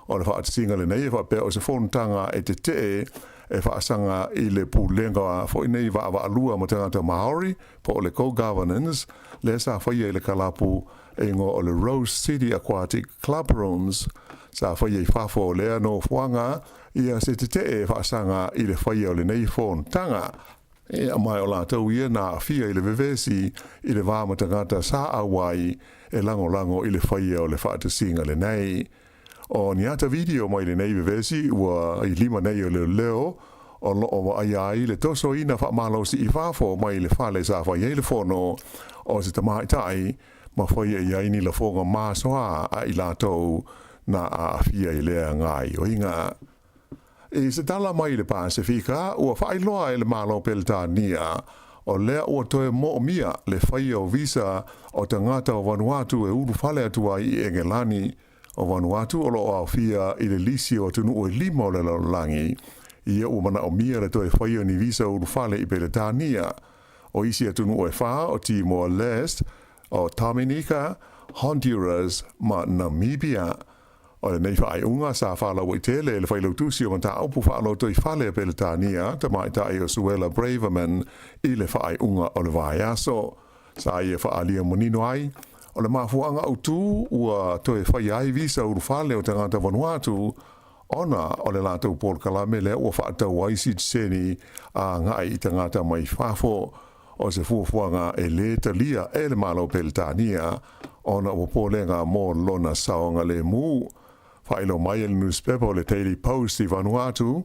Speaker 5: O le faatasiga lenei e faapea o se fonotaga e tetee e faasaga i le pulega foi nei vaavaalua ma tagata Maori po o le co-governance lea sa faia i le kalapu e igoa o le Rose City Aquatic Club Rooms sa faia i fafo o lea nofoaga ia se tetee e faasaga i le faia o lenei fonotaga. E ma o latou ia na aafia i le vevesi i le va ma tagata sa auai e lagolago i le faia o le faatasiga lenei. O ni ata video mai lenei vevesi ua i lima nei o leoleo o loo vaaia ai le tosoina faamalosi i fafo mai le fale sa fai ai le fono o se tamaitai ma faia i ai ni lafoga masoa a i latou na aafia i lea gaoioiga. I se tala mai le Pasefika, ua faailoa e le Malo Peretania o lea ua toe moomia le faia o visa o tagata o Vanuatu e ulufale atu ai i Engelani. O Vanuatu o loo aofia i le lisi o atunuu e 5 o le lalolagi ia ua manaomia le toe faia o ni visa ulufale i Peretania. O isi atunuu e 4 o Timor Leste, o Dominica, Honduras ma Namibia. O lenei faaiuga sa faalauaitele e le failautusi o mataupu faalotoifale a Peretania, tamaitai o Suella Braverman, i le faaiuga o le vaiaso. Sa ia faaalia manino ai, o le mafuaaga autū ua toe faia ai visa ulufale o tagata Vanuatu ona o le latou polokalame lea ua faatau ai sitiseni agai i tagata mai fafo. O se fuafuaga e lē talia e le Malo Peretania ona o popolega mo lona saogalemu. Faailoa mai e le nusipepa o le Daily Post i Vanuatu,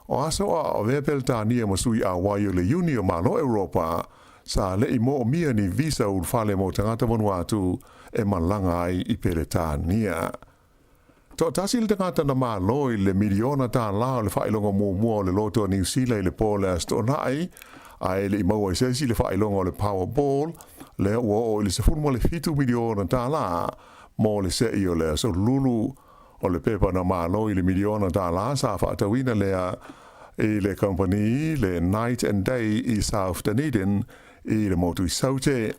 Speaker 5: o aso o avea Peretania ma sui auai o le Iuni o Malo Europa sa le'i moomia ni visa ulufale mo tagata Vanuatu e malaga ai i Peretania. Toatasi le tagata na malo i le miliona tālā o le faailoga muamua o le loto a Niu Sila i le po o le Aso Toonai, ae le'i maua i se isi le faailoga o le Powerball lea ua oo i le $17 miliona tālā mo le se'i o le aso Lulu. O le pepa na malo i le miliona tālā sa faatauina lea i le kamupani le Night and Day i South Dunedin i le motu i Saute.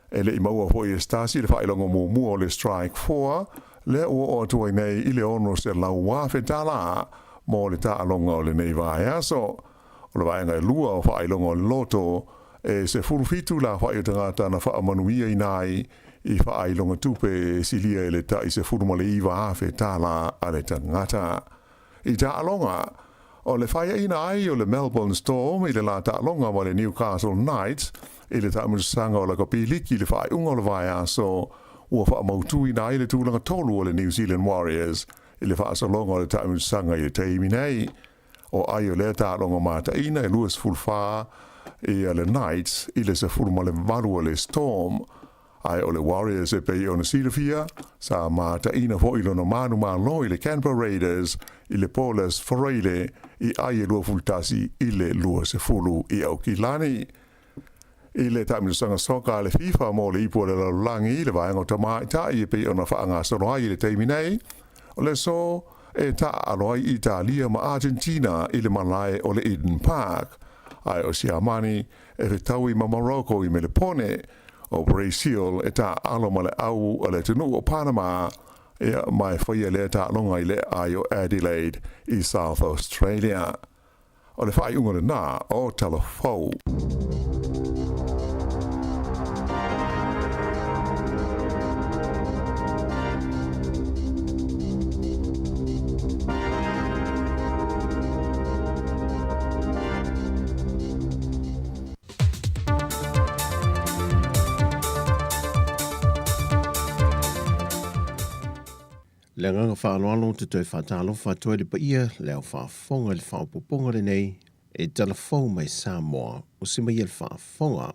Speaker 5: E le'i maua foi e se tasi le faailoga muamua o le Strike 4 lea ua oo atu ai nei i le $600,000 mo le taaloga o lenei vaiaso. O le vaega e 2 o faailoga o le loto e 17 le aofai o tagata na faamanuiaina ai i faailoga tupe e silia i le tai $19,000 a le tagata. I taaloga, o le faiaina ai o le Melbourne Storm i le la taaloga ma le Newcastle Knights i le taamilosaga o lakapi liki i le faaiuga o le vaiaso ua faamautuina ai le tulaga 3 o le New Zealand Warriors i le faasologa o le taamilosaga i le taimi nei. O ai o lea taaloga mataina e 24 ia le Knights i le 18 o le Storm. Ae o le Warriors e pei ona silafia, sa mataina foi lona manumalo i le Canberra Raiders i le po o le Aso Faraile i ai e 21 i le 20 i Aukilani. I le taamilosaga soka a le FIFA mo le ipu o le lalolagi i le vaega o tamaitai e pei ona faagasolo ai i le taimi nei, o le aso e taaalo ai Italia ma Argentina i le malae o le Eden Park, ae o Siamani e fetaui ma Morocco i Melepone. O Brazil e taaalo ma le au a le atunuu o Panama, ia ma e faia lea taaloga i le aai o Adelaide i South Australia. O le faaiuga lenā o Tala Fou.
Speaker 4: Le agaga faaaloalo te toe faatalofa atu ai le paia le ao faafofoga i le faaopoopoga lenei e talafou mai Samoa o se mai le faafofoga.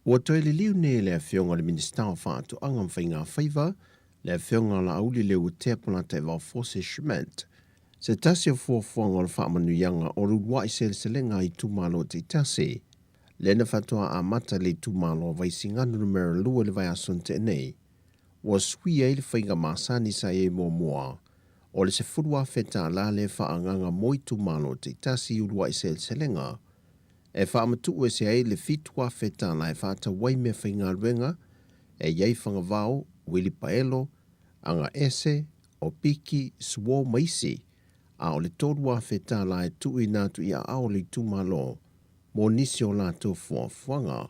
Speaker 4: Ua toe liliu nei le Afioga i le Minisita o Faatoaga ma Faigafaiva, le Afioga Laauli Leuatea Polataivao Fosi Schmidt. Se tasi o fuafuaga o le faamanuiaga o le uluai seleselega a itumalo taitasi, lea na faatoa amata i le itumalo o Vaisigano Numera 2 i le vaiaso na tea nei, ua suia ai le faiga masani sa i ai muamua o le $10,000 lea e faaagaaga mo itumalo taitasi i uluai seleselega, e faamatuu ese ai le $7,000 e faatau ai meafaigaluega e i ai fagavao, uilipaelo, agaese, o piki, suo ma isi, a o le $3,000 e tuuina atu i aao o le itumalo mo nisi o latou fuafuaga.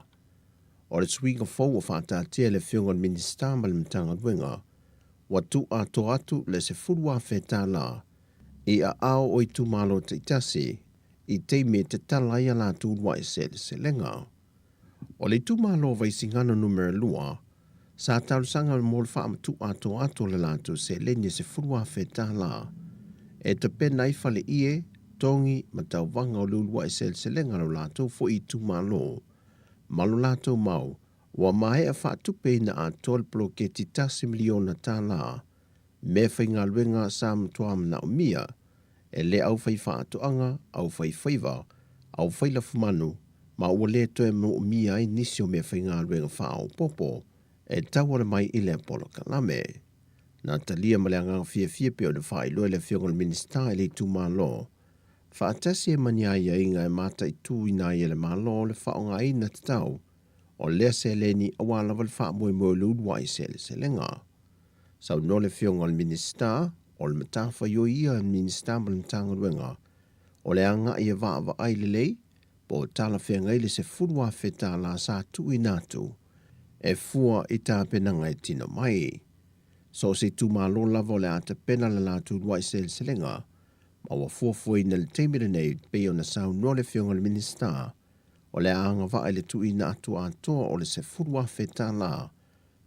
Speaker 4: O le suiga fou ua faataatia e le Afioga i le Minisita ma le Matagaluega, ua tuu atoa atu le $10,000 i aao o itumalo taitasi i taimi e tatala ai a latou uluai seleselega. O le itumalo o Vaisigano Numera 2, sa talosaga mo le faamatuu atoa atu o le latou seleni e $10,000 e tapena ai fale ie, togi ma tauvaga o le uluai seleselega a lo latou foi itumalo ma lo latou mau ua maea faatupeina atoa le poloketi $1 miliona meafaigaluega sa matua manaomia e le aufaifaatoaga, aufaifaiva, aufailafumanu ma ua le toe moomia ai nisi o meafaigaluega faaopoopo e tauala mai i lea polokalame. Na talia ma le agaga fiafia pei ona faailoa e le Afioga i le Minisita i le itumalo, faatasi ai ma ni aiaiga e mataituina ai e le Malo le faaaogaina tatau o lea seleni aua lava le faamoemoe o le uluai seleselega. Saunoa le Afioga i le Minisita, o le matafaioi ia a le Minisita ma le Matagaluega, o le agai e vaavaai lelei po o talafeagai le $10,000 sa tuuina atu e fua i tapenaga e tino mai. So o se itumalo lava o le a tapena le latou uluai seleselega ma ua fuafuaina i le taimi lenei pei ona saunoa le Afioga i le Minisita, o le a agavaa i le tuuina atu atoa o le $10,000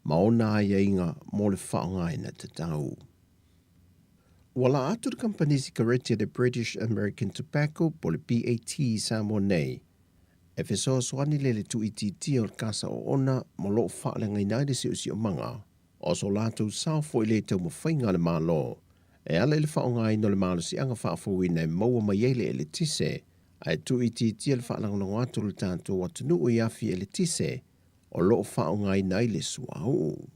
Speaker 4: ma ona aiaiga mo le faaaogaina tatau. Ua laa atu le kamupani sikareti a le British American Tobacco po o le BAT i Samoa nei e fesoasoani le le tuuitiitia o le kasa oona ma o lo o faaleagaina ai le siosiomaga o so latou sao foi i le taumafaiga a le Malo e ala i le faaaogaina o le malosiaga faafouina e maua mai ai le eletise ae tuuitiitia le faalagolago atu o le tatou atunuu i afi eletise o lo o faaaogaina ai le suauu.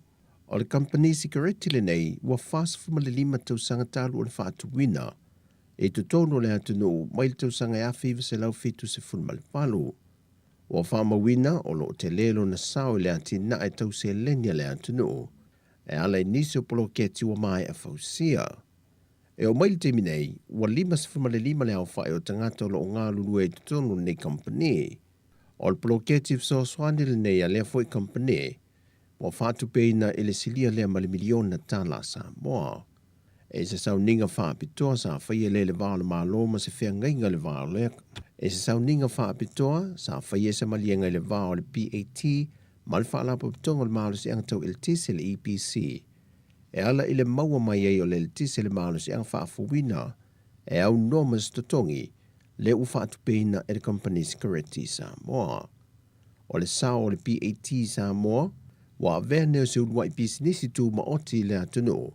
Speaker 4: O le kamupani sikareti lenei ua 45 tausaga talu ona faatuina i totonu o le atunuu mai le tausaga e 1978. Ua faamauina o lo o tele lona sao i le atinae tau seleni a le atunuu e ala i nisi o poloketi ua maea fausia. E oo mai le taimi nei, ua 55 le aofai o tagata o lo o galulue i totonu o lenei kamupani. O le poloketi fesoasoani lenei a lea foi kamupani ua faatupeina i le silia lea ma le miliona tala Samoa. E se sauniga faapitoa sa faia lea i le va o le Malo ma se feagaiga i le va o le E se sauniga faapitoa sa faia se maliega i le va o le BAT ma le Faalapotopotoga o le Malosiaga Tau Eletise le EPC e ala i le maua mai ai o le eletise le malosiaga faafouina e aunoa ma se totogi lea ua faatupeina e le kamupani sikareti i Samoa. O le sao o le BAT Samoa, ua avea nei o se uluai pisinisi tumaoti i le atunuu.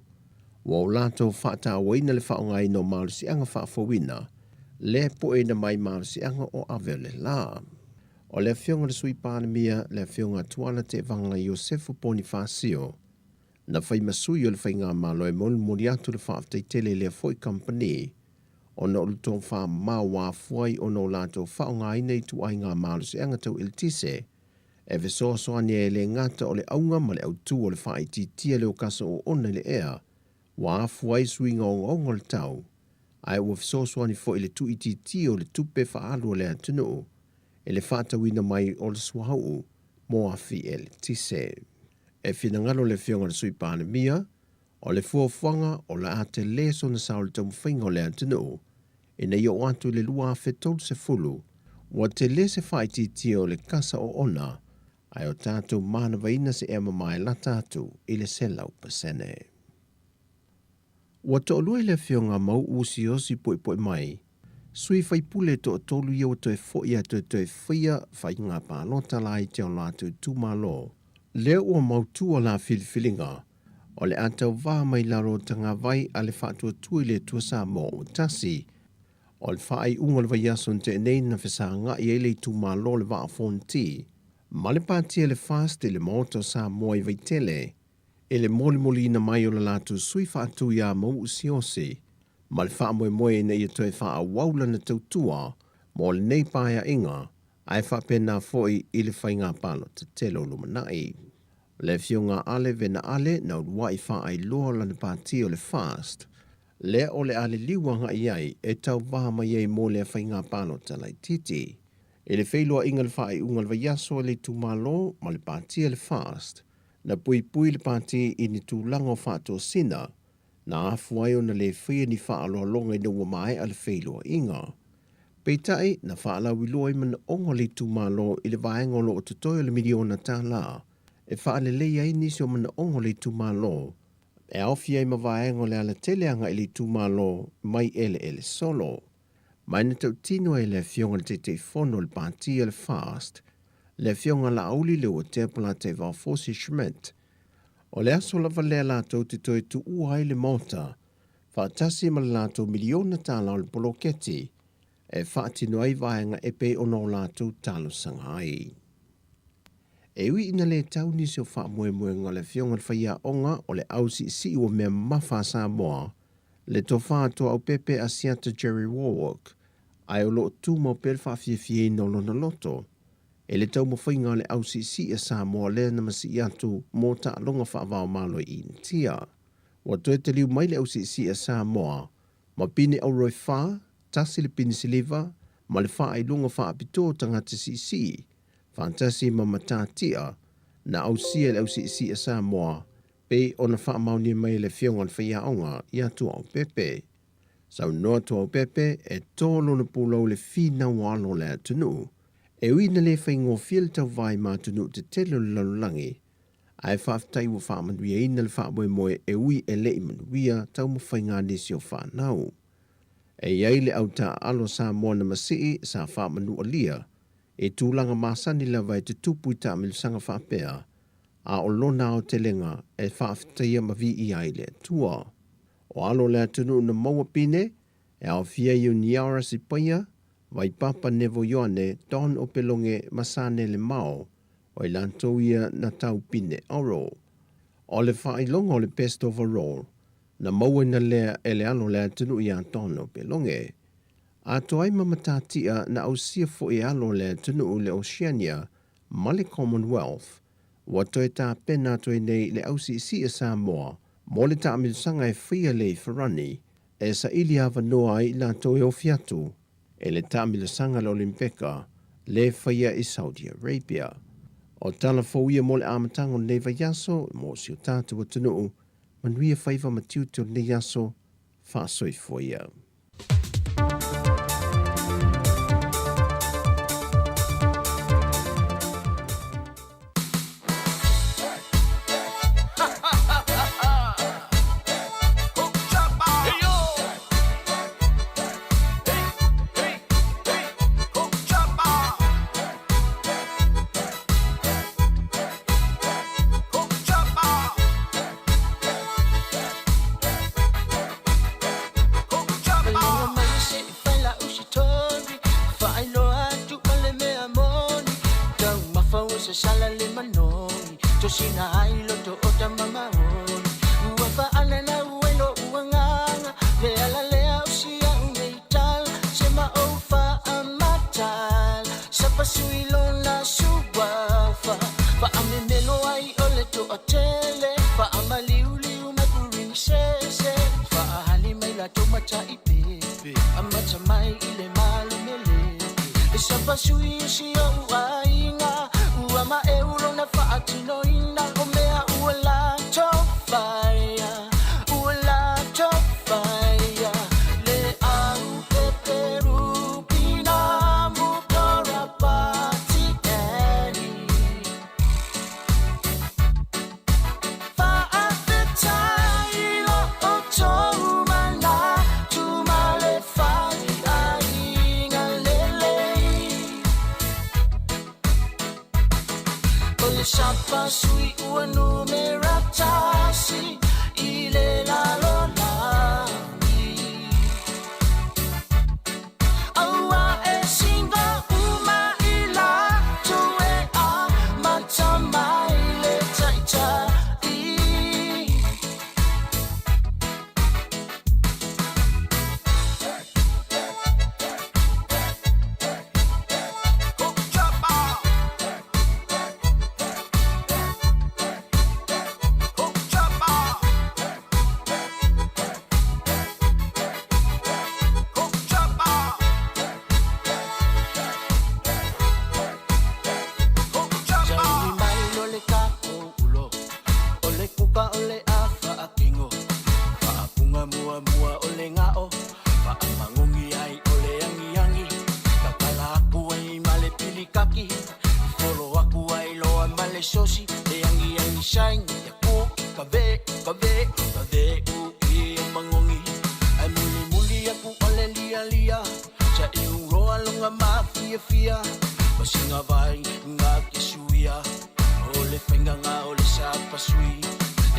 Speaker 4: Ua o latou faatauaina le faaaogaina o malosiaga faafouina, lea e pueina mai malosiaga o ave o le la. O le Afioga i le Sui Palemia, le Afioga Tuala Tevaga Iosefu Ponifasio, na fai ma sui o le Faigamalo e molimoli atu le faafetai tele i lea foi kamupani ona o le tofamamao ua afua ai ona o latou faaaogaina ituaiga malosiaga tau eletise e fesoasoani ai e le gata o le auga ma le autu o le faaitiitia leo kasa oona i le ea ua afua ai suiga ogaoga o le tau ae ua fesoasoani foi i le tuuitiitia o le tupe faaalu a le atunuu i le faatauina mai o le suauu mo afi eletise. E finagalo le Afioga i le Sui Palemia, o le fuafuaga o le a tele sona sao i le taumafaiga o le atunuu ina ia oo atu i le 2030, ua tele se faaitiitia o le kasa oona ae o tatou manavaina se ea mamae lata atu i le 100%. Ua toalua i le Afioga Mau'u Siaosi Poepoemai, sui faipule e toatolu ia ua toe foi atu e toe faia faiga palota laiti a o latou itumalo, lea ua mautu a la filifiliga. o le a tauvā mai lalo o tagavai a le Faatuatua i le Atua Samoa ua Tasi. O le faaiuga o le vaiaso na tea nei na fesagai ai le itumalo o le Vaa o Fonoti ma le Pati a le FAST i le Maota o Samoa i Vaitele i le molimoliina mai o le latou sui faatu ia Mau'u Siaosi ma le faamoemoe ina ia toe faaauau lana tautua mo lenei paeaiga ae faapena foi i le faiga palota tele o lumanai. O le afioga a Ale Vena Ale na uluai faailoa o lana pati o le FAST, lea o le a liliu agai ai e tauvaha mai ai mo lea faiga palota laitiiti. I le feiloaiga i le faaiuga o le vaiaso a le itumalo ma le pati a le FAST, na puipui le pati i ni tulaga o faatosina na afua ai ona le faia ni faaaloaloga ina ua maea le feiloaiga. Peitai, na faalauiloa ai manaoga o le itumalo i le vaega o lo o totoe o le miliona tala e faaleleia ai nisi o manaoga o le itumalo e aofia ai ma vaega o le alatele agai i le itumalo mai eleele solo. Ma na tautino ai le Afioga i le Taitaifono o le Pati o le FAST, le Afioga Laauli Leuatea Polataivao Fosi Schmidt, O le aso lava lea latou te toe tuua ai le Maota faatasi ma le latou miliona tala o le poloketi e faatino ai vaega e pei ona o latou talosaga ai. E ui ina le tau nisi o faamoemoega o le Afioga i le Faiaoga o le Ausiisii ua mea mamafa a Samoa, le Tofa Toaopepe Asiata Jerry Warwick, ae o lo o tumau pea le faafiafiaina o lona loto e le taumafaiga a le ausiisii a Samoa lea na masii atu mo taaloga faavaomalo i Initia. Ua toe taliu mai le ausiisii a Samoa ma pine auro e fa, tasi le pine siliva ma le faailoga faapitoa o tagata siisii, faatasi ma matatia na ausia e le ausiisii a Samoa pei ona faamaonia mai e le Afioga i le Faiaoga ia Tuaopepe. Saunoa Tuaopepe e to lona pulou le finau o alo o le atunuu. E ui ina le faigofie le tauvae ma atunuu tetele o le lalolagi, ae faafetai ua faamanuiaina le faamoemoe e ui e le i manuia taumafaiga a nisi o fanau. E i ai le au taaalo Samoa na masii sa faamanualia i tulaga masani lava e tutupu i taamilosaga faapea, a o lona aotelega e faafetaia ma viia ai le Atua. O alo o le atunuu na maua pine, e aofia i Uniara Sipaia, Vaipapa Nevo Ioane, Don Opeloge ma Sane Lemao, o i latou ia na tau pine auro. O le faailoga o le Best Overall, na mauaina lea e le alo o le atunuu iā Don Opeloge. Atoa ai ma matatia na ausia foi e alo o le atunuu le Oceania ma le Commonwealth, ua toe tapena atu ai nei le ausiisii a Samoa mo le taamilosaga e faia le ifarani e saili avanoa ai i latou e ofi atu e le taamilosaga le Olimpeka le faia i Saudi Arabia. O tala fou ia mo le amataga o lenei vaiaso mo si o tatou atunuu, manuia faiva ma tiute o lenei aso, faasoifua ia.
Speaker 13: tasi i le lalolagi. Aua e singa uma i latou e amata mai le taitai. Saili mai lo le tatou ulo, o le kuka o le afa akingo. Faapuga muamua o le gao, faamagogi ai o le agiagi. Tatala aku ai ma le pilikaki, folo aku ai loa ma le sosi. Le agiagi saini aku i ka ve, ka ve, ka ve u i o magogi. Ae mulimuli aku o le lialia, sa i uroa loga mafiafia. Pasinga vai nga ke suia, o le faigāga o le sapasui.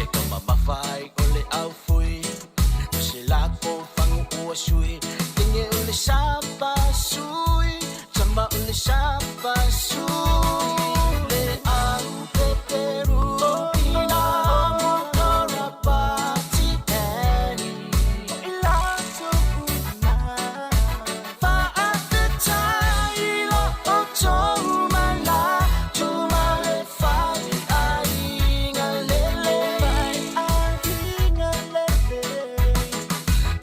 Speaker 13: E ka mamafa ai o le aufui, o se lako fagu ua sui. Tege o le sapasui, tama o le sapasui. Le au peperu ina mo korapati eni. I latou uma faafetai lo outou malatu ma le fai aiga lelei.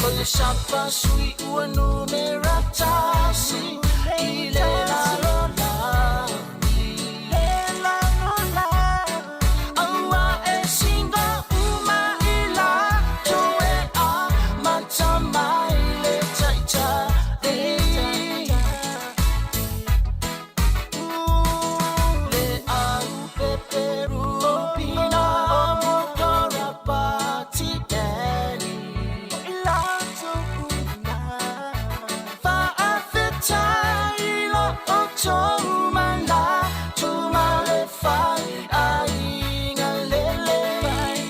Speaker 13: O le sapasui ua numera tasi i le lalolagi. Aua e singa uma i latou e amata mai le taitai. Le au peperu pina mo korapati eni. I latou uma faafetai lo outou malatu ma le fai aiga lelei.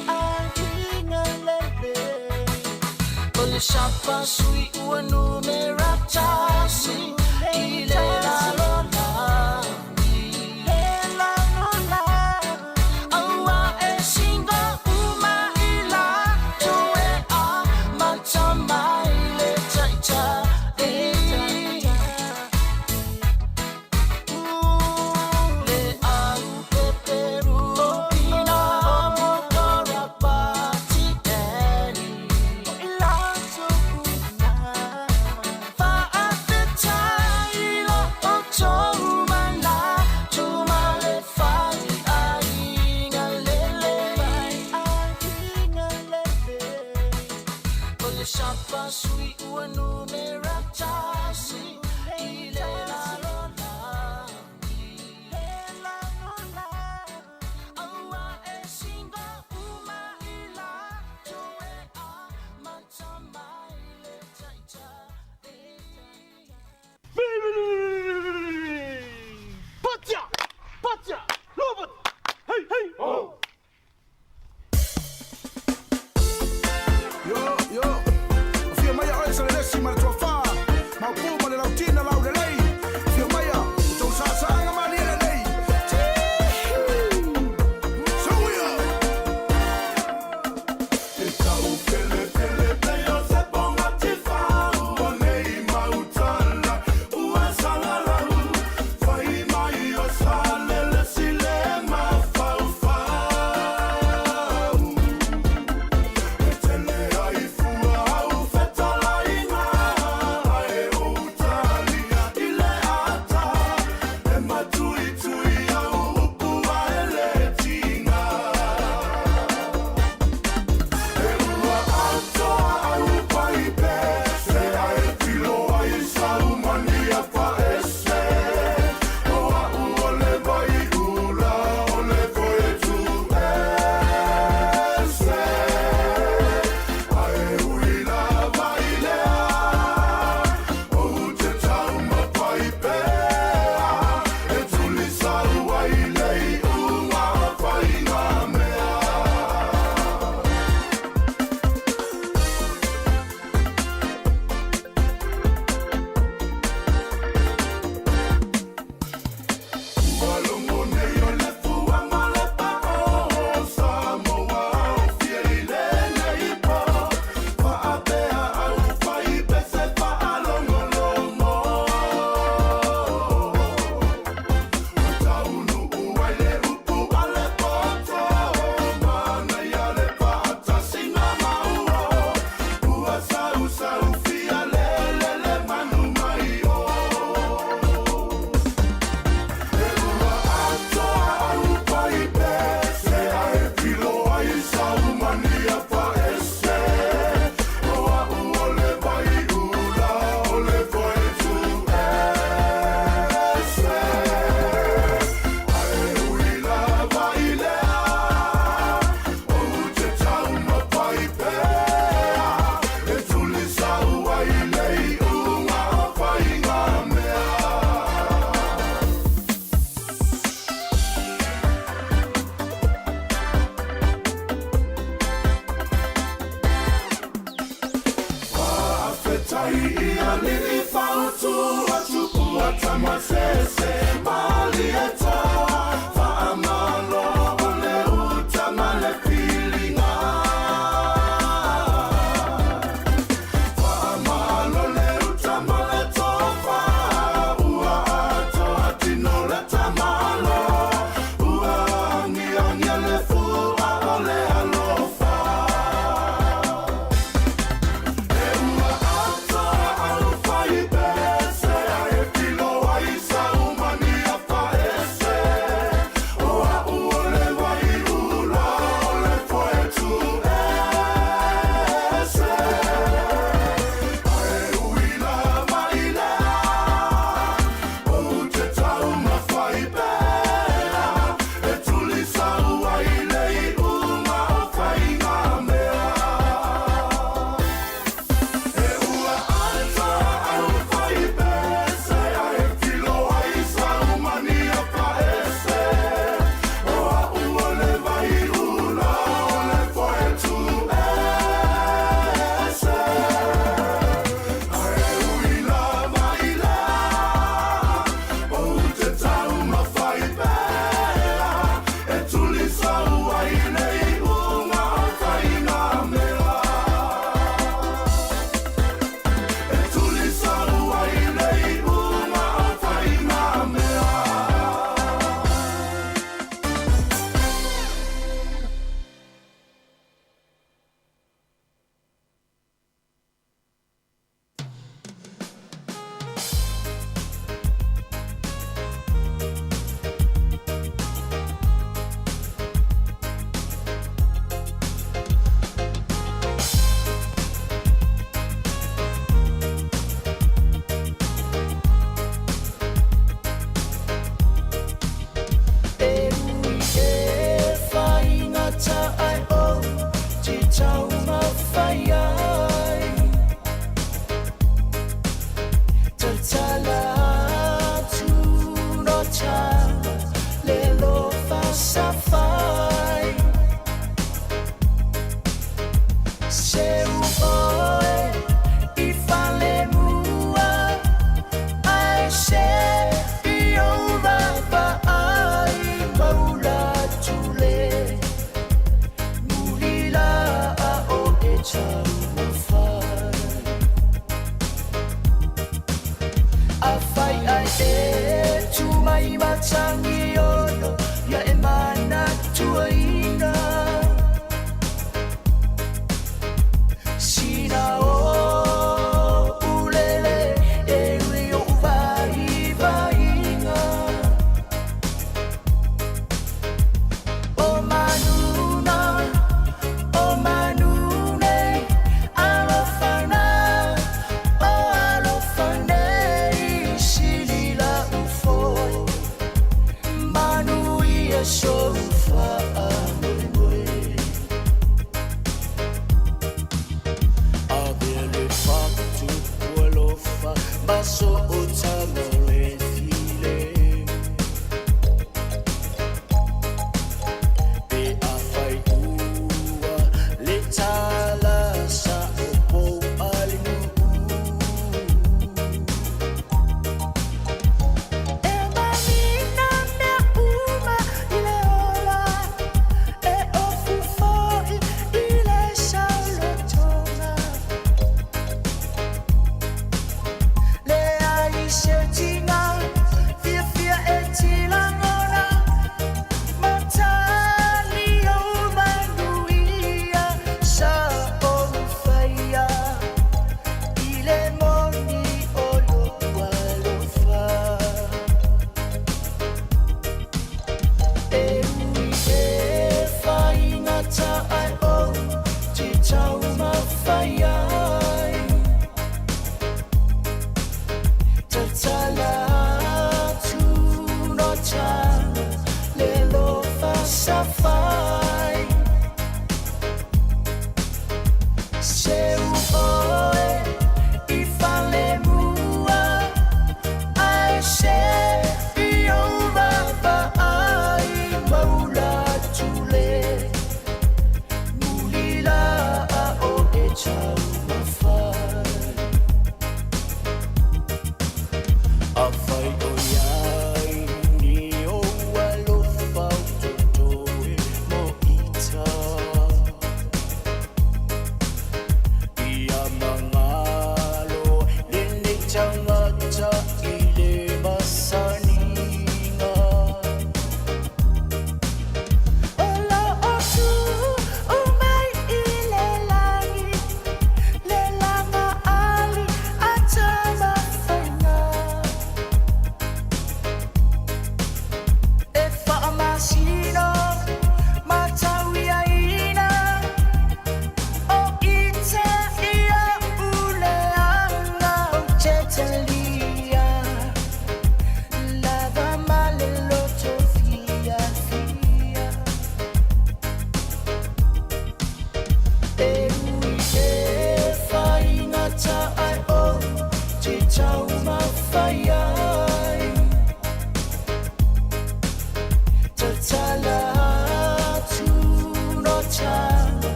Speaker 13: O le sapasui ua numera tasi i le lalolagi. Aua e singa uma i latou e amata mai le taitai. Le au peperu pina mo korapati eni. I latou uma faafetai.
Speaker 1: E ua atoa au fai pese ae filo ai.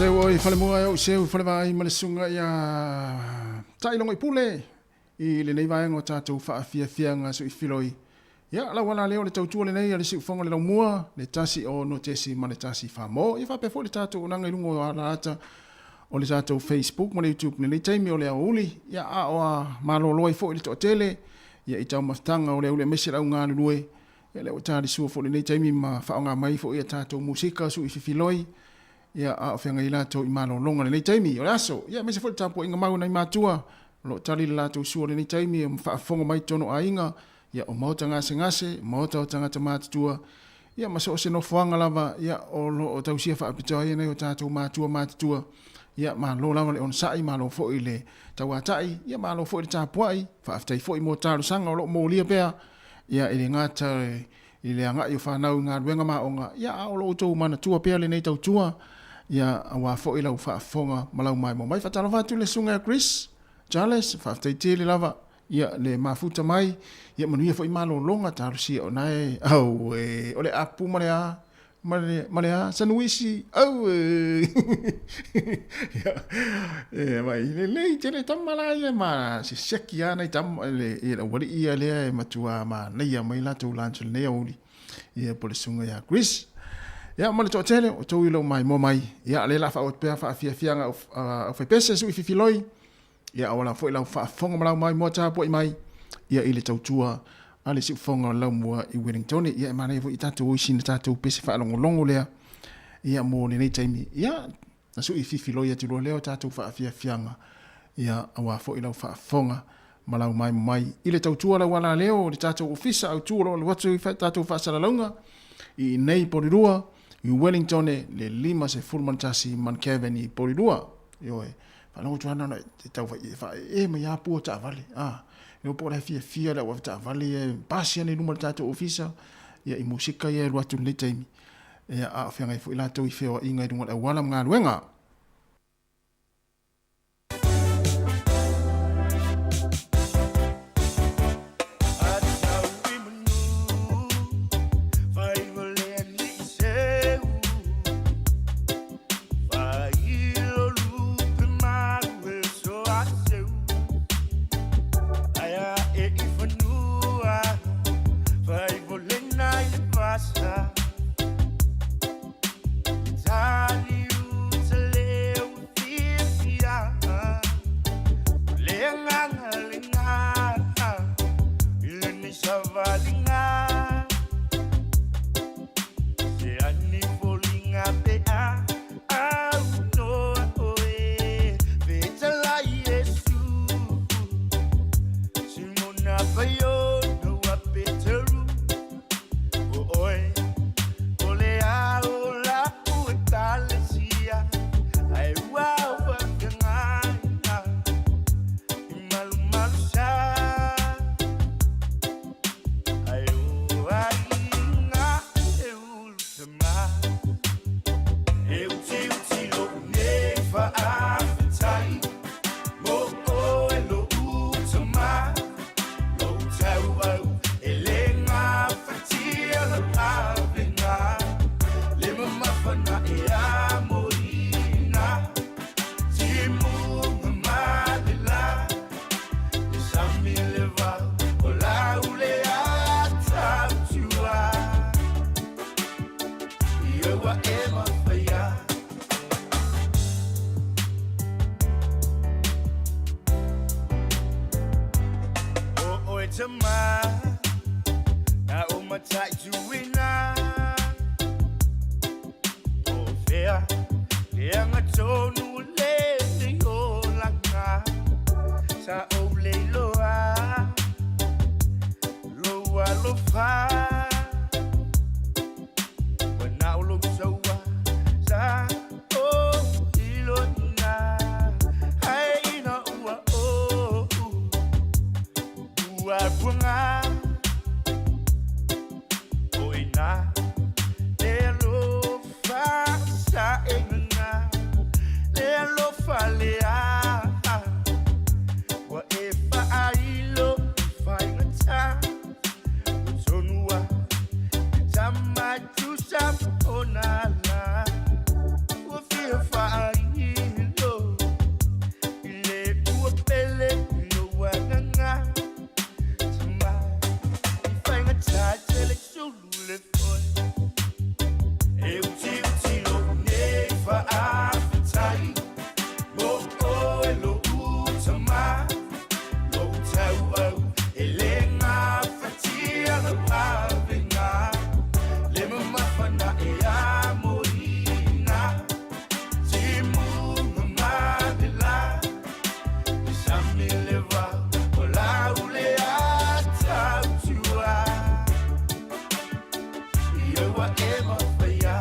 Speaker 2: Seu oi falemua e ou seu falevaai ma le susuga ia Taailoga i Pule i lenei vaega o tatou faafiafiaga suifiloi. Ia, lau ala lea o le tautua lenei a le siufoga o le laumua, le 1 6 ma le 1 4 mo. Ia faapea foi le tatou onaga i luga o alaata o le tatou Facebook ma le YouTube i lenei taimi o le aoauli, ia a o a malolo ai foi le toatele, ia i taumafataga o le aoauli aemaise le au galulue, ia lea ua talisua foi lenei taimi ma faaaoga mai foi a tatou musika suififiloi, ia a o feagai ai latou i malologa i lenei taimi o le aso, ia aemaise foi le tapuaiga mau a nai matua o lo o tali le latou sua i lenei taimi ma faafofoga mai i totonu o aiga, ia o maota gasegase, maota o tagata matutua, ia ma so o se nofoaga lava ia o lo o tausia faapitoa ai nai o tatou matua matutua. Ia malo lava le onosai, malo foi le tauatai, ia malo foi le tapuai, faafetai foi mo talosaga o lo o molia pea, ia e le gata i le agai o fanau i galuega ma aoga, ia a o lo outou manatua pea lenei tautua, ia aua foi lau faafofoga ma lau maimoa mai. Faatalofa atu i le Susuga ia Chris Charles, faafetai tele lava ia le mafuta mai, ia manuia foi malologa talosia o nae, auē, o le apu ma le a, ma le, ma le a, sanuisi, auē. Ia, e mai, lelei tele tama la ia ma se siaki lava nai tama, le, ia le aualii ia lea e matua manaia mai latou lunch lenei aoauli, ia po o le susuga ia Chris. Ia ma le toatele o outou i lou maimoa mai, ia lea o le a faaauau atu pea faafiafiaga au, aufaipese sui fifiloi, Ia auala foi lau faafofoga ma lau maimoa tapuai mai ia i le tautua a le siufofoga o le laumua i Wellingtone. Ia e manaia foi i tatou o i sina tatou pese faalogologo lea ia mo lenei taimi. Ia na sui fifiloi atu loa lea o tatou faafiafiaga ia aua foi lau faafofoga ma lau maimoa mai i le tautua lau ala leo o le tatou ofisa autu o lo o alu atu i tatou faasalalauga i inei i Porirua i Wellingtone le 51 Manukeveni i Porirua. Ioe. Faalogo atu ana e tau faaee mai lava pua taavale. A, e po o la e fiafia le au avetaavale ia e pasi ane i luma o le tatou ofisa, ia i musika ia e alu atu i lenei taimi. Ia, a o feagai foi latou i feoaiga i luga o le auala ma galuega.
Speaker 10: E utiuti lo'u nei fa'afetai mo oe lo'u tamā Lo'u tauau e lē gafatia lau avega Le mamafa na e amoina Timuga ma le la Le sami le vao o lau le atautua Ia ua e mafaia O oe tamā Na o mataituina Po o fea le agatonu o lenei olaga Sa ou le iloa Lou alofa Ua na o lou saua sa ou iloina Ae ina ua ou ua puaga O ina le alofa sa e gaga Le alofa lea Ua e faailo i faigata Ua tonu a te tama tusa ona la Ua fia faailo i le ua pele i lou agaga Tama i faigata tele sulu le foe E utiuti lo'u nei faafetai Mo oe lo'u tamā Lou tauau e lē gafatia lau avega Le mamafa na e amoina Timuga ma le la Le sami le vao o lau le atautua Ia ua e mafaia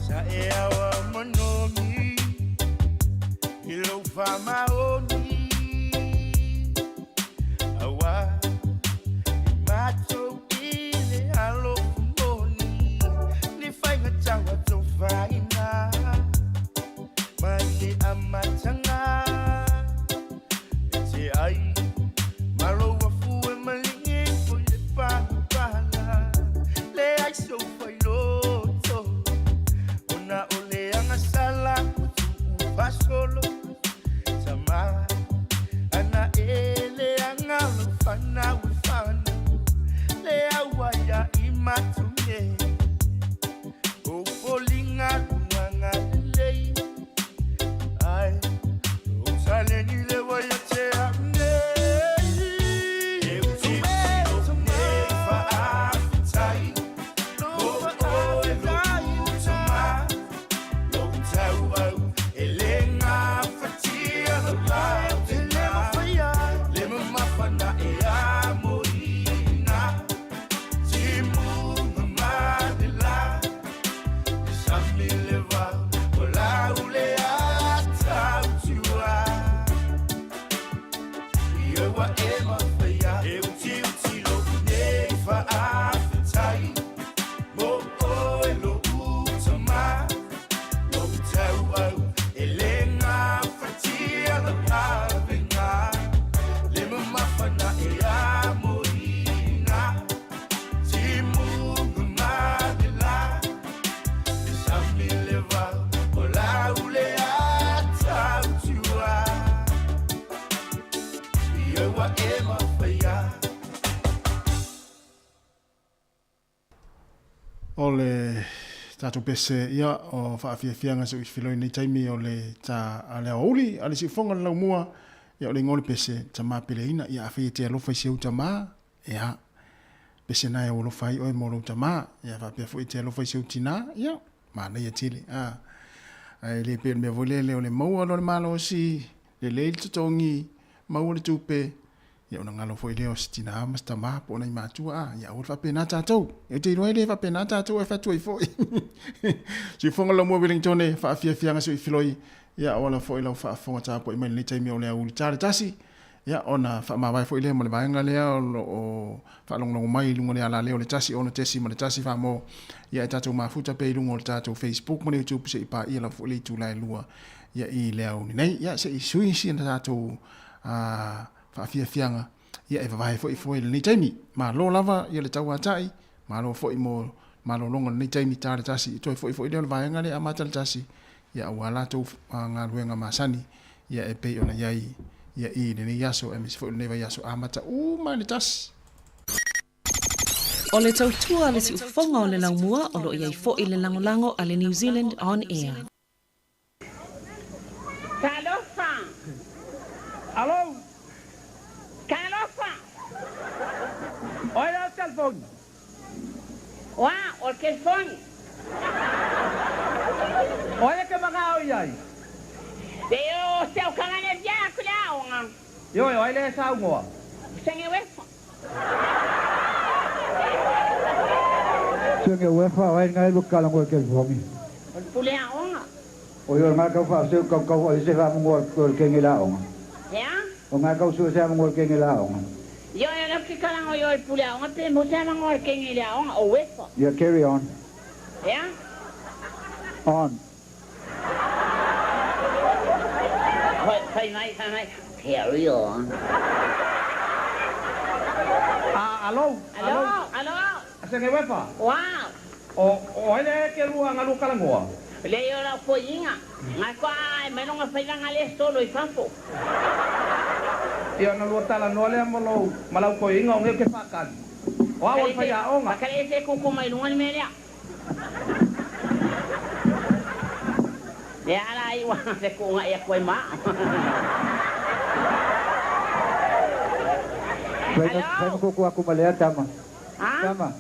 Speaker 10: Sa e awa manogi i lou faamaoni Auā i matou i le alofa moni Ni faigata ua tofaina mai le amataga E te ai ma lou afu e maligi foi le palapala Leai sou failoto ona o le agasala ua tuu faasolo Tama ana e leaga lau fanau e fanau Le aua ia i matou nei O foliga luaga lelei Ai lou taleni le ua ia te au nei E utiuti nei faafetai Mo oe lou tama Lou tauau e lē gafatia lau avega Le mamafa na e amoina Timuga ma le la Le sami le vao o lau le atautua Ia ua e mafaia E utiuti lo'u nei faafetai Mo oe lo'u tamā Lou tauau e lē gafatia lau avega Le mamafa na e amoina Timuga ma le la Le sami le vao o lau le atautua Ia ua e mafaia.
Speaker 2: O le tatou pese ia o faafiafiaga se uifiloi nei taimi o le ta a le aoauli a le siufoga le laumua ia o le igoa o le pese tama peleina ia afai e te alofa i si ou tama ia pese na e au alofa ai oe mo lou tama ia faapea foi e te alofa i si ou tina ia manaia tele a ae le pei o le mea foi lele o le maua loa le malosi lelei le totogi maua le tupe Ia ona galo foi lea o se tinā ma se tamā po o nai matua, a, ia aua le faapena tatou. Ou te iloa e le faapena tatou ae fatu ai foi. Siufoga lau mua Wellingtone, faafiafiaga sui filoi, ia auala foi lau faafofoga tapuai mai lenei taimi o le aoauli ta le tasi. Ia, ona faamavae foi lea ma le vaega lea o lo o faalogologo mai i luga o le alaleo o le 1 6.1 Samoa. Ia, e tatou mafuta pea i luga o le tatou Facebook ma le YouTube se i paia lava foi le itula e 2 ia i le aoauli nei. Ia, se i sui si na tatou faafiafiaga ia e vavae foi foe i lenei taimi. Malo lava ia le tauatai, malo foi mo malologa o lenei taimi ta le 1. Toe foi foi lea o le vaega lea amata le 1 ia aua latou galuega masani ia e pei ona i ai ia i lenei aso aemaise foi o lenei vaiaso amata uma i le 1.
Speaker 6: O le tautua a le siufofoga o le laumua o lo o i ai foi le lagolago a le New Zealand On Air.
Speaker 14: Talofa!
Speaker 15: Alo!
Speaker 14: Talofa!
Speaker 15: O ai lea o le telefoni?
Speaker 14: O a? O le telefoni.
Speaker 15: O ai e ke magao i ai?
Speaker 14: Le o se au kanga le via aku le aoga.
Speaker 15: Ioe, o ai lea e saunoa?
Speaker 14: Senge uefa.
Speaker 16: Senge uefa, o ai ngai lu kalango e telefoni.
Speaker 14: O le pule aoga.
Speaker 16: O yo nga kau fa se kau kau o se fa mo o le kenge la onga.
Speaker 14: Ea?
Speaker 16: O nga kau su se mo le kenge la onga.
Speaker 14: Ioe, o le ke kalango i o le pule aoga pe mo se mango le kenge le aoga o uefa.
Speaker 16: Yeah, carry on.
Speaker 14: Ea?
Speaker 16: On.
Speaker 14: Fai mai, fai mai. Carry on.
Speaker 15: Ah, alo?
Speaker 14: Alo, alo.
Speaker 15: Senge uefa?
Speaker 14: Wow.
Speaker 15: O ai lea ke lua ngalu kalangoa?
Speaker 14: Le o lau koiinga. Ngai koa e mai longa whailanga le solo i fafo.
Speaker 15: Ia na lua tala noa lea mo lou ma lau koiinga o ngeu ke whaakali. O au o le whaiaonga.
Speaker 14: Pakale e se kuku mai lunga ni mea lea. Le ala ai wa le kuunga ia koe maa.
Speaker 16: Fai kuku aku malea tama. Tama.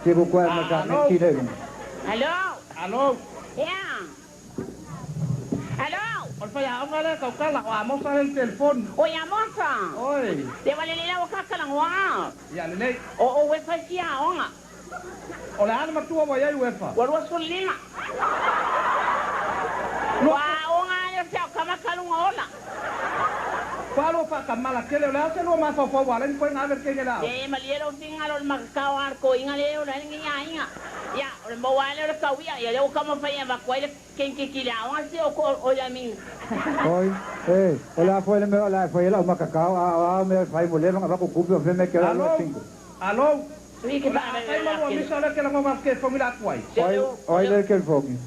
Speaker 16: Te kuku ai maka
Speaker 15: Alo?
Speaker 16: menti le lunga.
Speaker 14: Alo?
Speaker 15: Alo?
Speaker 14: Ea? Alo?
Speaker 15: O le whaiaonga lea kaukala o Amosa le telefoni.
Speaker 14: O ia mosa.
Speaker 15: Oi.
Speaker 14: Le wale le lau kakalangoa.
Speaker 15: Ia lelei.
Speaker 14: O o uefa si aoga.
Speaker 15: O le ana matua wa iai uefa.
Speaker 14: Ua 25. Ua aoga ale o se au kamakalunga ola.
Speaker 15: Palo whakamala kele o le ao se lua mafaufau wa leni koe ngā ver kenge la ao.
Speaker 14: E malie lo finga lo le makakao a le koiga le o le ngi ia inga. Ia, o le maua ale o le kauia, ia le o kama whai a vakuai le kenkeki le aoga se o ko o ia minga.
Speaker 16: Oi, eh, o la foi le me o la foi la makakao a a me fai mo le nga ba kuku o fe me ke la
Speaker 15: Alo?
Speaker 16: cinco.
Speaker 15: Alo?
Speaker 14: Sui ke
Speaker 15: O le
Speaker 14: pa
Speaker 15: a kai malua misa o le ke lango ngā ke fongi la kuai.
Speaker 16: Oi, oi le ke fongi.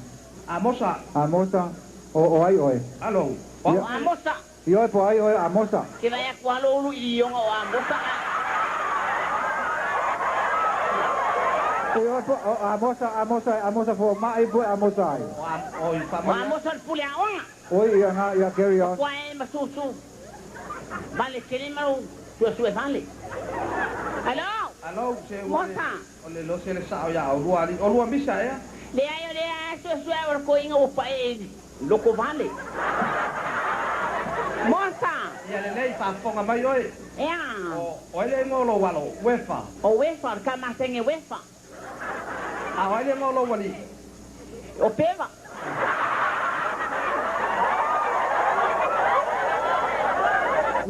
Speaker 15: Amosa.
Speaker 16: Amosa o o ai oi.
Speaker 15: Alo.
Speaker 14: O Amosa.
Speaker 16: Io po ai oi Amosa.
Speaker 14: Ke vai a kualo ulu i ionga o Amosa.
Speaker 16: Io po Amosa Amosa Amosa fo ma ai po Amosa ai.
Speaker 15: Oi,
Speaker 14: O Amosa le pule aoga.
Speaker 16: Oi ia nga ia carry on.
Speaker 14: Kua e masusu. Vale kele mau sue sue vale. Alo?
Speaker 15: Alo, se
Speaker 14: Mosa.
Speaker 15: O le lo se le sao ia o lua ali. O lua misa ea.
Speaker 14: Le ai o le ai sue sue o le koiga o pa e loko vale. Mosa.
Speaker 15: Ia le lei whaafonga mai oi.
Speaker 14: Ea.
Speaker 15: O ai le ngolo walo, uefa.
Speaker 14: O uefa, o le kamasenge uefa.
Speaker 15: A o ai le ngolo wali.
Speaker 14: O pewa.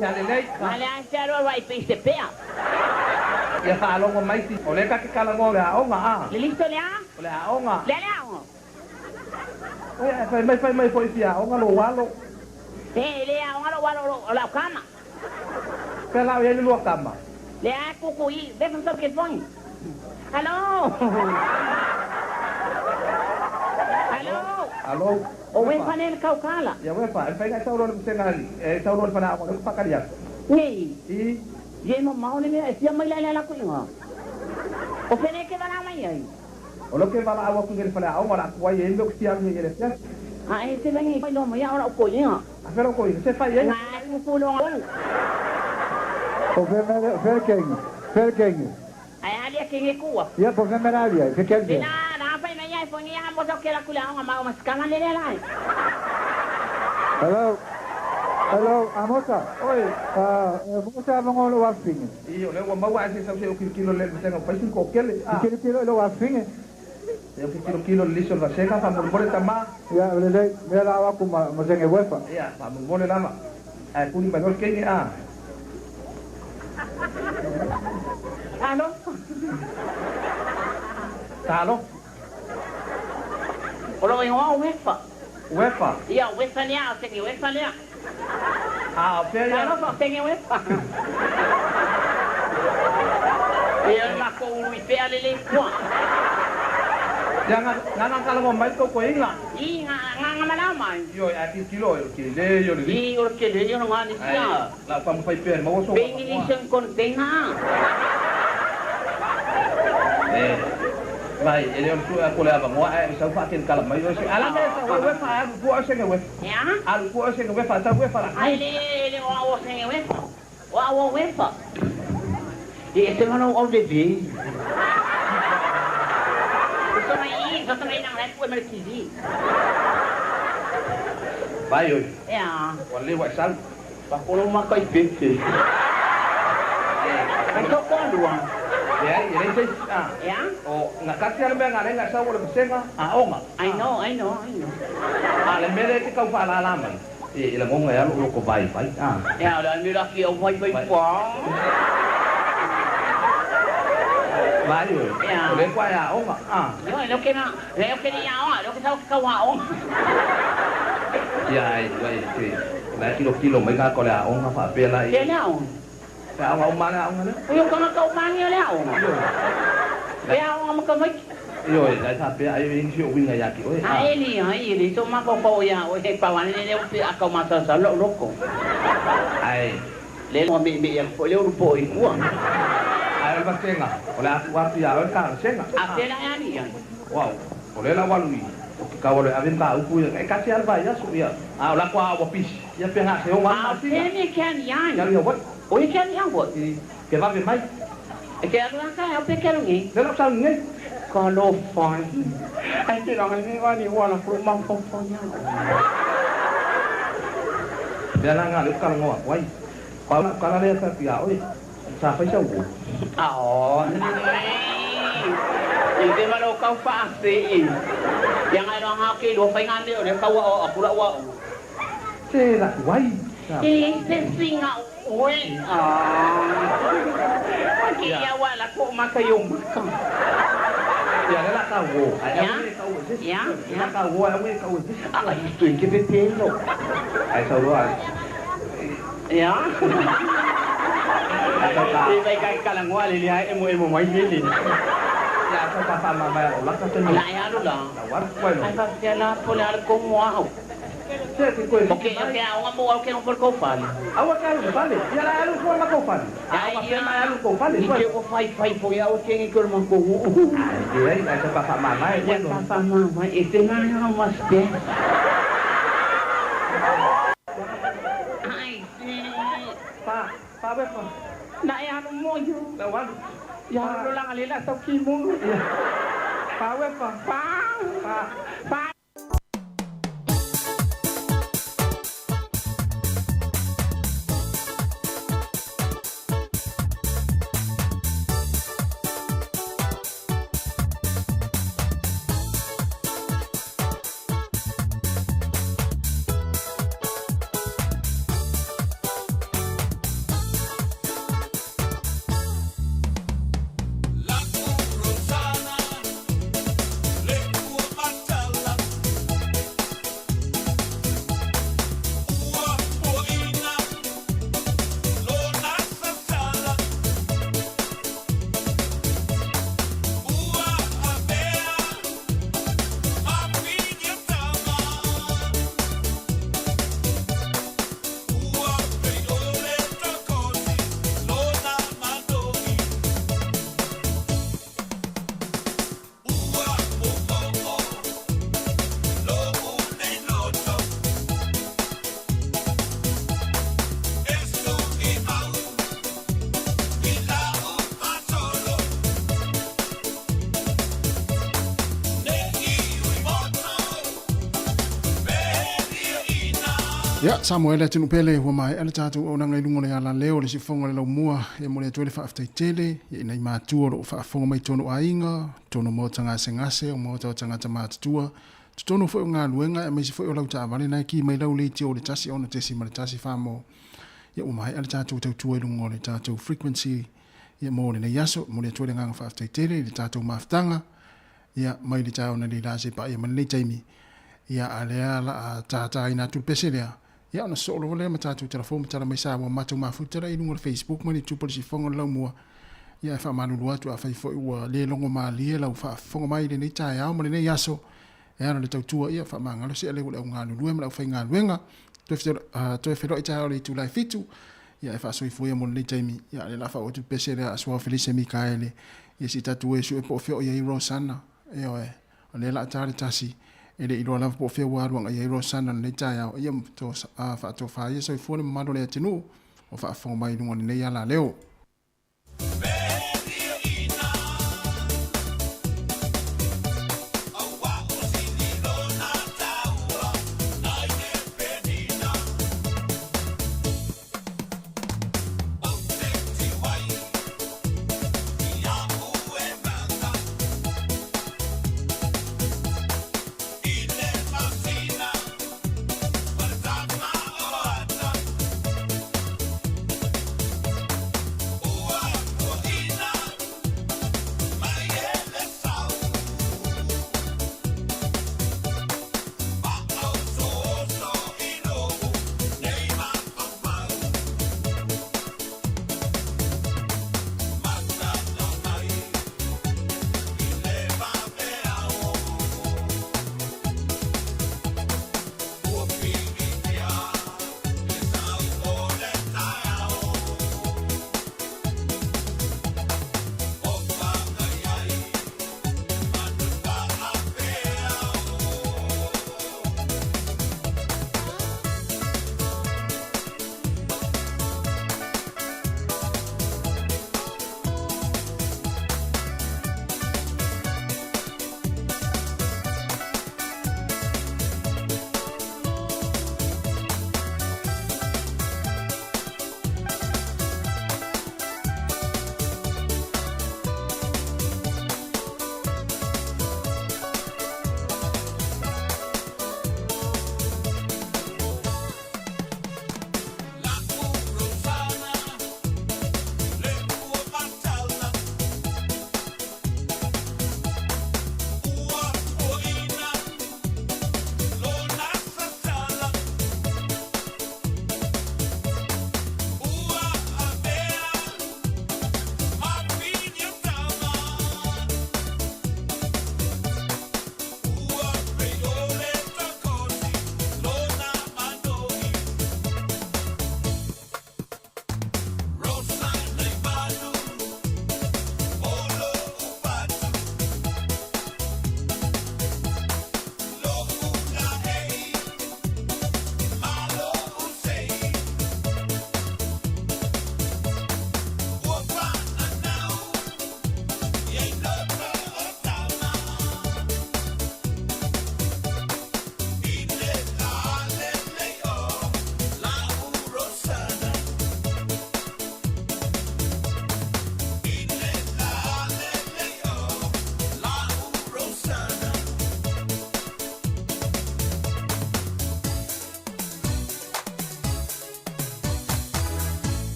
Speaker 15: Ia le lei.
Speaker 14: Ma le ai se aloa wai pe se pea.
Speaker 15: Ia whaalongo mai si. O le ka ke kalango le aonga a.
Speaker 14: Le listo le a?
Speaker 15: O le aonga.
Speaker 14: Le le aonga.
Speaker 15: Oi, e fai mai fai mai foi fia aonga lo walo.
Speaker 14: E le aonga lo walo lo lau kama.
Speaker 15: Pe lau ia le lua kama.
Speaker 14: Le a kuku i, ve fa ke fongi. Alo. Alo.
Speaker 15: Alo.
Speaker 14: O uefa ne le kaukala.
Speaker 15: Ia uefa, e fai ngai sauro le msenga ali. E sauro le whana aonga, le kupakari aku.
Speaker 14: Nei.
Speaker 15: I.
Speaker 14: Ye mo mao le mea e fia mai la la kuinga. O fene ke vala mai ai.
Speaker 15: O lo ke wala awa ku ngere whana aonga la kuai e mbe kusia nge ngere fia.
Speaker 14: A e se vengi mai no mo ia ora o koinga.
Speaker 15: A whera koi, se fai e.
Speaker 14: Nga kuku lo ngolu.
Speaker 16: O fe me fe kenge. Fe kenge.
Speaker 14: Ai alia ke nge kuwa.
Speaker 16: Ia po fe me la via, fe ke
Speaker 14: Le na na fai mai ai fongi ha mo ke la kula aonga ma o maskama le le lai.
Speaker 16: Hello. Hello, Amosa.
Speaker 15: Oi.
Speaker 16: Ah, Amosa mongolo wa finge.
Speaker 15: I o le ua maua ai se sau se o kilo le msenga o paisin ko kele.
Speaker 16: Ah. Kilo kilo lo wa finge.
Speaker 15: E o kilo kilo le liso le vasega, wha mole tama.
Speaker 16: Ia le le me la wa ku ma senge uefa.
Speaker 15: Ia, wha mole lama. Ae kuni mai loa le kenge a.
Speaker 14: Talofa.
Speaker 15: Talofa.
Speaker 14: O lou igoa o Uefa.
Speaker 15: Uefa.
Speaker 14: Ia, o Uefa lea, o sege Uefa lea.
Speaker 15: A o fea ia?
Speaker 14: Talofa, o sege Uefa. Ia, o le makou ulu i pea lelei kua.
Speaker 15: Ia, nga, nga nga kalagoa mai le tou koiga.
Speaker 14: I, nga, nga nga malao mai.
Speaker 15: Ioe, ae tilotilo oe, o le kele ia o le
Speaker 14: I, o le kele ia o le nga nisi
Speaker 15: Ae,
Speaker 14: a.
Speaker 15: la u taumafai pea e maua sou
Speaker 14: Pe
Speaker 15: avanoa.
Speaker 14: ingilisi o ni kontena a.
Speaker 15: E, vai, e le o le sue atu o le avanoa ae e sau faakelikala mai oe se. A la mea e sau ai uefa ae alu i tua oe sege uefa.
Speaker 14: E aha?
Speaker 15: Alu i tua oe sege uefa, sau uefa la.
Speaker 14: Ai le, e le o au o sege uefa. O au o uefa. E ese ma lou au leve. Soso mai i, soso mai nang lai pue ma le TV.
Speaker 15: Vai oe.
Speaker 14: E a.
Speaker 15: Ua lelei ua e sau.
Speaker 14: Pakolo maka i pepe. Mai tau koa lua.
Speaker 15: Leai, e leai se isi. A.
Speaker 14: E a?
Speaker 15: O, na kasi lava le mea na ala ai ona e sau o le vasega aoga.
Speaker 14: I know, I know, I know.
Speaker 15: A o le mea lea e te tau faalala mai, e lagona e alu o loko vaivai. A.
Speaker 14: E a, o le a mea la ki au vaivai pa.
Speaker 15: Vai oe.
Speaker 14: E a.
Speaker 15: O lea kua e aoga. A.
Speaker 14: Ioe, lea ou ke na, lea ou ke le i aoga, lea ou ke sau ke kau aoga.
Speaker 15: Ia, e, e, e, o la e tilotilo mai tagata o le aoga faapea la i.
Speaker 14: Fea le aoga?
Speaker 15: Le aoga uma le aoga lea.
Speaker 14: Oi, o tagata uma agi o le aoga.
Speaker 15: Ioe.
Speaker 14: Fea aoga ma tamaiti?
Speaker 15: Ioe, la e faapea ai e i ai nisi o uiga ia te oe, a.
Speaker 14: A e leai, e le so mafaufau ia oe, he pau ane lea ua pe a kau masalosalo lou loko.
Speaker 15: Ae.
Speaker 14: Le ua meemee atu foi lea ulu po i tua.
Speaker 15: Ae o le vasega, o le a tuu atu ia oe le talosaga.
Speaker 14: A fea la e ali ai?
Speaker 15: Uau, o lea la ua alu i, o ke kau alu e ave mataupu ia, e tasi lava le vaiaso, ia, a o la kua ua pisi, ia pe ga se ono lava
Speaker 14: A o
Speaker 15: masina.
Speaker 14: fea mea ke ali ai?
Speaker 15: Ke alu i Hawaii.
Speaker 14: O ia ke ali Hawaii?
Speaker 15: I, ke vave mai.
Speaker 14: E ke alu a ka au pe ke alu nei?
Speaker 15: Lea la ou sauni nei.
Speaker 14: Talofa e. Ai te langa nei wa ni ua la ku mafaufau ia oe.
Speaker 15: Mea la nga lea ou talanoa atu ai. Pau lau tala lea fai atu ia oe, sa fai sau uo.
Speaker 14: Ao, i te ma lou kau faafe'i. Ia ngai loa ngao ke lua fai ngā mea o lea kau ao aku lau ao.
Speaker 15: Se laku ai.
Speaker 14: E leai se singa o oe. Ke ia wa la ko maka i o maka.
Speaker 15: Ia lea la kau o, ae aua ne i kau e se isi.
Speaker 14: Ia,
Speaker 15: Lea la kau o, ae aua ne i kau e se isi.
Speaker 14: Ala i tui ke pepelo.
Speaker 15: Ae sau loa.
Speaker 14: Ia.
Speaker 15: Ae sau ta.
Speaker 14: E vai kai kalangoa le lea e mo e mo mai lele.
Speaker 15: Ia ae sau ta faamamae o laka taimi.
Speaker 14: La e alu la.
Speaker 15: Lau alu koe lo.
Speaker 14: Ai faapea la po le ale komo au.
Speaker 15: Se ke koe
Speaker 14: O ke o ke aoga mo au ke ngo po le kou fale.
Speaker 15: Aua ke alu i le fale. Ia la e alu fua ma kou fale.
Speaker 14: Ai
Speaker 15: Aoga
Speaker 14: ia.
Speaker 15: pea ma e alu i kou fale.
Speaker 14: I ke o fai fai fo ia o ke ngi ko le makou oo.
Speaker 15: Ai leai, ae sau ta faamamae koe
Speaker 14: Ia
Speaker 15: lo.
Speaker 14: ta faamamae e te nā ma ste. Ai se.
Speaker 15: Pa, pa wefa.
Speaker 14: Na e alu mo io.
Speaker 15: Lau alu.
Speaker 14: Ia alu lo langa le la tau kimono.
Speaker 15: Ia. Pa wefa.
Speaker 14: Pa.
Speaker 15: Pa.
Speaker 14: Pa.
Speaker 2: Ia, Samoa e le atunuu pele, ua maea le tatou auaunaga i luga o le alaleo o le siufofoga o le laumua. E momoli atu ai le faafetai tele i nai matua o lo o faafofoga mai i tonu aiga, tonu maota gasegase, o maota o tagata matutua, totonu foi o galuega aemaise foi o lau taavale na e ki mai lau leitio o le 1 6.1 mo. Ia, ua maea le tatou tautua i luga o le tatou frequency ia mo lenei aso. Momoli atu ai le agaga faafetai tele i le tatou mafutaga ia mai le taeao analeila seia paia mai lenei taimi. Ia, a lea la tātāina atu le pese lea, ia ona sosoo loa lea ma tatou talafou ma tala mai Samoa matou mafuta la i luga o le Facebook ma le YouTube o le Sifoga o le Laumua. Ia, ae faamalulu atu afai foi ua le logo malie lau faafofoga mai i lenei taeao ma lenei aso e ala le tautua. Ia faamagalo se aleu o le au galulue ma le aufaigaluega. Toe feiloai taeao i le itula e 7. Ia, e faasoifua ia mo lenei taimi. Ia, lea la faaoo atu le pese lea a Suao Felise Mikaele. Ia, se i tatou e sue po o fea o i ai Rosana. Ioe, o lea la a ta le tasi, e le iloa lava po o fea ua alu agai ai Rosana i lenei taeao. Ia, faatofa ia soifua le mamalu o le atunuu o faafofoga mai i luga o lenei alaleo.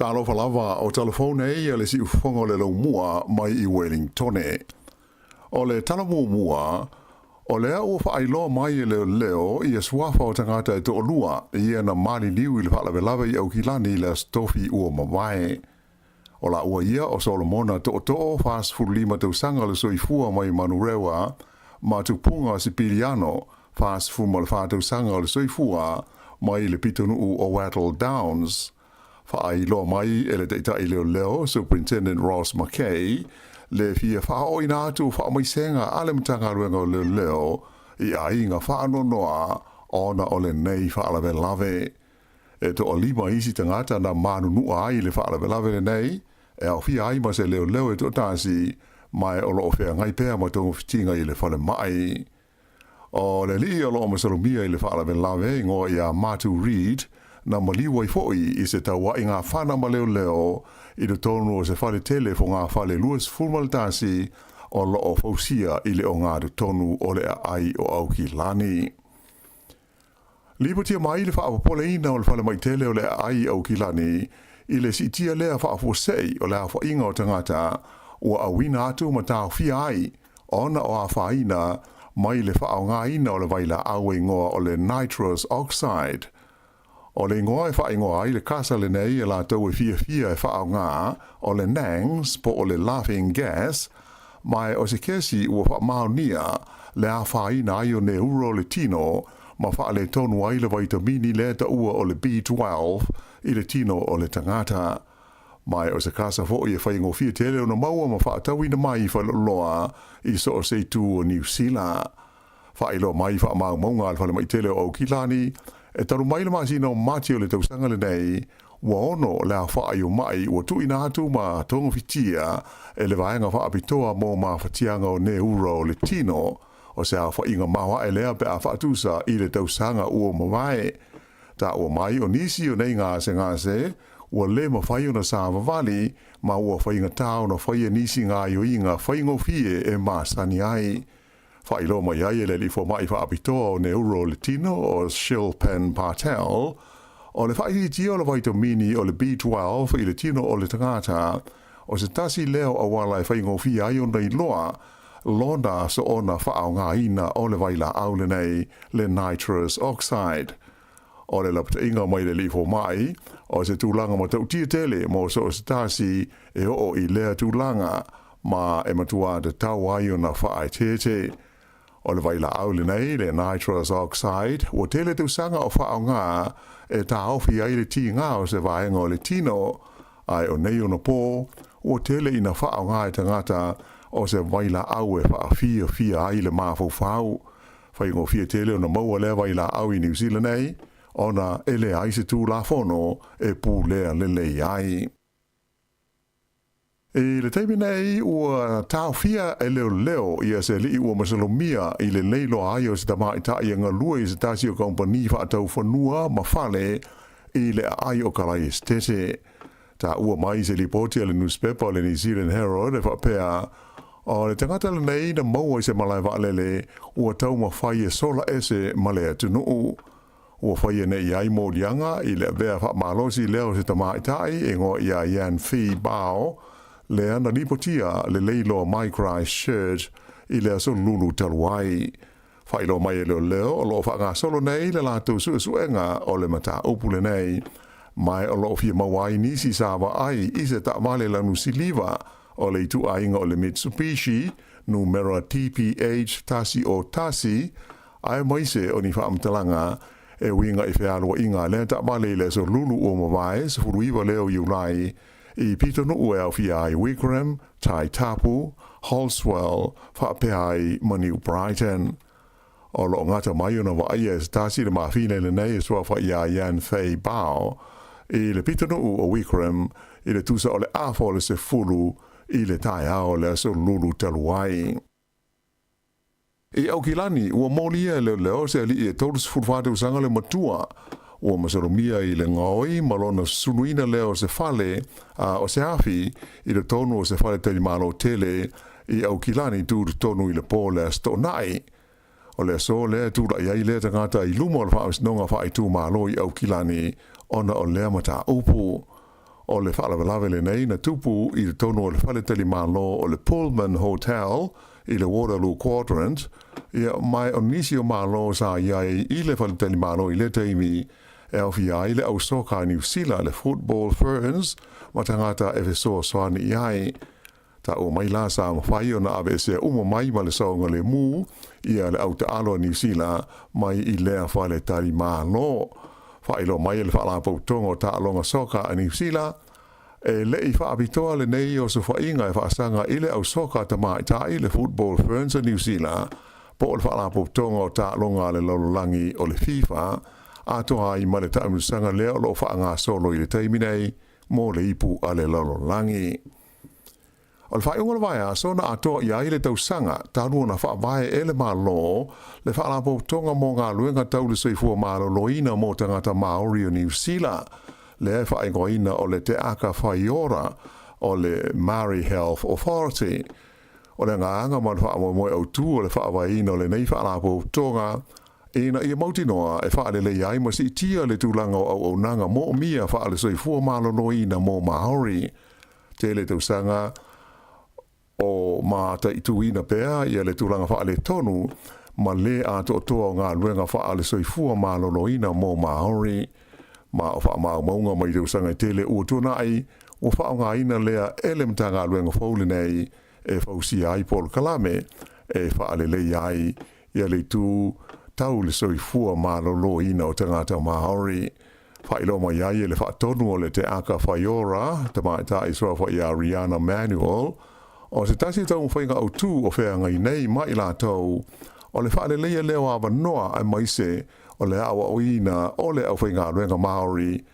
Speaker 5: Talofa lava, o talafou nei a le siufofoga o le laumua mai i Wellingtone. O le tala muamua, o lea ua faailoa mai e leoleo ia suafa o tagata e toalua ia na maliliu i le faalavelave i Aukilani i le Aso Tofi ua mavae. O laua ia o Solomona Tootoo, 45 tausaga le soifua mai Manurewa, ma Tupuga Sipiliano, 44 tausaga le soifua mai le pitonuu o Wattle Downs. Faailoa mai e le taitai leoleo Superintendent Ross McKay le fia faaooina atu o faamaisega a le Matagaluega o Leoleo i aiga faanoanoa ona o lenei faalavelave. E toalima isi tagata na manunua ai i le faalavelave lenei. e aofia ai ma se leoleo e toatasi, ma o loo feagai pea ma togafitiga i le falemai. O le alii o loo masalomia i le faalavelave igoa ia Matu Reid, na maliu ai foi i se tauaiga fana ma leoleo i totonu o se fale tele fogafale 21 o loo fausia i le ogatotonu o le aai o Aukilani. Lipotia mai le faapopoleina o le falemai tele o le aai i Aukilani i le siitia lea faafuasei o le aofaiga o tagata ua auina atu ma taofia ai ona o afaina mai le faaaogaina o le vailaau e igoa o le nitrous oxide. O le igoa e faaigoa ai le kasa lenei e latou e fiafia e faaaoga o le nangs po o le laughing gas, ma o se kesi ua faamaonia le afaina ai o neuro o le tino ma faaletonu ai le vaitamini lea taua o le B12 i le tino o le tagata. Ma o se kasa foi e faigofie tele ona maua ma faatauina mai i faleoloa i so o se itu o Niu Sila. Faailoa mai faamaumauga a le falemai tele o Aukilani, e talu mai le masina o Mati o le tausaga lenei, ua 6 le aofai o mai ua tuuina atu ma togafitia e le vaega faapitoa mo mafatiaga o neuro o le tino, o se aofaiga maoae lea pe a faatusa i le tausaga ua mavae. Taua mai o nisi o nei gasegase ua le mafai ona savavali ma ua faigata ona faia nisi gaoioiga faigofie e masani ai. Faailoa mai ai e le alii fomai faapitoa o neuro o le tino o Shilpen Patel, o le faaitiitia o le vaitamini o le B12 i le tino o le tagata, o se tasi lea o auala e faigofie ai ona iloa lona soona faaaogaina o le vailaau lenei le nitrous oxide. O le lapataiga mai le alii fomai, o se tulaga matautia tele mo so o se tasi e oo i lea tulaga, ma e matua tatau ai ona faaeteete. O le vailaau lenei, le nitrous oxide, ua tele tausaga o faaaoga e taofi ai le tiga o se vaega o le tino, ae o nei ona pō, ua tele ina faaaoga e tagata o se vailaau e faafiafia ai le mafaufau. Faigofie tele ona maua lea vailaau i Niu Sila nei, ona e leai se Tulafono e pulea lelei ai. I le taimi nei, ua taofia e leoleo ia se alii ua masalomia i le leiloa ai o se tamaitai e galue i se tasi o kamupani faatau fanua ma fale i le aai o Kalaesetete. Taua mai se lipoti a le nusipepa o le New Zealand Herald e faapea, o le tagata lenei na maua i se malae vaalele ua taumafai e sola ese ma le atunuu. Ua faia nei ai moliaga i le avea faamalosi lea o se tamaitai e igoa ia Yan Phi Bao, lea na lipotia le leiloa mai Christchurch i le aso Lulu talu ai. Faailoa mai e leoleo o loo faagasolo nei le latou suesuega o le mataupu lenei, ma o loo fia maua ai nisi sa vaai i se taavale lanu siliva o le ituaiga o le Mitsubishi numera TPH 101, aemaise o ni faamatalaga e uiga i fealuaiga a lea taavale i le aso Lulu ua mavae, 19 lea o Iulai, i pitonuu e aofia ai Wigram, Tai Tapu, Halswell, faapea ai ma New Brighton. O loo gata mai ona vaaia e se tasi le mafine lenei e suafa ia Yan Fei Bao i le pitonuu o Wigram i le tusa o le afa o le 10 i le taeao o le aso Lulu talu ai. I Aukilani, ua molia e leoleo se alii e 34 tausaga le matua, ua masalomia i le gaoi ma lona suluina lea o se fale a o se afi i totonu o se fale talimalo tele i Aukilani tu totonu i le pō le Aso Toonai. O le aso lea e tulai ai lea tagata i luma o le Faamasinoga Faaitumalo i Aukilani ona o lea mataupu. O le faalavelave lenei na tupu i totonu o le fale talimalo o le Pullman Hotel i le Waterloo Quadrant, ia, ma o nisi o malo sa i ai i le fale talimalo i lea taimi e aofia ai le au soka a Niu Sila, le Football Ferns, ma tagata e fesoasoani i ai. Taua mai la sa mafai ona aveesea uma mai ma le saogalemu ia le au taalo a Niu Sila mai i lea fale talimalo. Faailoa mai e le Faalapotopotoga o Taaloga Soka a Niu Sila, e le i faapitoa lenei osofaiga e faasaga i le au soka tamaitai le Football Ferns a Niu Sila po o le Faalapotopotoga o Taaloga a le Lalolagi o le FIFA, atoa ai ma le taamilosaga lea o loo faagasolo i le taimi nei. mo le ipu a le lalolagi. O le faaiuga o le vaiaso na atoa i ai le tausaga talu ona faavae e le Malo le Faalapotopotoga mo Galuega Tau le Soifua Maloloina mo Tagata Māori o Niu Sila, lea e faaigoaina o le Te Aka Whai Ora o le Māori Health Authority. O le agaga ma le faamoemoe autu o le faavaeina o lenei Faalapotopotoga ina ia mautinoa e faaleleia ai ma siitia le tulaga o auaunaga moomia faale-soifua maloloina mo Māori. Tele tausaga o mataituina pea ia le tulaga faaletonu ma le atoatoa o galuega faale-soifua maloloina mo Māori. Ma o faamaumauga mai tausaga e tele ua tuanai, ua faaaogaina lea e le Matagaluega fou lenei e fausia ai polokalame e faaleleia ai ia le itu tau le soifua maloloina o tagata Māori. Faailoa mai ai e le faatonu o le Te Aka Whai Ora, tamaitai suafa ia Riana Manuel, o se tasi o taumafaiga autu o feagai nei ma i latou, o le faaleleia lea o avanoa aemaise o le aoaoina o le aufaigaluega Māori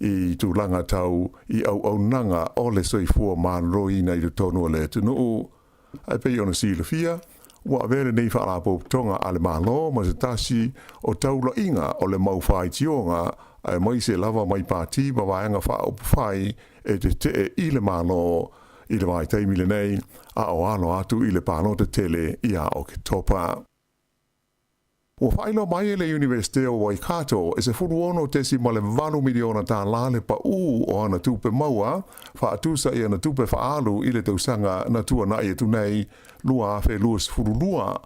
Speaker 5: i tulaga tau i auaunaga o le soifua maloloina i totonu o le atunuu. Ae pei ona silafia, ua avea lenei faalapotopotoga a le Malo ma se tasi o taulaiga o le mau faitioga aemaise lava mai pati ma vaega faaupufai e tetee i le Malo i le vaitaimi lenei a o alo atu i le palota tele ia Oketopa. Ua faailoa mai e le Iunivesite o Waikato e $16.8 miliona tālā le paʻū o ana tupe maua faatusa i ana tupe faaalu i le tausaga na tuanaʻi atu nei 2022.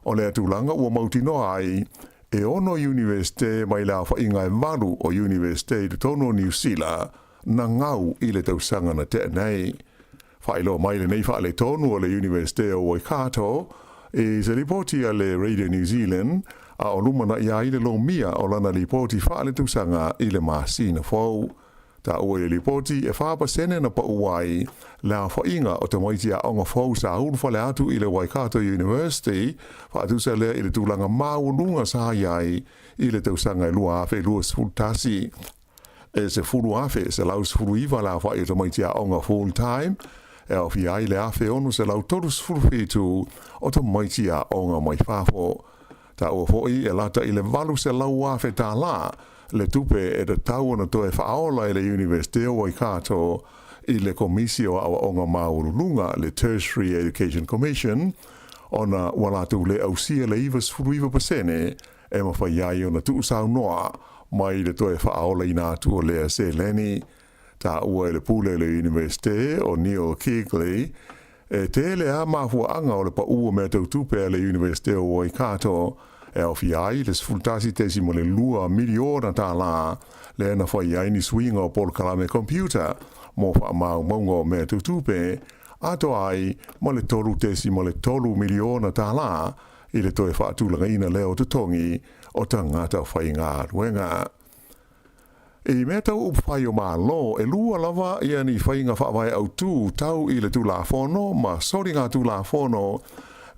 Speaker 5: O lea tulaga ua mautinoa ai e ono Iunivesite mai le aofaiga e valu o Iunivesite i totonu o Niu Sila na gau i le tausaga na tea nei. Faailoa mai lenei faaletonu o le Iunivesite o Waikato i se lipoti a le Radio New Zealand a o lumanai ai le lomia o lana lipoti faaletausaga i le masina fou. Taua i le lipoti e 4% na paʻu ai le aofaiga o tamaiti aoga fou sa ulufale atu i le Waikato University, faatusa lea i le tulaga maualuga sa i ai i le tausaga e 2021. E 10,119 le aofai o tamaiti aoga full time, e aofia ai le 1,637 o tamaiti aoga mai fafo. Taua foi e lata i le $800,000 tālā le tupe e tatau ona toe faaola e le Iunivesite o Waikato i le Komisi o Aoaoga Maualuluga, le Tertiary Education Commission, ona ua latou le ausia le 99% e mafai ai ona tuusaunoa mai le toe faaolaina atu o lea seleni. Taua e le pule o le Iunivesite o Neil Keagley, e tele lava mafuaaga o le paʻū o mea tau tupe a le Iunivesite o Waikato e aofia ai le $11.2 miliona tālā lea na fai ai ni suiga o polokalame computer mo faamaumauga o mea tau tupe, atoa ai ma le $3.3 miliona tālā i le toe faatulagaina lea o totogi o tagata faigaluega. I mea tau upufai o Malo, e lua lava ia ni faiga faavae autū tau i le Tulafono ma soligatulafono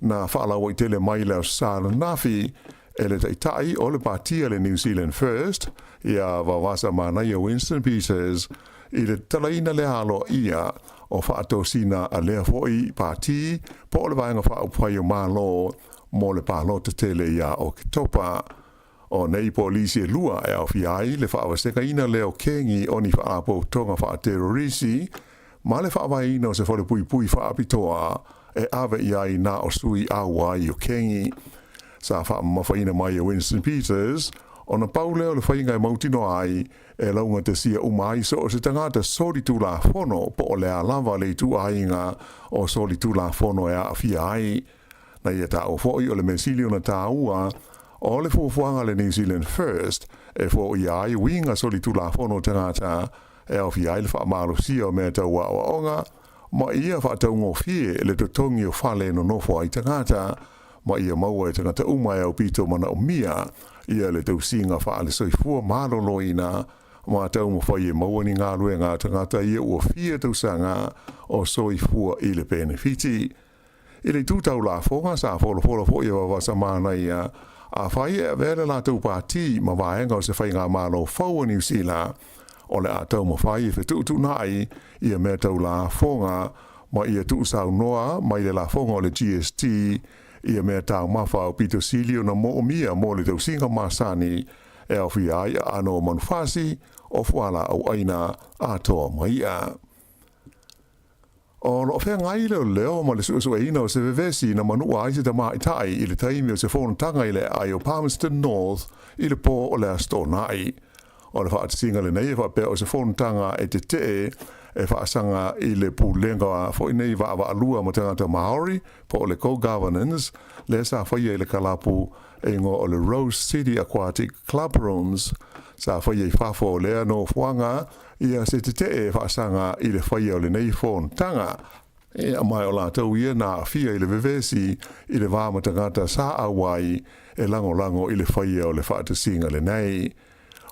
Speaker 5: na faalauaitele mai le Aso Sa ananafi e le Taitai o le Pati a le New Zealand First, ia Vavasa Manaia Winston Peters, i le tatalaina lea aloaia o faatosina a lea foi pati po o le Vaega Faaupufai o Malo mo le palota tele ia Oketopa. O nei polisi e lua e aofia ai le faavasegaina lea o kengi o ni faalapotopotoga faaterorisi ma le faavaeina o se falepuipui faapitoa e ave i ai na o sui auai o kengi. Sa faamamafaina mai e Winston Peters ona pau lea o le faiga e mautinoa ai e laugatasia uma ai so o se tagata solitulafono po o le a lava le ituaiga o solitulafono e aafia ai. Na ia taua foi o le mea sili ona taua o le fuafuaga a le New Zealand First e foia ai uiga solitulafono o tagata e aofia ai le faamalosia o mea tau aoaoga ma ia faataugofie le totogi o fale e nonofo ai tagata ma ia maua e tagata uma e aupito manaomia ia le tausiga faale-soifua maloloina ma taumafai e maua ni galuega a tagata ia ua fia tausaga o soifua i le penefiti. I le itu tau lafoga, sa folafola foi e Vavasa Manaia, afai e avea le latou pati ma vaega o se faigamalo fou a Niu Sila. o le a taumafai e fetuutuunai ia mea tau lafoga ma ia tuusaunoa mai le lafoga o le GST ia mea taumafa aupito sili ona moomia mo le tausiga masani e aofia ai aano o manufasi, o fualaau aina atoa ma i'a. O lo o feagai leoleo ma le suesueina o se vevesi na manua ai se tamaitai i le taimi o se fonotaga i le aai o Palmerston North i le pō o le Aso Toonai. O le faatasiga lenei e faapea o se fonotaga e tetee e faasaga i le pulega foi nei vaavaalua ma tagata Maori po o le co-governance lea sa faia i le kalapu e igoa o le Rose City Aquatic Club Rooms sa faia i fafo o lea nofoaga ia se tetee e faasaga i le faia o lenei fonotaga. E mai o latou ia na aafia i le vevesi i le va ma tagata sa auai e lagolago i le faia o le faatasiga lenei.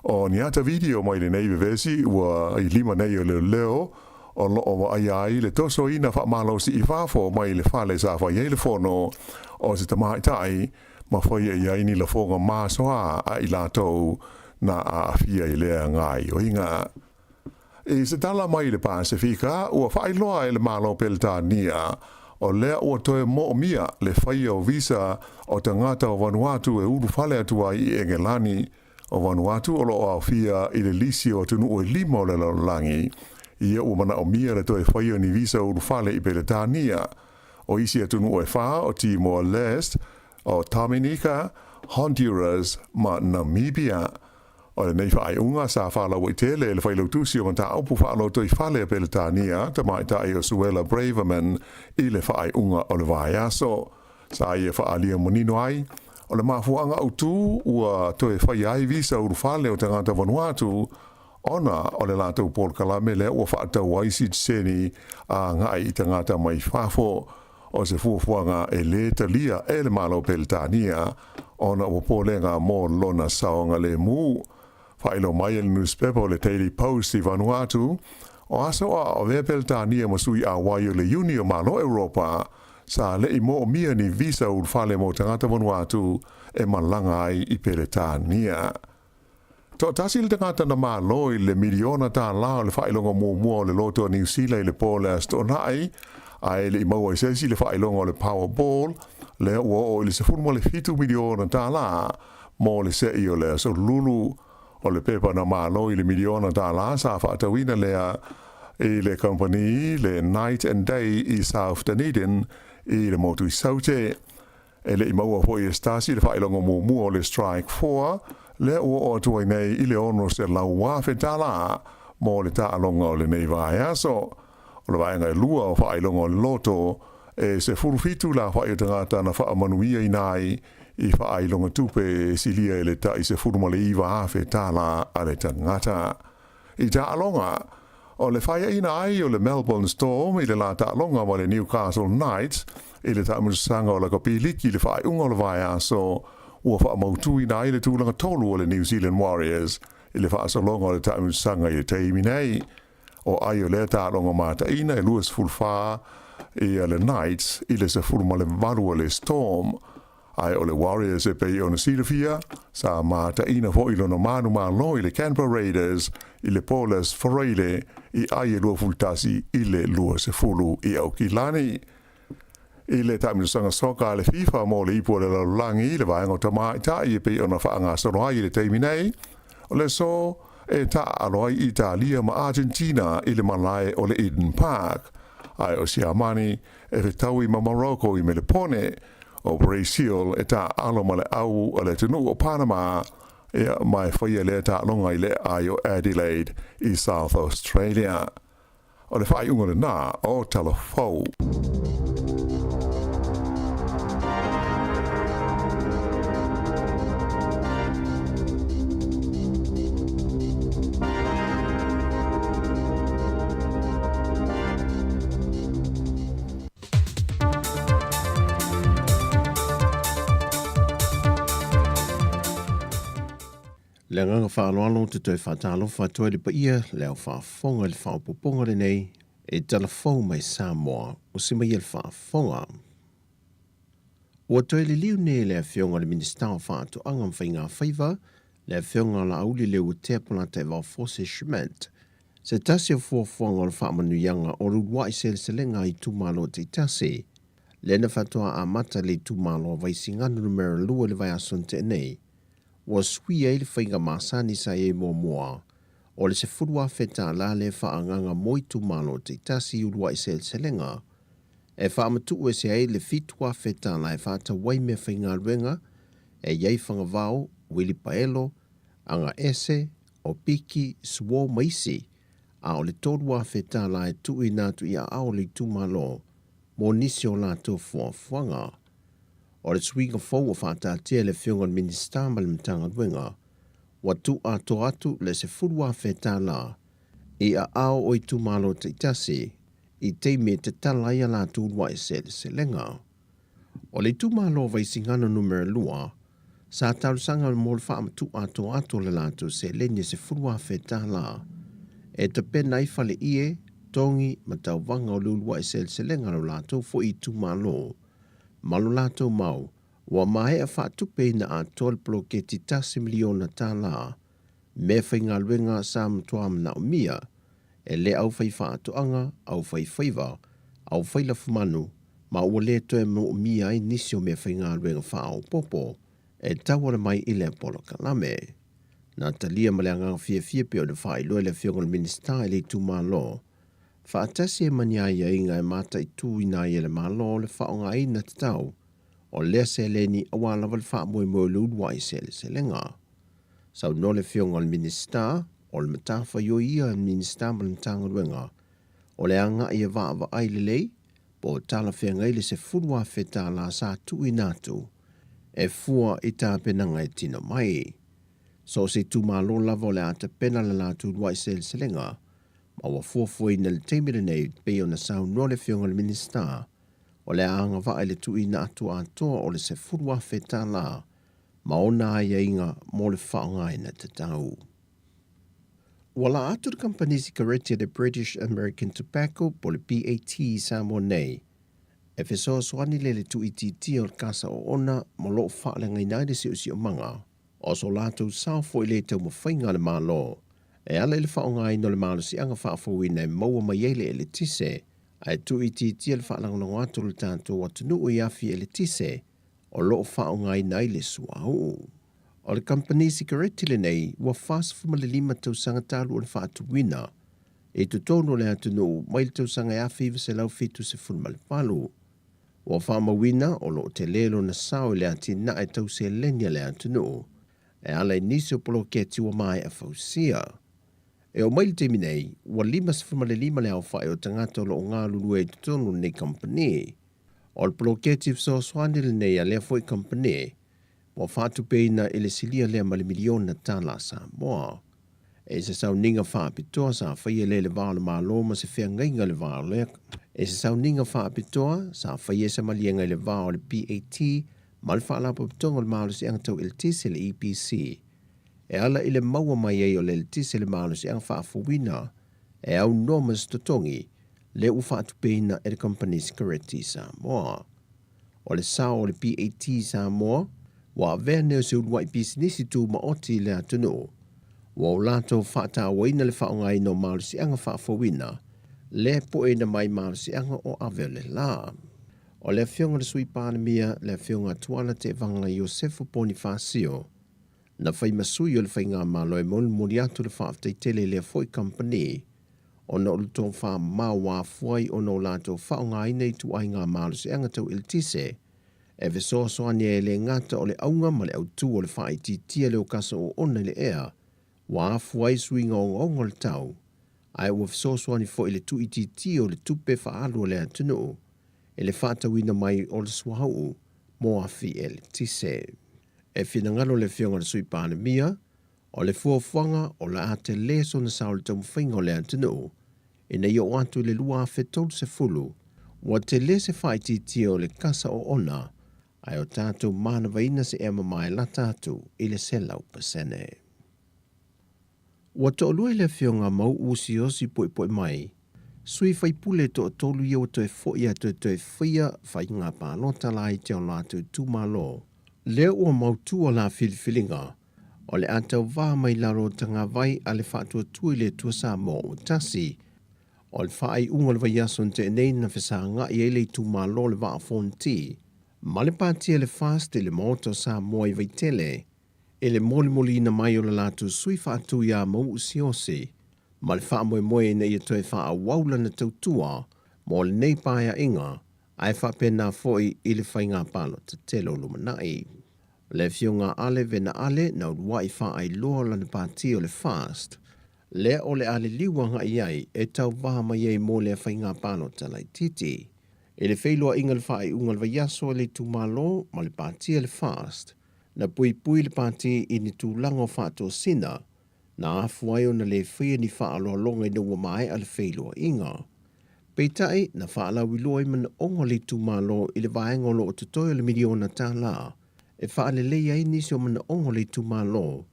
Speaker 5: O ni ata video mai lenei vevesi ua i lima nei o leoleo o lo o vaaia ai le tosoina faamalosi i fafo mai le fale sa fai ai le fono o se tamaitai ma faia i ai ni lafoga masoa a i latou na aafia i lea gaoioiga. I se tala mai i le Pasefika, ua faailoa e le Malo o Peretania, o lea ua toe moomia le faia o visa o tagata o Vanuatu e ulufale atu ai i Engelani. O Vanuatu o lo o aofia i le lisi o atunuu e lima o le lalolagi, ia ua manaomia le toe faia o ni visa ulufale i Peretania. O isi atunuu e fa o Timor-Leste, o Dominica, Honduras ma Namibia. O lenei faaiuga sa faalauaitele e le Failautusi o Mataupu Faalotoifale a Peretania, tamaitai o Suella Braverman, i le faaiuga o le vaiaso. Sa ia faaalia manino ai, o le mafuaaga autu ua toe faia ai visa ulufale o tagata Vanuatu ona o le latou polokalame lea ua faatau ai sitiseni agai i tagata mai fafo. O se fuafuaga e lē talia e le Malo o Peretania ona o popolega mo lona saogalemu. Faailoa mai e le nusipepa o le Daily Post i Vanuatu, o aso a o avea Peretania ma sui auai o le Iuni o Malo Europa, sa le'i moomia ni visa ulufale mo tagata Vanuatu e malaga ai i Peretania. Toatasi le tagata na malo i le miliona tālā o le faailoga muamua o le Loto a Niu Sila i le pō o le Aso Toonai, ae le i maua i se isi le faailoga o le Powerball, lea ua oo i le $17 miliona tālā mo le se'i o le Aso Lulu. O le pepa na malo i le miliona tālā sa faatauina lea i le kamupani le Night and Day i South Dunedin i le motu i Saute. E le i maua foi e Stasi le faailoga muamua o le Strike 4, lea ua oo atu ai nei i le $600,000 mo le taaloga o lenei vaiaso. O le vaega e lua o faailoga o le loto, e 17 la aofai o tagata na faamanuiaina ai i faailoga tupe e silia i le tai $19,000 a le tagata. I taaloga, o le faiaina ai o le Melbourne Storm i le la taaloga ma le Newcastle Knights i le taamilosaga o lakapi liki i le faaiuga o le vaiaso, ua faamautuina ai le tulaga tolu o le New Zealand Warriors i le faasologa o le taamilosaga i le taimi nei. O ai o lea taaloga mataina e 24 ia le Knights i le 18 o le Storm. Ae o le Warriors e pei ona silafia, sa mataina foi lona manumalo i le Canberra Raiders i le Paulus Freile i ai e 21 i le 20 i Aukilani. I le taamilosaga soka a le FIFA mo le Ipu o le Lalolagi i le vaega o tamaitai e pei ona faagasolo ai i le taimi nei, o le aso e taaalo ai Italia ma Argentina i le malae o le Eden Park, ae o Siamani e fetaui ma Morocco i Melepone, o Brazil e taaalo ma le au a le atunuu o Panama, ia, ma e faia lea taaloga i le aai o Adelaide i South Australia. O le faaiuga lenā o Tala Fou.
Speaker 4: Le agaga faaaloalo te toe faatalofa atu ai le paia le ao faafofoga i le faaopoopoga lenei e talafou mai Samoa o se maia le faafofoga. Ua toe liliu nei le Afioga i le Minisita o Faatoaga ma Faigafaiva, Le Afioga Laauli Leuatea Polataivao Fosi Schmidt, se tasi o fuafuaga o le faamanuiaga o le uluai seleselega a itumalo taitasi, lea na faatoa amata i le itumalo o Vaisigano Numera 2 i le vaiaso na tea nei, ua suia ai le faiga masani sa i ai muamua o le $10,000 lea faaagaga mo itumalo taitasi i uluai seleselega e faamatuu ese ai le $7,000 e faatau ai meafaigaluega e i ai fagavao, uilipaelo, agaese, o piki, suo ma isi, a o le $3,000 e tuuina atu i aao o le itumalo mo nisi o latou fuafuaga. O le suiga fou ua faataatia e le Afioga i le Minisita ma le Matagaluega, ua tuu atoa atu le $10,000 i aao o itumalo taitasi i taimi e tatala ai a latou uluai seleselega. O le itumalo o Vaisigano Numera 2, sa talosaga mo le faamatuu atoa atu o le latou seleni e $10,000 e tapena ai fale ie, togi ma tauvaga o le uluai seleselega a lo latou foi itumalo ma lo latou mau ua maea faatupeina atoa le poloketi $1 miliona meafaigaluega sa matua manaomia e le aufaifaatoaga, aufaifaiva, aufailafumanu, ma ua le toe moomia ai nisi o meafaigaluega faaopoopo e tauala mai i lea polokalame. Na talia ma le agaga fiafia pei ona faailoa e le Afioga i le Minisita i le itumalo, faatasi ai ma ni aiaiga e mataituina ai e le Malo le faaaogaina tatau o lea seleni aua lava le faamoemoe o le uluai seleselega. Saunoa le Afioga i le Minisita, o le matafaioi ia a le Minisita ma le Matagaluega, o le agai e vaavaai lelei po o talafeagai le $10,000 sa tuuina atu e fua i tapenaga e tino mai. So o se itumalo lava o le a tapena le latou uluai seleselega ma ua fuafuaina i le taimi lenei pei ona saunoa le Afioga i le Minisita, o le a agavaa i le tuuina atu atoa o le $10,000 ma ona aiaiga mo le faaaogaina tatau. Ua laa atu le kamupani sikareti a le British American Tobacco po o le BAT i Samoa nei e fesoasoani le le tuuitiitia o le kasa oona ma o lo o faaleagaina ai le siosiomaga o so latou sao foi i le taumafaiga a le Malo e ala i le faaaogaina o le malosiaga faafouina e maua mai ai le eletise ae tuuitiitia le faalagolago atu o le tatou atunuu i afi eletise o lo o faaaogaina ai le suauu. O le kamupani sikareti lenei ua 45 tausaga talu ona faatuina i totonu o le atunuu mai le tausaga e 1978. Ua faamauina o lo o tele lona sao i le atinae tau seleni a le atunuu e ala i nisi o poloketi ua maea fausia. E oo mai le taimi nei, ua 55 le aofai o tagata o lo o galulue i totonu o lenei kamupani. O le poloketi fesoasoani lenei a lea foi kamupani ua faatupeina i le silia lea ma le miliona tala Samoa. E se sauniga faapitoa sa faia lea i le va o le Malo ma se feagaiga i le va o le E se sauniga faapitoa sa faia se maliega i le va o le BAT ma le Faalapotopotoga o le Malosiaga Tau Eletise le EPC e ala i le maua mai ai o le eletise le malosiaga faafouina e aunoa ma se totogi lea ua faatupeina e le kamupani sikareti i Samoa. O le sao o le BAT Samoa, ua avea nei o se uluai pisinisi tumaoti i le atunuu. Ua o latou faatauaina le faaaogaina o malosiaga faafouina, lea e poeina mai malosiaga o ave o le la. O le Afioga i le Sui Palemia, le Afioga a Tuala Tevaga Iosefo Ponifasio, na fai ma sui o le Faigamalo e molimoli atu le faafetai tele i lea foi kamupani ona o le tofamamao ua afua ai ona o latou faaaogaina ituaiga malosiaga tau eletise e fesoasoani ai e le gata o le auga ma le autu o le faaitiitia leo kasa oona i le ea ua afua ai suiga ogaoga o le tau ae ua fesoasoani foi i le tuuitiitia o le tupe faaalu a le atunuu i le faatauina mai o le suauu mo afi eletise. E finagalo le Afioga i le Sui Palemia, o le fuafuaga o le a tele sona sao i le taumafaiga o le atunuu ina ia oo atu i le 2030, ua tele se faaitiitia o le kasa oona, ae o tatou manavaina se ea mamae lata atu i le 100%. Ua toalua i le Afioga Mau'u Siaosi Poepoemai, sui faipule e toatolu ia ua toe foi atu e toe faia faiga palota laiti a o latou itumalo. Lea ua mautu a la filifiliga. o le a tauvā mai lalo o tagavai a le Faatuatua i le Atua Samoa ua Tasi. O le faaiuga o le vaiaso na tea nei na fesagai ai le itumalo o le Vaa o Fonoti ma le Pati a le FAST i le Maota o Samoa i Vaitele i le molimoliina mai o le latou sui faatu ia Mau'u Siaosi ma le faamoemoe ina ia toe faaauau lana tautua mo lenei paeaiga ae faapena foi i le faiga palota tele o lumanai. O le afioga a Ale Vena Ale na uluai faailoa o lana pati o le FAST, lea o le a liliu agai ai e tauvaha mai ai mo lea faiga palota laitiiti. I le feiloaiga i le faaiuga o le vaiaso e le itumalo ma le pati a le FAST, na puipui le pati i ni tulaga o faatosina na afua ai ona le faia ni faaaloaloga ina ua maea le feiloaiga. Peitai, na faalauiloa ai manaoga o le itumalo i le vaega o lo o totoe o le miliona tala e faaleleia ai nisi o manaoga o le itumalo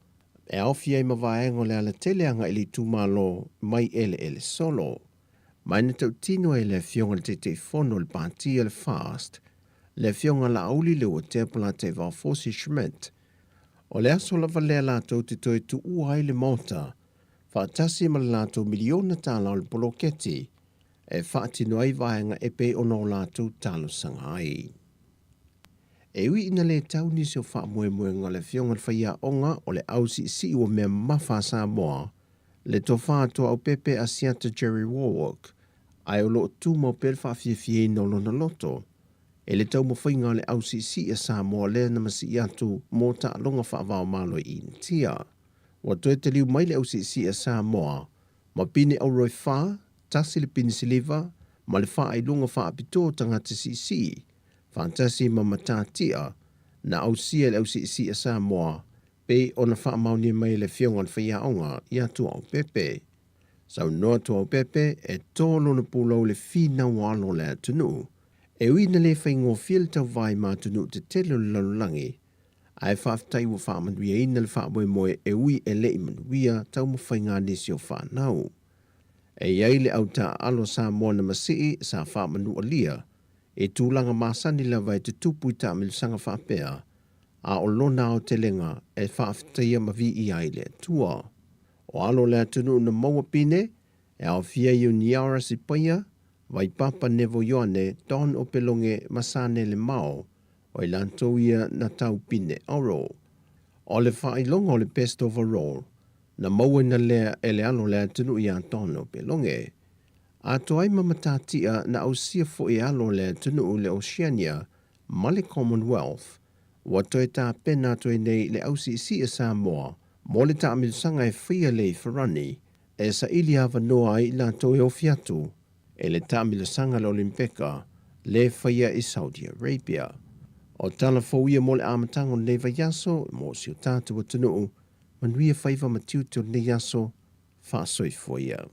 Speaker 4: e aofia ai ma vaega o le alatele agai i le itumalo mai eleele solo. Ma na tautino ai le Afioga i le Taitaifono o le Pati a le FAST, le Afioga Laauli Leuatea Polataivao Fosi Schmidt, O le aso lava lea latou te toe tuua ai le Maota faatasi ma le latou miliona tala o le poloketi e faatino ai vaega e pei ona o latou talosaga ai. E ui ina le tau nisi o faamoemoega o le Afioga i le Faiaoga o le Ausiisii ua mea mamafa a Samoa, le Tofa Toaopepe Asiata Jerry Warwick, ae o lo o tumau pea le faafiafiaina o lona loto e le taumafaiga a le ausiisii a Samoa lea na masii atu mo taaloga faavaomalo i Initia. Ua toe taliu mai le ausiisii a Samoa ma pine auro e fa, tasi le pine siliva ma le faailoga faapitoa o tagata siisii, faatasi ma matatia na ausia e le ausiisii a Samoa pei ona faamaonia mai e le Afioga i le Faiaoga ia Tuaopepe. Saunoa Tuaopepe e tō lona pulou i le finau o alo o le atunuu. E ui ina le faigofie le tauvae ma atunuu tetele o le lalolagi, ae faafetai ua faamanuiaina le faamoemoe e ui e le i manuia taumafaiga a nisi o fanau. E i ai le au taaalo a Samoa na masii sa faamanualia i tulaga masani lava e tutupu i taamilosaga faapea, a o lona aotelega e faafetaia ma viia ai le Atua. O alo o le atunuu na maua pine, e aofia i Uniara Sipaia, Vaipapa Nevo Ioane, Don Opeloge ma Sane Lemao, o i latou ia na tau pine auro. O le faailoga o le Best Overall, na mauaina lea e le alo o le atunuu ia Don Opeloge. Atoa ai ma matatia na ausia foi e alo o le atunuu le Oceania ma le Commonwealth, ua toe tapena atu ai nei le ausiisii a Samoa mo le taamilosaga e faia lea i Farani e saili avanoa ai i latou e ofi atu e le taamilosaga a le Olimpeka le faia i Saudi Arabia. O tala fou ia mo le amataga o lenei vaiaso mo si o tatou atunuu, manuia faiva ma tiute o lenei aso, faasoifua ia.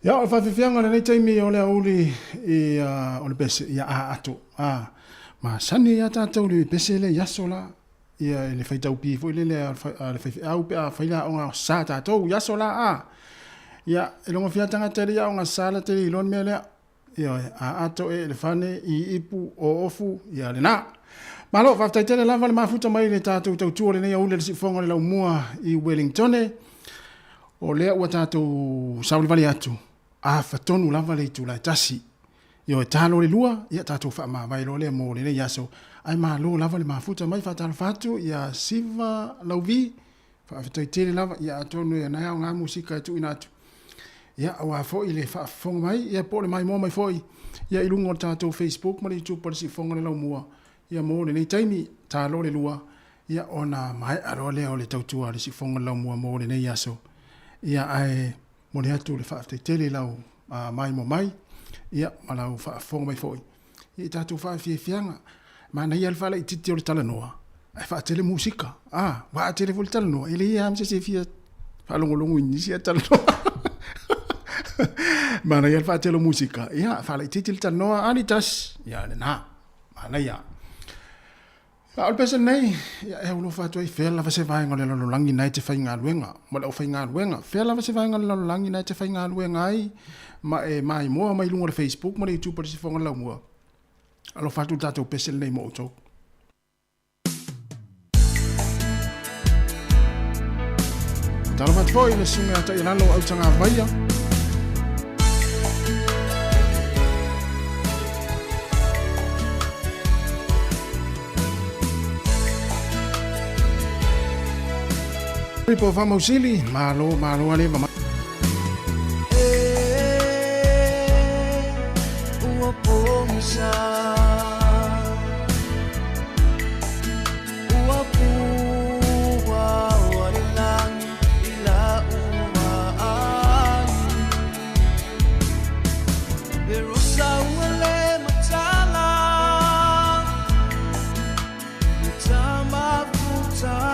Speaker 2: Ia, o le faafiafiaga o lenei taimi o le aoauli i, o le pese, ia a ato, a, masani ia tatou le pese lea i aso la, ia i le faitaupi foi lele a le faifeau pe a fai le aoga sa tatou i aso la, a. Ia, e logofia tagata e le i aoga sa la te le iloa le mea lea. Ioe, a ato e le fane, i ipu, o ofu, ia lena. Malo, faafetai tele lava le mafuta mai le tatou tautua lenei aoauli a le Siufofoga o le Laumua i Wellingtone. O lea ua tatou savalivali atu, afatonu lava le itula e tasi. Ioe, talo le lua, ia tatou faamavae loa lea mo lenei aso. Ae malo lava le mafuta mai, faatalofa atu ia Siva Lauvi, faafetai tele lava, ia atonu e na aoga musika e tuuina atu. Ia, aua foi le faafofoga mai, ia po o le maimoa mai foi, ia i luga o le tatou Facebook ma le YouTube o le Siufofoga o le Laumua, ia mo lenei taimi, talo le lua, ia ona maea loa lea o le tautua a le Siufofoga o le Laumua mo lenei aso. Ia ae momoli atu le faafetai tele i lau maimoa mai, ia ma lau faafofoga mai foi ia i tatou faafiafiaga. Manaia le faalaitiiti o le talanoa ae faatele musika. A, ua atele foi le talanoa, e leai lava ma se isi e fia faalogologo i nisi ae talanoa. Manaia le faatele o musika, ia faalaitiiti le talanoa, ali tasi, ia lena, manaia. A o le pese lenei, ia e alofa atu ai fea lava se vaega o le lalolagi na e te faigaluega ma le aufaigaluega, fea lava se vaega o le lalolagi na e te faigaluega ai ma e maimoa mai luga o le Facebook ma le YouTube o le Sifoga Laumua. Alofa atu le tatou pese lenei mo outou. Talofa atu foi i le susuga ia Taialalo Autagavaia. Po Faamausili, malo, malo a leva.
Speaker 13: Ua pogisa Ua pua ua le lagi i lau vaai E rosa ua le matala Le tamafutaga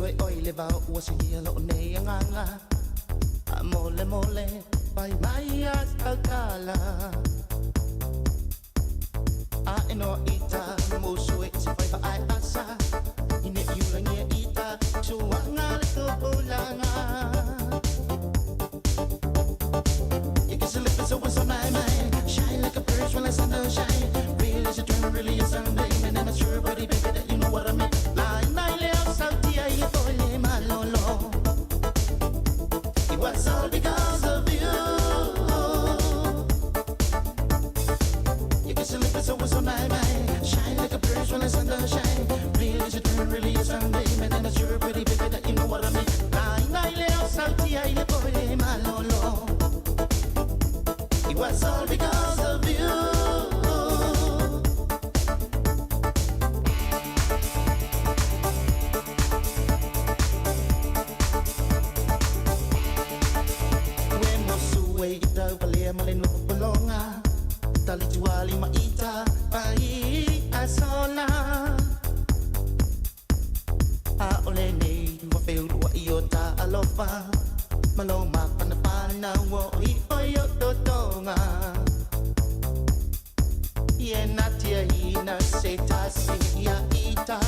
Speaker 17: Tue oi le vao ua silia lo nei anganga. A mole mole pai mai a tautala. A eno ita musu e se fai fa ai asa. Ine iulangia ita tuanga le topulanga. You kiss a lip so what's on my mind. Shine like a bird when the sun don't shine. Real is a dream, really is Sunday. Man, I'm sure, buddy, baby, that you know what I mean. Line, line, leo, sauti, ai, le pole, malolo. It was all because of you. You kiss a lip so what's on my mind. Shine like a bird when the sun don't shine. Real is a dream, really is Sunday. Man, I'm sure, pretty, baby, that you know what I mean. Line, line, leo, sauti, ai, le pole, malolo. It was all because of you. We mosu e ita upalea male no popolonga. Talituali maita pai asola. A ole nei wa feulua i o ta alofa. Malo mapana pana wo i o yo totonga. Ie na tia ina se tasi ia ita.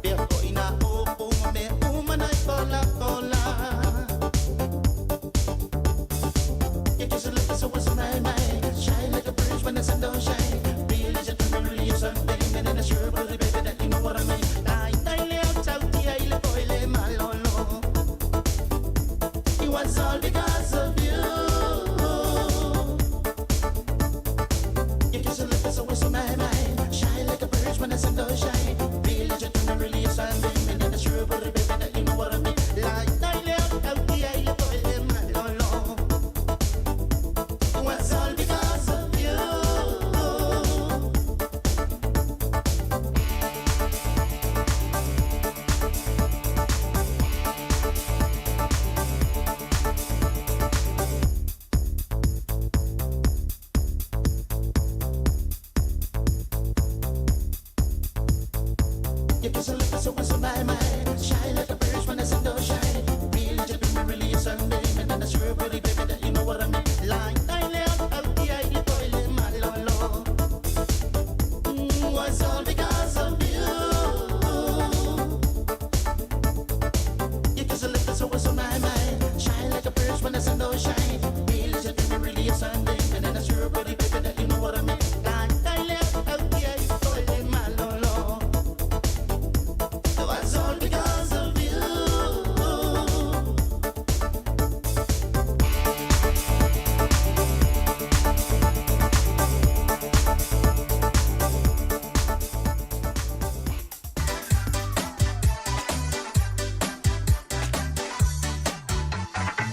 Speaker 17: Pea ko ina opu me umana i kola kola. You kiss a lip so what's on my mind. Shine like a bridge when the sun don't shine. Real is a dream, really is Sunday. Man, and I'm sure, buddy, baby, that you know what I mean. Nai, nai, leo, tau, tia, ile, boile, malolo. It was all because of you. You kiss a lip so what's on my mind. Shine like a bridge when the sun don't shine. Real is a dream, really is Sunday. Man, and I'm sure, buddy, baby, that you know what I mean. Nai, nai, leo, tau, tia, ile, boile, malolo. It was all because of you. You kiss a lip so what's on my mind. Shine like a bridge when the sun don't shine. Real is a dream, really is Sunday. Man, and I'm sure, pretty baby, that you know what I mean. Line, line, leo, tau, tia, ile, boile, malolo. Was all because of you. You kiss a lip so what's on my mind. Shine like a bridge when the sun don't shine. Real is a dream, really is Sunday. Man, and I'm sure, pretty baby, that you know what I mean. Line, line, leo, tau, tia, ile, boile, malolo. It was all because of you.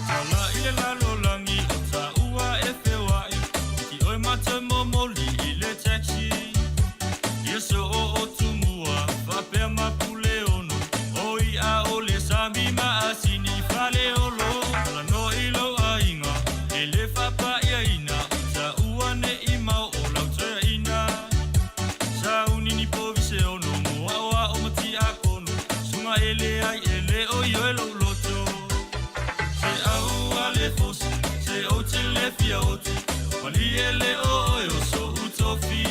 Speaker 10: Tala i le lalolangi o taua e feoai Ki oe mātou momoli i le taxi Ia so o o tumua Whapea mapule ono O i a o le sami ma asini fale olo Tala no i lau aiga E le whapa ia ina O taua ne i mau o lau toea ina Sa unini po vise ono Mo ao a o mati a kono Sunga ele ai ele o i oe lou loto Se au a le fosi, se o te le fia oti, Mali ele o oe o so utofi.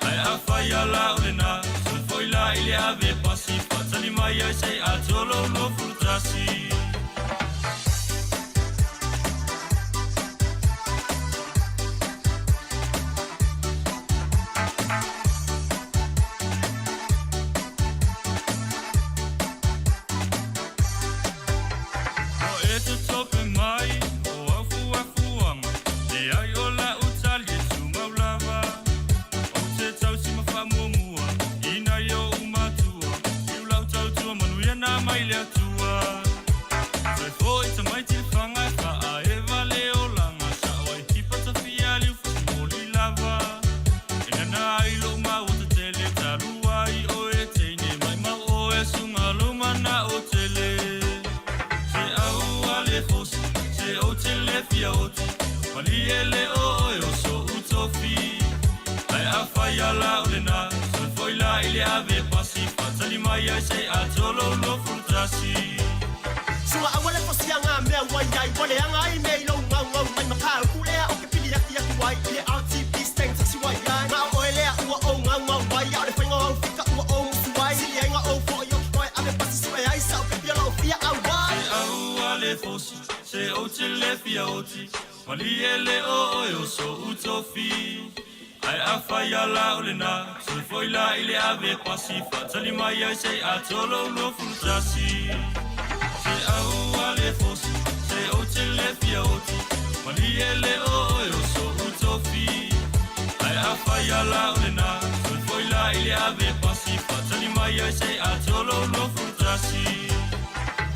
Speaker 10: Ai a whai ala o le nā, so foi la i le ave pasi, Whatali mai ai se a tolo lo furutasi. O e te tope mai, o au fuafuaga, le ai o la utali e tumau lava. O te tausi ma faamuamua, ina i o umatua, i ulau tautua manuia nā mai le Atua. Toe fo'i tamaiti le faga e faaeva le olaga, sa'o ai hipa tafia liu fasimoli lava. E nana ai lou maua tetele, talua ai oe teine, maimau oe suga lou mana'o tele. Se au a le fosi, se ou te le fia oti, Malie le o oe o so'u tofi. Ae afai ala o lenā, soifoi la i le ave pasi, Faatali mai ai se atolo lo fulutasi. tasi.
Speaker 18: Suga aua le fosiaga mea ua iai ua leaga ai mea i lou gaugau mai mataupu lea o ke pili aki atu ai i le RTP steng taxi ua iai ma o oe lea ua ou gaugau ai a o le faiga o au fika ua ou musu ai sili ai ga ou foʻi o ke toe ave pasi sue ai sa'u pepi o lo'u fia ʻauai.
Speaker 10: Se aua le fosi se ou te le fia oti malie le o oe o soʻu tofi Ae afai ala o lena toe foi la i le ave pasi faatali mai ai se i atoa lou 21. Se aua le fosi se ou te le fia oti malie le o oe o soʻu tofi Ae afai ala o lena toe foi la i le ave pasi faatali mai ai se i atoa lou 21.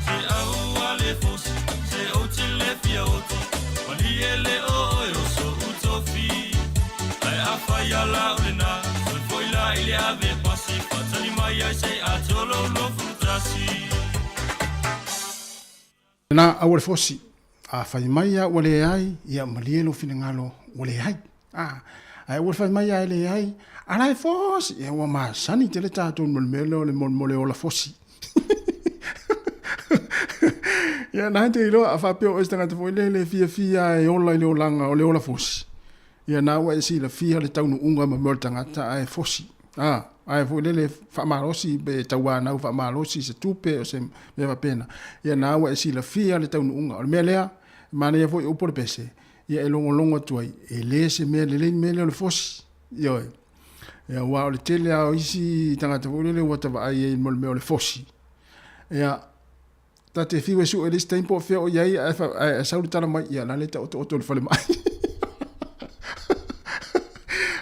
Speaker 10: Se aua le fosi se ou te le fia oti malie le o oe o soʻu tofi Ae afai ala o lena toe foi la i le ave pasi faatali mai ai se i atoa lou 21.
Speaker 2: Na aua le fosi. A fai mai a ua leai, ia malie lou finagalo ua leai. A, ae aua le fai mai a e leai, a la e fosi. Ia ua masani tele tatou mo le mea lea o le mo le ola fosi. Ia na te iloa a faapea o oe se tagata foi lele e fiafia e ola i le olaga o le ola fosi. Ia na ua e silafia le taunuuga ma mea o le tagata ae fosi. A, ae foi lele faamalosi pe tauanau faamalosi se tupe o se mea faapena. Ia na ua e silafia le taunuuga. O le mea lea, e manaia foi upu o le pese, ia e logologo atu ai, e le se mea lelei le mea lea o le fosi. Ioe. Ia aua o le tele lava o isi tagata foi lele ua ta vaai ai mo le mea o le fosi. Ia, ta te fiu e sue i le isi taimi po o fea o i ai, ae sau le tala mai, ia, la le taotooto i le falemai.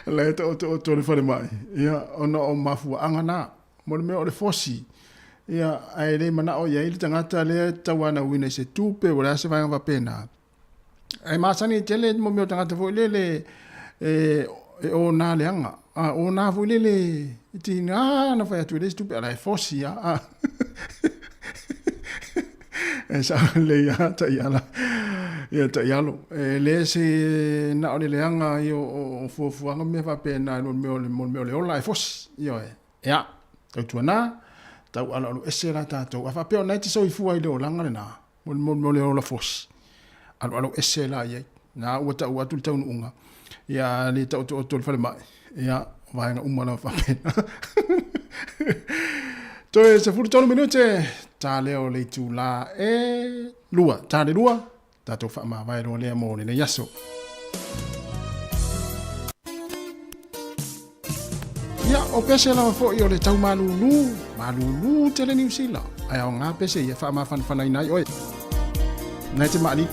Speaker 2: La e taotooto i le falemai. Ia, ona o mafuaaga na. Mo le mea o le fosi, ia, ae le manao i ai le tagata lea e tauanauina i se tupe, o le a se vaega faapena. Ae masani tele mo mea o tagata foi lele e ona leaga. A ona foi lele e tiga na fai atu e le isi tupe, ala e fosi a. E sao lelei lava taiala, ia taialo. E le se na o le leaga ia o fuafuaga ma mea faapena i le mea o le ola e fosi. Ioe. Ia, tautuana, tau aloalo ese la tatou. A faapea o lena e te soifua i le olaga lena, mo le ola fosi, aloalo ese la i ai. Na ua tau atu le taunuuga, ia le taotooto i le falemai, ia, o vaega uma lava faapena. Toe 13 minute, ta lea o le itula e lua, ta le lua, tatou faamavae loa lea mo lenei aso. Ia, o pese lava foi o le tau malūlū, malūlū tele Niu Sila, ae aoga pese ia faamafanafanaina ai oe. Nai te maali.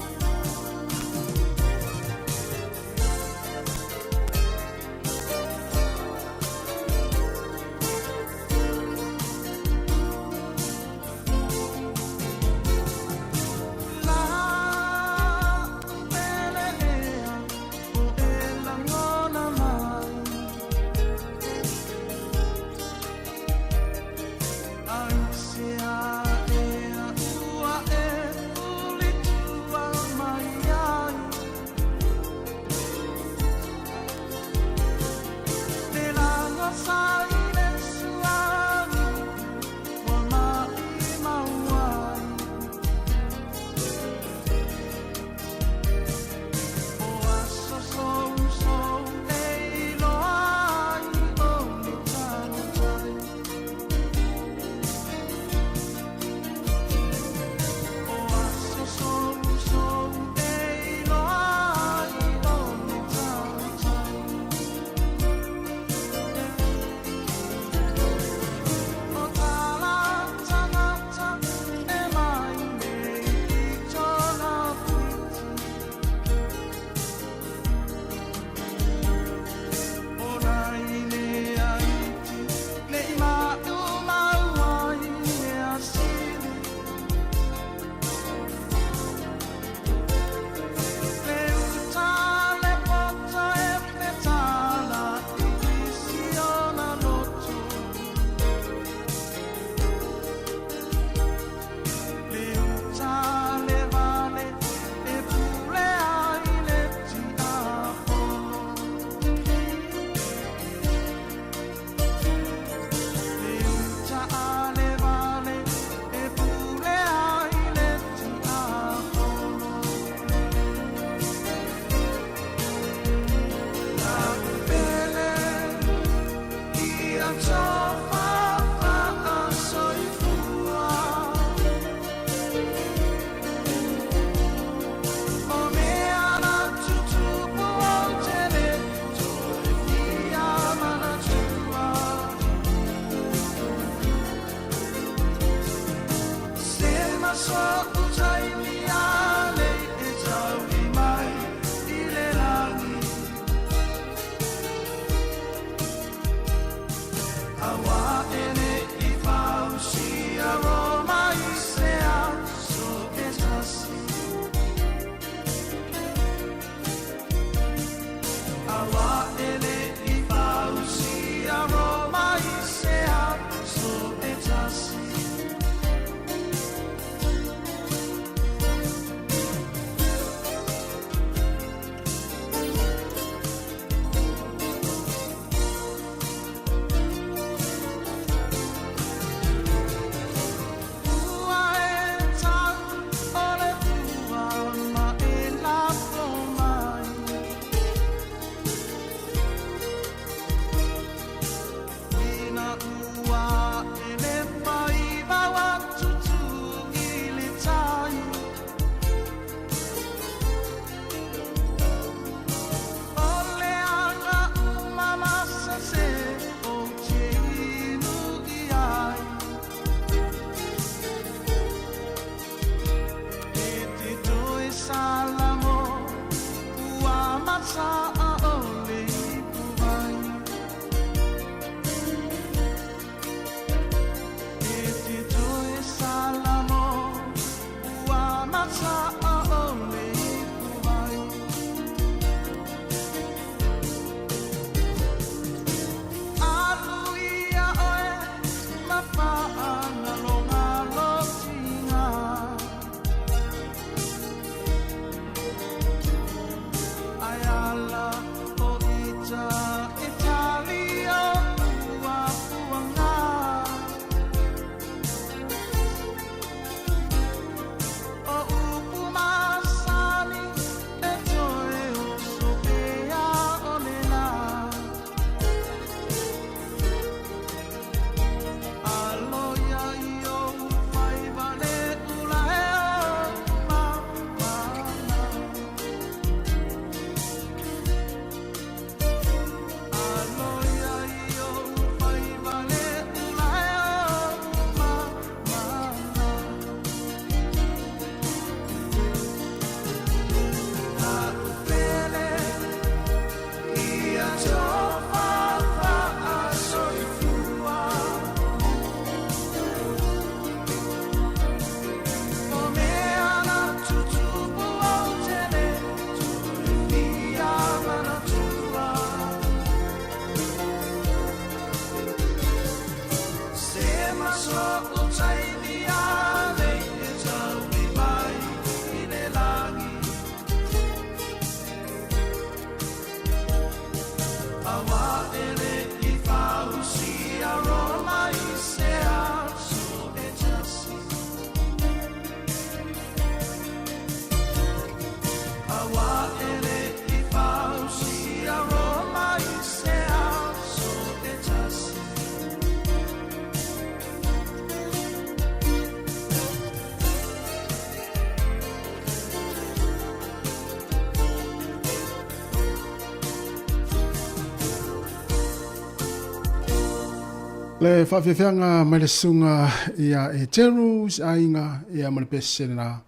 Speaker 2: Le faafiafiaga mai le susuga ia e Teru se aiga ia ma le pese lena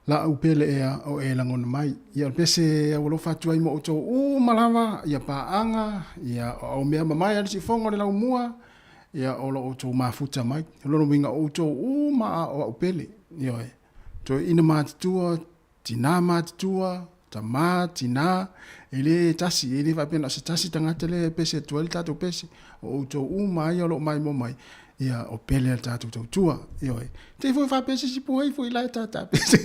Speaker 2: laau pele ea o e lagona mai. Ia o le pese e aualofa atu ai ma outou uma lava ia paaga ia o au mea mamae a le siufofoga o le laumua ia o lo outou mafuta mai. O lona uiga o outou uma a o au pele. Ioe. Toeaina matutua Tinā matutua, tamā, tinā, e le tasi, e le faapea na o se tasi tagata lea e pese atu ai le tatou pese, o outou uma ia o lo o maimoa mai, ia o pele a le tatou tautua, ioe. Te i foi faapea se isi puhei foi la e tātā pese.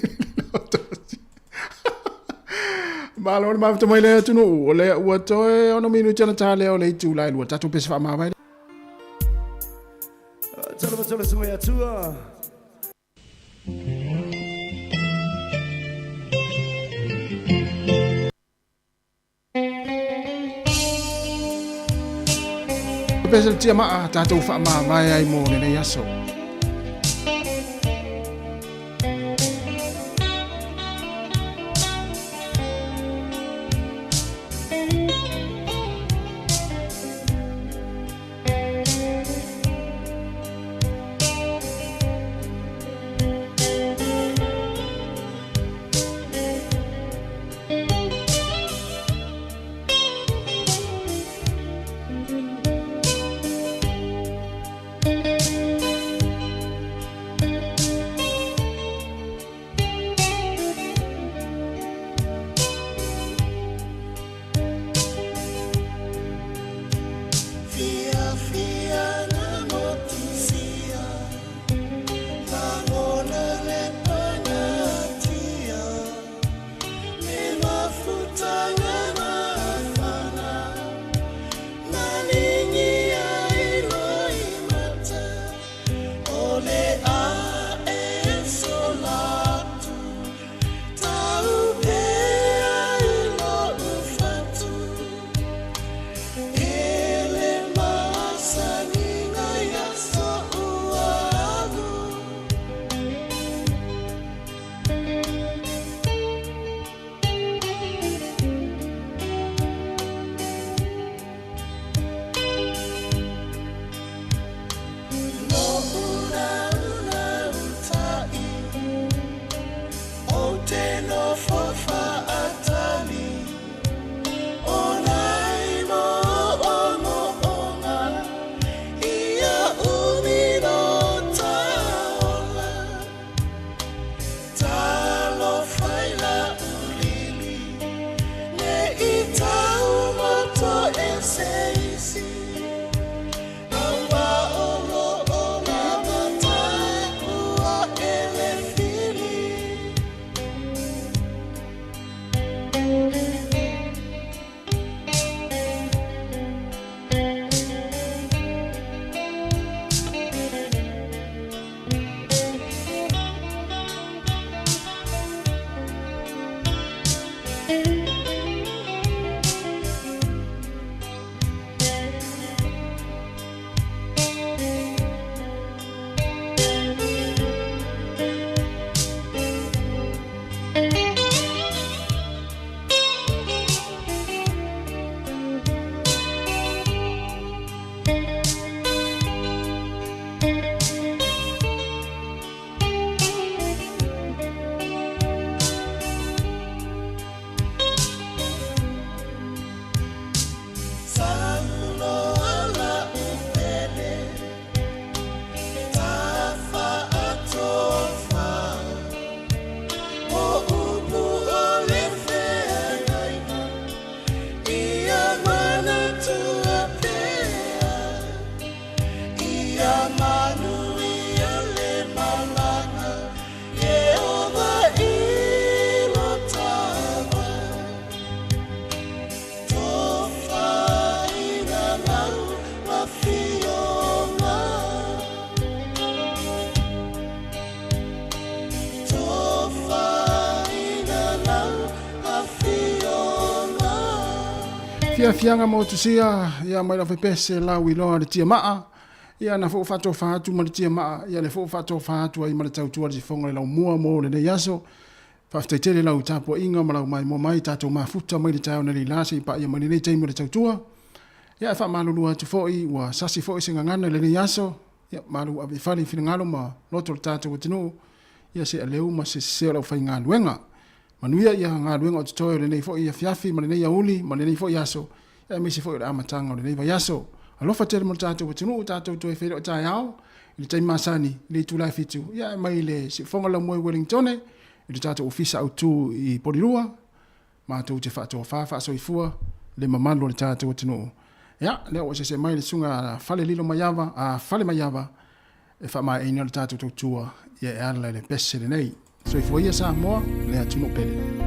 Speaker 2: Malo le mafuta mai le atunuu, o lea ua toe 6 minuti ona tā lea o le itula e 2, tatou pese faamavae.
Speaker 19: Talo talo sungai atua.
Speaker 2: Pese le tia maa tatou faamavae ai mo lenei aso. Fiafiaga motusia ia mai lau faipese lau iloa le tiamaa ia na foi faatofa atu ma le tiamaa ia le foi faatofa atu ai ma le tautua le sifoga le laumua mo lenei aso. Faafetai tele lau tapuaiga ma lau maimoa mai tatou mafuta mai le taeao nei la seia paia mai lenei taimi o le tautua. Ia e faamalulu atu foi ua sasi foi se gagana i lenei aso. Ia malu ave i fale i finagalo ma loto o le tatou atunuu ia se aleu ma se sese o le aufaigaluega. Manuia ia galuega o totoe o lenei foi afiafi ma lenei aoauli ma lenei foi aso, ia aemaise foi o le amataga o lenei vaiaso. Alofa tele mo le tatou atunuu, tatou toe feiloai taeao i le taimi masani i le itula e 7, ia mai le siufofoga laumua i Wellingtone i le tatou ofisa autu i Polilua, matou te faatofa faasoifua le mamalu o le tatou atunuu. Ia, lea ua seese mai le susuga a Fale Lilo Maiava, a Fale Maiava, e faamaeaina le tatou tautua ia e ala i le pese lenei. Soifua ia Samoa, le atunuu pele.